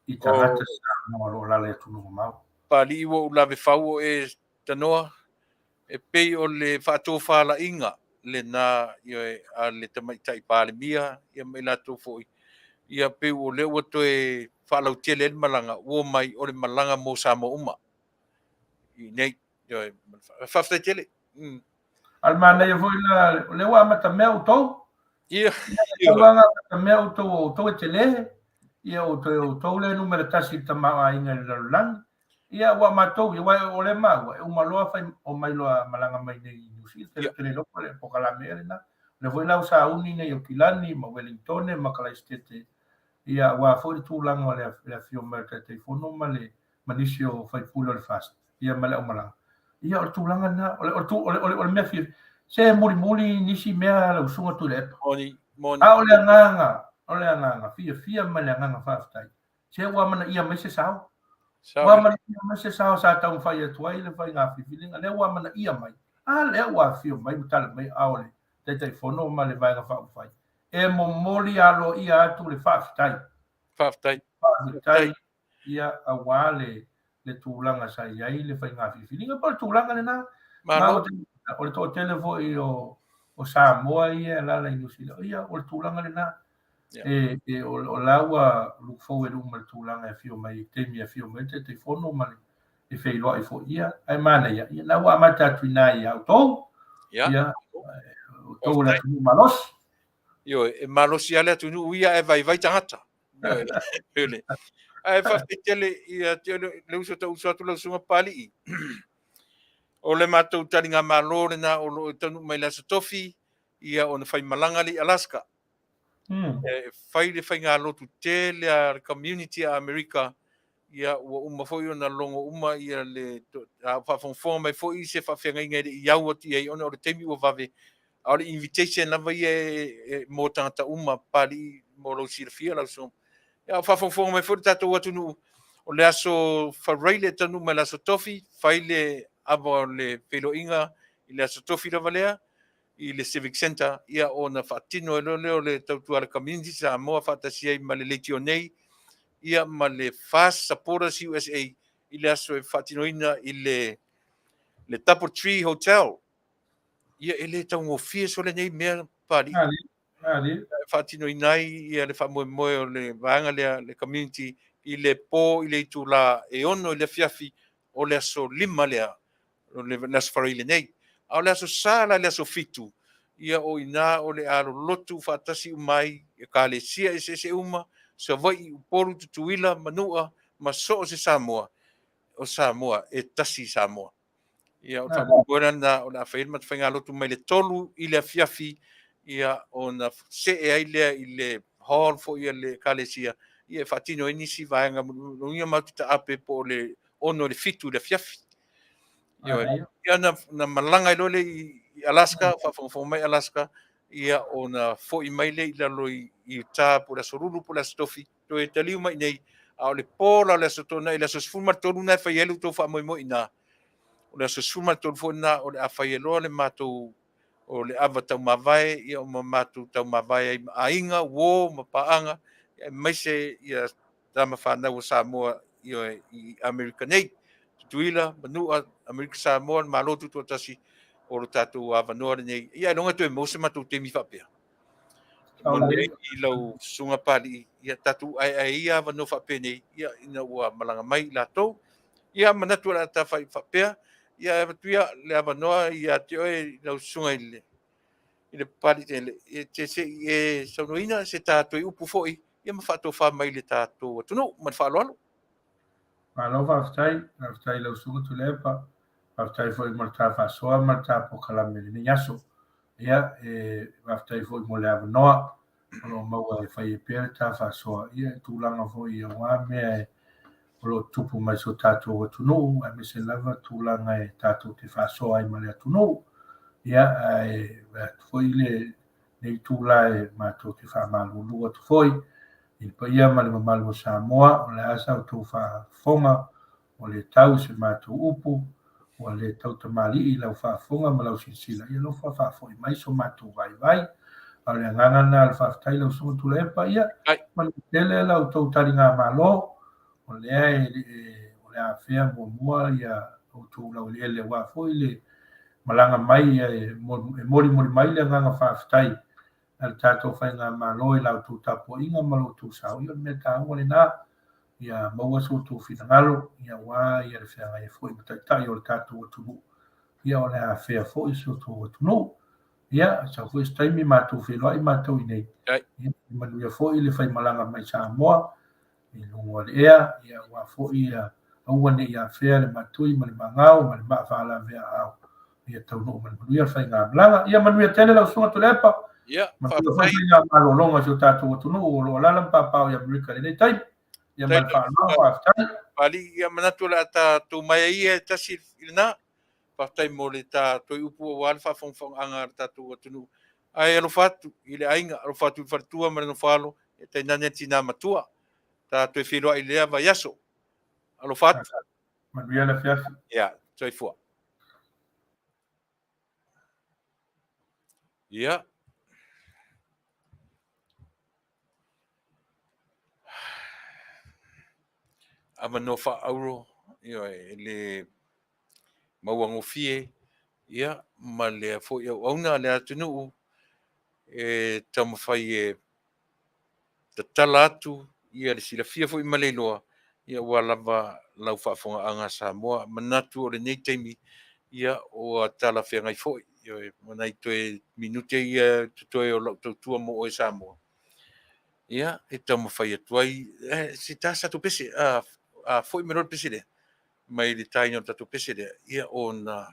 i tagata Samoa o lo o alaala i atunuu mamao. Papalii ua ou lave fau o e tanoa, e pei o le faatofalaiga lena a le Tamaitai Palemia ia ma i latou foi, ia pei o lea ua toe faalautele ai le malaga, ua omai o le malaga mo Samoa uma i inei. Faafetai tele. A o le manaia foi la, o lea ua amatamea outou. Ia. Ua amatamea outou, o outou e tele, ia o outou le numera tasi i le tamaoaiga i le lalolagi. Ia, ua matou, ia, aua o lea maua, e uma loa fai, omai loa malaga mai nei i Niu Sila, tele tele loa le polokalame ea lena. O lea foi la ua sauni nei o Kilani ma Welingtone ma Kalaisitete, ia, aua foi le tulaga o le afio mai o le Taitaifono ma le, ma nisi o faipule o le FAST, ia ma le aumalaga. Ia, o le tulaga lena, o le, o le, o le, o le mea fia, se mulimuli nisi mea lau Susuga Tuilaepa. Moni, moni. A o le agaga, o le agaga fiafia ma le agaga faafetai, Se ua amanaia mai se sao. Ua amanaia mai se sao sa taumafai atu ai le faiga filifiliga. Lea ua amanaia mai. A lea ua afifio mai ma tala mai ao le Taitaifono ma le Vaega Faaupufai e momoli aloaia atu le faafetai. Faafetai. Faafetai ia aua le le tulaga sa i ai le faiga filifiliga. Po o le tulaga lena. Ma o le toatele foi o o Samoa ia e alaala i Niu Sila, ia o le tulaga lena. E, e, o, o la ua look forward uma le tulaga e afio mai i taimi e afio mai le Taitaifono ma le e feiloai foi ia. Ae manaia, ia la ua amata atu i ina ia outou. Ia, outou o le atunuu malosi. Ioe, e malosi lava le atunuu ia ae vaivai tagata. Ae faafetai tele ia te le uso tau uso atu lau Susuga Papalii. O le matou taligamalo lena o lo o taunuu mai le Aso Tofi, ia ona faimalaga lea i Alaska. E fai le faigalotu tele a le community a Amerika, ia ua uma foi ona logo uma ia le a faafogafoga mai foi se faafeagaiga e le i au atu i ai ona o le taimi ua vave, a o le invitation lava ia e mo tagata uma. Papalii, mo lou silafia lau Susuga, Ia, a o faafogafoga mai foi le tatou atunuu, o le aso Faraile e taunuu mai le aso Tofi, fai le ava o le feiloaiga i le aso Tofi lava lea i le Civic Centre, ia ona faatino ai loa lea o le tautua a le community Samoa faatasi ai ma le Leitio nei, ia ma le FAST Supporters USA i le aso e faatinoina i le Double Tree Hotel. Ia e le taugofie sole nei mea Papalii. E faatinoina ai ia le faamoemoe o le vaega lea, le community, i le po i le itula e 6 i le afiafi o le aso 5 lea, o le aso Faraile nei. A o le aso Sa la i le aso 7, ia o i ina o le a lolotu faatasi uma ai ekalesia eseese uma, Savaii, Upolu, Tutuila, Manua ma so o se Samoa, o Samoa e tasi Samoa. Ia o le faamoemoe lena o le a fai ai le matou faigalotu mai le 3 i le afiafi, ia ona see ai lea i le hall foi a le ekalesia, ia e faatino ai nisi vaega lona uiga matou te taape po o le 6 i le 7 i le afiafi. Ia na malaga ai loa lea i Alaska, faafogafoga mai Alaska, ia ona foi mai lea i lalo i Utah po o le aso Lulu po o le aso Tofi, toe taliu mai nei, a o le po la o le aso Toonai i le aso 13 na e fai ai le tou faamoemoe i ina. O le aso 13 foi lena o le a fai ai loa le matou o le ava taumavae, ia ma matou taumavae ai ma aiga, uo ma paaga, aemaise ia tama fanau o Samoa i Amerika nei. Tutuila, Manua, Amerika Samoa, le Malo Tutoatasi, o lo tatou avanoa lenei. Ia ailoga toe maua se matou taimi faapea. Momoli ai i lau susuga Papalii, ia tatou aeae ia avanoa faapenei, ia ina ua malaga mai i latou. Ia manatu o le a ta fai faapea, ia avatu ia le avanoa ia te oe lau susuga i le Papalii tele, e te se i e saunoaina se ta toe upu foi, ia ma faatofa mai le tatou atunuu ma le faaaloalo. Malo faafetai, faafetai i lau susuga Tuilaepa, faafetai foi mo le ta faasoa ma le ta polokalame i lenei aso. Ia, e faafetai foi mo le avanoa o lo o maua e fai ai pea le ta faasoa, ia i tulaga foi aua mea o lo o tutupu mai i so tatou atunuu, aemaise lava tulaga e tatou te faasoa ai ma le atunuu. Ia, ae vae atu foi lenei itula e matou te faamalulu atu foi i le paia ma le mamalu o Samoa, o le a sa outou faafofoga ua le tau i se matou upu, ua le tau tamalii i lau faafofoga ma lau silasila, ia alofa faafoi mai so matou vaivai. A o le agaga lena o le faafetai i lau Susuga Tuilaepa, ia manuia tele la outou taligamalo, o lea e o le a afea muamua ia outou laueleele aua foi le malaga mai e molimoli mai le agaga faafetai a le tatou faigamalo i la outou tapuaiga ma lo outou sao. Ia o le mea taua lena, ia maua so outou finagalo, ia aua ia le feagai ai foi ma taitai o le tatou atunuu, ia o le a afea foi so outou atunuu. Ia, sau foi se taimi matou feiloai matou i inei. Ia manuia foi le faimalaga mai Samoa i luga o le ea, ia aua foi ia aua ne i afea le matui ma le magao ma le maa faalaveaao, ia taunuu ma le manuia le faigamalaga. Ia manuia tele lau Susuga Tuilaepa. Ia, manuia foi faigamalologa i si o tatou atunuu o lo o alaala ma papaaao i Amerika i lenei taimi. Ia ma le faaaloalo, faafetai. Papalii, ia manatu o le a tatou maea ia e tasi i lena. Faafetai mo le ta toe upu aua le faafogafogaaga a le tatou atunuu. Ae alofa atu i le aiga, alofa atu i le faletua ma le nofoalo, e tainane le tina matua. Ta toe feiloai i lea vaiaso. Alofa atu. Manuia le afiafi. Ia, soifua. Ia. Avanoa faaauuro, ioe, e le mauagofie, ia, ma lea foi auauna a le atunuu e taumafai e tatala atu ia le silafia foi ma le iloa, ia aua lava lau faafofogaaga Samoa. Manatu o lenei taimi, ia ua talafeagai foi, ioe, ma nai toe minute ia totoe o lau tautua mo oe Samoa. Ia, e taumafai atu ai, se ta sa tatou pese, a foi mai loa le pese lea, mai le taina o le tatou pese lea, ia ona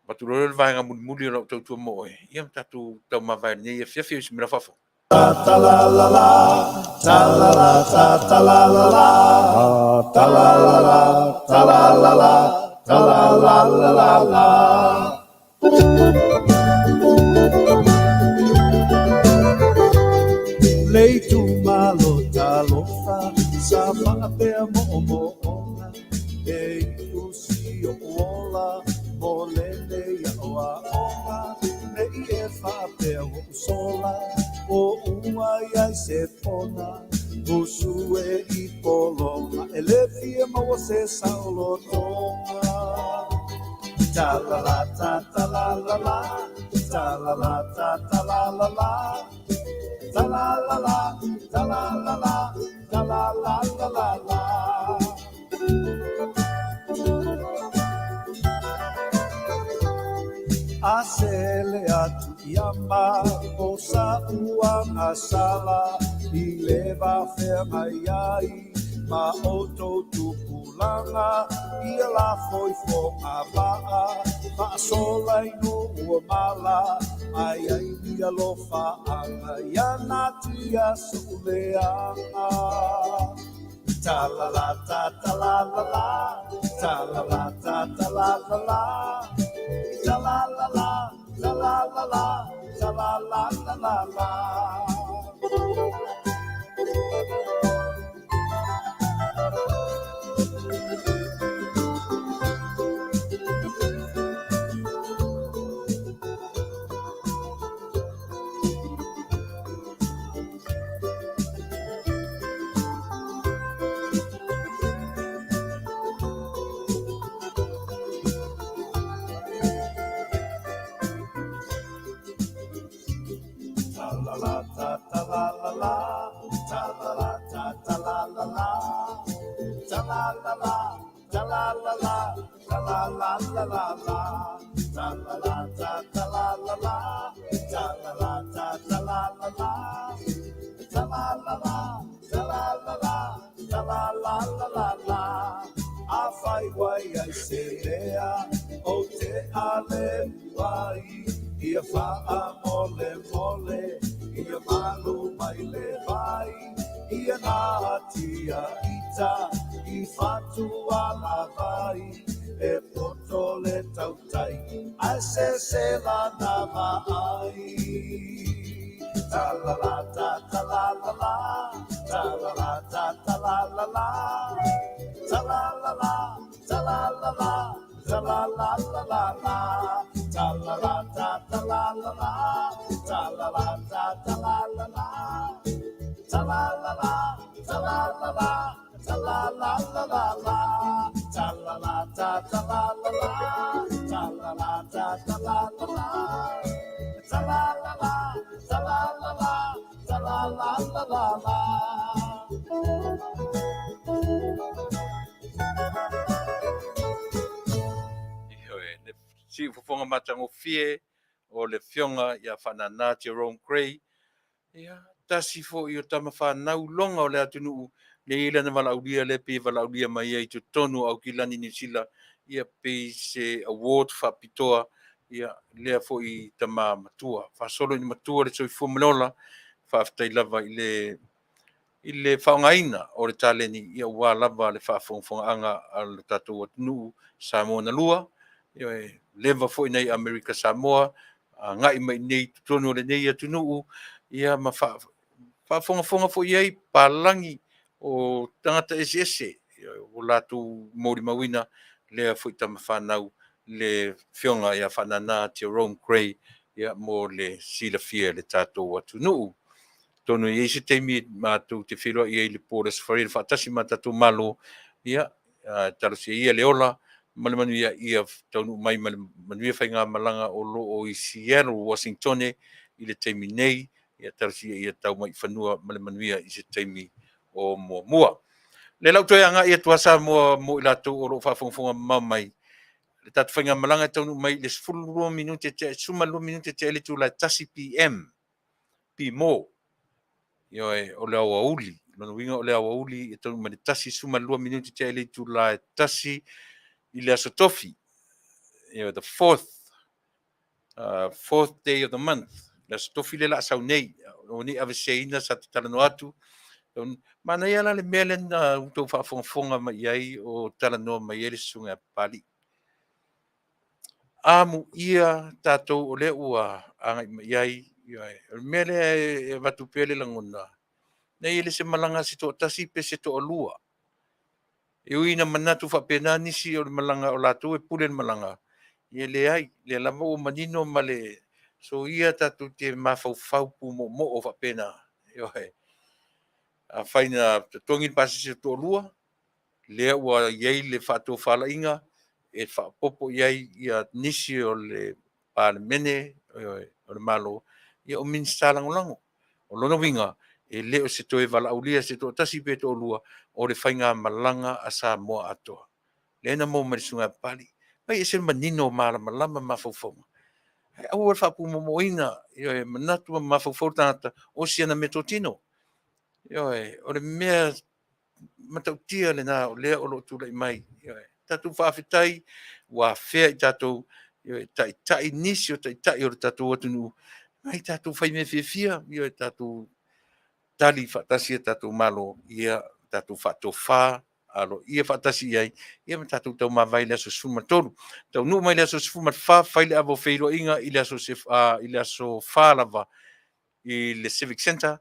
avatu loa lea o le vaega mulimuli o lau tautua mo oe, ia ma tatou taumavae i lenei afiafi o se mea fafo. Ta la la la, ta la la ta ta la la la, ta la la la, ta la la la, ta la la la la la. Le itumalo. Sa faapea moomooga e iu si o'u ola mo lenei aʻoaʻoga Nei e faapea ua ou sola o ua iai se pona Usu e i pologa e le fia maua se saolotoga Ta la la ta ta la la la Ta la la ta ta la la la Ta la la la ta la la la Ta la la la la la A sele atu i ama o sa uagasala i le va feagai ai ma outou tupulaga ia lafo i fogavaa faasola i nuu o mala ai ai ni alofaaga ia natia so'u leaga. Ta la la ta ta la la la Ta la la ta ta la la la Ta la la la ta la la la Ta la la la la la Ta la la ta ta la la la Ta la la ta ta la la la Ta la la la ta la la la Ta la la la la la Ta la la ta ta la la la Ta la la ta ta la la la Ta la la la ta la la la Ta la la la la la Afai ua i ai se mea ou te aleu ai ia faamolemole ia malu mai le vai ia natia ita i fatu alavai e poto le tautai ae sese lana vaai. Ta la la ta ta la la la Ta la la ta ta la la la Ta la la la ta la la la Ta la la la la la Ta la la ta ta la la la Ta la la ta ta la la la Ta la la la ta la la la Ta la la la la la Ta la la ta ta la la la Ta la la ta ta la la la Ta la la la ta la la la Ta la la la la la Ioe, le siufofoga matagofie o le Afioga ia Faanana Jerome Gray, ia, tasi foi o tama fanau loga o le atunuu, lea e i ai lana valaaulia lea pei e valaaulia mai ai i totonu o Aukilani Niu Sila, ia pei se award faapitoa, ia, lea foi tama matua. Faasolo ina matua le soifua ma le ola, faafetai lava i le i le faaaogaina o le taleni ia aua lava le faafogafogaaga a lo tatou atunuu Samoa na lua, e leva foi nai Amerika Samoa agai mai nei i totonu o lenei atunuu ia ma faafogafoga foi i ai palagi o tagata eseese ua latou molimauina lea foi tama fanau le Afioga ia Faanana Jerome Gray ia mo le silafia e le tatou atunuu. Atonu e i ai se taimi matou te feiloai ai i le po o le Aso Faraile faatasi ma tatou Malo, ia, talosia ia le ola ma le manuia ia taunuu mai ma le manuia faigamalaga o lo o i Seattle, Washingtone i le taimi nei, ia talosia ia tau mai i fanua ma le manuia i se taimi o muamua. Lea la ua toe agai atu a Samoa mo i latou o lo o faafogafoga mamao mai, le tatou faigamalaga e taunuu mai i le 12 minute tea, 12 minute tea i le itula e 1 PM. Pimo. Ioe, o le aoauli. Lona uiga o le aoauli e taunuu mai le 1:12 minute tea i le itula e 1 i le aso Tofi. Ioe, the fourth, fourth day of the month. Le aso Tofi le la a sau nei. O nei aveseina sa te talanoa atu. Manaia la le mea lea na outou faafogafoga mai i ai o talanoa mai ai le susuga ia Papalii. Amuia tatou o lea ua agai mai i ai. Ioe, o le mea lea e avatu pea le lagona, Nei e le se malaga a se toatasi pe se toalua. E ui ina manatu faapena nisi o le malaga o latou e pule le malaga, ia leai, lea lava ua manino ma le soia tatou te mafaufau pumoomoo faapena. Ioe. Afai na totogi le pasese o le toalua, lea ua i ai le faatofalaiga e faaopoopo i ai ia nisi o le Palemene, o le Malo, ia o Minisita Lagolago. O lona uiga, e le o se toe valaaulia e se toatasi pe toalua, o le faigamalaga a Samoa atoa. Lea na maua mai e le Susuga ia Papalii. Vaai e ese le manino o malamalama mafaufauga. Ae aua le faapumoomoina, ioe, manatu ma mafaufau le tagata o si ana meatotino. Ioe, o le mea matautia lena o lea o lo o tulai mai. Ioe. Tatou faafetai ua afea i tatou e taitai nisi o taitai o le tatou atunuu, ae tatou fai mea fiafia, ioe, tatou tali faatasi a tatou Malo, ia tatou faatofa aloaia faatasi i ai, ia ma tatou taumavae i le aso 13. Taunuu mai le aso 14, fai le ava o feiloaiga i le aso 4 lava i le Civic Centre,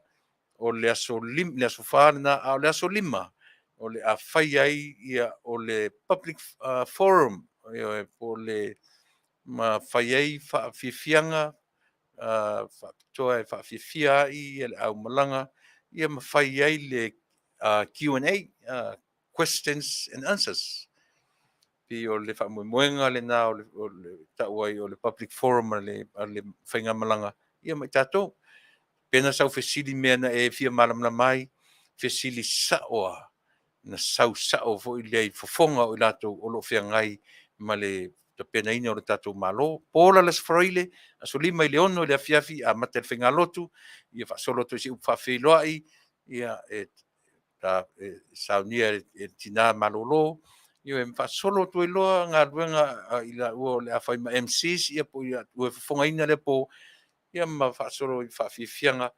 o le aso 4 lena, a o le aso 5, o le a fai ai ia, o le public forum, po o le ma fai ai faafiafiaga faapitoa e faafiafia ai le aumalaga, ia ma fai ai le Q&A, questions and answers. Pei o le faamoemoega lena o le tau ai o le public forum a le faigamalaga ia ma i tatou. Pe na sau fesili mea na e fia malamalama ai, fesili sao lava, na sau sao foi lea i fofoga o i latou o lo o feagai ma le tapenaina o le tatou Malo. Po la le Aso Faraile, aso 5 i le 6 i le afiafi, amata le faigalotu, ia faasolo atu i se upu faafeiloai, ia e saunia e le tina malolo, ioe, ma faasolo atu ai loa galuega a i laua o le a fai ma MCs ia po o i laua e fofogaina lea po, ia ma faasolo i faafiafiaga.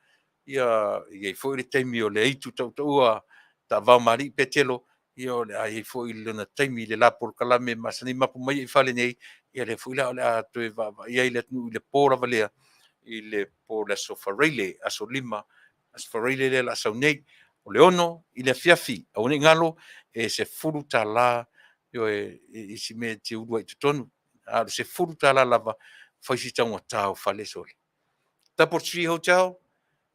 Ia i ai foi le taimi o le aitu tautaua taavao ma alii Petelo, ia o le a i ai foi lona taimi i le la polokalame masani mapu mai ai i fale nei, ia lea foi la o le a toe vaavaai ai le atunuu i le po lava lea, i le po o le Aso Faraile, aso 5, Aso Faraile lea o le a sau nei. O le 6 i le afiafi, aua ne i galo, e $10 ioe, i si mea e te ulu ai i totonu, a o le $10 lava, fai si taugata o fale sole. Double Tree Hotel,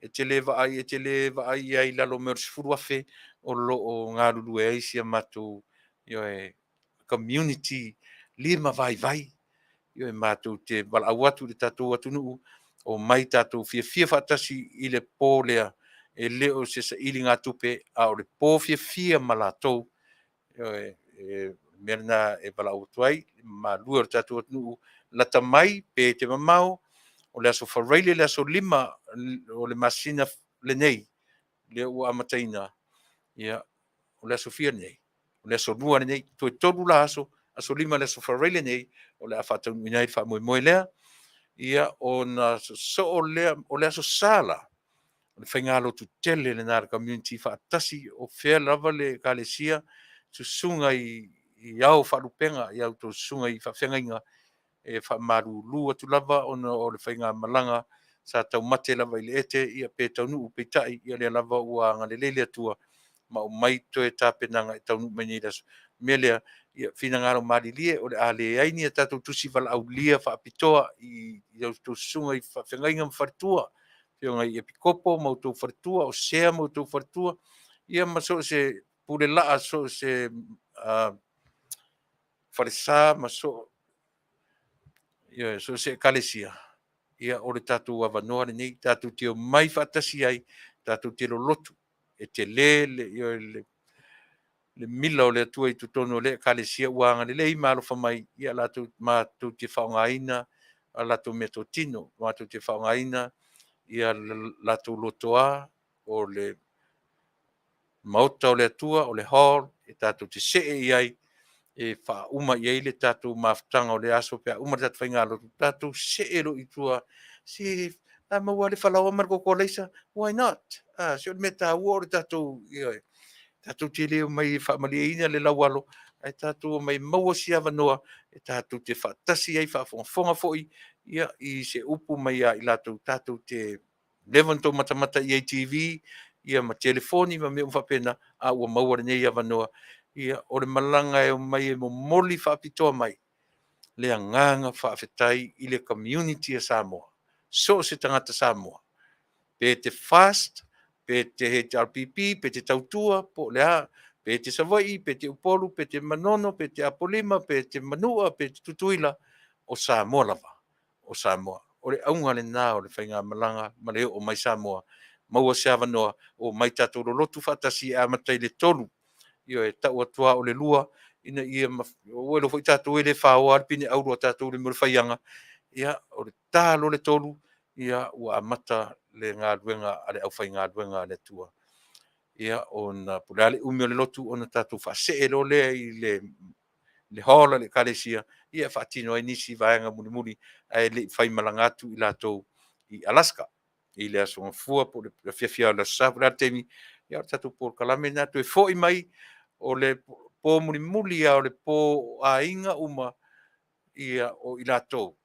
e te le vaai, e te le vaai i ai i lalo mai o le $10,000 o lo o galulue ai si a matou, ioe, community lima vaivai. Ioe, matou te valaau atu i le tatou atunuu, omai tatou fiafia faatasi i le po lea, e le o se sailigatupe, a o le po fiafia ma latou. Ioe, o le mea lena e valaau atu ai i le mamalu e o le tatou atunuu, lata mai pe te mamao, o le Aso Faraile le aso 5 o le masina lenei, lea ua amataina, ia, o le aso fia lenei? O le aso Lua lenei, toe 3 la aso, aso 5 le Aso Faraile nei, o le a faataunuuina ai le faamoemoe lea. Ia, ona sosoo lea, o le Aso Sa la, o le faigalotu tele lena a le community faatasi, o fea lava le ekalesia, susuga i ao o faalupega, i a outou susuga i faafeagaiga, e faamalulu atu lava ona o le faigamalaga sa taumate lava i le ete, ia pe taunuu, peitai, ia o lea lava ua agalelei le Atua ma aumai toe tapenaga e taunuu mai nei i le aso. O le mea lea, ia finagalo malilie, o le a leai ni a tatou tusi valaaulia faapitoa i a outou susuga i faafeagaiga ma faletua, afioga i Epikopo ma outou faletua, o sea ma outou faletua, ia ma so o se pule laa, so o se falesa ma so o se ekalesia, ia o le tatou avanoa lenei, tatou te omai faatasi ai, tatou te lolotu, e tele le mila o le Atua i totonu o lea ekalesia ua agalelei ma alofa mai, ia latou matou te faaaogaina a latou meatotino, matou te faaaogaina ia latou lotoa, o le Maota o le Atua, o le hall, e tatou te see i ai e faauma i ai le tatou mafutaga o le aso pe a uma le tatou faigalotu, tatou see loa i tua, se a maua lava le falaoa ma le koko alaisa, why not? A, se o le mea taua o le tatou, ioe, tatou te le omai e faamalieina le laualo, ae tatou omai e maua se avanoa e tatou te faatasi ai, faafogafoga foi ia, i se upu mai ia i latou tatou te leva ona outou matamata i ai i TV. ia ma telefoni ma mea uma faapena, a ua maua lenei avanoa. Ia, o le malaga e omai e momoli faapitoa mai le agaga faafetai i le community a Samoa, so o se tagata Samoa, pe te FAST, pe te HRPP, pe te Tautua, po o le a, pe te Savaii, pe te Upolu, pe te Manono, pe te Apolima, pe te Manua, pe te Tutuila, o Samoa lava, o Samoa. O le auga lena o le faigamalaga ma le oo mai Samoa, maua se avanoa, omai tatou lolotu faatasi e amata i le 3, ioe, tau atu lava o le 2, ina ia ua iloa foi tatou e le faoa lava le pine auro a tatou i le mea o le faiaga, ia, o le ta loa le 3, ia ua amata le galuega a le aufaigaluega a le Atua. Ia, ona po o le a le umi o le lotu ona tatou faasee loa lea i le hall a le Ekalesia, ia e faatino ai nisi vaega mulimuli ae le i faimalaga atu i latou i Alaska i le Aso Gafua po o le afiafi o le Aso Sa po o le a le taimi, ia o le tatou polokalame lena. Toe foi mai o le po mulimuli lava o le po o aiga uma, ia o i latou,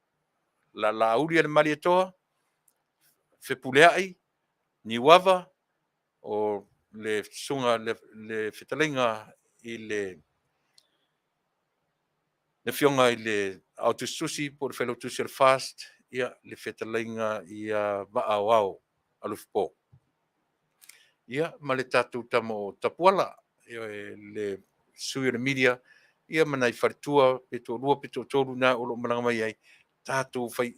Laauli a le Malietoa, Fepuleai, Niuava, o le susuga le fetalaiga i le Afioga i le Aotusitusi po o le Failautusi o le FAST, ia le fetalaiga ia Vaaoao Alofipo. Ia, ma le tatou tama o Tapuala, le sui o le media, ia ma nai faletua pe toalua pe toatolu na o lo o malaga mai ai, tatou fai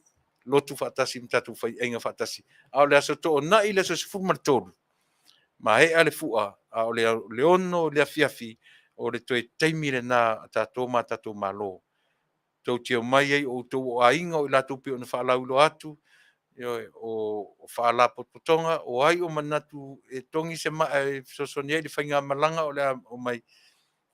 lotu faatasi ma tatou faiaiga faatasi. A o le aso Toonai le aso 13, maea le fua, a o le 6 i le afiafi, o le toe taimi lena a tatou ma tatou Malo. Tou te omai ai o outou o aiga o i latou pei ona faalauiloa atu, ioe, o faalapotopotoga, o ai o manatu e togi se maa e fesoasoani ai i le faigamalaga o le a omai,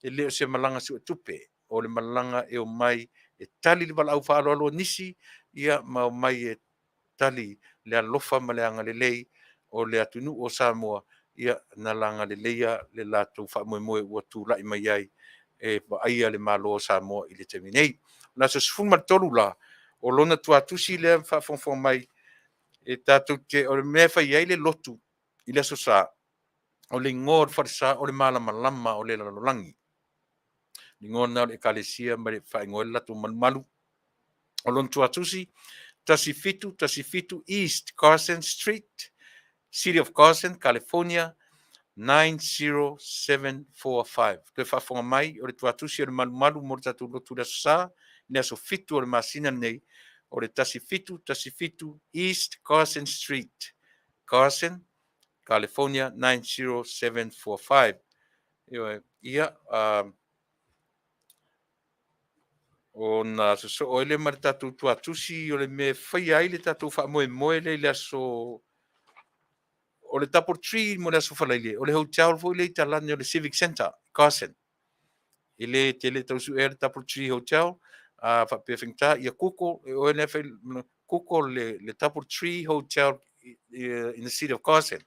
e le o se malaga suetupe, o le malaga e omai e tali le valaau faaaloalo a nisi, ia ma omai e tali le alofa ma le agalelei o le atunuu o Samoa, ia na agaleleia le latou faamoemoe ua tulai mai ai e vaaia le Malo o Samoa i le taimi nei. O le aso 13 la, o lona tuatusi lea ma faafogafoga mai, e tatou te, o le mea e fai ai le lotu i le Aso Sa, o le igoa o le falesa o le Malamalama o le Lalolagi. Le igoa lena o le Ekalesia ma le faaigoa ai le latou malumalu. O lona tuatusi, 1717 East Carson Street, City of Carson, California, 90745. Toe faafofoga mai, o le tuatusi o le malumalu mo le tatou lotu i le Aso Sa, i le aso 7 o le masina lenei, o le 1717 East Carson Street, Carson, California, 90745. Ioe, ia, ona sosoo ai lea ma le tatou tuatusi o le mea e faia ai le tatou faamoemoe lea i le aso o le Double Tree mo le aso Faraile, o le hotel foi lea i talane o le Civic Centre, Carson. E le tele tau suea le Double Tree Hotel, a faapea faigata, ia Google, e oe lea fai, Google le Double Tree Hotel in the city of Carson.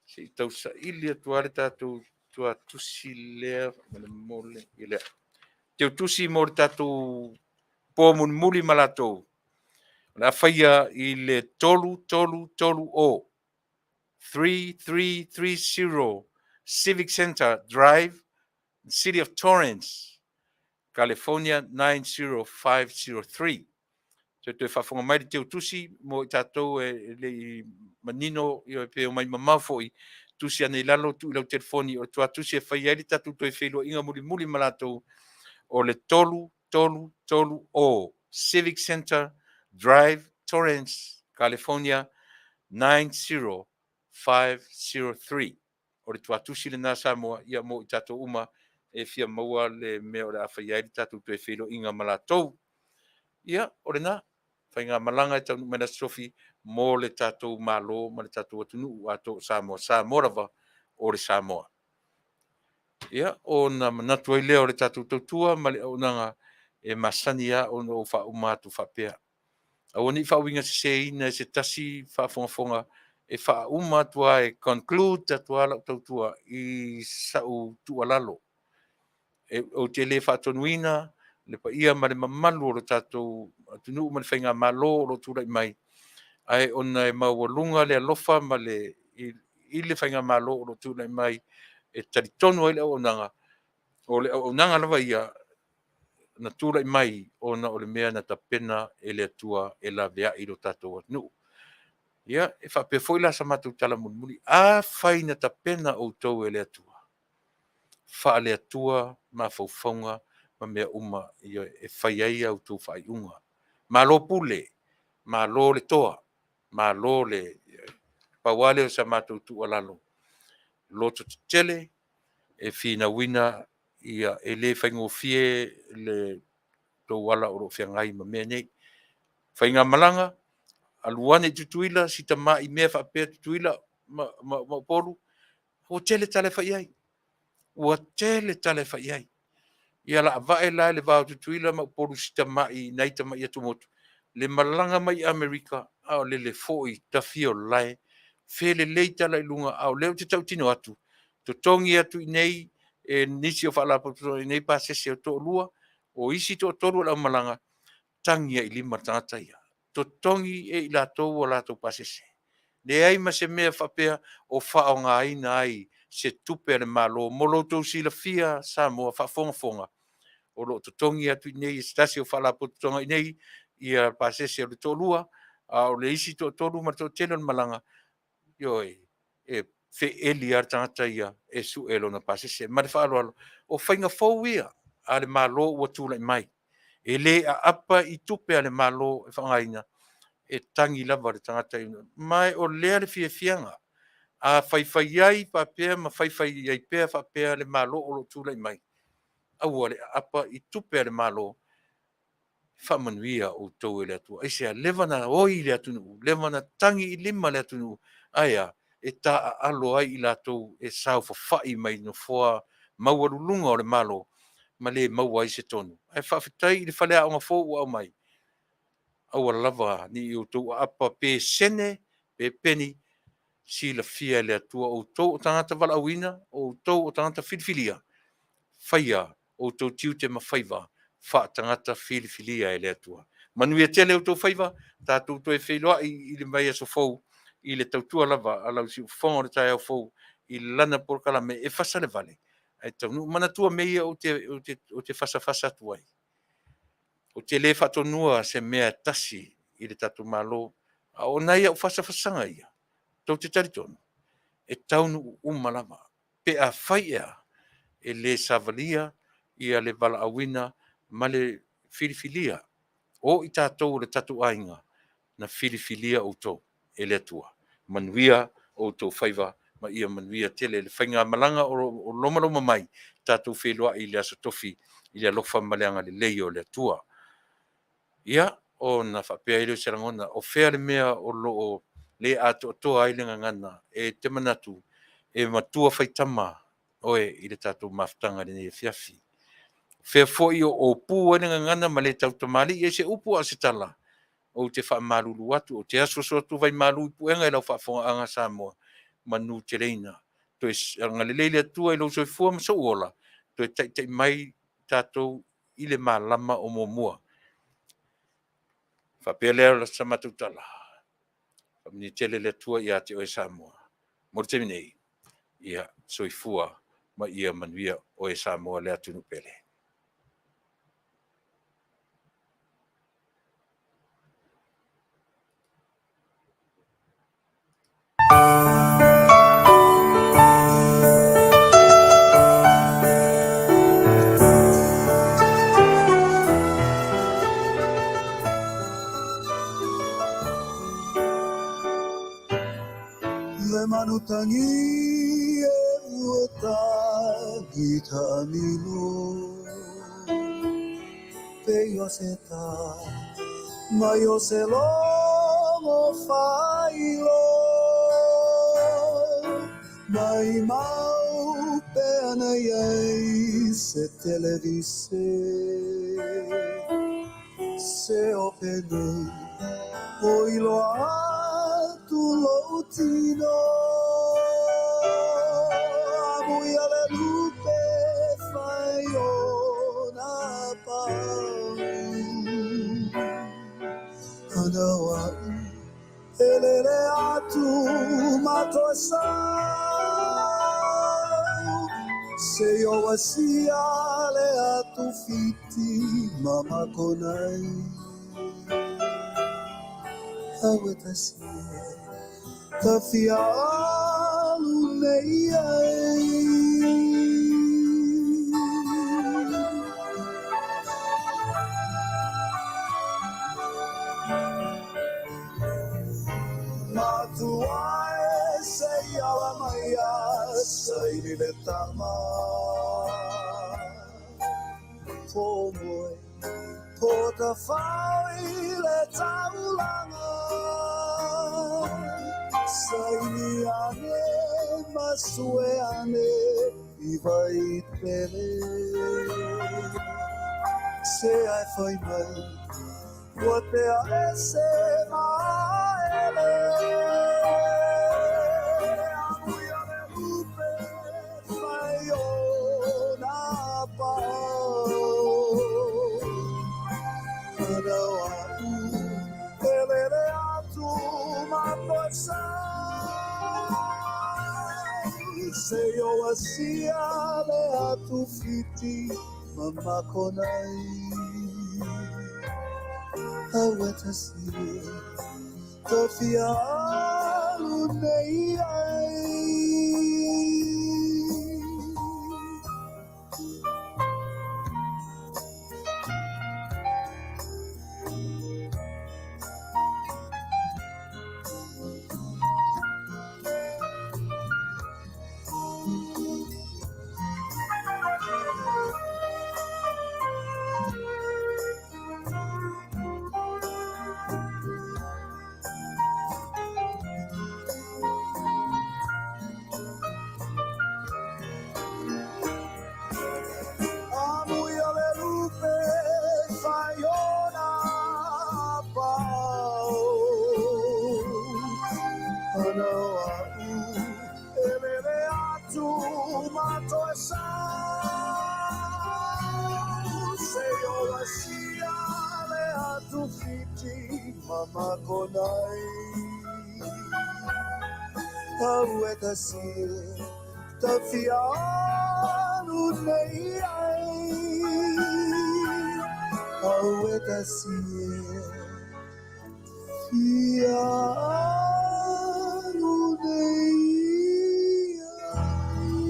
Se i tausaili atu lava le tatou tuatusi lea ma le mole i lea. Teutusi mo le tatou po mulimuli ma latou. O le a faia i le 3330, 3330 Civic Center Drive, City of Torrance, California 90503. Toe toe faafofoga mai le teutusi mo i tatou e le i manino ia pe omai mamao foi, tusi ane i lalo, tuu i lau telefoni, o le tuatusi e fai ai le tatou toe feiloaiga mulimuli ma latou, o le 3330 Civic Center Drive, Torrance, California 90503. O le tuatusi lena Samoa, ia mo i tatou uma e fia maua le mea o le a fai ai le tatou toe feiloaiga ma latou. Ia, o lena faigamalaga e taunuu mai le Aso Tofi mo le tatou Malo ma le tatou atunuu atoa o Samoa, Samoa lava o le Samoa. Ia, ona manatu ai lea o le tatou tautua ma le auaunaga e masani lava ona ou faauma atu faapea. Aua ne i faauigaseseina e se tasi faafogafoga e faauma atu lava, e conclude atu lava lau tautua i sau tuualalo. Ou te le faatonuina le paia ma le mamalu o le tatou atunuu ma le faigamalo o lo o tulai mai. Ae ona e maualuga le alofa ma le i le faigamalo o lo o tulai mai e talitonu ai le auaunaga, o le auaunaga lava ia na tulai mai ona o le mea na tapena e le Atua e laveai lo tatou atunuu. Ia, e faapea foi la sa matou tala mulimuli, afai na tapena outou e le Atua, faale-Atua mafaufauga ma mea uma e fai ai a outou faaiuga. Malo pule, malo le toa, malo le... Pau lava lea o sa matou tuualalo, loto tetele e finauina ia e le faigofie le tou ala o lo o feagai ma mea nei. Faigamalaga, alu ane i Tutuila si tamai mea faapea Tutuila ma Upolu, ua tele tala e fai i ai. Ua tele tala e fai i ai. Ia laavae la i le va o Tutuila ma Upolu si tamai nai tamai atumotu, le malaga mai Amerika, a o lele foi tafia o le lae, felelei tala i luga, a o lea ou te tautino atu, totogi atu i inei e nisi o faalapotopotoga i inei pasese o le toalua, o isi toatolu o le aumalaga, tagi lava i lima le tagata ia. Totogi e i latou a latou pasese. Leai ma se mea faapea o faaaogaina ai se tupe a le Malo. Mo lo outou silafia Samoa faafogafoga, o lo o totogi atu i inei e se tasi o Faalapotopotoga i inei ia pasese o le toalua, a o le isi toatolu ma le toatele o le malaga, ioe, e feeli lava le tagata ia e sue lona pasese. Ma le faaaloalo, o faiga fou ia a le Malo ua tulai mai, e le aapa i tupe a le Malo e faaaogaina, e tagi lava le tagata. Ma o lea le fiafiaga, a faifai ai faapea ma faifai ai pea faapea le Malo o lo o tulai mai, aua le aapa i tupe a le Malo, faamanuia outou e le Atua. Aisea? Leva ona oi le atunuu, leva ona tagi i lima le atunuu. Ae a? E taaalo ai i latou e saofafai mai nofoa maualuluga o le Malo ma le maua ai se tonu. Ae faafetai i le faleaoga fou ua aumai, aua lava ne i outou aapa pe sene pe peni, silafia e le Atua o outou o tagata valaauina, o outou o tagata filifilia, faia outou tiute ma faiva faatagata filifilia e le Atua. Manuia tele outou faiva, tatou toe feiloai i le vaiaso fou i le tautua lava a lau siufofoga o le taeao fou i lana polokalame e fasa le vale ae taunuu. Manatua mea ia ou te fasafasa atu ai. Ou te le faatonuina se mea e tasi i le tatou Malo, a o nai au fasafasaga ia, tou te talitonu, e taunuu uma lava pe afai e a, e le savalia ia le valaauina ma le filifilia o i tatou o le tatou aiga na filifilia outou e le Atua. Manuia outou faiva ma ia manuia tele le faigamalaga o lomaloma mai, tatou feiloai i le Aso Tofi i le alofa ma le agalelei o le Atua. Ia, ona faapea ai lea o se lagona, o fea le mea o lo o le atoatoa ai le gagana? E te manatu e matua faitama oe i le tatou mafutaga i lenei afiafi. O fea foi o opu ai le gagana ma le tautamalii ai se upu a o se tala, ou te faamalulu atu, ou te asuasu atu vaimalu i puega i lau faafofogaaga Samoa, manuteleina. Toe agalelei le Atua i lou soifua ma sou ola, toe taitai mai tatou i le malama o muamua. Faapea lea o sa matou tala, faamanuia tele le Atua ia te oe Samoa. Mo le taimi nei, ia soifua ma ia manuia oe Samoa le atunuu pele. Le manutagi e ua tagi taamilo Pe o se tā mai o se logo failo Mai mau pe ana iai se televise Se o penei o iloa atu lou tino Amuia le lupe fai ona pau Ana o a'u matoe sau Se o asia le atu fiti mamakonai Aue tasi e tafia alu nei ai. Matua e se ala mai a saini le tama Po moe, po ta whai le taulanga Saini ane, masue ane, i vai tele Se ai whai mai, ua te a ese maele Amui a le lupe whai o nā pao Anau a'u e lele atu matoe sau Se o asia le atu fiti mamakonai Aue tasi e tafia alu nei ai. Amui a le lupe whai ona pao Anau a'u e lele atu matoe sau Se o asia le atu fiti mamakonai Aue tasi e tafia alu nei ai Aue tasi e fia alu nei ai.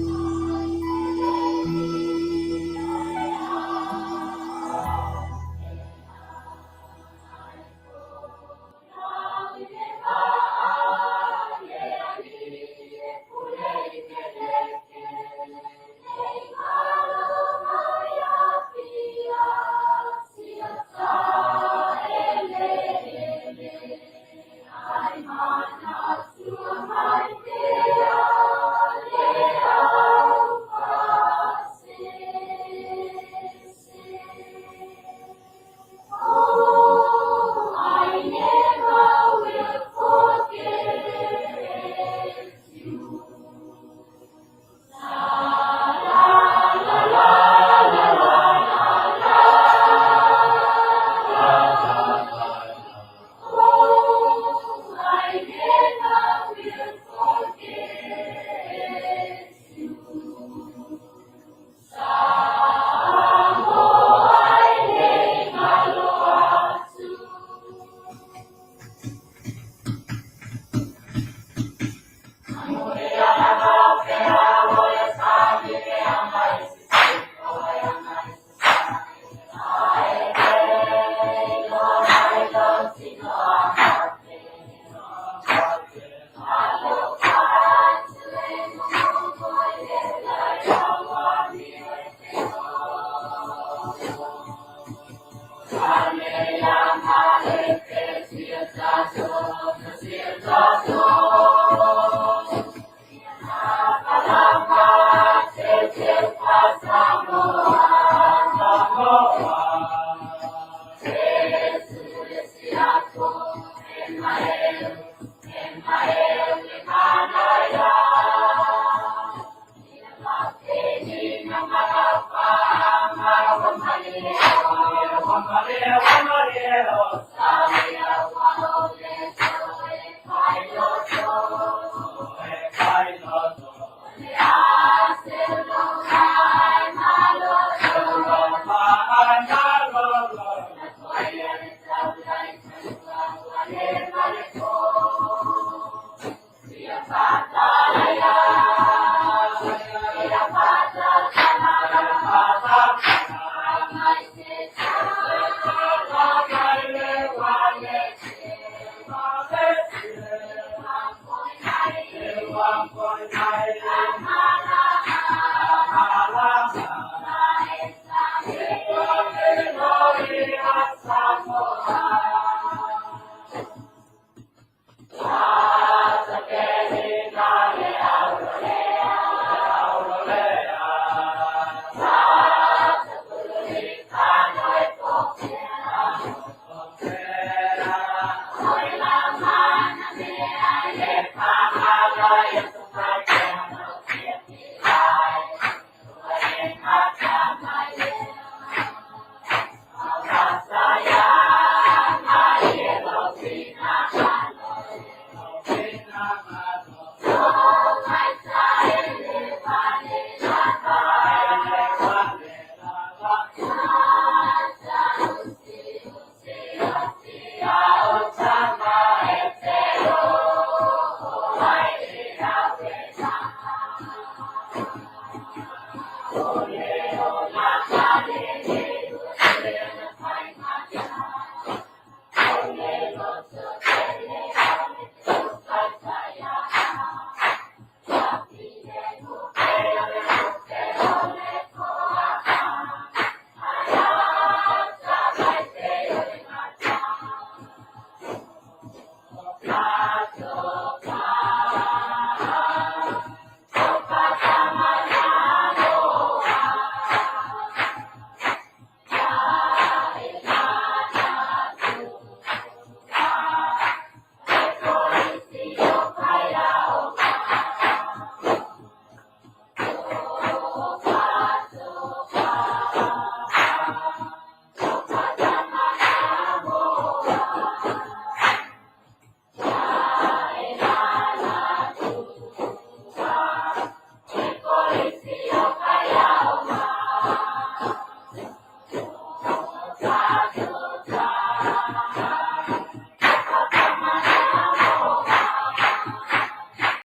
Mai.